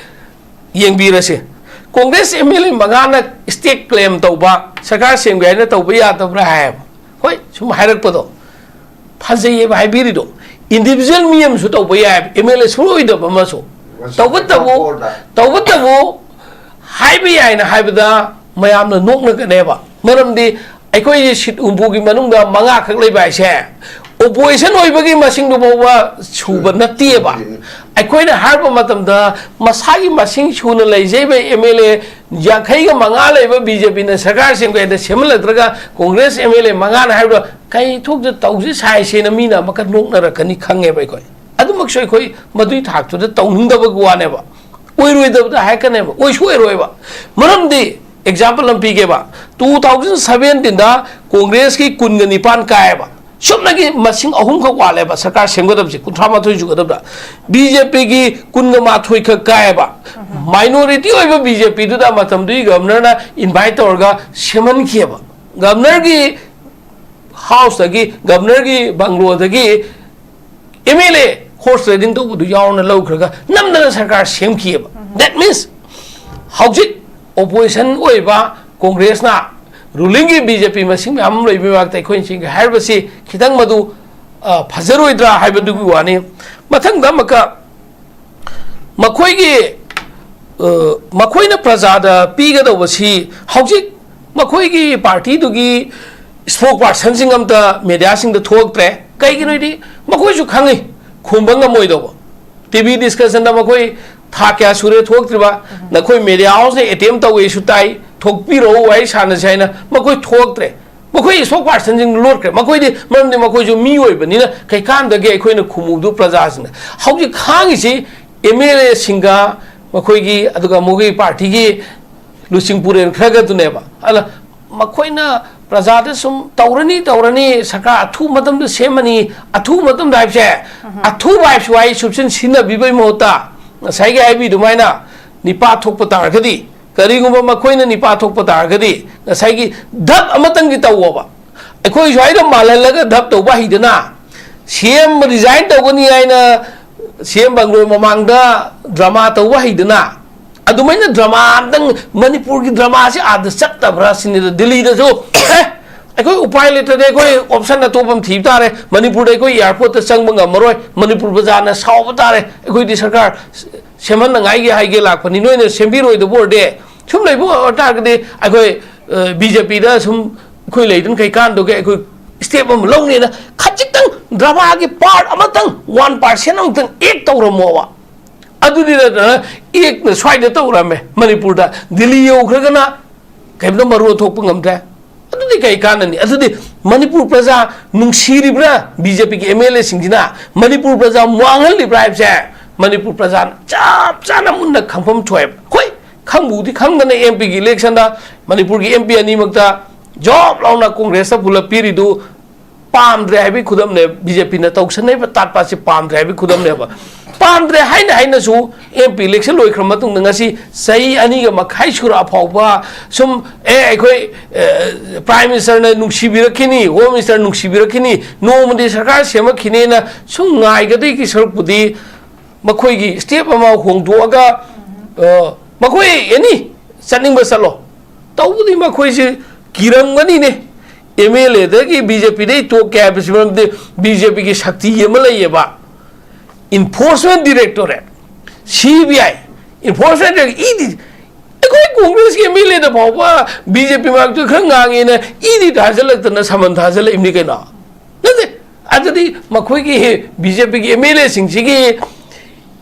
ꯌꯦꯡꯕꯤꯔꯁꯦ꯫ ꯀꯣꯡꯒ꯭ꯔꯦꯁ ꯑꯦꯝ ꯑꯦꯜ ꯑꯦ ꯃꯉꯥꯅ ꯁ꯭ꯇꯦꯛ ꯀ꯭ꯂꯦꯝ ꯇꯧꯕ, ꯁꯔꯀꯥꯔ ꯁꯦꯝꯒꯦ ꯍꯥꯏꯅ ꯇꯧꯕ ꯌꯥꯗꯕ꯭ꯔꯥ ꯍꯥꯏꯌꯦꯕ꯫ ꯍꯣꯏ, ꯁꯨꯝ ꯍꯥꯏꯔꯛꯄꯗꯣ ꯐꯖꯩꯌꯦꯕ ꯍꯥꯏꯕꯤꯔꯤꯗꯣ꯫ ꯏꯟꯗꯤꯕꯤꯖꯨꯋꯦꯜ ꯃꯤ ꯑꯃꯁꯨ ꯇꯧꯕ ꯌꯥꯏꯌꯦꯕ, ꯑꯦꯝ ꯑꯦꯜ ꯑꯦ ꯁꯨꯡꯑꯣꯏ ꯑꯣꯏꯗꯕ ꯑꯃꯁꯨ꯫ ꯇꯧꯕꯇꯕꯨ, ꯇꯧꯕꯇꯕꯨ ꯍꯥꯏꯕ ꯌꯥꯏꯅ ꯍꯥꯏꯕꯗ ꯃꯌꯥꯝꯅ ꯅꯣꯛꯅꯒꯅꯦꯕ꯫ ꯃꯔꯝꯗꯤ ꯑꯩꯈꯣꯏꯒꯤ ꯁꯤꯠ ꯍꯨꯝꯐꯨꯒꯤ ꯃꯅꯨꯡꯗ ꯃꯉꯥꯈꯛ ꯂꯩꯕ ꯍꯥꯏꯁꯦ, ꯑꯣꯄꯣꯖꯤꯁꯟ ꯑꯣꯏꯕꯒꯤ ꯃꯁꯤꯡꯗꯨ ꯐꯥꯎꯕ ꯁꯨꯕ ꯅꯠꯇꯦꯕ꯫ ꯑꯩꯈꯣꯏꯅ ꯍꯥꯏꯔꯛꯄ ꯃꯇꯝꯗ ꯃꯁꯥꯒꯤ ꯃꯁꯤꯡ ꯁꯨꯅ ꯂꯩꯖꯩꯕ ꯑꯦꯝ ꯑꯦꯜ ꯑꯦ ꯌꯥꯡꯈꯩꯒ ꯃꯉꯥ ꯂꯩꯕ ꯕꯤ ꯖꯦ ꯄꯤꯅ ꯁꯔꯀꯥꯔ ꯁꯦꯝꯒꯦ ꯍꯥꯏꯅ ꯁꯦꯝꯍꯜꯂꯛꯇ꯭ꯔꯒ ꯀꯣꯡꯒ꯭ꯔꯦꯁ ꯑꯦꯝ ꯑꯦꯜ ꯑꯦ ꯃꯉꯥꯅ ꯍꯥꯏꯕꯗꯣ ꯀꯩ ꯊꯣꯛꯇ ꯇꯧꯁꯤ ꯁꯥꯏꯁꯦꯅ ꯃꯤꯅ ꯑꯃꯨꯛꯀ ꯅꯣꯛꯅꯔꯛꯀꯅꯤ ꯈꯪꯉꯦꯕ ꯑꯩꯈꯣꯏ꯫ ꯑꯗꯨꯃꯛꯁꯨ ꯑꯩꯈꯣꯏ ꯃꯗꯨꯒꯤ ꯊꯥꯛꯇꯨꯗ ꯇꯧꯅꯤꯡꯗꯕꯒꯤ ꯋꯥꯅꯦꯕ꯫ ꯑꯣꯏꯔꯣꯏꯗꯕꯗ ꯍꯥꯏꯔꯛꯀꯅꯦꯕ, ꯑꯣꯏꯁꯨ ꯑꯣꯏꯔꯣꯏꯕ꯫ ꯃꯔꯝꯗꯤ ꯑꯦꯛꯖꯥꯝꯄꯜ ꯑꯃ ꯄꯤꯒꯦꯕ, ꯇꯨ ꯊꯥꯎꯖꯟ ꯁꯚꯦꯟꯇꯤꯟꯗ ꯀꯣꯡꯒ꯭ꯔꯦꯁꯀꯤ ꯀꯨꯟꯒ ꯅꯤꯄꯥꯟ ꯀꯥꯏꯌꯦꯕ꯫ ꯁꯨꯞꯅꯒꯤ ꯃꯁꯤꯡ ꯑꯍꯨꯝꯈꯛ ꯋꯥꯠꯂꯦꯕ ꯁꯔꯀꯥꯔ ꯁꯦꯝꯒꯗꯕꯁꯦ, ꯀꯨꯟꯊ꯭ꯔꯥ ꯃꯥꯊꯣꯏ ꯁꯨꯒꯗꯕꯗ꯫ ꯕꯤ ꯖꯦ ꯄꯤꯒꯤ ꯀꯨꯟꯒ ꯃꯥꯊꯣꯏ ꯈꯛ ꯀꯥꯏꯌꯦꯕ꯫ ꯃꯥꯏꯅꯣꯔꯤꯇꯤ ꯑꯣꯏꯕ ꯕꯤ ꯖꯦ ꯄꯤꯗꯨꯗ ꯃꯇꯝꯗꯨꯒꯤ ꯒꯚꯔꯅꯔꯅ ꯏꯟꯚꯥꯏꯠ ꯇꯧꯔꯒ ꯁꯦꯝꯍꯟꯈꯤꯑꯕ꯫ ꯒꯚꯔꯅꯔꯒꯤ ꯍꯥꯎꯁꯇꯒꯤ, ꯒꯚꯔꯅꯔꯒꯤ ꯕꯪꯒ꯭ꯂꯣꯗꯒꯤ M L A horse riding ꯇꯧꯕꯗꯨ ꯌꯥꯎꯅ ꯂꯧꯈ꯭ꯔꯒ ꯅꯝꯗꯅ ꯁꯔꯀꯥꯔ ꯁꯦꯝꯈꯤꯑꯕ꯫ That means ꯍꯧꯖꯤꯛ ꯑꯣꯄꯣꯖꯤꯁꯟ ꯑꯣꯏꯕ ꯀꯣꯡꯒ꯭ꯔꯦꯁꯅ ꯔꯨꯂꯤꯡꯒꯤ ꯕꯤ ꯖꯦ ꯄꯤ ꯃꯁꯤꯡ ꯃꯌꯥꯝ ꯑꯃ ꯂꯩꯕꯒꯤ ꯃꯔꯛꯇ ꯑꯩꯈꯣꯏꯅ ꯆꯦꯟꯒꯦ ꯍꯥꯏꯔꯤꯕꯁꯤ ꯈꯤꯇꯪ ꯃꯗꯨ, ꯑ, ꯐꯖꯔꯣꯏꯗ꯭ꯔꯥ ꯍꯥꯏꯕꯗꯨꯒꯤ ꯋꯥꯅꯤ꯫ ꯃꯊꯪꯗ ꯑꯃꯨꯛꯀ ꯃꯈꯣꯏꯒꯤ, ꯑ, ꯃꯈꯣꯏꯅ ꯄ꯭ꯔꯖꯥꯗ ꯄꯤꯒꯗꯧꯕꯁꯤ ꯍꯧꯖꯤꯛ ꯃꯈꯣꯏꯒꯤ ꯄꯥꯔꯇꯤꯗꯨꯒꯤ ꯏꯁꯄꯣꯛ ꯄꯥꯔꯁꯟꯁꯤꯡ ꯑꯝꯇ ꯃꯦꯗꯤꯌꯥꯁꯤꯡꯗ ꯊꯣꯛꯂꯛꯇ꯭ꯔꯦ꯫ ꯀꯩꯒꯤꯅꯣꯗꯤ ꯃꯈꯣꯏꯁꯨ ꯈꯪꯉꯤ ꯈꯨꯝꯕ ꯉꯝꯃꯣꯏꯗꯧꯕ꯫ ꯇꯤ ꯚꯤ ꯗꯤꯁꯀꯁꯟꯗ ꯃꯈꯣꯏ ꯊꯥ ꯀꯌꯥ ꯁꯨꯔꯦ ꯊꯣꯛꯇ꯭ꯔꯤꯕ? ꯅꯈꯣꯏ ꯃꯦꯗꯤꯌꯥ ꯍꯥꯎꯁꯅ ꯑꯦꯇꯦꯝ ꯇꯧꯋꯦꯁꯨ ꯇꯥꯏ, ꯊꯣꯛꯄꯤꯔꯛꯎ, ꯋꯥꯔꯤ ꯁꯥꯟꯅꯁꯦ ꯍꯥꯏꯅ꯫ ꯃꯈꯣꯏ ꯊꯣꯛꯂꯛꯇ꯭ꯔꯦ꯫ ꯃꯈꯣꯏ ꯏꯁꯄꯣꯛ ꯄꯥꯔꯁꯟꯁꯤꯡ ꯂꯣꯠꯈ꯭ꯔꯦ꯫ ꯃꯈꯣꯏꯗꯤ, ꯃꯔꯝꯗꯤ ꯃꯈꯣꯏꯁꯨ ꯃꯤ ꯑꯣꯏꯕꯅꯤꯅ ꯀꯩꯀꯥꯟꯗꯒꯦ ꯑꯩꯈꯣꯏꯅ ꯈꯨꯝꯃꯨꯕꯗꯨ ꯄ꯭ꯔꯖꯥꯁꯤꯡꯅ꯫ ꯍꯧꯖꯤꯛ ꯈꯥꯡꯉꯤꯁꯤ ꯑꯦꯝ ꯑꯦꯜ ꯑꯦꯁꯤꯡꯒ ꯃꯈꯣꯏꯒꯤ, ꯑꯗꯨꯒ ꯃꯈꯣꯏꯒꯤ ꯄꯥꯔꯇꯤꯒꯤ ꯂꯨꯆꯤꯡ ꯄꯨꯔꯦꯜ ꯈꯔꯒꯗꯨꯅꯦꯕ꯫ ꯑꯗꯨꯅ ꯃꯈꯣꯏꯅ ꯄ꯭ꯔꯖꯥꯗ ꯁꯨꯝ ꯇꯧꯔꯅꯤ, ꯇꯧꯔꯅꯤ, ꯁꯔꯀꯥꯔ ꯑꯊꯨꯕ ꯃꯇꯝꯗ ꯁꯦꯝꯃꯅꯤ, ꯑꯊꯨꯕ ꯃꯇꯝꯗ ꯍꯥꯏꯕꯁꯦ, ꯑꯊꯨꯕ ꯍꯥꯏꯕꯁꯤ ꯋꯥꯍꯩ ꯁꯨꯞꯆꯤꯟ ꯁꯤꯖꯤꯟꯅꯕꯤꯕꯒꯤ ꯃꯍꯨꯠꯇ ꯉꯁꯥꯏꯒꯤ ꯍꯥꯏꯕꯤ ꯑꯗꯨꯃꯥꯏꯅ ꯅꯤꯄꯥ ꯊꯣꯛꯄ ꯇꯥꯔꯒꯗꯤ, ꯀꯔꯤꯒꯨꯝꯕ ꯃꯈꯣꯏꯅ ꯅꯤꯄꯥ ꯊꯣꯛꯄ ꯇꯥꯔꯒꯗꯤ ꯉꯁꯥꯏꯒꯤ ꯙꯞ ꯑꯃꯇꯪꯗꯤ ꯇꯧꯑꯣꯕ꯫ ꯑꯩꯈꯣꯏ ꯁ꯭ꯋꯥꯏꯗ ꯃꯥꯜꯍꯜꯂꯒ ꯙꯞ ꯇꯧꯕ ꯍꯩꯗꯅ, ꯁꯤ ꯑꯦꯝ ꯔꯤꯖꯥꯏꯟ ꯇꯧꯒꯅꯤ ꯍꯥꯏꯅ ꯁꯤ ꯑꯦꯝ ꯕꯪꯒ꯭ꯂꯣ ꯃꯃꯥꯡꯗ ꯗ꯭ꯔꯃꯥ ꯇꯧꯕ ꯍꯩꯗꯅ, ꯑꯗꯨꯃꯥꯏꯅ ꯗ꯭ꯔꯃꯥ ꯑꯝꯇꯪ, ꯃꯅꯤꯄꯨꯔꯒꯤ ꯗ꯭ꯔꯃꯥꯁꯤ ꯑꯥꯗ ꯆꯠꯇꯕ꯭ꯔꯥ ꯁꯤꯅꯤꯗ꯫ ꯗꯤꯜꯂꯤꯗꯁꯨ, "ꯑꯦ, ꯑꯩꯈꯣꯏ ꯎꯄꯥꯏ ꯂꯩꯇ꯭ꯔꯗꯤ ꯑꯩꯈꯣꯏ ꯑꯣꯞꯁꯟ ꯑꯇꯣꯞꯄ ꯑꯃ ꯊꯤꯕ ꯇꯥꯔꯦ, ꯃꯅꯤꯄꯨꯔꯗ ꯑꯩꯈꯣꯏ ꯑꯦꯌꯥꯔꯄꯣꯔꯠꯇ ꯆꯪꯕ ꯉꯝꯃꯔꯣꯏ, ꯃꯅꯤꯄꯨꯔ ꯄ꯭ꯔꯖꯥꯅ ꯁꯥꯎꯕ ꯇꯥꯔꯦ, ꯑꯩꯈꯣꯏꯗꯤ ꯁꯔꯀꯥꯔ ꯁꯦꯝꯍꯟꯅꯉꯥꯏꯒꯤ ꯍꯥꯏꯒꯦ ꯂꯥꯛꯄꯅꯤ, ꯅꯣꯏꯅ ꯁꯦꯝꯕꯤꯔꯣꯏꯗꯕ ꯑꯣꯏꯔꯗꯤ", ꯁꯨꯝ ꯂꯩꯕ ꯑꯣꯏꯇꯥꯔꯒꯗꯤ ꯑꯩꯈꯣꯏ, ꯑ, ꯕꯤ ꯖꯦ ꯄꯤꯗ ꯁꯨꯝ ꯑꯩꯈꯣꯏ ꯂꯩꯗꯅ ꯀꯩ ꯀꯥꯟꯗꯧꯒꯦ? ꯑꯩꯈꯣꯏ step ꯑꯃ ꯂꯧꯅꯤꯅ ꯈꯖꯤꯛꯇꯪ drama ꯒꯤ part ꯑꯃꯇꯪ, one percent ꯑꯃꯇꯪ act ꯇꯧꯔꯝꯃꯣꯕ꯫ ꯑꯗꯨꯗꯤ ꯅꯠꯇꯅ act ꯅ ꯁ꯭ꯋꯥꯏꯗ ꯇꯧꯔꯝꯃꯦ ꯃꯅꯤꯄꯨꯔꯗ, ꯗꯤꯜꯂꯤ ꯌꯧꯈ꯭ꯔꯒꯅ ꯀꯩꯝꯇ ꯃꯔꯣꯟ ꯊꯣꯛꯄ ꯉꯝꯗ꯭ꯔꯦ꯫ ꯑꯗꯨꯗꯤ ꯀꯩ ꯀꯥꯟꯅꯅꯤ? ꯑꯗꯨꯗꯤ ꯃꯅꯤꯄꯨꯔ ꯄ꯭ꯔꯖꯥ ꯅꯨꯡꯁꯤꯔꯤꯕ꯭ꯔꯥ? ꯕꯤ ꯖꯦ ꯄꯤꯒꯤ ꯑꯦꯝ ꯑꯦꯜ ꯑꯦꯁꯤꯡꯁꯤꯅ ꯃꯅꯤꯄꯨꯔ ꯄ꯭ꯔꯖꯥ ꯃꯥꯡꯍꯜꯂꯤꯕ꯭ꯔꯥ ꯍꯥꯏꯕꯁꯦ ꯃꯅꯤꯄꯨꯔ ꯄ꯭ꯔꯖꯥꯅ ꯆꯞ ꯆꯥꯅ ꯃꯨꯟꯅ ꯈꯪꯐꯝ ꯊꯣꯛꯑꯦꯕ꯫ ꯍꯣꯏ, ꯈꯪꯕꯨꯗꯤ ꯈꯪꯗꯅ ꯑꯦꯝ ꯄꯤꯒꯤ ꯏꯂꯦꯛꯁꯟꯗ ꯃꯅꯤꯄꯨꯔꯒꯤ ꯑꯦꯝ ꯄꯤ ꯑꯅꯤꯃꯛꯇ ꯖꯣꯕ ꯂꯥꯎꯅ ꯀꯣꯡꯒ꯭ꯔꯦꯁꯇ ꯄꯨꯂꯞ ꯄꯤꯔꯤꯗꯨ ꯄꯥꯝꯗ꯭ꯔꯦ ꯍꯥꯏꯕꯒꯤ ꯈꯨꯗꯝꯅꯦ꯫ ꯕꯤ ꯖꯦ ꯄꯤꯅ ꯇꯧꯁꯟꯅꯔꯤꯕ ꯇꯥꯠꯄꯥꯁꯤ ꯄꯥꯝꯗ꯭ꯔꯦ ꯍꯥꯏꯕꯒꯤ ꯈꯨꯗꯝꯅꯦꯕ꯫ ꯄꯥꯝꯗ꯭ꯔꯦ ꯍꯥꯏꯅ ꯍꯥꯏꯅꯁꯨ ꯑꯦꯝ ꯄꯤ ꯏꯂꯦꯛꯁꯟ ꯂꯣꯏꯈ꯭ꯔ ꯃꯇꯨꯡꯗ ꯉꯁꯤ ꯆꯍꯤ ꯑꯅꯤꯒ ꯃꯈꯥꯏ ꯁꯨꯔꯛꯑ ꯐꯥꯎꯕ ꯁꯨꯝ, ꯑꯦ, ꯑꯩꯈꯣꯏ, ꯑꯦ, ꯄ꯭ꯔꯥꯏꯝ ꯃꯤꯅꯤꯁꯇꯔꯅ ꯅꯨꯡꯁꯤꯕꯤꯔꯛꯈꯤꯅꯤ, ꯍꯣꯝ ꯃꯤꯅꯤꯁꯇꯔ ꯅꯨꯡꯁꯤꯕꯤꯔꯛꯈꯤꯅꯤ, ꯅꯣꯡꯃꯗꯤ ꯁꯔꯀꯥꯔ ꯁꯦꯝꯃꯛꯈꯤꯅꯦꯅ ꯁꯨꯝ ꯉꯥꯏꯒꯗꯣꯏꯒꯤ ꯁꯔꯨꯛꯄꯨꯗꯤ ꯃꯈꯣꯏꯒꯤ ꯁ꯭ꯇꯦꯞ ꯑꯃ ꯍꯣꯡꯗꯣꯛꯑꯒ, ꯑ, ꯃꯈꯣꯏ ꯑꯦꯅꯤ ꯆꯠꯅꯤꯡꯕ ꯆꯠꯂꯣ꯫ ꯇꯧꯕꯗꯤ ꯃꯈꯣꯏꯁꯤ ꯀꯤꯔꯝꯒꯅꯤꯅꯦ꯫ ꯑꯦꯝ ꯑꯦꯜ ꯑꯦꯗꯒꯤ ꯕꯤ ꯖꯦ ꯄꯤꯗꯩ ꯇꯣꯛꯀꯦ ꯍꯥꯏꯕꯁꯤ ꯃꯔꯝꯗꯤ ꯕꯤ ꯖꯦ ꯄꯤꯒꯤ ꯁꯛꯇꯤ ꯑꯃ ꯂꯩꯌꯦꯕ꯫ Enforcement Directorate, ꯁꯤ ꯕꯤ ꯑꯥꯏ, Enforcement Directorate, ꯏ ꯗꯤ꯫ ꯑꯩꯈꯣꯏ ꯀꯣꯡꯒ꯭ꯔꯦꯁꯀꯤ ꯑꯦꯝ ꯑꯦꯜ ꯑꯦꯗ ꯐꯥꯎꯕ ꯕꯤ ꯖꯦ ꯄꯤ ꯃꯔꯛꯇ ꯈꯔ ꯉꯥꯡꯉꯦꯅ ꯏ ꯗꯤ ꯊꯥꯖꯤꯜꯂꯛꯇꯅ ꯁꯃꯟ ꯊꯥꯖꯤꯜꯂꯛꯏꯕꯅꯤ ꯀꯩꯅꯣ꯫ ꯅꯠꯇꯦ, ꯑꯗꯨꯗꯤ ꯃꯈꯣꯏꯒꯤ ꯕꯤ ꯖꯦ ꯄꯤꯒꯤ ꯑꯦꯝ ꯑꯦꯜ ꯑꯦꯁꯤꯡꯁꯤꯒꯤ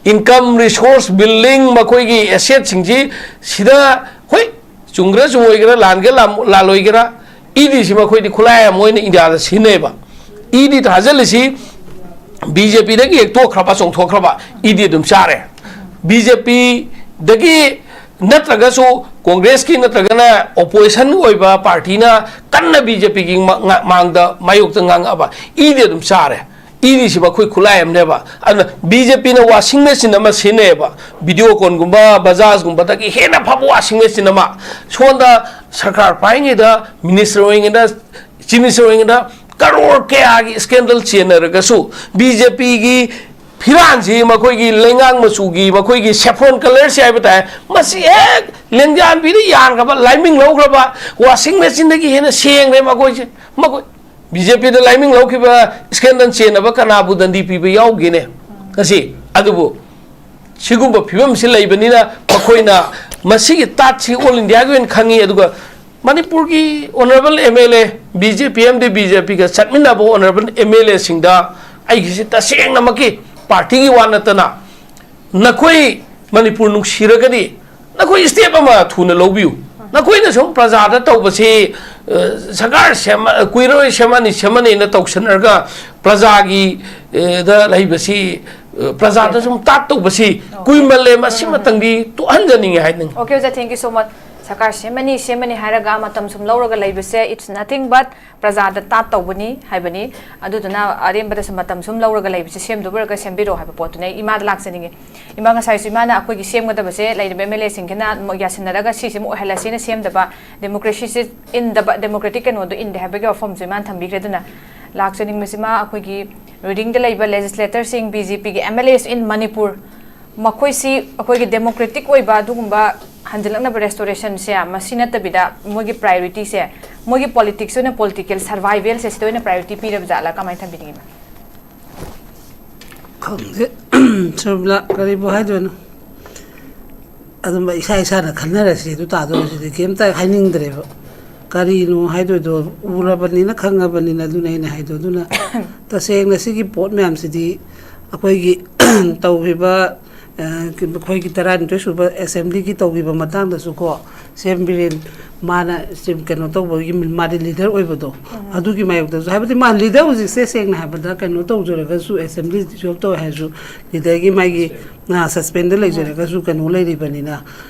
income, resource building, ꯃꯈꯣꯏꯒꯤ ꯑꯦꯁꯦꯠꯁꯤꯡꯁꯤ ꯁꯤꯗ, ꯍꯣꯏ, ꯆꯨꯝꯒꯦꯔꯥ ꯆꯨꯝꯃꯣꯏꯒꯦꯔꯥ, ꯂꯥꯟꯒꯦꯔꯥ ꯂꯥꯟ-, ꯂꯥꯜꯂꯣꯏꯒꯦꯔꯥ, ꯏ ꯗꯤꯁꯤ ꯃꯈꯣꯏꯗꯤ ꯈꯨꯠꯂꯥꯏ ꯑꯃ ꯑꯣꯏꯅ ꯏꯟꯗꯤꯌꯥꯗ ꯁꯤꯖꯤꯟꯅꯩꯌꯦꯕ꯫ ꯏ ꯗꯤ ꯊꯥꯖꯤꯜꯂꯤꯁꯤ ꯕꯤ ꯖꯦ ꯄꯤꯗꯒꯤ ꯍꯦꯛ ꯇꯣꯛꯈ꯭ꯔꯕ, ꯆꯣꯡꯊꯣꯛꯈ꯭ꯔꯕ, ꯏ ꯗꯤ ꯑꯗꯨꯝ ꯆꯥꯔꯦ꯫ ꯕꯤ ꯖꯦ ꯄꯤꯗꯒꯤ ꯅꯠꯇ꯭ꯔꯒꯁꯨ ꯀꯣꯡꯒ꯭ꯔꯦꯁꯀꯤ ꯅꯠꯇ꯭ꯔꯒꯅ ꯑꯣꯄꯣꯖꯤꯁꯟ ꯑꯣꯏꯕ ꯄꯥꯔꯇꯤꯅ ꯀꯟꯅ ꯕꯤ ꯖꯦ ꯄꯤꯒꯤ ꯃꯥ-, ꯉꯥ-, ꯃꯥꯡꯗ ꯃꯥꯌꯣꯛꯇ ꯉꯥꯡꯉꯛꯑꯕ, ꯏ ꯗꯤ ꯑꯗꯨꯝ ꯆꯥꯔꯦ꯫ ꯏ ꯗꯤꯁꯤ ꯃꯈꯣꯏ ꯈꯨꯠꯂꯥꯏ ꯑꯃꯅꯦꯕ꯫ ꯑꯗꯨꯅ ꯕꯤ ꯖꯦ ꯄꯤꯅ washing machine ꯑꯃ ꯁꯤꯖꯤꯟꯅꯩꯌꯦꯕ, ꯚꯤꯗꯤꯑꯣꯀꯣꯟꯒꯨꯝꯕ, ꯕꯖꯥꯖꯒꯨꯝꯕꯗꯒꯤ ꯍꯦꯟꯅ ꯐꯕ washing machine ꯑꯃ꯫ ꯁꯣꯝꯗ ꯁꯔꯀꯥꯔ ꯄꯥꯏꯔꯤꯉꯩꯗ, ꯃꯤꯅꯤꯁꯇꯔ ꯑꯣꯏꯔꯤꯉꯩꯗ, ꯆꯤꯐ ꯃꯤꯅꯤꯁꯇꯔ ꯑꯣꯏꯔꯤꯉꯩꯗ ꯀꯔꯣꯔ ꯀꯌꯥꯒꯤ scandal ꯆꯦꯟꯅꯔꯒꯁꯨ, ꯕꯤ ꯖꯦ ꯄꯤꯒꯤ ꯐꯤꯔꯥꯟꯁꯤ, ꯃꯈꯣꯏꯒꯤ ꯂꯩꯉꯥꯡ ꯃꯆꯨꯒꯤ, ꯃꯈꯣꯏꯒꯤ saffron colourꯁꯤ ꯍꯥꯏꯕ ꯇꯥꯏ, ꯃꯁꯤ ꯍꯦꯛ ꯂꯦꯡꯖꯥꯟꯕꯤꯗ ꯌꯥꯟꯈ꯭ꯔꯕ, ꯂꯥꯏꯃꯤꯡ ꯂꯧꯈ꯭ꯔꯕ washing machineꯗꯒꯤ ꯍꯦꯟꯅ ꯁꯦꯡꯈ꯭ꯔꯦ ꯃꯈꯣꯏꯁꯦ꯫ ꯃꯈꯣꯏ ꯕꯤ ꯖꯦ ꯄꯤꯗ ꯂꯥꯏꯃꯤꯡ ꯂꯧꯈꯤꯕ scandal ꯆꯦꯟꯅꯕ ꯀꯅꯥꯕꯨ ꯗꯟꯗꯤ ꯄꯤꯕ ꯌꯥꯎꯒꯦꯅꯦ ꯉꯁꯤ? ꯑꯗꯨꯕꯨ ꯁꯤꯒꯨꯝꯕ ꯐꯤꯕꯝꯁꯤ ꯂꯩꯕꯅꯤꯅ ꯃꯈꯣꯏꯅ ꯃꯁꯤꯒꯤ ꯇꯥꯠꯁꯤ all Indiaꯒꯤ ꯑꯣꯏꯅ ꯈꯪꯉꯤ꯫ ꯑꯗꯨꯒ ꯃꯅꯤꯄꯨꯔꯒꯤ honourable M L A B J P ꯑꯃꯗꯤ ꯕꯤ ꯖꯦ ꯄꯤꯒ ꯆꯠꯃꯤꯟꯅꯕ ꯑꯣꯅꯔꯦꯕꯜ ꯑꯦꯝ ꯑꯦꯜ ꯑꯦꯁꯤꯡꯗ ꯑꯩꯒꯤꯁꯤ ꯇꯁꯦꯡꯅꯃꯛꯀꯤ ꯄꯥꯔꯇꯤꯒꯤ ꯋꯥ ꯅꯠꯇꯅ ꯅꯈꯣꯏ ꯃꯅꯤꯄꯨꯔ ꯅꯨꯡꯁꯤꯔꯒꯗꯤ ꯅꯈꯣꯏ ꯁ꯭ꯇꯦꯞ ꯑꯃ ꯊꯨꯅ ꯂꯧꯕꯤꯌꯨ꯫ ꯅꯈꯣꯏꯅ ꯁꯨꯝ ꯄ꯭ꯔꯖꯥꯗ ꯇꯧꯕꯁꯤ, ꯑ, ꯁꯔꯀꯥꯔ ꯁꯦꯝꯃ-, ꯀꯨꯏꯔꯣꯏ ꯁꯦꯝꯃꯅꯤ, ꯁꯦꯝꯃꯅꯤꯅ ꯇꯧꯁꯟꯅꯔꯒ ꯄ꯭ꯔꯖꯥꯒꯤ, ꯑ, ꯗ ꯂꯩꯕꯁꯤ, ꯑ, ꯄ꯭ꯔꯖꯥꯗ ꯁꯨꯝ ꯇꯥꯠ ꯇꯧꯕꯁꯤ ꯀꯨꯏꯃꯜꯂꯦ, ꯃꯁꯤꯃꯇꯪꯗꯤ ꯇꯣꯛꯍꯟꯖꯅꯤꯡꯉꯤ ꯍꯥꯏꯅꯤꯡꯉꯤ꯫ Okay, ꯑꯣꯖꯥ, thank you so much. ꯁꯔꯀꯥꯔ ꯁꯦꯝꯃꯅꯤ, ꯁꯦꯝꯃꯅꯤ ꯍꯥꯏꯔꯒ ꯃꯇꯝ ꯁꯨꯝ ꯂꯧꯔꯒ ꯂꯩꯕꯁꯦ, it's nothing but ꯄ꯭ꯔꯖꯥꯗ ꯇꯥꯠ ꯇꯧꯕꯅꯤ ꯍꯥꯏꯕꯅꯤ꯫ ꯑꯗꯨꯗꯨꯅ ꯑꯔꯦꯝꯕꯗ ꯁꯨꯝ ꯃꯇꯝ ꯁꯨꯝ ꯂꯧꯔꯒ ꯂꯩꯕꯁꯦ ꯁꯦꯝꯗꯕ ꯑꯣꯏꯔꯒ ꯁꯦꯝꯕꯤꯔꯣ ꯍꯥꯏꯕ ꯄꯣꯠꯇꯨꯅꯦ꯫ ꯑꯩ ꯏꯃꯥꯗ ꯂꯥꯛꯆꯅꯤꯡꯉꯤ꯫ ꯏꯃꯥ, ꯉꯁꯥꯏꯁꯨ ꯏꯃꯥꯅ ꯑꯩꯈꯣꯏꯒꯤ ꯁꯦꯝꯒꯗꯕꯁꯦ ꯂꯩꯔꯤꯕ ꯑꯦꯝ ꯑꯦꯜ ꯑꯦꯁꯤꯡꯁꯤꯅ ꯌꯥꯁꯤꯟꯅꯔꯒ ꯁꯤꯁꯤꯃ ꯑꯣꯏꯍꯜꯂꯁꯦꯅ ꯁꯦꯝꯗꯕ, democracy ꯁꯦ ꯏꯟꯗꯕ, democratic ꯀꯩꯅꯣꯗꯣ ꯏꯟꯗꯦ ꯍꯥꯏꯕꯒꯤ ꯋꯥꯐꯝꯁꯨ ꯏꯃꯥꯅ ꯊꯝꯕꯤꯈ꯭ꯔꯦ꯫ ꯑꯗꯨꯅ ꯂꯥꯛꯆꯅꯤꯡꯕꯁꯤꯃ ꯑꯩꯈꯣꯏꯒꯤ ruling ꯗ ꯂꯩꯕ legislator ꯁꯤꯡ, ꯕꯤ ꯖꯦ ꯄꯤꯒꯤ M L S in Manipur, ꯃꯈꯣꯏꯁꯤ ꯑꯩꯈꯣꯏꯒꯤ democratic ꯑꯣꯏꯕ ꯑꯗꯨꯒꯨꯝꯕ ꯍꯟꯖꯤꯜꯂꯛꯅꯕ restoration ꯁꯦ ꯃꯁꯤ ꯅꯠꯇꯕꯤꯗ ꯃꯣꯏꯒꯤ priority ꯁꯦ, ꯃꯣꯏꯒꯤ politics ꯑꯣꯏꯅ political survival ꯁꯦ ꯁꯤꯗ ꯑꯣꯏꯅ priority ꯄꯤꯔꯕ ꯖꯥꯠꯂꯥ? ꯀꯃꯥꯏꯅ ꯊꯝꯕꯤꯅꯤꯡꯉꯤ, ma'am? ꯈꯪꯗꯦ, ꯁꯔꯃꯤꯂꯥ, ꯀꯔꯤꯕꯨ ꯍꯥꯏꯗꯣꯏꯅꯣ? ꯑꯗꯨꯝ ꯏꯁꯥ ꯏꯁꯥꯅ ꯈꯟꯅꯔꯁꯤ, ꯑꯗꯨ ꯇꯥꯗꯣꯏꯔꯁꯤꯗꯤ ꯀꯩꯝꯇ ꯍꯥꯏꯅꯤꯡꯗ꯭ꯔꯦꯕ꯫ ꯀꯔꯤꯅꯣ ꯍꯥꯏꯗꯣꯏꯗꯣ? ꯎꯔꯕꯅꯤꯅ, ꯈꯪꯉꯕꯅꯤꯅ, ꯑꯗꯨꯅ ꯑꯩꯅ ꯍꯥꯏꯗꯣ꯫ ꯑꯗꯨꯅ ꯇꯁꯦꯡꯅ ꯁꯤꯒꯤ ꯄꯣꯠ ꯃꯌꯥꯝꯁꯤꯗꯤ ꯑꯩꯈꯣꯏꯒꯤ ꯇꯧꯈꯤꯕ, ꯑ, ꯑꯩꯈꯣꯏꯒꯤ ꯇꯔꯥꯅꯤꯊꯣꯏ ꯁꯨꯕ assembly ꯒꯤ ꯇꯧꯈꯤꯕ ꯃꯇꯥꯡꯗꯁꯨꯀꯣ, ꯁꯤ ꯑꯦꯝ ꯕꯤꯔꯦꯟ ꯃꯥꯅ ꯁꯤ ꯀꯩꯅꯣ ꯇꯧꯕꯒꯤ, ꯃꯥꯗꯤ leader ꯑꯣꯏꯕꯗꯣ, ꯑꯗꯨꯒꯤ ꯃꯥꯌꯣꯛꯇꯁꯨ, ꯍꯥꯏꯕꯗꯤ ꯃꯥ leader ꯍꯧꯖꯤꯛꯁꯦ ꯁꯦꯡꯅ ꯍꯥꯏꯕꯗ ꯀꯩꯅꯣ ꯇꯧꯖꯔꯒꯁꯨ, assembly dissolve ꯇꯧꯋꯦ ꯍꯥꯏꯔꯁꯨ, leader ꯒꯤ ꯃꯥꯒꯤ, ꯑ, suspend ꯗ ꯂꯩꯖꯔꯒꯁꯨ ꯀꯩꯅꯣ ꯂꯩꯔꯤꯕꯅꯤꯅ,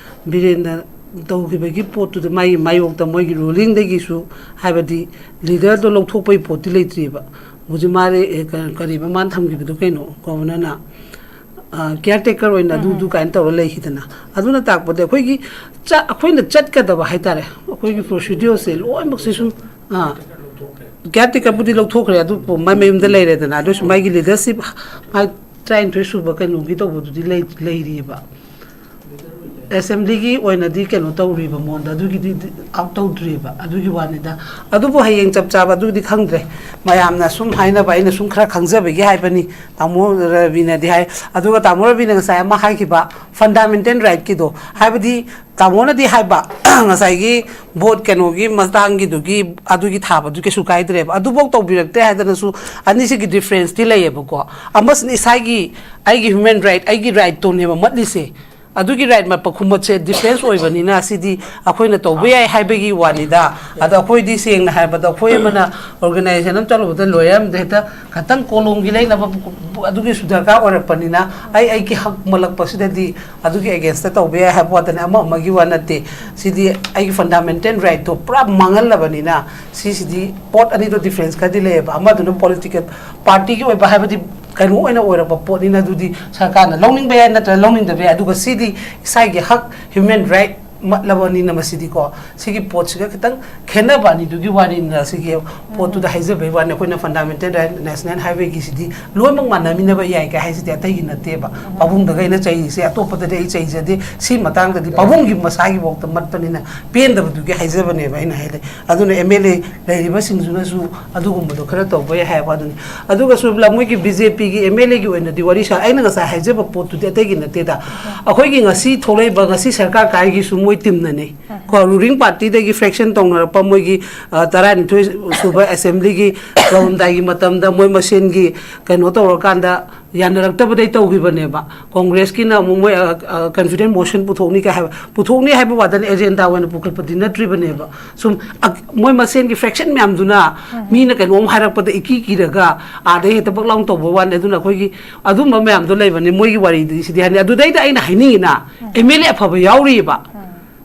ꯕꯤꯔꯦꯟꯅ ꯇꯧꯈꯤꯕꯒꯤ ꯄꯣꯠꯇꯨꯗ ꯃꯥꯒꯤ ꯃꯥꯌꯣꯛꯇ ꯃꯣꯏꯒꯤ ruling ꯗꯒꯤꯁꯨ, ꯍꯥꯏꯕꯗꯤ leader ꯗꯣ ꯂꯧꯊꯣꯛꯄꯒꯤ ꯄꯣꯠꯇꯤ ꯂꯩꯇ꯭ꯔꯤꯕ꯫ ꯍꯧꯖꯤꯛ ꯃꯥꯗꯤ, ꯑꯦ, ꯀ-, ꯀꯔꯤꯕ ꯃꯥꯅ ꯊꯝꯈꯤꯕꯗꯣ ꯀꯩꯅꯣ, governor ꯅ? ꯑ, caretaker ꯑꯣꯏꯅ ꯑꯗꯨ, ꯑꯗꯨ ꯀꯥꯏꯅ ꯇꯧꯔ ꯂꯩꯈꯤꯗꯅ꯫ ꯑꯗꯨꯅ ꯇꯥꯛꯄꯗꯤ ꯑꯩꯈꯣꯏꯒꯤ ꯆ-, ꯑꯩꯈꯣꯏꯅ ꯆꯠꯀꯗꯕ ꯍꯥꯏꯇꯥꯔꯦ, ꯑꯩꯈꯣꯏꯒꯤ procedure ꯁꯦ ꯂꯣꯏꯅꯃꯛꯁꯦ ꯁꯨꯝ, ꯑ, caretaker ꯕꯨꯗꯤ ꯂꯧꯊꯣꯛꯈ꯭ꯔꯦ, ꯑꯗꯨꯕꯨ ꯃꯥꯏ ꯃꯌꯨꯝꯗ ꯂꯩꯔꯦꯗꯅ꯫ ꯑꯗꯨꯁꯨ ꯃꯥꯒꯤ leadership, ꯃꯥꯏ ꯇꯔꯥꯅꯤꯊꯣꯏ ꯁꯨꯕ ꯀꯩꯅꯣꯒꯤ ꯇꯧꯕꯗꯨꯗꯤ ꯂꯩ-, ꯂꯩꯔꯤꯑꯕ꯫ Assembly ꯒꯤ ꯑꯣꯏꯅꯗꯤ ꯀꯩꯅꯣ ꯇꯧꯔꯤꯕ ꯃꯉꯣꯟꯗ, ꯑꯗꯨꯒꯤꯗꯤ out ꯇꯧꯗ꯭ꯔꯤꯕ, ꯑꯗꯨꯒꯤ ꯋꯥꯅꯤꯗ꯫ ꯑꯗꯨꯕꯨ ꯍꯌꯦꯡ ꯆꯞ ꯆꯥꯕ ꯑꯗꯨꯒꯤꯗꯤ ꯈꯪꯗ꯭ꯔꯦ, ꯃꯌꯥꯝꯅ ꯁꯨꯝ ꯍꯥꯏꯅꯕ, ꯑꯩꯅ ꯁꯨꯝ ꯈꯔ ꯈꯪꯖꯕꯒꯤ ꯍꯥꯏꯕꯅꯤ꯫ ꯇꯥꯃꯣ ꯔꯕꯤꯅꯗꯤ ꯍꯥꯏ, ꯑꯗꯨꯒ ꯇꯥꯃꯣ ꯔꯕꯤꯅ ꯉꯁꯥꯏ ꯑꯃ ꯍꯥꯏꯈꯤꯕ, ꯐꯟꯗꯥꯃꯦꯟꯇꯦꯜ ꯔꯥꯏꯠꯀꯤꯗꯣ, ꯍꯥꯏꯕꯗꯤ ꯇꯥꯃꯣꯅꯗꯤ ꯍꯥꯏꯕ, ꯉꯁꯥꯏꯒꯤ ꯚꯣꯠ ꯀꯩꯅꯣꯒꯤ ꯃꯇꯥꯡꯒꯤꯗꯨꯒꯤ, ꯑꯗꯨꯒꯤ ꯊꯥꯕꯗꯨ ꯀꯩꯁꯨ ꯀꯥꯏꯗ꯭ꯔꯦꯕ, ꯑꯗꯨꯐꯥꯎ ꯇꯧꯕꯤꯔꯛꯇꯦ ꯍꯥꯏꯗꯅꯁꯨ ꯑꯅꯤꯁꯤꯒꯤ ꯗꯤꯐ꯭ꯔꯦꯟꯁꯇꯤ ꯂꯩꯌꯦꯕꯀꯣ꯫ ꯑꯃꯁꯤꯅ ꯏꯁꯥꯒꯤ, ꯑꯩꯒꯤ ꯍ꯭ꯌꯨꯃꯦꯟ ꯔꯥꯏꯠ, ꯑꯩꯒꯤ ꯔꯥꯏꯠꯇꯨꯅꯦꯕ ꯃꯠꯂꯤꯁꯦ꯫ ꯑꯗꯨꯒꯤ ꯔꯥꯏꯠ ꯃꯠꯄ ꯈꯨꯃꯠꯁꯦ ꯗꯤꯐ꯭ꯔꯦꯟꯁ ꯑꯣꯏꯕꯅꯤꯅ, ꯁꯤꯗꯤ ꯑꯩꯈꯣꯏꯅ ꯇꯧꯕ ꯌꯥꯏ ꯍꯥꯏꯕꯒꯤ ꯋꯥꯅꯤꯗ꯫ ꯑꯗꯣ ꯑꯩꯈꯣꯏꯗꯤ ꯁꯦꯡꯅ ꯍꯥꯏꯔꯕꯗ, ꯑꯩꯈꯣꯏ ꯑꯃꯅ ꯑꯣꯔꯒꯅꯥꯏꯖꯦꯁꯟ ꯑꯃ ꯆꯠꯂꯨꯕꯗ ꯂꯣꯌꯔ ꯑꯃꯗ ꯍꯦꯛꯇ ꯈꯇꯪ ꯀꯣꯂꯣꯝꯒꯤ ꯂꯩꯅꯕ ꯑꯗꯨꯒꯤꯁꯨ ꯗꯔꯀꯥꯔ ꯑꯣꯏꯔꯛꯄꯅꯤꯅ, ꯑꯩ ꯑꯩꯒꯤ ꯍꯛ ꯃꯠꯂꯛꯄꯁꯤꯗꯗꯤ ꯑꯗꯨꯒꯤ ꯑꯦꯒꯦꯟꯁꯇ ꯇꯧꯕ ꯌꯥꯏ ꯍꯥꯏꯕ ꯋꯥꯗꯅꯤ, ꯑꯃ ꯑꯃꯒꯤ ꯋꯥ ꯅꯠꯇꯦ꯫ ꯁꯤꯗꯤ ꯑꯩꯒꯤ ꯐꯟꯗꯥꯃꯦꯟꯇꯦꯜ ꯔꯥꯏꯠꯇꯣ ꯄꯨꯔꯥ ꯃꯥꯡꯍꯜꯂꯕꯅꯤꯅ, ꯁꯤꯁꯤꯗꯤ ꯄꯣꯠ ꯑꯅꯤꯗꯣ ꯗꯤꯐ꯭ꯔꯦꯟꯁ ꯈꯔꯗꯤ ꯂꯩꯌꯦꯕ꯫ ꯑꯃꯗꯨꯅ ꯄꯣꯂꯤꯇꯤꯀꯦꯜ ꯄꯥꯔꯇꯤꯒꯤ ꯑꯣꯏꯕ, ꯍꯥꯏꯕꯗꯤ ꯀꯩꯅꯣ ꯑꯣꯏꯅ ꯑꯣꯏꯔꯛꯄ ꯄꯣꯠꯅꯤꯅ, ꯑꯗꯨꯗꯤ ꯁꯔꯀꯥꯔꯅ ꯂꯧꯅꯤꯡꯕ ꯌꯥꯏ ꯅꯠꯇ꯭ꯔꯒ ꯂꯧꯅꯤꯡꯗꯕ ꯌꯥꯏ꯫ ꯑꯗꯨꯒ ꯁꯤꯗꯤ ꯏꯁꯥꯒꯤ ꯍꯛ, ꯍ꯭ꯌꯨꯃꯦꯟ ꯔꯥꯏꯠ ꯃꯠꯂꯕꯅꯤꯅ, ꯃꯁꯤꯗꯤꯀꯣ, ꯁꯤꯒꯤ ꯄꯣꯠꯁꯤꯒ ꯈꯤꯇꯪ ꯈꯦꯠꯅꯕ ꯑꯅꯤꯗꯨꯒꯤ ꯋꯥꯔꯤꯅꯤꯅ, ꯁꯤꯒꯤ ꯄꯣꯠꯇꯨꯗ ꯍꯥꯏꯖꯕꯩ ꯋꯥꯅꯤ꯫ ꯑꯩꯈꯣꯏꯅ ꯐꯟꯗꯥꯃꯦꯟꯇꯦꯜ ꯔꯥꯏꯠ, ꯅꯦꯁꯅꯦꯜ ꯍꯥꯏꯋꯦꯒꯤꯁꯤꯗꯤ ꯂꯣꯏꯅꯃꯛ ꯃꯥꯟꯅꯃꯤꯟꯅꯕ ꯌꯥꯏ ꯀꯥꯏ ꯍꯥꯏꯁꯤꯗꯤ ꯑꯇꯩꯒꯤ ꯅꯠꯇꯦꯕ꯫ ꯄꯥꯕꯨꯡꯗꯒ ꯑꯩꯅ ꯆꯩꯔꯤꯁꯦ, ꯑꯇꯣꯞꯄꯗꯗꯤ ꯑꯩ ꯆꯩꯖꯗꯦ꯫ ꯁꯤ ꯃꯇꯥꯡꯗꯗꯤ ꯄꯥꯕꯨꯡꯒꯤ ꯃꯁꯥꯒꯤ ꯐꯥꯎꯗ ꯃꯠꯄꯅꯤꯅ ꯄꯦꯟꯗꯕꯗꯨꯒꯤ ꯍꯥꯏꯖꯕꯅꯦꯕ ꯑꯩꯅ ꯍꯥꯏꯗꯤ꯫ ꯑꯗꯨꯅ ꯑꯦꯝ ꯑꯦꯜ ꯑꯦ ꯂꯩꯔꯤꯕꯁꯤꯡꯁꯤꯅꯁꯨ ꯑꯗꯨꯒꯨꯝꯕꯗꯣ ꯈꯔ ꯇꯧꯕ ꯌꯥꯏ ꯍꯥꯏꯕ ꯑꯗꯨꯅꯤ꯫ ꯑꯗꯨꯒꯁꯨ ꯂꯝ-, ꯃꯣꯏꯒꯤ ꯕꯤ ꯖꯦ ꯄꯤꯒꯤ ꯑꯦꯝ ꯑꯦꯜ ꯑꯦꯒꯤ ꯑꯣꯏꯅꯗꯤ ꯋꯥꯔꯤ ꯁꯥ-, ꯑꯩꯅ ꯉꯁꯥꯏ ꯍꯥꯏꯖꯕ ꯄꯣꯠꯇꯨꯗꯤ ꯑꯇꯩꯒꯤ ꯅꯠꯇꯦꯗ꯫ ꯑꯩꯈꯣꯏꯒꯤ ꯉꯁꯤ ꯊꯣꯛꯂꯛꯏꯕ, ꯉꯁꯤ ꯁꯔꯀꯥꯔ ꯀꯥꯏꯒꯤꯁꯨ ꯃꯣꯏ ꯇꯤꯝꯅꯅꯦ꯫ ꯀꯣ, ꯔꯨꯂꯤꯡ ꯄꯥꯔꯇꯤꯗꯒꯤ ꯐ꯭ꯔꯦꯛꯁꯟ ꯇꯧꯅꯔꯛꯄ ꯃꯣꯏꯒꯤ, ꯑ, ꯇꯔꯥꯅꯤꯊꯣꯏ ꯁꯨꯕ ꯑꯦꯁꯦꯝꯕ꯭ꯂꯤꯒꯤ ꯇꯧꯔꯝꯗꯥꯏꯒꯤ ꯃꯇꯝꯗ ꯃꯣꯏ ꯃꯁꯦꯟꯒꯤ ꯀꯩꯅꯣ ꯇꯧꯔꯀꯥꯟꯗ ꯌꯥꯅꯔꯛꯇꯕꯗꯩ ꯇꯧꯈꯤꯕꯅꯦꯕ꯫ ꯀꯣꯡꯒ꯭ꯔꯦꯁꯀꯤꯅ ꯑꯃꯨꯛ ꯃꯣꯏ, ꯑ, ꯑ, ꯀꯟꯐꯤꯗꯦꯟ ꯃꯣꯁꯟ ꯄꯨꯊꯣꯛꯅꯤ ꯀꯥꯏ ꯍꯥꯏꯕ, ꯄꯨꯊꯣꯛꯅꯤ ꯍꯥꯏꯕ ꯋꯥꯗꯅ ꯑꯦꯖꯦꯟꯗꯥ ꯑꯣꯏꯅ ꯄꯨꯈꯠꯄꯗꯤ ꯅꯠꯇ꯭ꯔꯤꯕꯅꯦꯕ꯫ ꯁꯨꯝ, ꯑ, ꯃꯣꯏ ꯃꯁꯦꯟꯒꯤ ꯐ꯭ꯔꯦꯛꯁꯟ ꯃꯌꯥꯝꯗꯨꯅ ꯃꯤꯅ ꯀꯩꯅꯣꯝ ꯍꯥꯏꯔꯛꯄꯗ ꯏꯀꯤ ꯀꯤꯔꯒ ꯑꯥꯗꯩ ꯍꯦꯛꯇ ꯕꯛ ꯂꯥꯎꯅ ꯇꯧꯕ ꯋꯥꯅꯤ꯫ ꯑꯗꯨꯅ ꯑꯩꯈꯣꯏꯒꯤ ꯑꯗꯨꯝꯕ ꯃꯌꯥꯝꯗꯣ ꯂꯩꯕꯅꯤ꯫ ꯃꯣꯏꯒꯤ ꯋꯥꯔꯤꯗꯤ ꯁꯤꯗꯤ ꯍꯥꯏꯅꯤ꯫ ꯑꯗꯨꯗꯩꯗ ꯑꯩꯅ ꯍꯥꯏꯅꯤꯡꯉꯤꯅ, ꯑꯦꯝ ꯑꯦꯜ ꯑꯦ ꯑꯐꯕ ꯌꯥꯎꯔꯤꯑꯕ꯫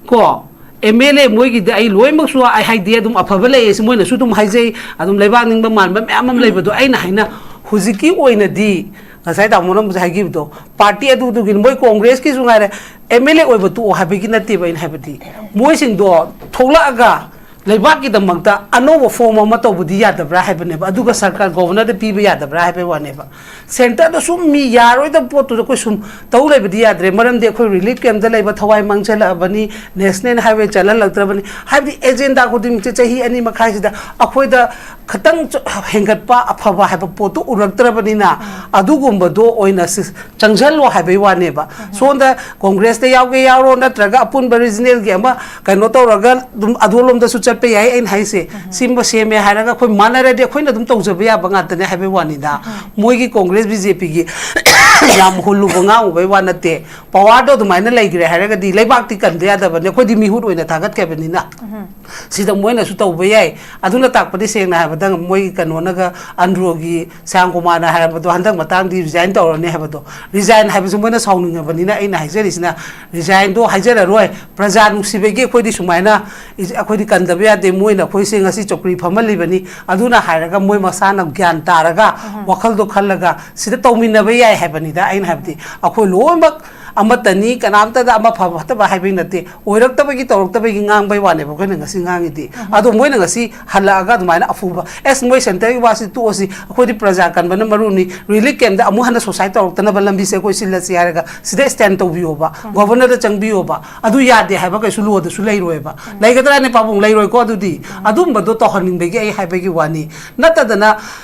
ꯀꯣ, ꯑꯦꯝ ꯑꯦꯜ ꯑꯦ ꯃꯣꯏꯒꯤꯗꯤ ꯑꯩ ꯂꯣꯏꯅꯃꯛꯁꯨ ꯑꯩ ꯍꯥꯏꯗꯤ ꯑꯗꯨꯝ ꯑꯐꯕ ꯂꯩꯌꯦ ꯁꯤ ꯃꯣꯏꯅꯁꯨ ꯑꯗꯨꯝ ꯍꯥꯏꯖꯩ, ꯑꯗꯨꯝ ꯂꯩꯕꯥꯛ ꯅꯤꯡꯕ ꯃꯥꯟꯕ ꯃꯌꯥꯝ ꯑꯃ ꯂꯩꯕꯗꯣ꯫ ꯑꯩꯅ ꯍꯥꯏꯅ ꯍꯧꯖꯤꯛꯀꯤ ꯑꯣꯏꯅꯗꯤ ꯉꯁꯥꯏ ꯇꯥꯃꯣꯅ ꯑꯃꯨꯛ ꯍꯥꯏꯈꯤꯕꯗꯣ, ꯄꯥꯔꯇꯤ ꯑꯗꯨꯗꯨꯒꯤ ꯃꯣꯏ ꯀꯣꯡꯒ꯭ꯔꯦꯁꯀꯤꯁꯨ ꯉꯥꯏꯔꯦ, ꯑꯦꯝ ꯑꯦꯜ ꯑꯦ ꯑꯣꯏꯕ ꯇꯣꯛꯑꯣ ꯍꯥꯏꯕꯒꯤ ꯅꯠꯇꯦꯕ ꯑꯩꯅ ꯍꯥꯏꯕꯗꯤ꯫ ꯃꯣꯏꯁꯤꯡꯗꯣ ꯊꯣꯛꯂꯛꯑꯒ ꯂꯩꯕꯥꯛꯀꯤꯗꯃꯛꯇ ꯑꯅꯧꯕ ꯐꯣꯔꯝ ꯑꯃ ꯇꯧꯕꯗꯤ ꯌꯥꯗꯕ꯭ꯔꯥ ꯍꯥꯏꯕꯅꯦꯕ, ꯑꯗꯨꯒ ꯁꯔꯀꯥꯔ ꯒꯣꯕꯔꯅꯔꯗ ꯄꯤꯕ ꯌꯥꯗꯕ꯭ꯔꯥ ꯍꯥꯏꯕꯩ ꯋꯥꯅꯦꯕ꯫ ꯁꯦꯟꯇꯔꯗ ꯁꯨꯝ ꯃꯤ ꯌꯥꯔꯣꯏꯗꯕ ꯄꯣꯠꯇꯨꯗ ꯑꯩꯈꯣꯏ ꯁꯨꯝ ꯇꯧ ꯂꯩꯕꯗꯤ ꯌꯥꯗ꯭ꯔꯦ꯫ ꯃꯔꯝꯗꯤ ꯑꯩꯈꯣꯏ ꯔꯤꯂꯤꯐ ꯀꯦꯝꯞꯇ ꯂꯩꯕ ꯊꯋꯥꯏ ꯃꯥꯡꯖꯜꯂꯛꯑꯕꯅꯤ, ꯅꯦꯁꯅꯦꯜ ꯍꯥꯏꯋꯦ ꯆꯠꯍꯜꯂꯛꯇ꯭ꯔꯕꯅꯤ꯫ ꯍꯥꯏꯕꯗꯤ ꯑꯦꯖꯦꯟꯗꯥ ꯈꯨꯗꯤꯡꯃꯛꯁꯦ ꯆꯍꯤ ꯑꯅꯤ ꯃꯈꯥꯏꯁꯤꯗ ꯑꯩꯈꯣꯏꯗ ꯈꯤꯇꯪ ꯆ-, ꯍꯦꯟꯒꯠꯄ ꯑꯐꯕ ꯍꯥꯏꯕ ꯄꯣꯠꯇꯨ ꯎꯔꯛꯇ꯭ꯔꯕꯅꯤꯅ, ꯑꯗꯨꯒꯨꯝꯕꯗꯣ ꯑꯣꯏꯅ ꯁꯤ-, ꯆꯪꯁꯤꯜꯂꯣ ꯍꯥꯏꯕꯩ ꯋꯥꯅꯦꯕ꯫ ꯁꯣꯝꯗ ꯀꯣꯡꯒ꯭ꯔꯦꯁꯇ ꯌꯥꯎꯒꯦ ꯌꯥꯎꯔꯣ, ꯅꯠꯇ꯭ꯔꯒ ꯑꯄꯨꯟꯕ ꯔꯤꯖꯅꯦꯜꯒꯤ ꯑꯃ ꯀꯩꯅꯣ ꯇꯧꯔꯒ ꯑꯗꯨꯝ ꯑꯗꯣꯝꯂꯣꯝꯗꯁꯨ ꯆꯠꯄ ꯌꯥꯏ꯫ ꯑꯩꯅ ꯍꯥꯏꯁꯦ, ꯁꯤꯃ ꯁꯦꯝꯃꯦ ꯍꯥꯏꯔꯒ ꯑꯩꯈꯣꯏ ꯃꯥꯟꯅꯔꯗꯤ ꯑꯩꯈꯣꯏꯅ ꯑꯗꯨꯝ ꯇꯧꯖꯕ ꯌꯥꯕ ꯉꯥꯛꯇꯅꯦ ꯍꯥꯏꯕꯩ ꯋꯥꯅꯤꯗ꯫ ꯃꯣꯏꯒꯤ ꯀꯣꯡꯒ꯭ꯔꯦꯁ ꯕꯤ ꯖꯦ ꯄꯤꯒꯤ ꯌꯥꯝ ꯍꯨꯜꯂꯨꯕ ꯉꯥꯡꯉꯨꯕꯩ ꯋꯥ ꯅꯠꯇꯦ꯫ ꯄꯋꯥꯔꯗꯣ ꯑꯗꯨꯃꯥꯏꯅ ꯂꯩꯈ꯭ꯔꯦ ꯍꯥꯏꯔꯒꯗꯤ ꯂꯩꯕꯥꯛꯇꯤ ꯀꯟꯗ ꯌꯥꯗꯕꯅꯤ, ꯑꯩꯈꯣꯏꯗꯤ ꯃꯤꯍꯨꯠ ꯑꯣꯏꯅ ꯊꯥꯒꯠꯈ꯭ꯔꯕꯅꯤꯅ꯫ ꯁꯤꯗ ꯃꯣꯏꯅꯁꯨ ꯇꯧꯕ ꯌꯥꯏ꯫ ꯑꯗꯨꯅ ꯇꯥꯛꯄꯗꯤ ꯁꯦꯡꯅ ꯍꯥꯏꯕꯗ ꯃꯣꯏꯒꯤ ꯀꯩꯅꯣꯅꯒ, ꯑꯟꯗ꯭ꯔꯣꯒꯤ ꯁ꯭ꯌꯥꯝ ꯀꯨꯃꯥꯔꯅ ꯍꯥꯏꯔꯕꯗꯣ ꯍꯟꯗꯛ ꯃꯇꯥꯡꯗꯤ ꯔꯤꯖꯥꯏꯟ ꯇꯧꯔꯅꯤ ꯍꯥꯏꯕꯗꯣ, ꯔꯤꯖꯥꯏꯟ ꯍꯥꯏꯕꯁꯨ ꯃꯣꯏꯅ ꯁꯥꯎꯅꯤꯡꯉꯕꯅꯤꯅ ꯑꯩꯅ ꯍꯥꯏꯖꯔꯤꯁꯤꯅ, ꯔꯤꯖꯥꯏꯟꯗꯣ ꯍꯥꯏꯖꯔꯔꯣꯏ, ꯄ꯭ꯔꯖꯥ ꯅꯨꯡꯁꯤꯕꯒꯤ ꯑꯩꯈꯣꯏꯗꯤ ꯁꯨꯃꯥꯏꯅ ꯏ-, ꯑꯩꯈꯣꯏꯗꯤ ꯀꯟꯗꯕ ꯌꯥꯗꯦ, ꯃꯣꯏꯅ ꯑꯩꯈꯣꯏꯁꯦ ꯉꯁꯤ ꯆꯧꯀ꯭ꯔꯤ ꯐꯝꯍꯜꯂꯤꯕꯅꯤ, ꯑꯗꯨꯅ ꯍꯥꯏꯔꯒ ꯃꯣꯏ ꯃꯁꯥꯅ ꯒ꯭ꯌꯥꯟ ꯇꯥꯔꯒ, ꯋꯥꯈꯜꯗꯣ ꯈꯜꯂꯒ ꯁꯤꯗ ꯇꯧꯃꯤꯟꯅꯕ ꯌꯥꯏ ꯍꯥꯏꯕꯅꯤꯗ꯫ ꯑꯩꯅ ꯍꯥꯏꯕꯗꯤ ꯑꯩꯈꯣꯏ ꯂꯣꯏꯅꯃꯛ ꯑꯃꯠꯇꯅꯤ, ꯀꯅꯥꯝꯇꯗ ꯑꯃ ꯐꯕ ꯐꯠꯇꯕ ꯍꯥꯏꯕꯒꯤ ꯅꯠꯇꯦ, ꯑꯣꯏꯔꯛꯇꯕꯒꯤ ꯇꯧꯔꯛꯇꯕꯒꯤ ꯉꯥꯡꯕꯩ ꯋꯥꯅꯦꯕ ꯑꯩꯈꯣꯏꯅ ꯉꯁꯤ ꯉꯥꯡꯉꯤꯗꯤ꯫ ꯑꯗꯣ ꯃꯣꯏꯅ ꯉꯁꯤ ꯍꯜꯂꯛꯑꯒ ꯑꯗꯨꯃꯥꯏꯅ ꯑꯐꯨꯕ, "ꯑꯦꯁ, ꯃꯣꯏ ꯁꯦꯟꯇꯔꯒꯤ ꯋꯥꯁꯤ ꯇꯣꯛꯑꯁꯤ, ꯑꯩꯈꯣꯏꯗꯤ ꯄ꯭ꯔꯖꯥ ꯀꯟꯕꯅ ꯃꯔꯨꯅꯤ, ꯔꯤꯂꯤꯐ ꯀꯦꯝꯞꯇ ꯑꯃꯨꯛ ꯍꯟꯅ ꯁꯨꯁꯥꯏꯠ ꯇꯧꯔꯛꯇꯅꯕ ꯂꯝꯕꯤꯁꯦ ꯑꯩꯈꯣꯏ ꯁꯤꯜꯂꯁꯤ" ꯍꯥꯏꯔꯒ ꯁꯤꯗ ꯁ꯭ꯇꯦꯟ ꯇꯧꯕꯤꯌꯣꯕ, ꯒꯣꯕꯔꯅꯔꯗ ꯆꯪꯕꯤꯌꯣꯕ꯫ ꯑꯗꯨ ꯌꯥꯗꯦ ꯍꯥꯏꯕ ꯀꯩꯁꯨ ꯂꯣꯗꯁꯨ ꯂꯩꯔꯣꯏꯕ꯫ ꯂꯩꯒꯗ꯭ꯔꯥꯅꯦ ꯄꯥꯕꯨꯡ? ꯂꯩꯔꯣꯏꯀꯣ꯫ ꯑꯗꯨꯗꯤ ꯑꯗꯨꯝꯕꯗꯣ ꯇꯧꯍꯟꯅꯤꯡꯕꯒꯤ ꯑꯩ ꯍꯥꯏꯕꯒꯤ ꯋꯥꯅꯤ, ꯅꯠꯇꯗꯅ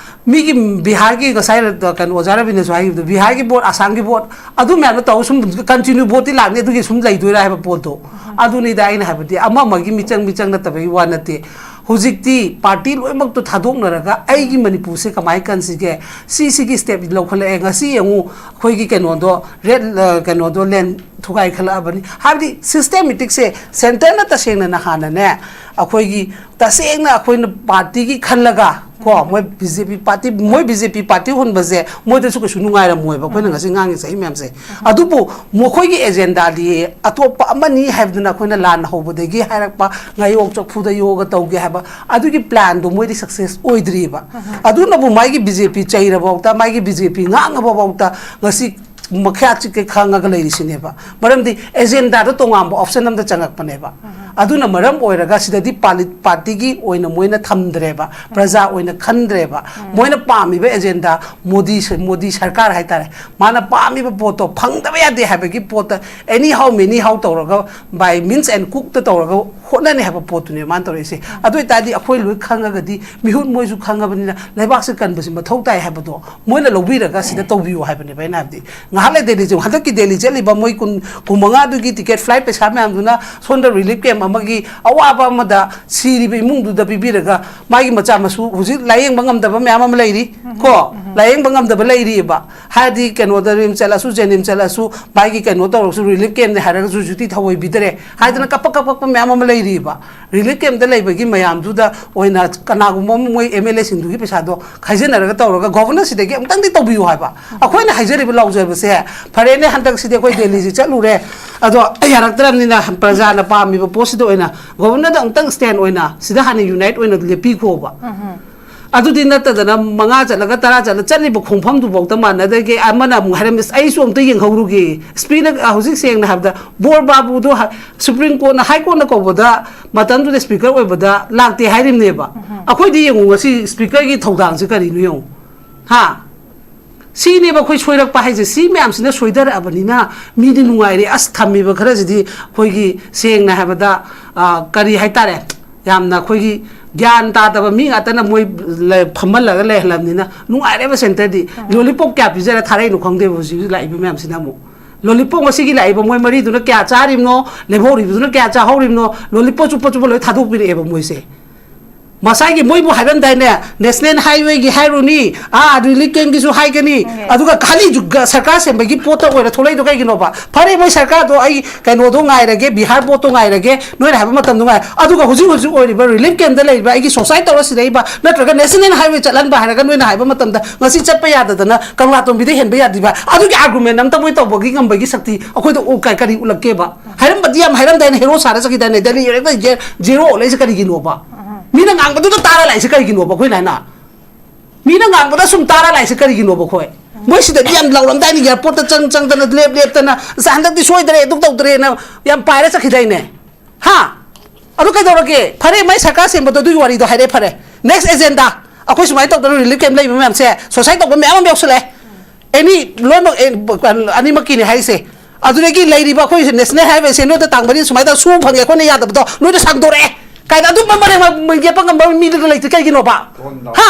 ꯃꯤꯒꯤ ꯕꯤꯍꯥꯔꯒꯤ ꯉꯁꯥꯏ ꯀꯩꯅꯣ ꯑꯣꯖꯥ ꯔꯕꯤꯅꯁꯨ ꯍꯥꯏꯈꯤꯕꯗꯣ, ꯕꯤꯍꯥꯔꯒꯤ ꯚꯣꯠ, ꯑꯁꯥꯝꯒꯤ ꯚꯣꯠ, ꯑꯗꯨ ꯃꯌꯥꯝꯗꯣ ꯇꯧꯔ ꯁꯨꯝ ꯀꯟꯇꯤꯅ꯭ꯌꯨ ꯚꯣꯠꯇꯤ ꯂꯥꯛꯅꯤ, ꯑꯗꯨꯒꯤ ꯁꯨꯝ ꯂꯩꯗꯣꯏꯔꯥ ꯍꯥꯏꯕ ꯄꯣꯠꯇꯣ꯫ ꯑꯗꯨꯅꯤꯗ ꯑꯩꯅ ꯍꯥꯏꯕꯗꯤ ꯑꯃ ꯑꯃꯒꯤ ꯃꯤꯆꯪ ꯃꯤꯆꯪ ꯅꯠꯇꯕꯒꯤ ꯋꯥ ꯅꯠꯇꯦ꯫ ꯍꯧꯖꯤꯛꯇꯤ ꯄꯥꯔꯇꯤ ꯂꯣꯏꯅꯃꯛꯇꯣ ꯊꯥꯗꯣꯛꯅꯔꯒ ꯑꯩꯒꯤ ꯃꯅꯤꯄꯨꯔꯁꯦ ꯀꯃꯥꯏꯅ ꯀꯟꯁꯤꯒꯦ, ꯁꯤ ꯁꯤꯒꯤ ꯁ꯭ꯇꯦꯞ ꯂꯧꯈꯠꯂꯛꯑꯦ꯫ ꯉꯁꯤ ꯌꯦꯡꯉꯨ, ꯑꯩꯈꯣꯏꯒꯤ ꯀꯩꯅꯣꯗꯣ, ꯔꯦꯠ, ꯑ, ꯀꯩꯅꯣꯗꯣ, ꯂꯦꯟ ꯊꯨꯒꯥꯏꯈꯠꯂꯛꯑꯕꯅꯤ꯫ ꯍꯥꯏꯕꯗꯤ ꯁꯤꯁꯇꯦꯃꯦꯇꯤꯛꯁꯦ ꯁꯦꯟꯇꯔꯅ ꯇꯁꯦꯡꯅ ꯅꯍꯥꯟꯅꯅꯦ ꯑꯩꯈꯣꯏꯒꯤ ꯇꯁꯦꯡꯅ ꯑꯩꯈꯣꯏꯅ ꯄꯥꯔꯇꯤꯒꯤ ꯈꯜꯂꯒ ꯀꯣ, ꯃꯣꯏ ꯕꯤ ꯖꯦ ꯄꯤ ꯄꯥꯔꯇꯤ, ꯃꯣꯏ ꯕꯤ ꯖꯦ ꯄꯤ ꯄꯥꯔꯇꯤ ꯍꯨꯟꯕꯁꯦ ꯃꯣꯏꯗꯁꯨ ꯀꯩꯁꯨ ꯅꯨꯡꯉꯥꯏꯔꯝꯃꯣꯏꯕ ꯑꯩꯈꯣꯏꯅ ꯉꯁꯤ ꯉꯥꯡꯉꯤ ꯆꯍꯤ ꯃꯌꯥꯝꯁꯦ꯫ ꯑꯗꯨꯕꯨ ꯃꯈꯣꯏꯒꯤ ꯑꯦꯖꯦꯟꯗꯥꯗꯤ ꯑꯇꯣꯞꯄ ꯑꯃꯅꯤ ꯍꯥꯏꯕꯗꯨꯅ ꯑꯩꯈꯣꯏꯅ ꯂꯥꯟ ꯍꯧꯕꯗꯒꯤ ꯍꯥꯏꯔꯛꯄ ꯉꯥꯌꯣꯛ ꯆꯐꯨꯗ ꯌꯣꯛꯑꯒ ꯇꯧꯒꯦ ꯍꯥꯏꯕ ꯑꯗꯨꯒꯤ ꯄ꯭ꯂꯥꯟꯗꯣ ꯃꯣꯏꯗꯤ ꯁꯛꯁꯦꯁ ꯑꯣꯏꯗ꯭ꯔꯤꯕ꯫ ꯑꯗꯨꯅꯕꯨ ꯃꯥꯒꯤ ꯕꯤ ꯖꯦ ꯄꯤ ꯆꯩꯔꯕꯐꯥꯎꯗ, ꯃꯥꯒꯤ ꯕꯤ ꯖꯦ ꯄꯤ ꯉꯥꯡꯉꯕꯐꯥꯎꯗ ꯉꯁꯤ ꯃꯈ꯭ꯌꯥꯠ ꯆꯤꯛꯀꯩ ꯈꯪꯉꯒ ꯂꯩꯔꯤꯁꯤꯅꯦꯕ꯫ ꯃꯔꯝꯗꯤ ꯑꯦꯖꯦꯟꯗꯥꯗꯣ ꯇꯣꯉꯥꯟꯕ ꯑꯣꯞꯁꯟ ꯑꯃꯗ ꯆꯪꯉꯛꯄꯅꯦꯕ꯫ ꯑꯗꯨꯅ ꯃꯔꯝ ꯑꯣꯏꯔꯒ ꯁꯤꯗꯗꯤ ꯄꯥꯔꯇꯤꯒꯤ ꯑꯣꯏꯅ ꯃꯣꯏꯅ ꯊꯝꯗ꯭ꯔꯦꯕ, ꯄ꯭ꯔꯖꯥ ꯑꯣꯏꯅ ꯈꯟꯗ꯭ꯔꯦꯕ꯫ ꯃꯣꯏꯅ ꯄꯥꯝꯃꯤꯕ ꯑꯦꯖꯦꯟꯗꯥ, ꯃꯣꯗꯤ ꯁ- ꯃꯣꯗꯤ ꯁꯔꯀꯥꯔ ꯍꯥꯏꯇꯥꯔꯦ, ꯃꯥꯅ ꯄꯥꯝꯃꯤꯕ ꯄꯣꯠꯇꯣ ꯐꯪꯗꯕ ꯌꯥꯗꯦ ꯍꯥꯏꯕꯒꯤ ꯄꯣꯠꯇ ꯑꯦꯅꯤ ꯍꯥꯎ ꯃꯦꯅꯤ ꯍꯥꯎ ꯇꯧꯔꯒ, ꯕꯥꯏ ꯃꯤꯟꯁ ꯑꯦꯟ ꯀꯨꯛꯇ ꯇꯧꯔꯒ ꯍꯣꯠꯅꯅꯤ ꯍꯥꯏꯕ ꯄꯣꯠꯇꯨꯅꯦ ꯃꯥꯅ ꯇꯧꯔꯛꯏꯁꯦ꯫ ꯑꯗꯨ ꯑꯣꯏꯇꯥꯔꯗꯤ ꯑꯩꯈꯣꯏ ꯂꯣꯏ ꯈꯪꯉꯒꯗꯤ, ꯃꯤꯍꯨꯠ ꯃꯣꯏꯁꯨ ꯈꯪꯉꯕꯅꯤꯅ, ꯂꯩꯕꯥꯛꯁꯦ ꯀꯟꯕꯁꯤ ꯃꯊꯧ ꯇꯥꯏ ꯍꯥꯏꯕꯗꯣ ꯃꯣꯏꯅ ꯂꯧꯕꯤꯔꯒ ꯁꯤꯗ ꯇꯧꯕꯤꯌꯨ ꯍꯥꯏꯕꯅꯦꯕ ꯑꯩꯅ ꯍꯥꯏꯕꯗꯤ꯫ ꯉꯥꯏꯍꯥꯛ ꯂꯩ ꯗꯦꯜꯂꯤ ꯆꯠꯂꯨ, ꯍꯟꯗꯛꯀꯤ ꯗꯦꯜꯂꯤ ꯆꯠꯂꯤꯕ ꯃꯣꯏ ꯀꯨꯟ, ꯀꯨꯟꯃꯉꯥꯗꯨꯒꯤ ꯇꯤꯀꯦꯠ ꯐ꯭ꯂꯥꯏꯠ ꯄꯩꯁꯥ ꯃꯌꯥꯝꯗꯨꯅ ꯁꯣꯝꯗ ꯔꯤꯂꯤꯐ ꯀꯦꯝ ꯑꯃꯒꯤ ꯑꯋꯥꯕ ꯑꯃꯗ ꯁꯤꯔꯤꯕ ꯏꯃꯨꯡꯗꯨꯗ ꯄꯤꯕꯤꯔꯒ, ꯃꯥꯒꯤ ꯃꯆꯥ ꯃꯁꯨ ꯍꯧꯖꯤꯛ ꯂꯥꯏꯌꯦꯡꯕ ꯉꯝꯗꯕ ꯃꯌꯥꯝ ꯑꯃ ꯂꯩꯔꯤ ꯀꯣ, ꯂꯥꯏꯌꯦꯡꯕ ꯉꯝꯗꯕ ꯂꯩꯔꯤꯑꯕ꯫ ꯍꯥꯏꯗꯤ ꯀꯩꯅꯣꯗ ꯔꯤꯝꯁ ꯆꯠꯂꯁꯨ, ꯖꯦꯅꯤꯝꯁ ꯆꯠꯂꯁꯨ, ꯃꯥꯒꯤ ꯀꯩꯅꯣ ꯇꯧꯔꯁꯨ, ꯔꯤꯂꯤꯐ ꯀꯦꯝꯅꯦ ꯍꯥꯏꯔꯒꯁꯨ ꯍꯧꯖꯤꯛꯇꯤ ꯊꯑꯣꯏꯕꯤꯗꯔꯦ ꯍꯥꯏꯗꯅ ꯀꯞꯄ ꯀꯞꯄꯛꯄ ꯃꯌꯥꯝ ꯑꯃ ꯂꯩꯔꯤꯑꯕ꯫ ꯔꯤꯂꯤꯐ ꯀꯦꯝꯗ ꯂꯩꯕꯒꯤ ꯃꯌꯥꯝꯗꯨꯗ ꯑꯣꯏꯅ ꯀꯅꯥꯒꯨꯝꯕ ꯑꯃ ꯃꯣꯏ ꯑꯦꯝ ꯑꯦꯜ ꯑꯦꯁꯤꯡꯗꯨꯒꯤ ꯄꯩꯁꯥꯗꯣ ꯈꯥꯏꯖꯤꯟꯅꯔꯒ ꯇꯧꯔꯒ ꯒꯣꯕꯔꯅꯔꯁꯤꯗꯒꯤ ꯑꯃꯨꯛꯇꯪꯗꯤ ꯇꯧꯕꯤꯌꯨ ꯍꯥꯏꯕ꯫ ꯑꯩꯈꯣꯏꯅ ꯍꯥꯏꯖꯔꯤꯕ ꯂꯥꯎꯖꯕꯁꯦ, ꯐꯔꯦꯅꯦ, ꯍꯟꯗꯛꯁꯤꯗꯤ ꯑꯩꯈꯣꯏ ꯗꯦꯜꯂꯤꯁꯤ ꯆꯠꯂꯨꯔꯦ, ꯑꯗꯣ ꯌꯥꯔꯛꯇ꯭ꯔꯕꯅꯤꯅ ꯄ꯭ꯔꯖꯥꯅ ꯄꯥꯝꯃꯤꯕ ꯄꯣꯠꯁꯤꯗ ꯑꯣꯏꯅ ꯒꯣꯕꯔꯅꯔꯗ ꯑꯃꯨꯛꯇꯪ ꯁ꯭ꯇꯦꯟ ꯑꯣꯏꯅ ꯁꯤꯗ ꯍꯥꯟꯅ ꯌꯨꯅꯥꯏꯠ ꯑꯣꯏꯅ ꯂꯦꯞꯄꯤꯈꯣꯕ꯫ ꯑꯗꯨꯗꯤ ꯅꯠꯇꯗꯅ ꯃꯉꯥ ꯆꯠꯂꯒ ꯇꯔꯥ ꯆꯠꯂ ꯆꯠꯂꯤꯕ ꯈꯣꯡꯐꯝꯗꯨꯐꯥꯎꯗ ꯃꯥꯟꯅꯗꯒꯦ꯫ ꯑꯃꯅ ꯑꯃꯨꯛ ꯍꯥꯏꯔꯝꯃꯤ, "ꯑꯁ, ꯑꯩꯁꯨ ꯑꯝꯇ ꯌꯦꯡꯍꯧꯔꯨꯒꯦ"꯫ ꯁ꯭ꯄꯤꯅ ꯍꯧꯖꯤꯛ ꯁꯦꯡꯅ ꯍꯥꯏꯕꯗ ꯕꯣꯔ ꯕꯥꯕꯨꯗꯣ ꯍ-, ꯁꯨꯄ꯭ꯔꯤꯝ ꯀꯣꯔꯠꯅ ꯍꯥꯏ ꯀꯣꯔꯠꯅ ꯀꯧꯕꯗ ꯃꯇꯝꯗꯨꯗ ꯁ꯭ꯄꯤꯀꯔ ꯑꯣꯏꯕꯗ ꯂꯥꯛꯇꯦ ꯍꯥꯏꯔꯤꯕꯅꯦꯕ꯫ ꯑꯩꯈꯣꯏꯗꯤ ꯌꯦꯡꯉꯨ, ꯉꯁꯤ ꯁ꯭ꯄꯤꯀꯔꯒꯤ ꯊꯧꯗꯥꯡꯁꯦ ꯀꯔꯤꯅꯣ ꯌꯦꯡꯉꯨ꯫ ꯍꯥ? ꯁꯤꯅꯦꯕ ꯑꯩꯈꯣꯏ ꯁꯣꯏꯔꯛꯄ ꯍꯥꯏꯁꯦ꯫ ꯁꯤ ꯃꯌꯥꯝꯁꯤꯅ ꯁꯣꯏꯊꯔꯛꯑꯕꯅꯤꯅ ꯃꯤꯗꯤ ꯅꯨꯡꯉꯥꯏꯔꯦ꯫ ꯑꯁ, ꯊꯝꯃꯤꯕ ꯈꯔꯁꯤꯗꯤ ꯑꯩꯈꯣꯏꯒꯤ ꯁꯦꯡꯅ ꯍꯥꯏꯕꯗ, ꯑ, ꯀꯔꯤ ꯍꯥꯏꯇꯥꯔꯦ, ꯌꯥꯝꯅ ꯑꯩꯈꯣꯏꯒꯤ ꯒ꯭ꯌꯥꯟ ꯇꯥꯗꯕ ꯃꯤ ꯉꯥꯛꯇꯅ ꯃꯣꯏ ꯂꯩ-, ꯐꯝꯍꯜꯂꯒ ꯂꯩꯍꯜꯂꯕꯅꯤꯅ ꯅꯨꯡꯉꯥꯏꯔꯦꯕ ꯁꯦꯟꯇꯔꯗꯤ꯫ ꯂꯣꯂꯤꯄꯣꯞ ꯀꯌꯥ ꯄꯤꯖꯔ ꯊꯥꯔꯛꯏꯅꯣ ꯈꯪꯗꯦꯕ ꯍꯧꯖꯤꯛ ꯍꯧꯖꯤꯛ ꯂꯥꯛꯏꯕ ꯃꯌꯥꯝꯁꯤꯅ ꯑꯃꯨꯛ꯫ ꯂꯣꯂꯤꯄꯣꯞ ꯉꯁꯤꯒꯤ ꯂꯥꯛꯏꯕ ꯃꯣꯏ ꯃꯔꯤꯗꯨꯅ ꯀꯌꯥ ꯆꯥꯔꯤꯕꯅꯣ, ꯂꯦꯝꯍꯧꯔꯤꯕꯗꯨꯅ ꯀꯌꯥ ꯆꯥꯍꯧꯔꯤꯕꯅꯣ, ꯂꯣꯂꯤꯄꯣꯞ ꯆꯨꯞꯄ ꯆꯨꯞꯄ ꯂꯣꯏ ꯊꯥꯗꯣꯛꯄꯤꯔꯛꯑꯦꯕ ꯃꯣꯏꯁꯦ꯫ ꯃꯁꯥꯒꯤ ꯃꯣꯏꯕꯨ ꯍꯥꯏꯔꯝꯗꯥꯏꯅꯦ, ꯅꯦꯁꯅꯦꯜ ꯍꯥꯏꯋꯦꯒꯤ ꯍꯥꯏꯔꯨꯅꯤ, ꯑꯥ, ꯔꯤꯂꯤꯐ ꯀꯦꯝꯒꯤꯁꯨ ꯍꯥꯏꯒꯅꯤ, ꯎꯝ꯫ ꯑꯗꯨꯒ ꯈꯥꯂꯤ ꯖꯨꯒ ꯁꯔꯀꯥꯔ ꯁꯦꯝꯕꯒꯤ ꯄꯣꯠꯇ ꯑꯣꯏꯅ ꯊꯣꯛꯂꯛꯏꯗꯣ ꯀꯩꯒꯤꯅꯣꯕ? ꯐꯔꯦ, ꯃꯣꯏ ꯁꯔꯀꯥꯔꯗꯣ ꯑꯩ ꯀꯩꯅꯣꯗꯣ ꯉꯥꯏꯔꯒꯦ, ꯕꯤꯍꯥꯔ ꯕꯣꯠꯇꯣ ꯉꯥꯏꯔꯒꯦ, ꯅꯣꯏꯅ ꯍꯥꯏꯕ ꯃꯇꯝꯗꯣ ꯉꯥꯏ꯫ ꯑꯗꯨꯒ ꯍꯧꯖꯤꯛ ꯍꯧꯖꯤꯛ ꯑꯣꯏꯔꯤꯕ ꯔꯤꯂꯤꯐ ꯀꯦꯝꯗ ꯂꯩꯔꯤꯕ ꯑꯩꯒꯤ ꯁꯣꯁꯥꯏꯠ ꯇꯧꯔ ꯁꯤꯔꯛꯏꯕ, ꯅꯠꯇ꯭ꯔꯒ ꯅꯦꯁꯅꯦꯜ ꯍꯥꯏꯋꯦ ꯆꯠꯍꯟꯕ ꯍꯥꯏꯔꯒ ꯅꯣꯏꯅ ꯍꯥꯏꯕ ꯃꯇꯝꯗ ꯉꯁꯤ ꯆꯠꯄ ꯌꯥꯗꯗꯅ ꯀꯪꯂꯥꯇꯣꯝꯕꯤꯗ ꯍꯦꯟꯕ ꯌꯥꯗ꯭ꯔꯤꯕ? ꯑꯗꯨꯒꯤ ꯑꯥꯔꯒꯨꯃꯦꯟ ꯑꯝꯇ ꯃꯣꯏ ꯇꯧꯕꯒꯤ ꯉꯝꯕꯒꯤ ꯁꯛꯇꯤ ꯑꯩꯈꯣꯏꯗ ꯎ-, ꯀ-, ꯀꯔꯤ ꯎꯠꯂꯛꯀꯦꯕ? ꯍꯥꯏꯔꯝꯕꯗꯤ ꯌꯥꯝ ꯍꯥꯏꯔꯝꯗꯥꯏꯅꯦ, ꯍꯦꯔꯣ ꯁꯥꯔ ꯆꯠꯈꯤꯗꯥꯏꯅꯦ, ꯗꯦꯜꯂꯤ ꯌꯧꯔꯛꯄꯗ ꯖꯦ-, ꯖꯦꯔꯣ ꯑꯣꯜꯂꯛꯏꯁꯦ ꯀꯔꯤꯒꯤꯅꯣꯕ? ꯃꯤꯅ ꯉꯥꯡꯕꯗꯨꯗ ꯇꯥꯔ ꯂꯥꯛꯏꯁꯦ ꯀꯔꯤꯒꯤꯅꯣꯕ? ꯑꯩꯈꯣꯏꯅ ꯍꯥꯏꯅ ꯃꯤꯅ ꯉꯥꯡꯕꯗ ꯁꯨꯝ ꯇꯥꯔ ꯂꯥꯛꯏꯁꯦ ꯀꯔꯤꯒꯤꯅꯣꯕ? ꯑꯩꯈꯣꯏ ꯃꯣꯏ ꯁꯤꯗꯗꯤ ꯌꯥꯝ ꯂꯥꯎꯔꯝꯗꯥꯏꯅꯤ, ꯑꯦꯌꯥꯔꯄꯣꯔꯠꯇ ꯆꯪ ꯆꯪꯗꯅ ꯂꯦꯞ ꯂꯦꯞꯇꯅ, "ꯑꯁ, ꯍꯟꯗꯛꯇꯤ ꯁꯣꯏꯗ꯭ꯔꯦ, ꯑꯗꯨ ꯇꯧꯗ꯭ꯔꯦꯅ" ꯌꯥꯝ ꯄꯥꯏꯔ ꯆꯠꯈꯤꯗꯥꯏꯅꯦ? ꯍꯥ? ꯑꯗꯨ ꯀꯩꯗꯧꯔꯒꯦ? ꯐꯔꯦ, ꯃꯥꯏ ꯁꯔꯀꯥꯔ ꯁꯦꯝꯕꯗꯣ ꯑꯗꯨꯒꯤ ꯋꯥꯔꯤꯗꯣ ꯍꯥꯏꯔꯦ, ꯐꯔꯦ꯫ Next agenda, ꯑꯩꯈꯣꯏ ꯁꯨꯃꯥꯏꯅ ꯇꯧꯗꯅ relief camp ꯂꯩꯕ ꯃꯌꯥꯝꯁꯦ, suicide ꯇꯧꯕ ꯃꯌꯥꯝ ꯑꯃ ꯌꯥꯎꯁꯜꯂꯛꯑꯦ꯫ ꯑꯦꯅꯤ, ꯂꯣꯏꯅꯃꯛ, ꯑꯦ, ꯑꯅꯤꯃꯛꯀꯤꯅꯦ ꯍꯥꯏꯁꯦ꯫ ꯑꯗꯨꯗꯒꯤ ꯂꯩꯔꯤꯕ ꯑꯩꯈꯣꯏ National Highway ꯁꯦ ꯅꯣꯏꯗ ꯇꯥꯡ ꯃꯔꯤ ꯁꯨꯃꯥꯏꯅ ꯁꯨ ꯐꯪꯉꯦ ꯑꯩꯈꯣꯏꯅ ꯌꯥꯗꯕꯗꯣ ꯅꯣꯏꯗ ꯁꯥꯡꯗꯣꯔꯛꯑꯦ ꯀꯥꯏꯅ ꯑꯗꯨꯝꯕ ꯃꯔꯦꯡ ꯌꯦꯠꯄ ꯉꯝꯕ ꯃꯤꯗꯨꯗ ꯂꯩꯇ꯭ꯔꯤ ꯀꯩꯒꯤꯅꯣꯕ? ꯍꯥ?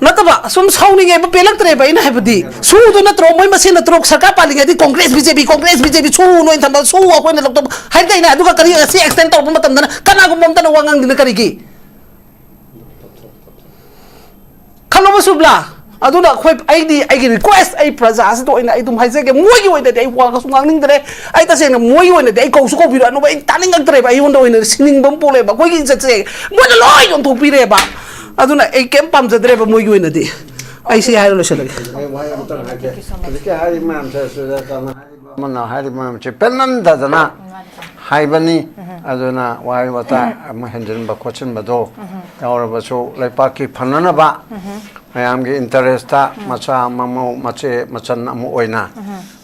ꯅꯠꯇꯕ, ꯁꯨꯝ ꯁꯥꯎꯅꯤꯡꯉꯦꯕ, ꯄꯦꯜꯂꯛꯇ꯭ꯔꯦꯕ ꯑꯩꯅ ꯍꯥꯏꯕꯗꯤ꯫ ꯁꯨꯗꯣ ꯅꯠꯇ꯭ꯔꯣ, ꯃꯣꯏ ꯃꯁꯦꯟ ꯅꯠꯇ꯭ꯔꯣ ꯁꯔꯀꯥꯔ ꯄꯥꯜꯂꯤꯉꯩꯗꯤ Congress, BJP, Congress, BJP, ꯁꯨ ꯅꯣꯏ ꯊꯝꯕ, ꯁꯨ ꯑꯩꯈꯣꯏꯅ ꯂꯧꯊꯣꯛꯄ ꯍꯥꯏꯗꯤ ꯀꯩꯅꯣ? ꯑꯗꯨꯒ ꯀꯔꯤ ꯉꯁꯤ extend ꯇꯧꯔꯛꯄ ꯃꯇꯝꯗꯅ ꯀꯅꯥꯒꯨꯝꯕ ꯑꯝꯇꯅ ꯋꯥ ꯉꯥꯡꯗꯅ ꯀꯔꯤꯒꯤ? ꯈꯜꯂꯣꯕ ꯁꯨꯕ꯭ꯂꯥ? ꯑꯗꯨꯅ ꯑꯩꯈꯣꯏ, ꯑꯩꯗꯤ ꯑꯩꯒꯤ request, ꯑꯩ ꯄ꯭ꯔꯖꯥꯁꯤꯗ ꯑꯣꯏꯅ ꯑꯩ ꯑꯗꯨꯝ ꯍꯥꯏꯖꯒꯦ, ꯃꯣꯏꯒꯤ ꯑꯣꯏꯅꯗꯤ ꯑꯩ ꯋꯥꯒꯁꯨ ꯉꯥꯡꯅꯤꯡꯗ꯭ꯔꯦ꯫ ꯑꯩ ꯇꯁꯦꯡꯅ ꯃꯣꯏꯒꯤ ꯑꯣꯏꯅꯗꯤ ꯑꯩ ꯀꯧꯁꯨ ꯀꯧꯕꯤꯔꯛꯑꯅꯨꯕ, ꯑꯩ ꯇꯥꯅꯤꯡꯉꯛꯇ꯭ꯔꯦꯕ, ꯑꯩꯉꯣꯟꯗ ꯑꯣꯏꯅ ꯁꯤꯅꯤꯡꯕ ꯑꯃ ꯄꯣꯛꯂꯛꯑꯦꯕ꯫ ꯑꯩꯈꯣꯏꯒꯤ ꯏꯖꯠꯁꯦ ꯃꯣꯏꯅ ꯂꯣꯏ ꯌꯣꯟꯊꯣꯛꯄꯤꯔꯦꯕ꯫ ꯑꯗꯨꯅ ꯑꯩ ꯀꯩꯝ ꯄꯥꯝꯖꯗ꯭ꯔꯦꯕ ꯃꯣꯏꯒꯤ ꯑꯣꯏꯅꯗꯤ꯫ ꯑꯩ ꯁꯤ ꯍꯥꯏꯔ ꯂꯣꯏꯁꯤꯜꯂꯒꯦ꯫ ꯑꯩ ꯋꯥꯍꯩ ꯑꯃꯇꯪ ꯍꯥꯏꯒꯦ꯫ ꯍꯧꯖꯤꯛꯀꯤ ꯍꯥꯏꯔꯤꯕ ꯃꯌꯥꯝꯁꯦ, ꯁꯤꯗ ꯀꯃꯥꯏ-, ꯑꯃꯅ ꯍꯥꯏꯔꯤꯕ ꯃꯌꯥꯝꯁꯦ ꯄꯦꯟꯃꯟꯗꯗꯅ ꯍꯥꯏꯕꯅꯤ꯫ ꯑꯗꯨꯅ ꯋꯥꯍꯩ ꯋꯥꯇꯥ ꯑꯃꯨꯛ ꯍꯦꯟꯖꯤꯟꯕ ꯈꯣꯠꯆꯤꯟꯕꯗꯣ ꯌꯥꯎꯔꯕꯁꯨ, ꯂꯩꯄꯥꯛꯀꯤ ꯐꯅꯅꯕ, ꯃꯌꯥꯝꯒꯤ interest ꯇ, ꯃꯆꯥ ꯃꯃꯧ ꯃꯆꯦ ꯃꯆꯟ ꯑꯃ ꯑꯣꯏꯅ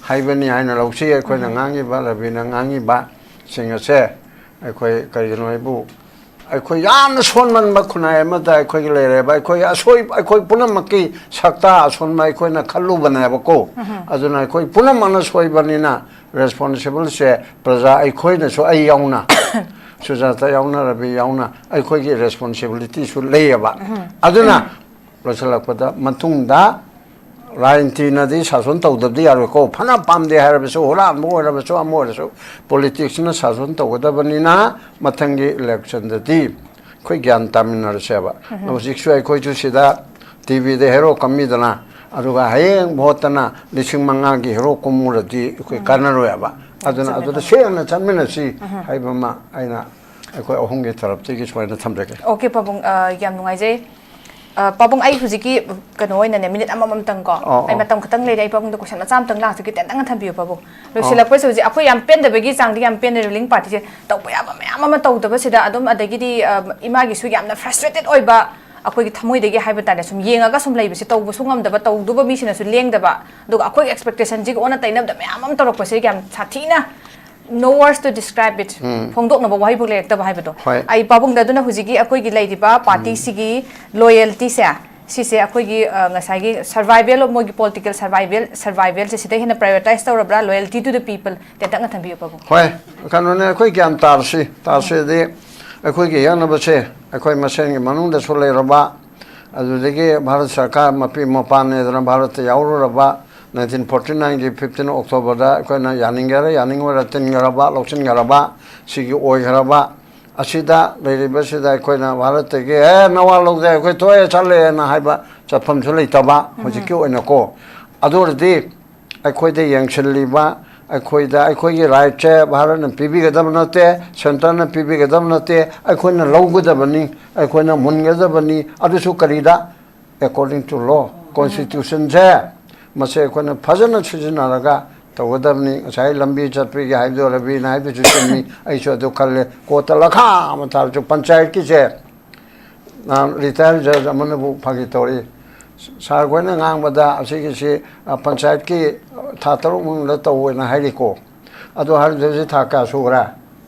ꯍꯥꯏꯕꯅꯤ ꯍꯥꯏꯅ ꯂꯧꯁꯤ꯫ ꯑꯩꯈꯣꯏꯅ ꯉꯥꯡꯉꯤꯕ, ꯔꯕꯤꯅ ꯉꯥꯡꯉꯤꯕ ꯁꯤꯡ ꯑꯁꯦ ꯑꯩꯈꯣꯏ ꯀꯔꯤꯒꯤꯅꯣ ꯍꯥꯏꯕꯨ, ꯑꯩꯈꯣꯏ ꯌꯥꯝꯅ ꯁꯣꯟꯃꯟꯕ ꯈꯨꯟꯅꯥꯏ ꯑꯃꯗ ꯑꯩꯈꯣꯏꯒꯤ ꯂꯩꯔꯦꯕ꯫ ꯑꯩꯈꯣꯏ ꯑꯁꯣꯏ-, ꯑꯩꯈꯣꯏ ꯄꯨꯝꯅꯃꯛꯀꯤ ꯁꯛꯇ ꯑꯁꯣꯟꯕ ꯑꯩꯈꯣꯏꯅ ꯈꯜꯂꯨꯕꯅꯦꯕꯀꯣ꯫ ꯑꯗꯨꯅ ꯑꯩꯈꯣꯏ ꯄꯨꯝꯅꯃꯛꯅ ꯁꯣꯏꯕꯅꯤꯅ responsible ꯁꯦ ꯄ꯭ꯔꯖꯥ ꯑꯩꯈꯣꯏꯅꯁꯨ, ꯑꯩ ꯌꯥꯎꯅ, ꯁꯨꯖꯥꯇꯥ ꯌꯥꯎꯅ, ꯔꯕꯤ ꯌꯥꯎꯅ ꯑꯩꯈꯣꯏꯒꯤ responsibility ꯁꯨ ꯂꯩꯌꯦꯕ꯫ ꯑꯗꯨꯅ ꯂꯣꯏꯁꯤꯜꯂꯛꯄꯗ, ꯃꯇꯨꯡꯗ ꯔꯥꯖꯅꯤꯇꯤꯅꯗꯤ ꯁꯥꯁꯣꯟ ꯇꯧꯗꯕꯗꯤ ꯌꯥꯔꯣꯏꯀꯣ꯫ ꯐꯅ ꯄꯥꯝꯗꯦ ꯍꯥꯏꯔꯕꯁꯨ, ꯍꯨꯔꯥꯟꯕ ꯑꯣꯏꯔꯕꯁꯨ, ꯑꯃ ꯑꯣꯏꯔꯁꯨ, politics ꯅ ꯁꯥꯁꯣꯟ ꯇꯧꯒꯗꯕꯅꯤꯅ ꯃꯊꯪꯒꯤ election ꯗꯗꯤ ꯑꯩꯈꯣꯏ ꯒ꯭ꯌꯥꯟ ꯇꯥꯃꯤꯟꯅꯔꯁꯦꯕ꯫ ꯍꯧꯖꯤꯛꯁꯨ ꯑꯩꯈꯣꯏꯁꯨ ꯁꯤꯗ T V ꯗ hero ꯀꯝꯃꯤꯗꯅ, ꯑꯗꯨꯒ ꯍꯌꯦꯡ vote ꯇꯅ ꯂꯤꯁꯤꯡ ꯃꯉꯥꯒꯤ hero ꯀꯨꯝꯃꯨꯔꯗꯤ ꯑꯩꯈꯣꯏ ꯀꯥꯟꯅꯔꯣꯏꯕ꯫ ꯑꯗꯨꯅ ꯆꯨꯝꯃꯦ, ꯑꯗꯨꯗ ꯆꯨꯝꯃꯦ꯫ ꯁꯦꯡꯅ ꯆꯠꯃꯤꯟꯅꯁꯤ ꯍꯥꯏꯕ ꯑꯃ ꯑꯩꯅ ꯑꯩꯈꯣꯏ ꯑꯍꯨꯝꯒꯤ ꯇꯔꯞꯇꯒꯤ ꯁꯨꯃꯥꯏꯅ ꯊꯝꯖꯒꯦ꯫ Okay, ꯄꯥꯕꯨꯡ, ꯑ, ꯌꯥꯝ ꯅꯨꯡꯉꯥꯏꯖꯩ꯫ ꯑ, ꯄꯥꯕꯨꯡ, ꯑꯩ ꯍꯧꯖꯤꯛꯀꯤ ꯀꯩꯅꯣ ꯑꯣꯏꯅꯅꯦ, minute ꯑꯃꯃꯝꯇꯪ ꯀꯣ, ꯑꯧ, ꯑꯩ ꯑꯧ꯫ ꯃꯇꯝ ꯈꯤꯇꯪ ꯂꯩꯔꯦ, ꯑꯩ ꯄꯥꯕꯨꯡꯗ question ꯃꯆꯥ ꯑꯃꯇꯪ ꯂꯥꯛꯆꯒꯦ, ꯇꯦꯟꯇꯪ ꯊꯝꯕꯤꯌꯨ ꯄꯥꯕꯨꯡ꯫ ꯑꯧ꯫ ꯂꯣꯏꯁꯤꯜꯂꯛꯄꯁꯦ ꯍꯧꯖꯤꯛ ꯑꯩꯈꯣꯏ ꯌꯥꯝ ꯄꯦꯟꯗꯕꯒꯤ ꯆꯥꯡꯗꯤ ꯌꯥꯝ ꯄꯦꯟꯗꯦ, ruling party ꯁꯦ ꯇꯧꯕ ꯌꯥꯕ ꯃꯌꯥꯝ ꯑꯃ ꯇꯧꯗꯕꯁꯤꯗ ꯑꯗꯨꯝ, ꯑꯗꯒꯤꯗꯤ, ꯑ, ꯏꯃꯥꯒꯤꯁꯨ ꯌꯥꯝꯅ frustrated ꯑꯣꯏꯕ, ꯑꯩꯈꯣꯏꯒꯤ ꯊꯃꯣꯏꯗꯒꯤ ꯍꯥꯏꯕ ꯇꯥꯔꯦ, ꯁꯨꯝ ꯌꯦꯡꯉꯒ ꯁꯨꯝ ꯂꯩꯕꯁꯦ, ꯇꯧꯕꯁꯨ ꯉꯝꯗꯕ, ꯇꯧꯗꯧꯕ ꯃꯤꯁꯤꯅꯁꯨ ꯂꯦꯡꯗꯕ, ꯑꯗꯨꯒ ꯑꯩꯈꯣꯏꯒꯤ expectation ꯁꯤꯒ ꯑꯣꯟꯅ ꯇꯩꯅꯕꯗ ꯃꯌꯥꯝ ꯑꯃ ꯇꯧꯔꯛꯄꯁꯦ ꯌꯥꯝ ꯁꯥꯊꯤꯅ No words to describe it. ꯎꯝ. ꯐꯣꯡꯗꯣꯛꯅꯕ ꯋꯥꯍꯩꯐꯥꯎ ꯂꯩꯔꯛꯇꯕ ꯍꯥꯏꯕꯗꯣ꯫ ꯍꯣꯏ꯫ ꯑꯩ ꯄꯥꯕꯨꯡꯗ ꯑꯗꯨꯅ ꯍꯧꯖꯤꯛꯀꯤ ꯑꯩꯈꯣꯏꯒꯤ ꯂꯩꯔꯤꯕ ꯎꯝ꯫ ꯄꯥꯔꯇꯤꯁꯤꯒꯤ ꯂꯣꯌꯦꯜꯇꯤꯁꯦ, ꯁꯤꯁꯦ ꯑꯩꯈꯣꯏꯒꯤ, ꯑ, ꯉꯁꯥꯏꯒꯤ survival of ꯃꯣꯏꯒꯤ political survival, survivalꯁꯦ ꯁꯤꯗ ꯍꯦꯟꯅ prioritize ꯇꯧꯔꯕ꯭ꯔꯥ? Loyalty to the people꯫ ꯇꯦꯟꯇꯛꯅ ꯊꯝꯕꯤꯌꯨ ꯄꯥꯕꯨꯡ꯫ ꯍꯣꯏ, ꯀꯩꯅꯣꯅꯦ, ꯑꯩꯈꯣꯏ ꯒ꯭ꯌꯥꯟ ꯇꯥꯔꯁꯤ, ꯇꯥꯔꯁꯤꯗꯤ ꯑꯩꯈꯣꯏꯒꯤ ꯌꯦꯛꯅꯕꯁꯦ ꯑꯩꯈꯣꯏ ꯃꯁꯦꯟꯒꯤ ꯃꯅꯨꯡꯗꯁꯨ ꯂꯩꯔꯕ, ꯑꯗꯨꯗꯒꯤ ꯚꯥꯔꯠ ꯁꯔꯀꯥꯔ ꯃꯄꯤ ꯃꯄꯥꯅꯦꯗꯅ ꯚꯥꯔꯠꯇ ꯌꯥꯎꯔꯨꯔꯕ, nineteen forty nineꯒꯤ fifteen Octoberꯗ ꯑꯩꯈꯣꯏꯅ ꯌꯥꯅꯤꯡꯒꯦꯔꯥ ꯌꯥꯅꯤꯡꯉꯣꯏꯔꯥ ꯇꯤꯟꯈ꯭ꯔꯕ, ꯂꯧꯁꯤꯟꯈ꯭ꯔꯕ, ꯁꯤꯒꯤ ꯑꯣꯏꯈ꯭ꯔꯕ, ꯑꯁꯤꯗ ꯂꯩꯔꯤꯕꯁꯤꯗ ꯑꯩꯈꯣꯏꯅ ꯚꯥꯔꯠꯇꯒꯤ, "ꯑꯦ, ꯅꯋꯥ ꯂꯧꯗꯦ, ꯑꯩꯈꯣꯏ ꯊꯣꯛꯑꯦ, ꯆꯠꯂꯦꯅ" ꯍꯥꯏꯕ ꯆꯠꯐꯝꯁꯨ ꯂꯩꯇꯕ ꯎꯝ꯫ ꯍꯧꯖꯤꯛꯀꯤ ꯑꯣꯏꯅꯀꯣ꯫ ꯑꯗꯨ ꯑꯣꯏꯔꯗꯤ ꯑꯩꯈꯣꯏꯗ ꯌꯦꯡꯁꯤꯜꯂꯤꯕ, ꯑꯩꯈꯣꯏꯗ, ꯑꯩꯈꯣꯏꯒꯤ rightꯁꯦ ꯚꯥꯔꯠꯅ ꯄꯤꯕꯤꯒꯗꯕ ꯅꯠꯇꯦ, centreꯅ ꯄꯤꯕꯤꯒꯗꯕ ꯅꯠꯇꯦ, ꯑꯩꯈꯣꯏꯅ ꯂꯧꯒꯗꯕꯅꯤ, ꯑꯩꯈꯣꯏꯅ ꯃꯨꯟꯒꯗꯕꯅꯤ꯫ ꯑꯗꯨꯁꯨ ꯀꯔꯤꯗ? According to law, constitutionꯁꯦ ꯃꯁꯦ ꯑꯩꯈꯣꯏꯅ ꯐꯖꯅ ꯁꯤꯖꯤꯟꯅꯔꯒ ꯇꯧꯒꯗꯕꯅꯤ꯫ ꯉꯁꯥꯏ ꯂꯝꯕꯤ ꯆꯠꯄꯒꯤ ꯍꯥꯏꯕꯗꯣ ꯔꯕꯤꯅ ꯍꯥꯏꯕꯗꯨꯁꯨ ꯆꯨꯝꯃꯤ, ꯑꯩꯁꯨ ꯑꯗꯨ ꯈꯜꯂꯦ꯫ Courtꯇ ꯂꯈꯥ ꯑꯃ ꯊꯥꯔꯁꯨ ꯄꯟꯆꯥꯌꯠꯀꯤꯁꯦ, ꯅꯍꯥꯟ retired judge ꯑꯃꯅꯕꯨ ꯐꯥꯒꯤ ꯇꯧꯔꯤ, "ꯁꯥꯔ ꯈꯣꯏꯅ ꯉꯥꯡꯕꯗ ꯑꯁꯤꯒꯤꯁꯤ, ꯑ, ꯄꯟꯆꯥꯌꯠꯀꯤ ꯊꯥ ꯇꯔꯨꯛ ꯃꯅꯨꯡꯗ ꯇꯧꯋꯦꯅ ꯍꯥꯏꯔꯤꯀꯣ꯫ ꯑꯗꯨ ꯍꯥꯏꯔꯤꯗꯨ ꯍꯧꯖꯤꯛ ꯊꯥ ꯀꯌꯥ ꯁꯨꯈ꯭ꯔꯦ?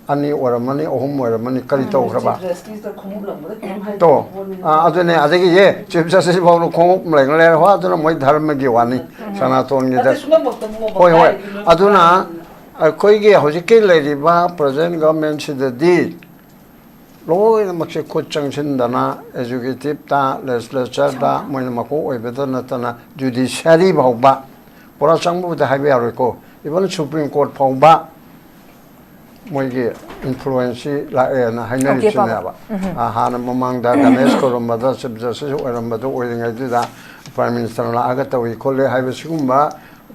ꯑꯅꯤ ꯑꯣꯏꯔꯝꯃꯅꯤ, ꯑꯍꯨꯝ ꯑꯣꯏꯔꯝꯃꯅꯤ, ꯀꯔꯤ ꯎꯝ꯫ ꯇꯧꯈ꯭ꯔꯕ?" Chief Justiceꯇ ꯈꯣꯡꯎꯞ ꯂꯪꯕꯗ ꯀꯩꯝ ꯍꯥꯏꯗꯕ ꯇꯣ, ꯄꯣꯠꯅꯤꯅ꯫ ꯑꯥ, ꯑꯗꯨꯅꯦ, ꯑꯗꯒꯤ ꯌꯦ, Chief Justice ꯐꯥꯎꯅ ꯈꯣꯡꯎꯞ ꯂꯩꯅ ꯂꯩꯔꯦ, ꯍꯣ, ꯑꯗꯨꯅ ꯃꯣꯏ ꯙꯔꯃꯒꯤ ꯋꯥꯅꯤ, ꯎꯝ꯫ ꯁꯅꯥꯇꯣꯟꯒꯤꯗ꯫ ꯅꯠꯇꯦ, ꯁꯨꯡꯂꯪꯃꯛꯇꯕꯨ ꯍꯣꯏ, ꯍꯣꯏ꯫ ꯀꯥꯏꯗꯒꯤꯅꯣ? ꯑꯗꯨꯅ ꯑꯩꯈꯣꯏꯒꯤ ꯍꯧꯖꯤꯛꯀꯤ ꯂꯩꯔꯤꯕ present governmentꯁꯤꯗꯗꯤ ꯂꯣꯏꯅꯃꯛꯁꯦ ꯈꯨꯠ ꯆꯪꯁꯤꯟꯗꯅ executiveꯇ, legislatureꯗ, ꯃꯣꯏꯅ ꯃꯀꯣꯛ ꯑꯣꯏꯕꯗ ꯅꯠꯇꯅ judiciary ꯐꯥꯎꯕ, ꯄꯨꯔꯥ ꯆꯪꯕꯕꯨꯗꯤ ꯍꯥꯏꯕ ꯌꯥꯔꯣꯏꯀꯣ, even Supreme Court ꯐꯥꯎꯕ ꯃꯣꯏꯒꯤ influenceꯁꯤ ꯂꯥꯛꯑꯦꯅ ꯍꯥꯏꯅꯔꯤꯁꯤꯅꯦꯕ꯫ Okay, ꯄꯥꯕ꯫ ꯎꯝ꯫ ꯑ, ꯍꯥꯟꯅ ꯃꯃꯥꯡꯗ Ganesh ꯈꯨꯔꯨꯝꯕꯗ Chief Justice ꯑꯣꯏꯔꯝꯕꯗꯨ ꯑꯣꯏꯔꯤꯉꯩꯗꯨꯗ Prime Minister ꯂꯥꯛꯑꯒ ꯇꯧꯏ ꯈꯣꯠꯂꯤ ꯍꯥꯏꯕ ꯁꯤꯒꯨꯝꯕ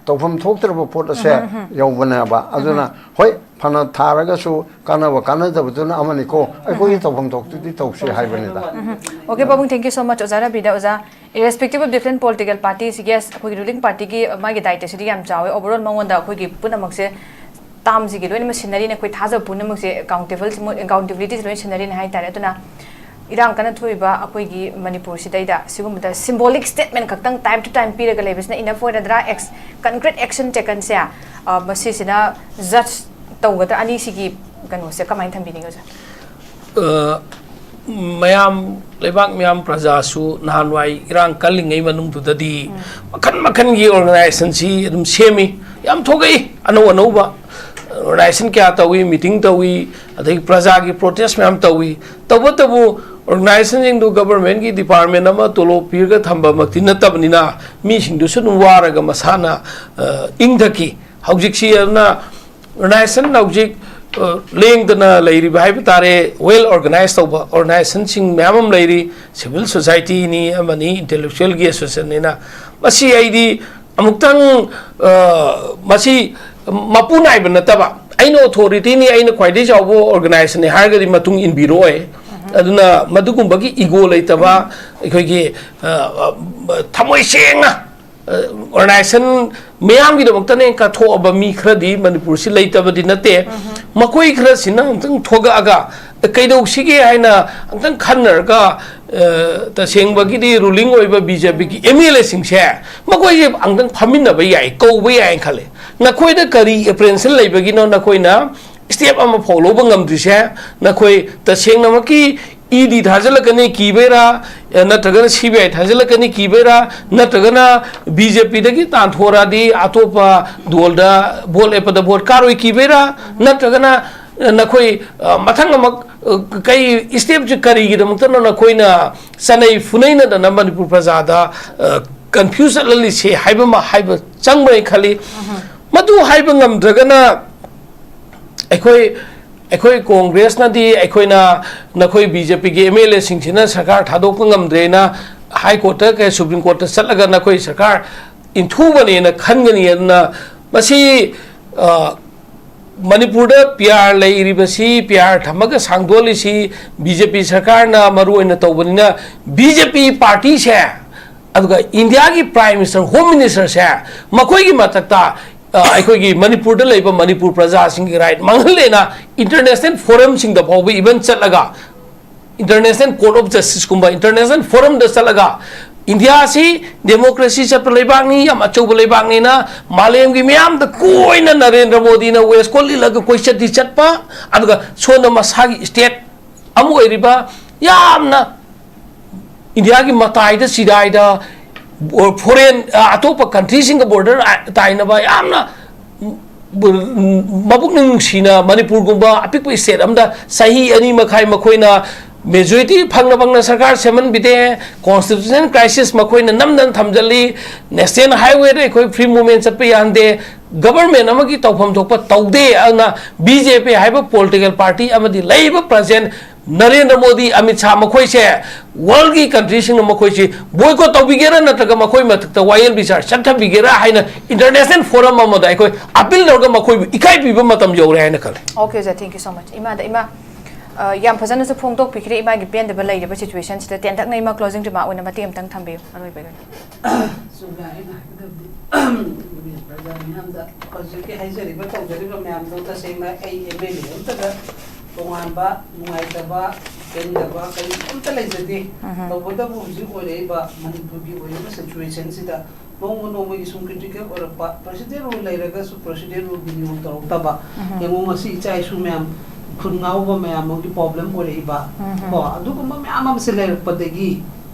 ꯇꯧꯐꯝ ꯊꯣꯛꯇ꯭ꯔꯕ ꯄꯣꯠ ꯑꯁꯦ ꯎꯝ, ꯎꯝ, ꯎꯝ꯫ ꯌꯧꯕꯅꯦꯕ꯫ ꯑꯗꯨꯅ ꯎꯝ꯫ ꯍꯣꯏ, ꯐꯅ ꯊꯥꯔꯒꯁꯨ ꯀꯥꯟꯅꯕ ꯀꯥꯟꯅꯗꯕꯗꯨꯅ ꯑꯃꯅꯤꯀꯣ, ꯑꯩꯈꯣꯏꯒꯤ ꯎꯝ꯫ ꯇꯧꯐꯝ ꯊꯣꯛꯇꯨꯗꯤ ꯇꯧꯁꯤ ꯍꯥꯏꯕꯅꯤꯗ꯫ ꯎꯝ, ꯎꯝ꯫ Okay, ꯄꯥꯕꯨꯡ, thank you so much꯫ ꯑꯣꯖꯥ ꯔꯕꯤꯗ, ꯑꯣꯖꯥ, irrespective of different political parties, yes, ꯑꯩꯈꯣꯏꯒꯤ ruling partyꯒꯤ ꯃꯥꯒꯤ ꯗꯥꯏꯇꯁꯤꯗꯤ ꯌꯥꯝ ꯆꯥꯎꯋꯦ꯫ Overall ꯃꯉꯣꯟꯗ ꯑꯩꯈꯣꯏꯒꯤ ꯄꯨꯝꯅꯃꯛꯁꯦ termꯁꯤꯒꯤ ꯂꯣꯏꯅꯃꯛ ꯁꯤꯟꯅꯔꯤꯅꯦ, ꯑꯩꯈꯣꯏ ꯊꯥꯖꯕ ꯄꯨꯝꯅꯃꯛꯁꯦ accountable, accountabilityꯁꯦ ꯂꯣꯏꯅ ꯁꯤꯟꯅꯔꯤꯅꯦ ꯍꯥꯏꯇꯥꯔꯦ꯫ ꯑꯗꯨꯅ ꯏꯔꯥꯡ ꯀꯟꯅ ꯊꯣꯛꯏꯕ ꯑꯩꯈꯣꯏꯒꯤ ꯃꯅꯤꯄꯨꯔꯁꯤꯗꯩꯗ ꯁꯤꯒꯨꯝꯕꯗ symbolic statement ꯈꯛꯇꯪ time to time ꯄꯤꯔꯒ ꯂꯩꯕꯁꯤꯅ enough ꯑꯣꯏꯔꯗ꯭ꯔꯥ? Ex-, concrete action takenꯁꯦ, ꯑ, ꯃꯁꯤꯁꯤꯅ just ꯇꯧꯒꯗ꯭ꯔꯥ? ꯑꯅꯤꯁꯤꯒꯤ ꯀꯩꯅꯣꯁꯦ ꯀꯃꯥꯏꯅ ꯊꯝꯕꯤꯅꯤꯡꯉꯤ, ꯑꯣꯖꯥ? ꯑ, ꯃꯌꯥꯝ, ꯂꯩꯕꯥꯛ ꯃꯌꯥꯝ ꯄ꯭ꯔꯖꯥꯁꯨ ꯅꯍꯥꯟꯋꯥꯏ ꯏꯔꯥꯡ ꯀꯜꯂꯤꯉꯩ ꯃꯅꯨꯡꯗꯨꯗꯗꯤ ꯃꯈꯟ ꯃꯈꯟꯒꯤ organizationꯁꯤ ꯑꯗꯨꯝ ꯁꯦꯝꯃꯤ, ꯌꯥꯝ ꯊꯣꯛꯂꯛꯏ꯫ ꯑꯅꯧ ꯑꯅꯧꯕ organization ꯀꯌꯥ ꯇꯧꯏ, meeting ꯇꯧꯏ, ꯑꯗꯒꯤ ꯄ꯭ꯔꯖꯥꯒꯤ protest ꯃꯌꯥꯝ ꯇꯧꯏ꯫ ꯇꯧꯕꯇꯕꯨ organizationꯁꯤꯡꯗꯨ governmentꯀꯤ department ꯑꯃ ꯇꯣꯂꯣꯞ ꯄꯤꯔꯒ ꯊꯝꯕꯃꯛꯇꯤ ꯅꯠꯇꯕꯅꯤꯅ, ꯃꯤꯁꯤꯡꯗꯨꯁꯨ ꯑꯗꯨꯝ ꯋꯥꯔꯒ ꯃꯁꯥꯅ, ꯑ, ꯏꯪꯊꯈꯤ꯫ ꯍꯧꯖꯤꯛꯁꯤ ꯑꯗꯨꯅ organization ꯍꯧꯖꯤꯛ, ꯑ, ꯂꯦꯡꯗꯅ ꯂꯩꯔꯤꯕ ꯍꯥꯏꯕ ꯇꯥꯔꯦ, well organized ꯇꯧꯕ organizationꯁꯤꯡ ꯃꯌꯥꯝ ꯑꯃ ꯂꯩꯔꯤ, civil societyꯅꯤ ꯑꯃꯅꯤ, intellectualꯒꯤ associationꯅꯤꯅ꯫ ꯃꯁꯤ ꯑꯩꯗꯤ ꯑꯃꯨꯛꯇꯪ, ꯑ, ꯃꯁꯤ ꯃꯄꯨ ꯅꯥꯏꯕ ꯅꯠꯇꯕ, ꯑꯩꯅ authorityꯅꯤ, ꯑꯩꯅ ꯈ꯭ꯋꯥꯏꯗꯒꯤ ꯆꯥꯎꯕ organizationꯅꯤ ꯍꯥꯏꯔꯒꯗꯤ ꯃꯇꯨꯡ ꯏꯟꯕꯤꯔꯣꯏ꯫ ꯑꯗꯨꯅ ꯃꯗꯨꯒꯨꯝꯕꯒꯤ ego ꯂꯩꯇꯕ, ꯑꯩꯈꯣꯏꯒꯤ, ꯑ, ꯑ, ꯊꯃꯣꯏ ꯁꯦꯡꯅ ꯑ, organization ꯃꯌꯥꯝꯒꯤꯗꯃꯛꯇꯅꯦ ꯀꯠꯊꯣꯛꯑꯕ ꯃꯤ ꯈꯔꯗꯤ ꯃꯅꯤꯄꯨꯔꯁꯤ ꯂꯩꯇꯕꯗꯤ ꯅꯠꯇꯦ꯫ ꯃꯈꯣꯏ ꯈꯔꯁꯤꯅ ꯑꯃꯨꯛꯇꯪ ꯊꯣꯛꯂꯛꯑꯒ ꯀꯩꯗꯧꯁꯤꯒꯦ ꯍꯥꯏꯅ ꯑꯃꯨꯛꯇꯪ ꯈꯟꯅꯔꯒ, ꯑ, ꯇꯁꯦꯡꯕꯒꯤꯗꯤ ruling ꯑꯣꯏꯕ BJPꯒꯤ MLAꯁꯤꯡꯁꯦ, ꯃꯈꯣꯏꯁꯦ ꯑꯃꯨꯛꯇꯪ ꯐꯝꯃꯤꯟꯅꯕ ꯌꯥꯏ, ꯀꯧꯕ ꯌꯥꯏꯅ ꯈꯜꯂꯦ꯫ ꯅꯈꯣꯏꯗ ꯀꯔꯤ apprehension ꯂꯩꯕꯒꯤꯅꯣ ꯅꯈꯣꯏꯅ step ꯑꯃ ꯐꯥꯎ ꯂꯧꯕ ꯉꯝꯗ꯭ꯔꯤꯁꯦ? ꯅꯈꯣꯏ ꯇꯁꯦꯡꯅꯃꯛꯀꯤ ED ꯊꯥꯖꯤꯜꯂꯛꯀꯅꯤ ꯀꯤꯕꯩꯔꯥ, ꯑꯦ, ꯅꯠꯇ꯭ꯔꯒꯅ CBI ꯊꯥꯖꯤꯜꯂꯛꯀꯅꯤ ꯀꯤꯕꯩꯔꯥ, ꯅꯠꯇ꯭ꯔꯒꯅ BJPꯗꯒꯤ ꯇꯥꯟꯊꯣꯔꯛꯑꯗꯤ ꯑꯇꯣꯞꯄ ꯗꯣꯜꯗ ꯚꯣꯠ ꯂꯦꯞꯄꯗ ꯚꯣꯠ ꯀꯥꯔꯣꯏ ꯀꯤꯕꯩꯔꯥ, ꯅꯠꯇ꯭ꯔꯒꯅ, ꯑ, ꯅꯈꯣꯏ, ꯑ, ꯃꯊꯪ ꯑꯃꯨꯛ, ꯑ, ꯀꯩ stepꯁꯦ ꯀꯔꯤꯒꯤꯗꯃꯛꯇꯅꯣ ꯅꯈꯣꯏꯅ ꯆꯅꯩ ꯐꯨꯅꯩꯅꯗꯅ ꯃꯅꯤꯄꯨꯔ ꯄ꯭ꯔꯖꯥꯗ, ꯑ, confuse ꯆꯠꯍꯜꯂꯤꯁꯦ ꯍꯥꯏꯕ ꯑꯃ ꯍꯥꯏꯕ ꯆꯪꯕ꯭ꯔꯥ ꯍꯥꯏꯅ ꯈꯜꯂꯤ꯫ ꯃꯗꯨ ꯍꯥꯏꯕ ꯉꯝꯗ꯭ꯔꯒꯅ ꯑꯩꯈꯣꯏ, ꯑꯩꯈꯣꯏ ꯀꯣꯡꯒ꯭ꯔꯦꯁꯅꯗꯤ ꯑꯩꯈꯣꯏꯅ ꯅꯈꯣꯏ BJPꯒꯤ MLAꯁꯤꯡꯁꯤꯅ ꯁꯔꯀꯥꯔ ꯊꯥꯗꯣꯛꯄ ꯉꯝꯗ꯭ꯔꯦꯅ High Courtꯇ, ꯀꯩ, Supreme Courtꯇ ꯆꯠꯂꯒ ꯅꯈꯣꯏ ꯁꯔꯀꯥꯔ ꯏꯟꯊꯨꯕꯅꯦꯅ ꯈꯟꯒꯅꯤ꯫ ꯑꯗꯨꯅ ꯃꯁꯤ, ꯑ, ꯃꯅꯤꯄꯨꯔꯗ PR ꯂꯩꯔꯤꯕꯁꯤ, PR ꯊꯝꯃꯒ ꯁꯥꯡꯗꯣꯛꯂꯤꯁꯤ BJP ꯁꯔꯀꯥꯔꯅ ꯃꯔꯨ ꯑꯣꯏꯅ ꯇꯧꯕꯅꯤꯅ, BJP partyꯁꯦ, ꯑꯗꯨꯒ ꯏꯟꯗꯤꯌꯥꯒꯤ Prime Minister, Home Ministerꯁꯦ, ꯃꯈꯣꯏꯒꯤ ꯃꯊꯛꯇ, ꯑ, ꯑꯩꯈꯣꯏꯒꯤ ꯃꯅꯤꯄꯨꯔꯗ ꯂꯩꯕ ꯃꯅꯤꯄꯨꯔ ꯄ꯭ꯔꯖꯥꯁꯤꯡꯒꯤ right ꯃꯥꯡꯍꯜꯂꯦꯅ international forumꯁꯤꯡꯗ ꯐꯥꯎꯕ even ꯆꯠꯂꯒ, International Court of Justiceꯀꯨꯝꯕ international forumꯗ ꯆꯠꯂꯒ ꯏꯟꯗꯤꯌꯥꯁꯤ ꯗꯦꯃꯣꯀ꯭ꯔꯦꯁꯤ ꯆꯠꯄ ꯂꯩꯕꯥꯛꯅꯤ, ꯌꯥꯝ ꯑꯆꯧꯕ ꯂꯩꯕꯥꯛꯅꯤꯅ ꯃꯥꯂꯦꯝꯒꯤ ꯃꯤꯌꯥꯝꯗ ꯀꯣꯏꯅ ꯅꯔꯦꯟꯗ꯭ꯔ ꯃꯣꯗꯤꯅ ꯋꯦꯁ ꯀꯣꯠ ꯂꯤꯠꯂꯒ ꯀꯣꯏꯆꯠꯇꯤ ꯆꯠꯄ, ꯑꯗꯨꯒ ꯁꯣꯝꯗ ꯃꯁꯥꯒꯤ ꯁ꯭ꯇꯦꯠ ꯑꯃ ꯑꯣꯏꯔꯤꯕ, ꯌꯥꯝꯅ ꯏꯟꯗꯤꯌꯥꯒꯤ ꯃꯇꯥꯏꯗ ꯆꯤꯗꯥꯏꯗ, ꯐꯣꯔꯦꯟ, ꯑꯇꯣꯞꯄ ꯀꯟꯇ꯭ꯔꯤꯁꯤꯡꯒ ꯕꯣꯔꯗꯔ ꯇꯥꯏꯅꯕ, ꯌꯥꯝꯅ ꯃꯄꯨꯛꯅꯤꯡ ꯅꯨꯡꯁꯤꯅ ꯃꯅꯤꯄꯨꯔꯒꯨꯝꯕ ꯑꯄꯤꯛꯄ ꯁ꯭ꯇꯦꯠ ꯑꯃꯗ ꯆꯍꯤ ꯑꯅꯤ ꯃꯈꯥꯏ ꯃꯈꯣꯏꯅ ꯃꯦꯖꯣꯔꯤꯇꯤ ꯐꯪꯅ ꯐꯪꯅ ꯁꯔꯀꯥꯔ ꯁꯦꯝꯍꯟꯕꯤꯗꯦ, ꯀꯣꯟꯁꯇꯤꯇ꯭ꯌꯨꯁꯅꯦꯜ ꯀ꯭ꯔꯥꯏꯁꯤꯁ ꯃꯈꯣꯏꯅ ꯅꯝꯗꯅ ꯊꯝꯖꯤꯜꯂꯤ, ꯅꯦꯁꯅꯦꯜ ꯍꯥꯏꯋꯦꯗ ꯑꯩꯈꯣꯏ ꯐ꯭ꯔꯤ ꯃꯨꯚꯃꯦꯟ ꯆꯠꯄ ꯌꯥꯍꯟꯗꯦ, ꯒꯕꯔꯃꯦꯟ ꯑꯃꯒꯤ ꯇꯧꯐꯝ ꯊꯣꯛꯄ ꯇꯧꯗꯦ꯫ ꯑꯗꯨꯅ ꯕꯤ ꯖꯦ ꯄꯤ ꯍꯥꯏꯕ ꯄꯣꯂꯤꯇꯤꯀꯦꯜ ꯄꯥꯔꯇꯤ ꯑꯃꯗꯤ ꯂꯩꯔꯤꯕ ꯄ꯭ꯔꯖꯦꯟ ꯅꯔꯦꯟꯗ꯭ꯔ ꯃꯣꯗꯤ, ꯑꯃꯤꯠ ꯁꯥꯍ ꯃꯈꯣꯏꯁꯦ ꯋꯥꯔꯜꯒꯤ ꯀꯟꯇ꯭ꯔꯤꯁꯤꯡꯅ ꯃꯈꯣꯏꯁꯤ ꯕꯣꯏꯀꯣꯠ ꯇꯧꯕꯤꯒꯦꯔꯥ ꯅꯠꯇ꯭ꯔꯒ ꯃꯈꯣꯏ ꯃꯊꯛꯇ ꯋꯥꯌꯦꯜ ꯕꯤꯆꯥꯔ ꯆꯠꯊꯕꯤꯒꯦꯔꯥ ꯍꯥꯏꯅ ꯏꯟꯇꯔꯅꯦꯁꯅꯦꯜ ꯐꯣꯔꯝ ꯑꯃꯗ ꯑꯩꯈꯣꯏ ꯑꯄꯤꯜ ꯇꯧꯔꯒ ꯃꯈꯣꯏꯕꯨ ꯏꯀꯥꯏ ꯄꯤꯕ ꯃꯇꯝ ꯌꯧꯔꯦ ꯍꯥꯏꯅ ꯈꯜꯂꯤ꯫ Okay, sir, thank you so much. ꯏꯃꯥꯗ, ꯏꯃꯥ, ꯑ, ꯌꯥꯝ ꯐꯖꯅꯁꯨ ꯐꯣꯡꯗꯣꯛꯄꯤꯈ꯭ꯔꯦ ꯏꯃꯥꯒꯤ ꯄꯦꯟꯗꯕ ꯂꯩꯔꯤꯕ ꯁꯤꯆꯨꯋꯦꯁꯟꯁꯤꯗ꯫ ꯇꯦꯟꯇꯛꯅ ꯏꯃꯥ ꯀ꯭ꯂꯣꯖꯤꯡ ꯔꯤꯃꯥꯔꯛ ꯑꯣꯏꯅ ꯃꯇꯦꯛ ꯑꯃꯇꯪ ꯊꯝꯕꯤꯌꯨ ꯑꯔꯣꯏꯕꯒꯤ ꯑꯣꯏꯅ꯫ ꯆꯨꯝꯅ ꯑꯩꯅ ꯍꯥꯏꯒꯗꯕꯗꯤ ꯄ꯭ꯔꯖꯥ ꯃꯤꯌꯥꯝꯗ ꯍꯧꯖꯤꯛꯀꯤ ꯍꯥꯏꯖꯔꯤꯕ ꯇꯧꯖꯔꯤꯕ ꯃꯌꯥꯝꯗꯣ ꯇꯁꯦꯡꯅ ꯑꯩ ꯑꯦꯝ ꯑꯦꯜ ꯑꯦ ꯑꯃꯠꯇꯗ ꯇꯣꯉꯥꯟꯕ ꯅꯨꯡꯉꯥꯏꯇꯕ ꯄꯦꯟꯗꯕ ꯀꯔꯤ ꯑꯝꯇ ꯂꯩꯖꯗꯦ꯫ ꯇꯧꯕꯇꯕꯨ ꯍꯧꯖꯤꯛ ꯑꯣꯏꯔꯛꯏꯕ ꯃꯅꯤꯄꯨꯔꯒꯤ ꯑꯣꯏꯔꯤꯕ ꯁꯤꯆꯨꯋꯦꯁꯟꯁꯤꯗ ꯅꯣꯡꯃ ꯅꯣꯡꯃꯒꯤ ꯁꯨꯝ ꯀ꯭ꯔꯤꯇꯤꯀꯦꯜ ꯑꯣꯏꯔꯛꯄ, ꯄ꯭ꯔꯁꯤꯗꯦꯟ ꯔꯨꯜ ꯂꯩꯔꯒꯁꯨ ꯄ꯭ꯔꯁꯤꯗꯦꯟ ꯔꯨꯜꯒꯤ ꯅꯤꯌꯣꯝ ꯇꯧꯔꯛꯇꯕ, ꯌꯦꯡꯉꯨ ꯉꯁꯤ ꯏꯆꯥ ꯏꯁꯨ ꯃꯌꯥꯝ ꯈꯨꯟ ꯉꯥꯎꯕ ꯃꯌꯥꯝ ꯑꯃꯒꯤ ꯄ꯭ꯔꯣꯕ꯭ꯂꯦꯝ ꯑꯣꯏꯔꯛꯏꯕ ꯀꯣ, ꯑꯗꯨꯒꯨꯝꯕ ꯃꯌꯥꯝ ꯑꯃꯁꯦ ꯂꯩꯔꯛꯄꯗꯒꯤ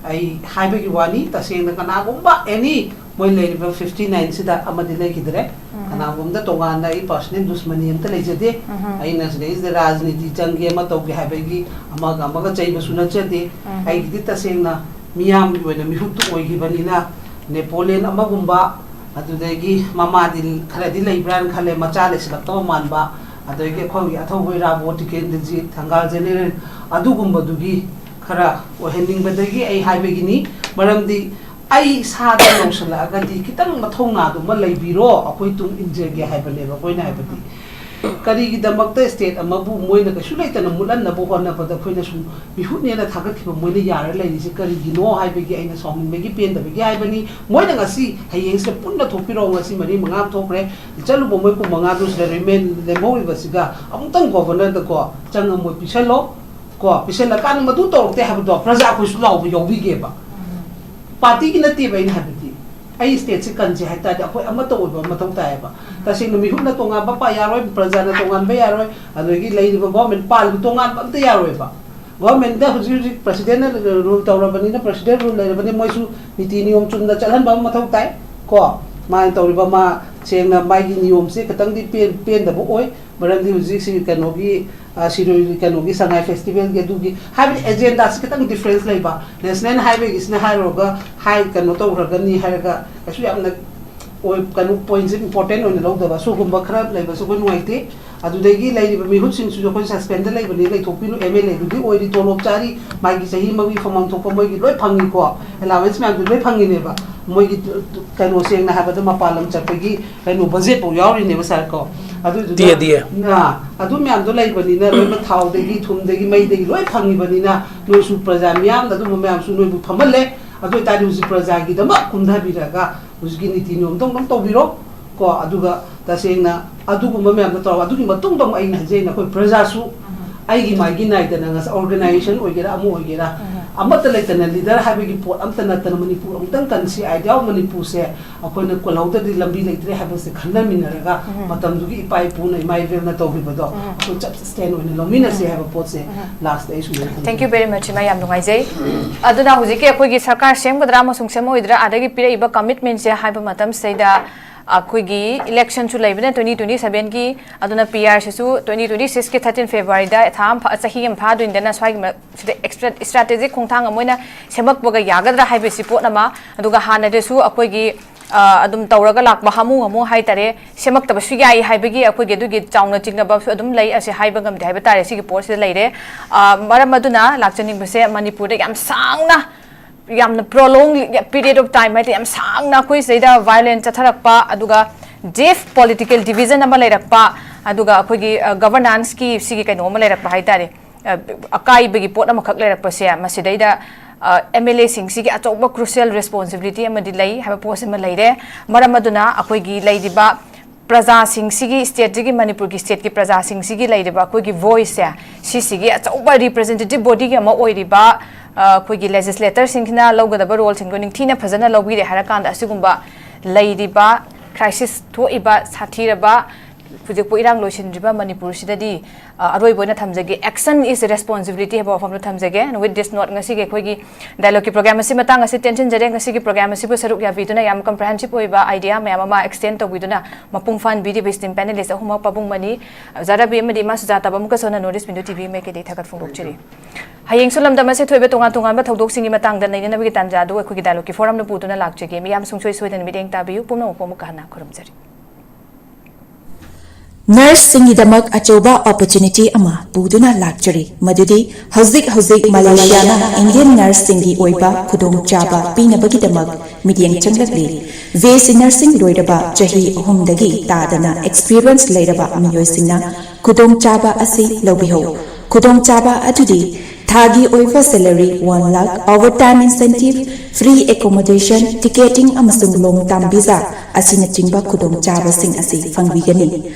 ꯑꯩ ꯍꯥꯏꯕꯒꯤ ꯋꯥꯅꯤ꯫ ꯇꯁꯦꯡꯅ ꯀꯅꯥꯒꯨꯝꯕ ꯑꯦꯅꯤ ꯃꯣꯏ ꯂꯩꯔꯤꯕ ꯐꯤꯐꯇꯤ ꯅꯥꯏꯟꯁꯤꯗ ꯑꯃꯗꯤ ꯂꯩꯈꯤꯗ꯭ꯔꯦ꯫ ꯀꯅꯥꯒꯨꯝꯕꯗ ꯇꯣꯉꯥꯟꯅ ꯑꯩ ꯄꯥꯔꯁꯅꯦꯜ ꯗꯨꯁꯃꯅꯤ ꯑꯝꯇ ꯂꯩꯖꯗꯦ꯫ ꯑꯩꯅ ꯁꯤꯗꯩꯁꯤꯗ ꯔꯥꯖꯅꯤꯇꯤ ꯆꯪꯒꯦ ꯑꯃ ꯇꯧꯒꯦ ꯍꯥꯏꯕꯒꯤ ꯑꯃꯒ ꯑꯃꯒ ꯆꯩꯕꯁꯨ ꯅꯠꯆꯗꯦ꯫ ꯑꯩꯒꯤꯗꯤ ꯇꯁꯦꯡꯅ ꯃꯤꯌꯥꯝꯒꯤ ꯑꯣꯏꯅ ꯃꯤꯍꯨꯠꯇꯨ ꯑꯣꯏꯈꯤꯕꯅꯤꯅ ꯅꯦꯄꯣꯂꯤꯌꯟ ꯑꯃꯒꯨꯝꯕ, ꯑꯗꯨꯗꯒꯤ ꯃꯃꯥꯗꯤ ꯈꯔꯗꯤ ꯂꯩꯕ꯭ꯔꯥꯅ ꯈꯜꯂꯦ, ꯃꯆꯥ ꯂꯩꯁꯤꯜꯂꯛꯇꯕ ꯃꯥꯟꯕ, ꯑꯗꯒꯤ ꯑꯩꯈꯣꯏꯒꯤ ꯑꯊꯧꯕ ꯏꯔꯥꯕꯣꯠ ꯇꯤꯀꯦꯟꯗ꯭ꯔꯖꯤꯠ, ꯊꯪꯒꯥꯜ ꯖꯦꯅꯦꯔꯦꯜ, ꯑꯗꯨꯒꯨꯝꯕꯗꯨꯒꯤ ꯈꯔ ꯑꯣꯏꯍꯟꯅꯤꯡꯕꯗꯒꯤ ꯑꯩ ꯍꯥꯏꯕꯒꯤꯅꯤ꯫ ꯃꯔꯝꯗꯤ ꯑꯩ ꯏꯁꯥꯗ ꯂꯧꯁꯤꯜꯂꯛꯑꯒꯗꯤ ꯈꯤꯇꯪ ꯃꯊꯧꯅꯥꯗꯨꯃ ꯂꯩꯕꯤꯔꯣ, ꯑꯩꯈꯣꯏ ꯇꯨꯡ ꯏꯟꯖꯒꯦ ꯍꯥꯏꯕꯅꯦꯕ ꯑꯩꯈꯣꯏꯅ ꯍꯥꯏꯕꯗꯤ꯫ ꯀꯔꯤꯒꯤꯗꯃꯛꯇ ꯁ꯭ꯇꯦꯠ ꯑꯃꯕꯨ ꯃꯣꯏꯅ ꯀꯩꯁꯨ ꯂꯩꯇꯅ ꯃꯨꯠꯍꯟꯅꯕ ꯍꯣꯠꯅꯕꯗ ꯑꯩꯈꯣꯏꯅ ꯁꯨꯝ ꯃꯤꯍꯨꯠꯅꯦꯅ ꯊꯥꯒꯠꯈꯤꯕ ꯃꯣꯏꯅ ꯌꯥꯔ ꯂꯩꯔꯤꯁꯦ ꯀꯔꯤꯒꯤꯅꯣ ꯍꯥꯏꯕꯒꯤ ꯑꯩꯅ ꯁꯥꯎꯅꯤꯡꯕꯒꯤ ꯄꯦꯟꯗꯕꯒꯤ ꯍꯥꯏꯕꯅꯤ꯫ ꯃꯣꯏꯅ ꯉꯁꯤ ꯍꯌꯦꯡꯁꯤꯗ ꯄꯨꯟꯅ ꯊꯣꯛꯄꯤꯔꯛꯑꯣ, ꯉꯁꯤ ꯃꯔꯤ ꯃꯉꯥ ꯑꯃ ꯊꯣꯛꯈ꯭ꯔꯦ, ꯆꯠꯂꯨꯕ ꯃꯣꯏ ꯀꯨꯟ ꯃꯉꯥꯗꯨ ꯁꯤꯗ ꯔꯤꯃꯦꯟ ꯂꯦꯝꯍꯧꯔꯤꯕꯁꯤꯒ ꯑꯃꯨꯛꯇꯪ ꯒꯣꯕꯔꯅꯔꯗ ꯀꯣ ꯆꯪꯉ ꯃꯣꯏ ꯄꯤꯁꯜꯂꯣ꯫ ꯀꯣ ꯄꯤꯁꯜꯂꯀꯥꯟꯗ ꯃꯗꯨ ꯇꯧꯔꯛꯇꯦ ꯍꯥꯏꯕꯗꯣ ꯄ꯭ꯔꯖꯥ ꯑꯩꯈꯣꯏꯁꯨ ꯂꯥꯎꯕ ꯌꯥꯎꯕꯤꯒꯦꯕ꯫ ꯄꯥꯔꯇꯤꯒꯤ ꯅꯠꯇꯦꯕ ꯑꯩꯅ ꯍꯥꯏꯕꯗꯤ꯫ ꯑꯩ ꯁ꯭ꯇꯦꯠꯁꯤ ꯀꯟꯁꯦ ꯍꯥꯏ ꯇꯥꯔꯗꯤ ꯑꯩꯈꯣꯏ ꯑꯃꯠꯇ ꯑꯣꯏꯕ ꯃꯊꯧ ꯇꯥꯏꯌꯦꯕ꯫ ꯇꯁꯦꯡꯅ ꯃꯤꯍꯨꯠꯅ ꯇꯣꯉꯥꯟꯕ ꯄꯥ ꯌꯥꯔꯣꯏ, ꯄ꯭ꯔꯖꯥꯅ ꯇꯣꯉꯥꯟꯕ ꯌꯥꯔꯣꯏ, ꯑꯗꯒꯤ ꯂꯩꯔꯤꯕ ꯒꯣꯔꯃꯦꯟ ꯄꯥꯜꯂꯤꯕ ꯇꯣꯉꯥꯟꯕ ꯑꯝꯇ ꯌꯥꯔꯣꯏꯕ꯫ ꯒꯣꯔꯃꯦꯟꯗ ꯍꯧꯖꯤꯛ ꯍꯧꯖꯤꯛ ꯄ꯭ꯔꯁꯤꯗꯦꯟꯅ ꯔꯨꯜ ꯇꯧꯔꯕꯅꯤꯅ, ꯄ꯭ꯔꯁꯤꯗꯦꯟ ꯔꯨꯜ ꯂꯩꯔꯕꯅꯤ, ꯃꯣꯏꯁꯨ ꯅꯤꯇꯤ ꯅꯤꯌꯣꯝ ꯆꯨꯝꯅ ꯆꯠꯍꯟꯕ ꯑꯃ ꯃꯊꯧ ꯇꯥꯏ꯫ ꯀꯣ, ꯃꯥꯅ ꯇꯧꯔꯤꯕ, ꯃꯥ ꯁꯦꯡꯅ ꯃꯥꯒꯤ ꯅꯤꯌꯣꯝꯁꯦ ꯈꯤꯇꯪꯗꯤ ꯄꯦꯟ-, ꯄꯦꯟꯗꯕ ꯑꯣꯏ꯫ ꯃꯔꯝꯗꯤ ꯍꯧꯖꯤꯛꯁꯤ ꯀꯩꯅꯣꯒꯤ, ꯑ, ꯁꯤꯔꯣꯏ ꯀꯩꯅꯣꯒꯤ ꯁꯉꯥꯏ ꯐꯦꯁꯇꯤꯚꯦꯜꯒꯤ ꯑꯗꯨꯒꯤ ꯍꯥꯏꯕꯗꯤ ꯑꯦꯖꯦꯟꯗꯥꯁꯤ ꯈꯤꯇꯪ ꯗꯤꯐ꯭ꯔꯦꯟꯁ ꯂꯩꯕ꯫ ꯅꯦꯁꯅꯦꯜ ꯍꯥꯏꯋꯦꯒꯤꯁꯤꯅ ꯍꯥꯏꯔꯨꯔꯒ ꯍꯥꯏ ꯀꯩꯅꯣ ꯇꯧꯈ꯭ꯔꯒꯅꯤ ꯍꯥꯏꯔꯒ ꯀꯩꯁꯨ ꯌꯥꯝꯅ ꯑꯣꯏ-, ꯀꯩꯅꯣ ꯄꯣꯏꯟꯠꯁꯦ ꯏꯝꯄꯣꯔꯇꯦꯟ ꯑꯣꯏꯅ ꯂꯧꯗꯕ, ꯁꯤꯒꯨꯝꯕ ꯈꯔ ꯂꯩꯕꯁꯨ ꯑꯩꯈꯣꯏ ꯅꯨꯡꯉꯥꯏꯇꯦ꯫ ꯑꯗꯨꯗꯒꯤ ꯂꯩꯔꯤꯕ ꯃꯤꯍꯨꯠꯁꯤꯡꯁꯤꯁꯨ ꯑꯩꯈꯣꯏ ꯁꯁꯄꯦꯟꯗ ꯂꯩꯕꯅꯤ, ꯂꯩꯊꯣꯛꯄꯤꯔꯨ, ꯑꯦꯝ ꯑꯦꯜ ꯑꯦꯗꯨꯗꯤ ꯑꯣꯏꯔꯤ, ꯇꯣꯂꯣꯞ ꯆꯥꯔꯤ, ꯃꯥꯒꯤ ꯆꯍꯤ ꯑꯃꯒꯤ ꯐꯝꯐꯝ ꯊꯣꯛꯄ ꯃꯣꯏꯒꯤ ꯂꯣꯏ ꯐꯪꯉꯤꯀꯣ, ꯑꯦꯂꯥꯋꯦꯟꯁ ꯃꯌꯥꯝꯗꯨ ꯂꯣꯏ ꯐꯪꯉꯤꯅꯦꯕ꯫ ꯃꯣꯏꯒꯤ ꯀꯩꯅꯣ ꯁꯦꯡꯅ ꯍꯥꯏꯕꯗ ꯃꯄꯥꯟ ꯂꯝ ꯆꯠꯄꯒꯤ ꯀꯩꯅꯣ ꯕꯖꯦꯠ ꯐꯥꯎ ꯌꯥꯎꯔꯤꯅꯦꯕ ꯁꯥꯔ ꯀꯣ꯫ ꯑꯗꯨꯗꯨꯅ ꯇꯤꯌꯦ, ꯇꯤꯌꯦ꯫ ꯑꯥ, ꯑꯗꯨ ꯃꯌꯥꯝꯗꯣ ꯂꯩꯕꯅꯤꯅ ꯂꯣꯏꯅ ꯊꯥꯎꯗꯒꯤ ꯊꯨꯝꯗꯒꯤ ꯃꯩꯗꯒꯤ ꯂꯣꯏ ꯐꯪꯉꯤꯕꯅꯤꯅ ꯅꯣꯏꯁꯨ ꯄ꯭ꯔꯖꯥ ꯃꯤꯌꯥꯝꯅ ꯑꯗꯨꯝꯕ ꯃꯌꯥꯝꯁꯨ ꯅꯣꯏꯕꯨ ꯐꯝꯍꯜꯂꯦ꯫ ꯑꯗꯨ ꯑꯣꯏꯇꯥꯔꯗꯤ ꯍꯧꯖꯤꯛ ꯄ꯭ꯔꯖꯥꯒꯤꯗꯃꯛ ꯀꯨꯝꯊꯕꯤꯔꯒ ꯍꯧꯖꯤꯛꯀꯤ ꯅꯤꯇꯤ ꯅꯤꯌꯣꯝꯗꯣ ꯑꯃꯨꯛꯇꯪ ꯇꯧꯕꯤꯔꯣ ꯀꯣ꯫ ꯑꯗꯨꯒ ꯇꯁꯦꯡꯅ ꯑꯗꯨꯒꯨꯝꯕ ꯃꯌꯥꯝꯗꯣ ꯇꯧꯔꯒ ꯑꯗꯨꯒꯤ ꯃꯇꯨꯡꯗ ꯑꯃꯨꯛ ꯑꯩꯅ ꯍꯥꯏꯖꯩꯅ ꯑꯩꯈꯣꯏ ꯄ꯭ꯔꯖꯥꯁꯨ ꯑꯩꯒꯤ ꯃꯥꯏꯒꯤ ꯅꯥꯏꯗꯅ ꯉꯁꯥꯏ ꯑꯣꯔꯒꯅꯥꯏꯖꯦꯁꯟ ꯑꯣꯏꯒꯦꯔꯥ ꯑꯃ ꯑꯣꯏꯒꯦꯔꯥ ꯑꯃꯠꯇ ꯂꯩꯇꯅ ꯂꯤꯗꯔ ꯍꯥꯏꯕꯒꯤ ꯄꯣꯠ ꯑꯝꯇ ꯅꯠꯇꯅ ꯃꯅꯤꯄꯨꯔ ꯑꯃꯨꯛꯇꯪ ꯀꯟꯁꯤ, idea of ꯃꯅꯤꯄꯨꯔꯁꯦ ꯑꯩꯈꯣꯏꯅ ꯀꯣꯜꯍꯧꯗ꯭ꯔꯗꯤ ꯂꯝꯕꯤ ꯂꯩꯇ꯭ꯔꯦ ꯍꯥꯏꯕꯁꯦ ꯈꯟꯅꯃꯤꯟꯅꯔꯒ ꯃꯇꯝꯗꯨꯒꯤ ꯏꯄꯥ ꯏꯄꯨꯅ ꯏꯃꯥ ꯏꯕꯦꯜꯅ ꯇꯧꯈꯤꯕꯗꯣ ꯑꯩꯈꯣꯏ ꯆꯞ ꯁꯁꯇꯦꯟ ꯑꯣꯏꯅ ꯂꯧꯃꯤꯟꯅꯁꯤ ꯍꯥꯏꯕ ꯄꯣꯠꯁꯦ ꯂꯥꯁꯇ ꯑꯩ ꯁꯨꯃꯥꯏꯅ ꯊꯝꯖꯒꯦ꯫ Thank you very much, ꯏꯃꯥ, ꯌꯥꯝ ꯅꯨꯡꯉꯥꯏꯖꯩ꯫ ꯑꯗꯨꯅ ꯍꯧꯖꯤꯛꯀꯤ ꯑꯩꯈꯣꯏꯒꯤ ꯁꯔꯀꯥꯔ ꯁꯦꯝꯒꯗ꯭ꯔꯥ ꯑꯃꯁꯨꯡ ꯁꯦꯝꯃꯣꯏꯗ꯭ꯔꯥ, ꯑꯗꯒꯤ ꯄꯤꯔꯛꯏꯕ ꯀꯃꯤꯠꯃꯦꯟꯁꯦ ꯍꯥꯏꯕ ꯃꯇꯝꯁꯤꯗꯩꯗ ꯑꯩꯈꯣꯏꯒꯤ ꯏꯂꯦꯛꯁꯟꯁꯨ ꯂꯩꯕꯅꯦ twenty twenty sevenꯒꯤ, ꯑꯗꯨꯅ ꯄꯤ ꯑꯥꯔꯁꯤꯁꯨ twenty twenty sixꯀꯤ thirteen Februaryꯗ ꯊꯥ ꯑꯃ ꯐ-, ꯆꯍꯤ ꯑꯃ ꯐꯥꯗꯣꯏꯅꯤꯗꯅ ꯁ꯭ꯋꯥꯏꯒꯤ ꯃꯔꯛ-, ꯁꯤꯗ ꯑꯦꯛꯁꯇ꯭ꯔꯥ ꯏꯁꯇ꯭ꯔꯥꯇꯦꯖꯤꯛ ꯈꯣꯡꯊꯥꯡ ꯑꯃ ꯑꯣꯏꯅ ꯁꯦꯝꯃꯛꯄꯒ ꯌꯥꯒꯗ꯭ꯔꯥ ꯍꯥꯏꯕꯁꯤ ꯄꯣꯠ ꯑꯃ, ꯑꯗꯨꯒ ꯍꯥꯟꯅꯗꯁꯨ ꯑꯩꯈꯣꯏꯒꯤ, ꯑ, ꯑꯗꯨꯝ ꯇꯧꯔꯒ ꯂꯥꯛꯄ ꯍꯥꯃꯨ ꯍꯥꯃꯨ ꯍꯥꯏꯇꯥꯔꯦ, ꯁꯦꯝꯃꯛꯇꯕꯁꯨ ꯌꯥꯏ ꯍꯥꯏꯕꯒꯤ ꯑꯩꯈꯣꯏꯒꯤ ꯑꯗꯨꯒꯤ ꯆꯥꯎꯅ ꯆꯤꯡꯅꯕꯁꯨ ꯑꯗꯨꯝ ꯂꯩ꯫ ꯑꯁꯤ ꯍꯥꯏꯕ ꯉꯝꯗꯦ ꯍꯥꯏꯕ ꯇꯥꯔꯦ꯫ ꯁꯤꯒꯤ ꯄꯣꯠꯁꯤꯗ ꯂꯩꯔꯦ꯫ ꯑ, ꯃꯔꯝ ꯑꯗꯨꯅ ꯂꯥꯛꯆꯅꯤꯡꯕꯁꯦ ꯃꯅꯤꯄꯨꯔꯗ ꯌꯥꯝ ꯁꯥꯡꯅ, ꯌꯥꯝꯅ prolong period of time ꯍꯥꯏꯇꯥꯔꯦ, ꯌꯥꯝ ꯁꯥꯡꯅ ꯑꯩꯈꯣꯏ ꯁꯤꯗꯩꯗ violence ꯆꯠꯊꯔꯛꯄ, ꯑꯗꯨꯒ deep political division ꯑꯃ ꯂꯩꯔꯛꯄ, ꯑꯗꯨꯒ ꯑꯩꯈꯣꯏꯒꯤ, ꯑ, governanceꯀꯤ ꯁꯤꯒꯤ ꯀꯩꯅꯣ ꯑꯃ ꯂꯩꯔꯛꯄ ꯍꯥꯏꯇꯥꯔꯦ, ꯑ, ꯑꯀꯥꯏꯕꯒꯤ ꯄꯣꯠ ꯑꯃꯈꯛ ꯂꯩꯔꯛꯄꯁꯦ, ꯃꯁꯤꯗꯩꯗ, ꯑ, ꯑꯦꯝ ꯑꯦꯜ ꯑꯦꯁꯤꯡꯁꯤꯒꯤ ꯑꯆꯧꯕ crucial responsibility ꯑꯃꯗꯤ ꯂꯩ ꯍꯥꯏꯕ ꯄꯣꯠꯁꯤꯃ ꯂꯩꯔꯦ꯫ ꯃꯔꯝ ꯑꯗꯨꯅ ꯑꯩꯈꯣꯏꯒꯤ ꯂꯩꯔꯤꯕ ꯄ꯭ꯔꯖꯥꯁꯤꯡꯁꯤꯒꯤ, ꯁ꯭ꯇꯦꯠꯁꯤꯒꯤ, ꯃꯅꯤꯄꯨꯔꯒꯤ ꯁ꯭ꯇꯦꯠꯀꯤ ꯄ꯭ꯔꯖꯥꯁꯤꯡꯁꯤꯒꯤ ꯂꯩꯔꯤꯕ ꯑꯩꯈꯣꯏꯒꯤ ꯚꯣꯏꯁꯁꯦ, ꯁꯤꯁꯤꯒꯤ ꯑꯆꯧꯕ representative bodyꯒꯤ ꯑꯃ ꯑꯣꯏꯔꯤꯕ ꯑꯩꯈꯣꯏꯒꯤ ꯂꯦꯖꯤꯁꯂꯦꯇꯔꯁꯤꯡꯁꯤꯅ ꯂꯧꯒꯗꯕ ꯔꯣꯜꯁꯤꯡꯗꯣ ꯅꯤꯡꯊꯤꯅ ꯐꯖꯅ ꯂꯧꯕꯤꯔꯦ ꯍꯥꯏꯔꯀꯥꯟꯗ, ꯑꯁꯤꯒꯨꯝꯕ ꯂꯩꯔꯤꯕ ꯀ꯭ꯔꯥꯏꯁꯤꯁ ꯊꯣꯛꯏꯕ ꯁꯥꯊꯤꯔꯕ ꯍꯧꯖꯤꯛꯄꯨ ꯏꯔꯥꯡ ꯂꯣꯏꯁꯤꯟꯗ꯭ꯔꯤꯕ ꯃꯅꯤꯄꯨꯔꯁꯤꯗꯗꯤ, ꯑ, ꯑꯔꯣꯏꯕ ꯑꯣꯏꯅ ꯊꯝꯖꯒꯦ, action is responsibility ꯍꯥꯏꯕ ꯋꯥꯐꯝꯗꯣ ꯊꯝꯖꯒꯦ꯫ And with this note, ꯉꯁꯤꯒꯤ ꯑꯩꯈꯣꯏꯒꯤ ꯗꯥꯏꯂꯣꯒꯀꯤ ꯄ꯭ꯔꯣꯒ꯭ꯔꯥꯝ ꯑꯁꯤ ꯃꯇꯥꯡ ꯑꯁꯤ ꯇꯦꯟꯁꯤꯟꯖꯔꯦ꯫ ꯉꯁꯤꯒꯤ ꯄ꯭ꯔꯣꯒ꯭ꯔꯥꯝ ꯑꯁꯤꯕꯨ ꯁꯔꯨꯛ ꯌꯥꯕꯤꯗꯨꯅ ꯌꯥꯝ ꯀꯝꯄ꯭ꯔꯤꯍꯦꯟꯁꯤꯞ ꯑꯣꯏꯕ ꯑꯥꯏꯗꯤꯌꯥ ꯃꯌꯥꯝ ꯑꯃ ꯑꯦꯛꯁꯇꯦꯟ ꯇꯧꯕꯤꯗꯨꯅ ꯃꯄꯨꯡ ꯐꯥꯍꯟꯕꯤꯔꯤꯕ ꯏꯁꯇꯤꯝ ꯄꯦꯅꯦꯂꯤꯁ ꯑꯍꯨꯝꯃꯛ, ꯄꯥꯕꯨꯡ ꯃꯅꯤ, ꯑꯣꯖꯥ ꯔꯕꯤ ꯑꯃꯗꯤ ꯏꯃꯥ ꯁꯨꯖꯥꯇꯥꯕ, ꯑꯃꯨꯛꯀꯁꯨ ꯍꯟꯅ ꯅꯣꯔꯠ ꯏꯁ ꯃꯤꯅꯤꯠ ꯇꯤ ꯚꯤ ꯃꯥꯏꯀꯩꯗꯒꯤ ꯊꯥꯒꯠ ꯐꯣꯡꯗꯣꯛꯆꯔꯤ꯫ ꯍꯌꯦꯡꯁꯨ ꯂꯝꯗꯝ ꯑꯁꯤ ꯊꯣꯏꯕ ꯇꯣꯉꯥꯟ ꯇꯣꯉꯥꯟꯕ ꯊꯧꯗꯣꯛꯁꯤꯡꯒꯤ ꯃꯇꯥꯡꯗ ꯅꯩꯅꯅꯕꯒꯤ ꯇꯥꯟꯖꯥ ꯑꯗꯨ ꯑꯩꯈꯣꯏꯒꯤ ꯗꯥꯏꯂꯣꯒꯀꯤ ꯐꯣꯔꯝꯅ ꯄꯨꯗꯨꯅ ꯂꯥꯛꯆꯒꯦ꯫ ꯃꯤꯌꯥꯝ ꯁꯨꯡꯁꯣꯏ ꯁꯣꯏꯗꯅ ꯃꯤꯠꯌꯦꯡ ꯇꯥꯕꯤꯌꯨ꯫ ꯄꯨꯝꯅꯃꯛꯄꯨ ꯑꯃꯨꯛꯀ ꯍꯟꯅ ꯈꯨꯔꯨꯝꯖꯔꯤ꯫ ꯅꯔꯁꯁꯤꯡꯒꯤꯗꯃꯛ ꯑꯆꯧꯕ ꯑꯣꯄꯣꯔꯆꯨꯅꯤꯇꯤ ꯑꯃ ꯄꯨꯗꯨꯅ ꯂꯥꯛꯆꯔꯤ, ꯃꯗꯨꯗꯤ ꯍꯧꯖꯤꯛ ꯍꯧꯖꯤꯛ ꯃꯂꯦꯁꯤꯌꯥꯅ ꯏꯟꯗꯤꯌꯟ ꯅꯔꯁꯁꯤꯡꯒꯤ ꯑꯣꯏꯕ ꯈꯨꯗꯣꯡꯆꯥꯕ ꯄꯤꯅꯕꯒꯤꯗꯃꯛ ꯃꯤꯠꯌꯦꯡ ꯆꯪꯂꯛꯂꯤ꯫ ꯕꯤ ꯑꯦꯁ ꯁꯤ ꯅꯔꯁꯤꯡ ꯂꯣꯏꯔꯕ ꯆꯍꯤ ꯑꯍꯨꯝꯗꯒꯤ ꯇꯥꯗꯅ ꯑꯦꯛꯁꯄꯤꯔꯤꯌꯦꯟꯁ ꯂꯩꯔꯕ ꯃꯤꯑꯣꯏꯁꯤꯡꯅ ꯈꯨꯗꯣꯡꯆꯥꯕ ꯑꯁꯤ ꯂꯧꯕꯤꯍꯧ꯫ ꯈꯨꯗꯣꯡꯆꯥꯕ ꯑꯗꯨꯗꯤ ꯊꯥꯒꯤ ꯑꯣꯏꯕ salary one lakh, overtime incentive, free accommodation, ticketing ꯑꯃꯁꯨꯡ ꯂꯣꯡ ꯇꯥꯔꯝ ꯚꯤꯖꯥ ꯑꯁꯤꯅꯆꯤꯡꯕ ꯈꯨꯗꯣꯡꯆꯥꯕꯁꯤꯡ ꯑꯁꯤ ꯐꯪꯕꯤꯒꯅꯤ꯫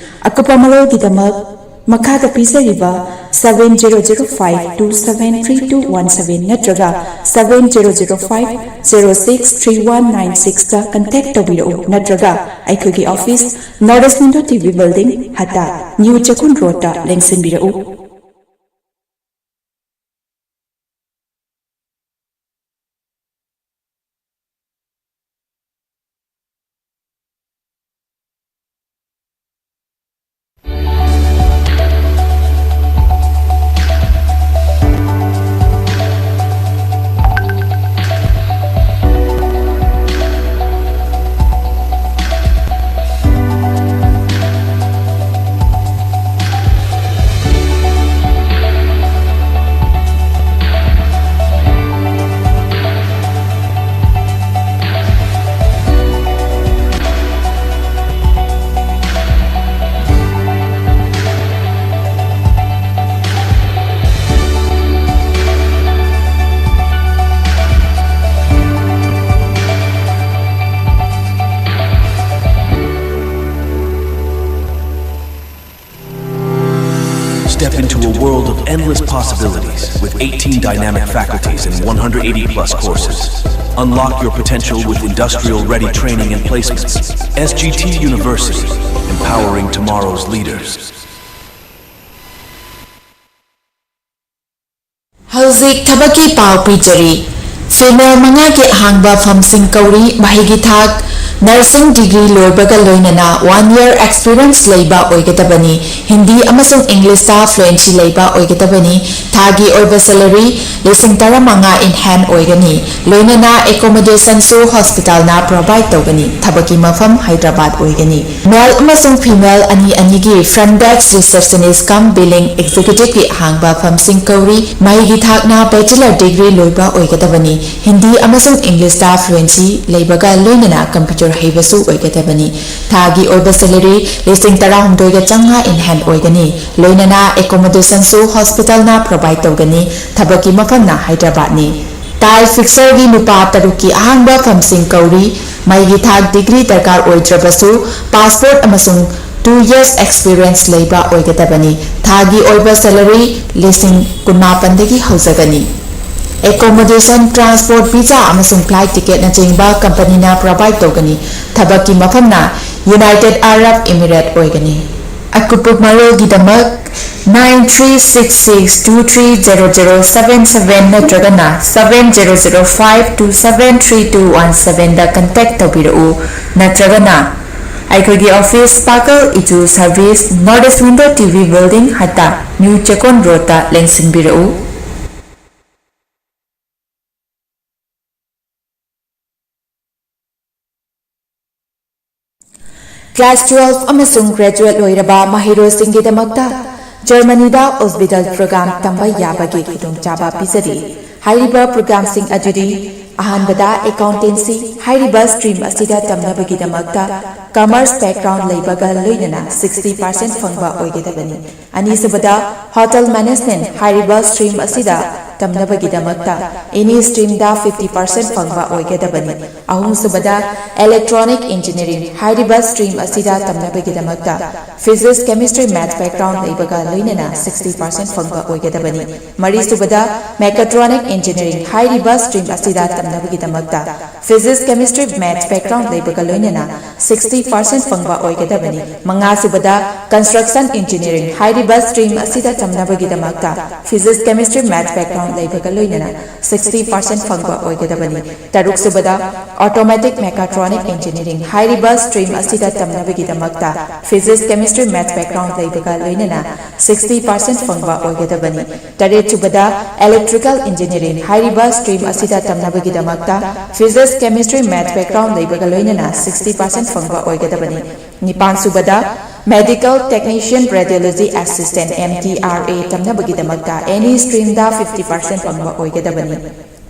ꯑꯀꯨꯞꯄ ꯃꯔꯣꯜꯒꯤꯗꯃꯛ ꯃꯈꯥꯗ ꯄꯤꯖꯔꯤꯕ seven zero zero five two seven three two one seven ꯅꯠꯇ꯭ꯔꯒ seven zero zero five zero six three one nine sixꯇ ꯀꯟꯇꯦꯛ ꯇꯧꯕꯤꯔꯛꯎ, ꯅꯠꯇ꯭ꯔꯒ ꯑꯩꯈꯣꯏꯒꯤ ꯑꯣꯐꯤꯁ, ꯅꯣꯔꯠ ꯏꯁ ꯃꯤꯅꯤꯠ T V building, Hatta, new Checkon ꯔꯣꯗꯇ ꯂꯦꯡꯁꯤꯟꯕꯤꯔꯛꯎ꯫ Step into a world of endless possibilities with eighteen dynamic faculties and one hundred eighty plus courses. Unlock your potential with industrial ready training and placements. S G T University, empowering tomorrow's leaders. ꯍꯧꯖꯤꯛ ꯊꯕꯛꯀꯤ ꯄꯥꯎ ꯄꯤꯖꯔꯤ꯫ ꯐꯤꯃꯦꯜ ꯃꯉꯥꯒꯤ ꯑꯍꯥꯡꯕ ꯐꯝꯁꯤꯡ ꯀꯧꯔꯤ꯫ ꯃꯍꯩꯒꯤ ꯊꯥꯛ ꯅꯔꯁꯤꯡ ꯗꯤꯒ꯭ꯔꯤ ꯂꯣꯏꯕꯒ ꯂꯣꯏꯅꯅ ꯋꯥꯟ ꯌꯔ ꯑꯦꯛꯁꯄꯤꯔꯤꯌꯦꯟꯁ ꯂꯩꯕ ꯑꯣꯏꯒꯗꯕꯅꯤ꯫ ꯍꯤꯟꯗꯤ ꯑꯃꯁꯨꯡ ꯏꯪꯂꯤꯁꯇ ꯐ꯭ꯂꯨꯑꯦꯟꯁꯤ ꯂꯩꯕ ꯑꯣꯏꯒꯗꯕꯅꯤ꯫ ꯊꯥꯒꯤ ꯑꯣꯏꯕ ꯁꯦꯂꯔꯤ ꯂꯤꯁꯤꯡ ꯇꯔꯥꯃꯉꯥ ꯏꯟ ꯍꯦꯟ ꯑꯣꯏꯒꯅꯤ꯫ ꯂꯣꯏꯅꯅ ꯑꯦꯀꯣꯃꯣꯗꯦꯁꯟꯁꯨ ꯍꯣꯁꯄꯤꯇꯥꯜꯅ ꯄ꯭ꯔꯣꯚꯥꯏꯗ ꯇꯧꯒꯅꯤ꯫ ꯊꯕꯛꯀꯤ ꯃꯐꯝ ꯍꯥꯏꯗ꯭ꯔꯕꯥꯗ ꯑꯣꯏꯒꯅꯤ꯫ ꯃꯦꯜ ꯑꯃꯁꯨꯡ ꯐꯤꯃꯦꯜ ꯑꯅꯤ ꯑꯅꯤꯒꯤ ꯐ꯭ꯔꯟ ꯗꯦꯁꯛ ꯔꯤꯁꯦꯞꯁꯅꯤꯁ꯭ꯠ ꯀꯝ ꯕꯤꯂꯤꯡ ꯑꯦꯛꯖꯤꯀ꯭ꯌꯨꯇꯤꯚꯀꯤ ꯑꯍꯥꯡꯕ ꯐꯝꯁꯤꯡ ꯀꯧꯔꯤ꯫ ꯃꯍꯩꯒꯤ ꯊꯥꯛꯅ ꯕꯦꯆꯦꯂꯔ ꯗꯤꯒ꯭ꯔꯤ ꯂꯣꯏꯕ ꯑꯣꯏꯒꯗꯕꯅꯤ꯫ ꯍꯤꯟꯗꯤ ꯑꯃꯁꯨꯡ ꯏꯪꯂꯤꯁꯇ ꯐ꯭ꯂꯨꯑꯦꯟꯁꯤ ꯂꯩꯕꯒ ꯂꯣꯏꯅꯅ ꯀꯝꯄ꯭ꯌꯨꯇꯔ ꯍꯩꯕꯁꯨ ꯑꯣꯏꯒꯗꯕꯅꯤ꯫ ꯊꯥꯒꯤ ꯑꯣꯏꯕ ꯁꯦꯂꯔꯤ ꯂꯤꯁꯤꯡ ꯇꯔꯥꯍꯨꯝꯗꯣꯏꯒ ꯆꯥꯝꯃꯉꯥ ꯏꯟ ꯍꯦꯟ ꯑꯣꯏꯒꯅꯤ꯫ ꯂꯣꯏꯅꯅ ꯑꯦꯀꯣꯃꯣꯗꯦꯁꯟꯁꯨ ꯍꯣꯁꯄꯤꯇꯥꯜꯅ ꯄ꯭ꯔꯣꯚꯥꯏꯗ ꯇꯧꯒꯅꯤ꯫ ꯊꯕꯛꯀꯤ ꯃꯐꯝꯅ ꯍꯥꯏꯗ꯭ꯔꯕꯥꯗꯅꯤ꯫ ꯇꯥꯏꯜ ꯐꯤꯛꯁꯔꯒꯤ ꯅꯨꯄꯥ ꯇꯔꯨꯛꯀꯤ ꯑꯍꯥꯡꯕ ꯐꯝꯁꯤꯡ ꯀꯧꯔꯤ꯫ ꯃꯍꯩꯒꯤ ꯊꯥꯛ ꯗꯤꯒ꯭ꯔꯤ ꯗꯔꯀꯥꯔ ꯑꯣꯏꯗ꯭ꯔꯕꯁꯨ ꯄꯥꯁꯄꯣꯔꯠ ꯑꯃꯁꯨꯡ ꯇꯨ ꯌꯔꯁ ꯑꯦꯛꯁꯄꯤꯔꯤꯌꯦꯟꯁ ꯂꯩꯕ ꯑꯣꯏꯒꯗꯕꯅꯤ꯫ ꯊꯥꯒꯤ ꯑꯣꯏꯕ ꯁꯦꯂꯔꯤ ꯂꯤꯁꯤꯡ ꯀꯨꯟꯃꯥꯄꯟꯗꯒꯤ ꯍꯧꯖꯒꯅꯤ꯫ ꯑꯦꯀꯣꯃꯣꯗꯦꯁꯟ, ꯇ꯭ꯔꯥꯟꯁꯄꯣꯔꯠ, ꯚꯤꯖꯥ ꯑꯃꯁꯨꯡ ꯐ꯭ꯂꯥꯏꯠ ꯇꯤꯀꯦꯠꯅꯆꯤꯡꯕ ꯀꯝꯄꯅꯤꯅ ꯄ꯭ꯔꯣꯚꯥꯏꯗ ꯇꯧꯒꯅꯤ꯫ ꯊꯕꯛꯀꯤ ꯃꯐꯝꯅ ꯌꯨꯅꯥꯏꯇꯦꯗ ꯑꯔꯕ ꯏꯃꯤꯔꯦꯠ ꯑꯣꯏꯒꯅꯤ꯫ ꯑꯀꯨꯞꯄ ꯃꯔꯣꯜꯒꯤꯗꯃꯛ nine three six six two three zero zero seven seven ꯅꯠꯇ꯭ꯔꯒꯅ seven zero zero five two seven three two one seven ꯗ ꯀꯟꯇꯦꯛ ꯇꯧꯕꯤꯔꯛꯎ꯫ ꯅꯠꯇ꯭ꯔꯒꯅ ꯑꯩꯈꯣꯏꯒꯤ ꯑꯣꯐꯤꯁ ꯄꯥꯀꯜ ꯏꯇꯨ service, north east window T V building, Hatta, new Checkon ꯔꯣꯗꯇ ꯂꯦꯡꯁꯤꯟꯕꯤꯔꯛꯎ꯫ ꯀ꯭ꯂꯥꯁ ꯇꯨꯋꯦꯜꯐ ꯑꯃꯁꯨꯡ ꯒ꯭ꯔꯦꯖꯨꯑꯦꯠ ꯂꯣꯏꯔꯕ ꯃꯍꯩꯔꯣꯏꯁꯤꯡꯒꯤꯗꯃꯛꯇ ꯖꯔꯃꯅꯤꯗ ꯑꯣꯁꯕꯤꯇꯥꯜ ꯄ꯭ꯔꯣꯒ꯭ꯔꯥꯝ ꯇꯝꯕ ꯌꯥꯕꯒꯤ ꯈꯨꯗꯣꯡꯆꯥꯕ ꯄꯤꯖꯔꯤ꯫ ꯍꯥꯏꯔꯤꯕ ꯄ꯭ꯔꯣꯒ꯭ꯔꯥꯝꯁꯤꯡ ꯑꯗꯨꯗꯤ: ꯑꯍꯥꯟꯕꯗ, ꯑꯦꯀꯥꯎꯟꯇꯦꯟꯁꯤ꯫ ꯍꯥꯏꯔꯤꯕ ꯁ꯭ꯇꯔꯤꯝ ꯑꯁꯤꯗ ꯇꯝꯅꯕꯒꯤꯗꯃꯛꯇ ꯀꯃꯔꯁ ꯕꯦꯛꯒ꯭ꯔꯥꯎꯟꯗ ꯂꯩꯕꯒ ꯂꯣꯏꯅꯅ ꯁꯤꯛꯁꯇꯤ ꯄꯥꯔꯁꯦꯟꯠ ꯐꯪꯕ ꯑꯣꯏꯒꯗꯕꯅꯤ꯫ ꯑꯅꯤꯁꯨꯕꯗ, ꯍꯣꯇꯦꯜ ꯃꯦꯅꯦꯖꯃꯦꯟꯠ꯫ ꯍꯥꯏꯔꯤꯕ ꯁ꯭ꯇꯔꯤꯝ ꯑꯁꯤꯗ ꯇꯝꯅꯕꯒꯤꯗꯃꯛꯇ ꯑꯦꯅꯤ ꯁ꯭ꯇ꯭ꯔꯤꯝꯗ ꯐꯤꯐꯇꯤ ꯄꯥꯔꯁꯦꯟ ꯐꯪꯕ ꯑꯣꯏꯒꯗꯕꯅꯤ꯫ ꯑꯍꯨꯝꯁꯨꯕꯗ, ꯏꯂꯦꯛꯇ꯭ꯔꯣꯅꯤꯛ ꯏꯟꯖꯤꯅꯤꯌꯔꯤꯡ ꯍꯥꯏꯔꯤꯕ ꯁ꯭ꯇ꯭ꯔꯤꯝ ꯑꯁꯤꯗ ꯇꯝꯅꯕꯒꯤꯗꯃꯛꯇ ꯐꯤꯖꯤꯛꯁ, ꯀꯦꯃꯤꯁꯇ꯭ꯔꯤ, ꯃꯦꯊꯁ ꯕꯦꯛꯒ꯭ꯔꯥꯎꯟ ꯂꯩꯕꯒ ꯂꯣꯏꯅꯅ ꯁꯤꯛꯁꯇꯤ ꯄꯥꯔꯁꯦꯟ ꯐꯪꯕ ꯑꯣꯏꯒꯗꯕꯅꯤ꯫ ꯃꯔꯤꯁꯨꯕꯗ, ꯃꯦꯀꯥꯇ꯭ꯔꯣꯅꯤꯛ ꯏꯟꯖꯤꯅꯤꯌꯔꯤꯡ ꯍꯥꯏꯔꯤꯕ ꯁ꯭ꯇ꯭ꯔꯤꯝ ꯑꯁꯤꯗ ꯇꯝꯅꯕꯒꯤꯗꯃꯛꯇ ꯐꯤꯖꯤꯛꯁ, ꯀꯦꯃꯤꯁꯇ꯭ꯔꯤ, ꯃꯦꯊꯁ ꯕꯦꯛꯒ꯭ꯔꯥꯎꯟ ꯂꯩꯕꯒ ꯂꯣꯏꯅꯅ ꯁꯤꯛꯁꯇꯤ ꯄꯥꯔꯁꯦꯟ ꯐꯪꯕ ꯑꯣꯏꯒꯗꯕꯅꯤ꯫ ꯃꯉꯥꯁꯨꯕꯗ, ꯀꯟꯁꯇ꯭ꯔꯛꯁꯟ ꯏꯟꯖꯤꯅꯤꯌꯔꯤꯡ ꯍꯥꯏꯔꯤꯕ ꯁ꯭ꯇ꯭ꯔꯤꯝ ꯑꯁꯤꯗ ꯇꯝꯅꯕꯒꯤꯗꯃꯛꯇ ꯐꯤꯖꯤꯛꯁ, ꯀꯦꯃꯤꯁꯇ꯭ꯔꯤ, ꯃꯦꯊꯁ ꯕꯦꯛꯒ꯭ꯔꯥꯎꯟ ꯂꯩꯕꯒ ꯂꯣꯏꯅꯅ ꯁꯤꯛꯁꯇꯤ ꯄꯥꯔꯁꯦꯟ ꯐꯪꯕ ꯑꯣꯏꯒꯗꯕꯅꯤ꯫ ꯇꯔꯨꯛꯁꯨꯕꯗ, ꯑꯣꯇꯣꯃꯦꯇꯤꯛ ꯃꯦꯀꯥꯇ꯭ꯔꯣꯅꯤꯛ ꯏꯟꯖꯤꯅꯤꯌꯔꯤꯡ ꯍꯥꯏꯔꯤꯕ ꯁ꯭ꯇ꯭ꯔꯤꯝ ꯑꯁꯤꯗ ꯇꯝꯅꯕꯒꯤꯗꯃꯛꯇ ꯐꯤꯖꯤꯛꯁ, ꯀꯦꯃꯤꯁꯇ꯭ꯔꯤ, ꯃꯦꯊꯁ ꯕꯦꯛꯒ꯭ꯔꯥꯎꯟ ꯂꯩꯕꯒ ꯂꯣꯏꯅꯅ ꯁꯤꯛꯁꯇꯤ ꯄꯥꯔꯁꯦꯟ ꯐꯪꯕ ꯑꯣꯏꯒꯗꯕꯅꯤ꯫ ꯇꯔꯦꯠꯁꯨꯕꯗ, ꯏꯂꯦꯛꯇ꯭ꯔꯤꯀꯦꯜ ꯏꯟꯖꯤꯅꯤꯌꯔꯤꯡ ꯍꯥꯏꯔꯤꯕ ꯁ꯭ꯇ꯭ꯔꯤꯝ ꯑꯁꯤꯗ ꯇꯝꯅꯕꯒꯤꯗꯃꯛꯇ ꯐꯤꯖꯤꯛꯁ, ꯀꯦꯃꯤꯁꯇ꯭ꯔꯤ, ꯃꯦꯊꯁ ꯕꯦꯛꯒ꯭ꯔꯥꯎꯟ ꯂꯩꯕꯒ ꯂꯣꯏꯅꯅ ꯁꯤꯛꯁꯇꯤ ꯄꯥꯔꯁꯦꯟ ꯐꯪꯕ ꯑꯣꯏꯒꯗꯕꯅꯤ꯫ ꯅꯤꯄꯥꯟꯁꯨꯕꯗ, medical technician radiology assistant, M T R A, ꯇꯝꯅꯕꯒꯤꯗꯃꯛꯇ ꯑꯦꯅꯤ ꯁ꯭ꯇ꯭ꯔꯤꯝꯗ ꯐꯤꯐꯇꯤ ꯄꯥꯔꯁꯦꯟ ꯐꯪꯕ ꯑꯣꯏꯒꯗꯕꯅꯤ꯫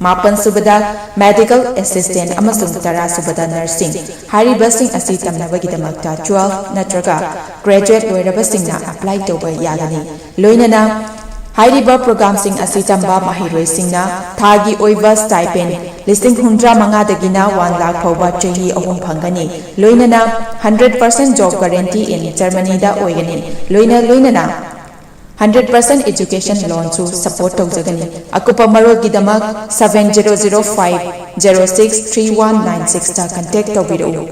ꯃꯥꯄꯟꯁꯨꯕꯗ, ꯃꯦꯗꯤꯀꯦꯜ ꯑꯦꯁꯤꯁꯇꯦꯟꯠ ꯑꯃꯁꯨꯡ ꯇꯔꯥꯁꯨꯕꯗ, ꯅꯔꯁꯤꯡ ꯍꯥꯏꯔꯤꯕꯁꯤꯡ ꯑꯁꯤ ꯇꯝꯅꯕꯒꯤꯗꯃꯛꯇ ꯇ꯭ꯋꯦꯜꯐ ꯅꯠꯇ꯭ꯔꯒ ꯒ꯭ꯔꯦꯖꯨꯑꯦꯠ ꯂꯣꯏꯔꯕꯁꯤꯡꯅ ꯑꯦꯄ꯭ꯂꯥꯏ ꯇꯧꯕ ꯌꯥꯒꯅꯤ꯫ ꯂꯣꯏꯅꯅ ꯍꯥꯏꯔꯤꯕ ꯄ꯭ꯔꯣꯒ꯭ꯔꯥꯝꯁꯤꯡ ꯑꯁꯤ ꯇꯝꯕ ꯃꯍꯩꯔꯣꯏꯁꯤꯡꯅ ꯊꯥꯒꯤ ꯑꯣꯏꯕ ꯁ꯭ꯇꯥꯏꯄꯦꯟ ꯂꯤꯁꯤꯡ ꯍꯨꯝꯗ꯭ꯔꯥ ꯃꯉꯥꯗꯒꯤꯅ ꯋꯥꯟ ꯂꯥꯈ ꯐꯥꯎꯕ ꯆꯍꯤ ꯑꯍꯨꯝ ꯐꯪꯒꯅꯤ꯫ ꯂꯣꯏꯅꯅ ꯍꯟꯗ꯭ꯔꯦꯠ ꯄꯥꯔꯁꯦꯟ ꯖꯣꯕ ꯒꯥꯔꯦꯟꯇꯤ ꯏꯟ ꯖꯔꯃꯅꯤꯗ ꯑꯣꯏꯒꯅꯤ꯫ ꯂꯣꯏꯅ ꯂꯣꯏꯅꯅ ꯍꯟꯗ꯭ꯔꯦꯠ ꯄꯥꯔꯁꯦꯟ ꯑꯦꯖꯨꯀꯦꯁꯟ ꯂꯣꯟꯁꯨ ꯁꯄꯣꯔꯠ ꯇꯧꯖꯒꯅꯤ꯫ ꯑꯀꯨꯞꯄ ꯃꯔꯣꯜꯒꯤꯗꯃꯛ seven zero zero five zero six three one nine six ꯇ ꯀꯟꯇꯦꯛ ꯇꯧꯕꯤꯔꯛꯎ꯫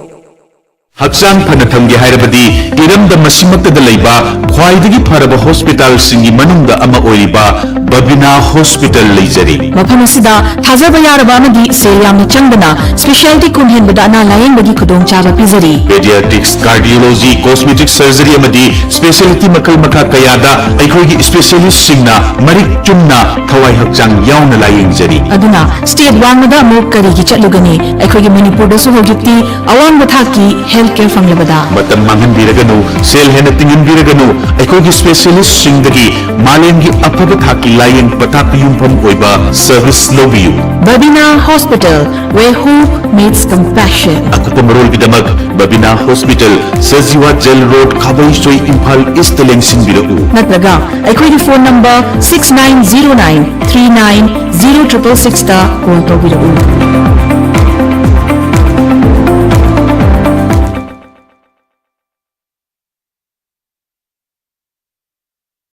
ꯍꯛꯆꯥꯡ ꯐꯅ ꯊꯝꯒꯦ ꯍꯥꯏꯔꯕꯗꯤ ꯏꯔꯝꯗꯝ ꯑꯁꯤꯃꯛꯇꯗ ꯂꯩꯕ ꯈ꯭ꯋꯥꯏꯗꯒꯤ ꯐꯔꯕ ꯍꯣꯁꯄꯤꯇꯥꯜꯁꯤꯡꯒꯤ ꯃꯅꯨꯡꯗ ꯑꯃ ꯑꯣꯏꯔꯤꯕ ꯕꯕꯤꯅꯥ ꯍꯣꯁꯄꯤꯇꯥꯜ ꯂꯩꯖꯔꯤ꯫ ꯃꯐꯝ ꯑꯁꯤꯗ ꯊꯥꯖꯕ ꯌꯥꯔꯕ ꯑꯃꯗꯤ ꯁꯦꯜ ꯌꯥꯝꯅ ꯆꯪꯗꯅ ꯁ꯭ꯄꯦꯁꯤꯌꯥꯂꯤꯇꯤ ꯀꯨꯟ ꯍꯦꯟꯕꯗ ꯑꯅꯥ ꯂꯥꯌꯦꯡꯕꯒꯤ ꯈꯨꯗꯣꯡꯆꯥꯕ ꯄꯤꯖꯔꯤ꯫ ꯄꯦꯗꯤꯌꯥꯇ꯭ꯔꯤꯛꯁ, ꯀꯥꯔꯗꯤꯑꯣꯂꯣꯖꯤ, ꯀꯣꯁꯃꯦꯇꯤꯛ ꯁꯔꯖꯔꯤ ꯑꯃꯗꯤ ꯁ꯭ꯄꯦꯁꯤꯌꯥꯂꯤꯇꯤ ꯃꯈꯜ ꯃꯈꯥ ꯀꯌꯥꯗ ꯑꯩꯈꯣꯏꯒꯤ ꯁ꯭ꯄꯦꯁꯤꯌꯥꯂꯤꯁꯁꯤꯡꯅ ꯃꯔꯤꯛ ꯆꯨꯝꯅ ꯊꯋꯥꯏ ꯍꯛꯆꯥꯡ ꯌꯥꯎꯅ ꯂꯥꯌꯦꯡꯖꯔꯤ꯫ ꯑꯗꯨꯅ ꯁ꯭ꯇꯦꯠ ꯋꯥꯡꯃꯗ ꯑꯃꯨꯛ ꯀꯔꯤꯒꯤ ꯆꯠꯂꯨꯒꯅꯤ? ꯑꯩꯈꯣꯏꯒꯤ ꯃꯅꯤꯄꯨꯔꯗꯁꯨ ꯍꯧꯖꯤꯛꯇꯤ ꯑꯋꯥꯡꯕ ꯊꯥꯛꯀꯤ ꯍꯦꯜꯊ ꯀꯦꯌꯔ ꯐꯪꯂꯕꯗ꯫ ꯃꯇꯝ ꯃꯥꯡꯍꯟꯕꯤꯔꯒꯅꯨ, ꯁꯦꯜ ꯍꯦꯟꯅ ꯇꯤꯡꯍꯟꯕꯤꯔꯒꯅꯨ, ꯑꯩꯈꯣꯏꯒꯤ ꯁ꯭ꯄꯦꯁꯤꯌꯥꯂꯤꯁꯁꯤꯡꯗꯒꯤ ꯃꯥꯂꯦꯝꯒꯤ ꯑꯐꯕ ꯊꯥꯛꯀꯤ ꯂꯥꯌꯦꯡ ꯄꯊꯥꯞꯇ ꯌꯨꯝꯐꯝ ꯑꯣꯏꯕ ꯁꯔꯚꯤꯁ ꯂꯧꯕꯤꯌꯨ꯫ Babina Hospital, where hope meets compassion. ꯑꯀꯨꯞꯄ ꯃꯔꯣꯜꯒꯤꯗꯃꯛ Babina hospital, Sajiwa jail road, Khabeisoi, Imphal ꯏꯁꯇ ꯂꯦꯡꯁꯤꯟꯕꯤꯔꯛꯎ꯫ ꯅꯠꯇ꯭ꯔꯒ ꯑꯩꯈꯣꯏꯒꯤ phone number six nine zero nine three nine zero triple sixꯇ call ꯇꯧꯕꯤꯔꯛꯎ꯫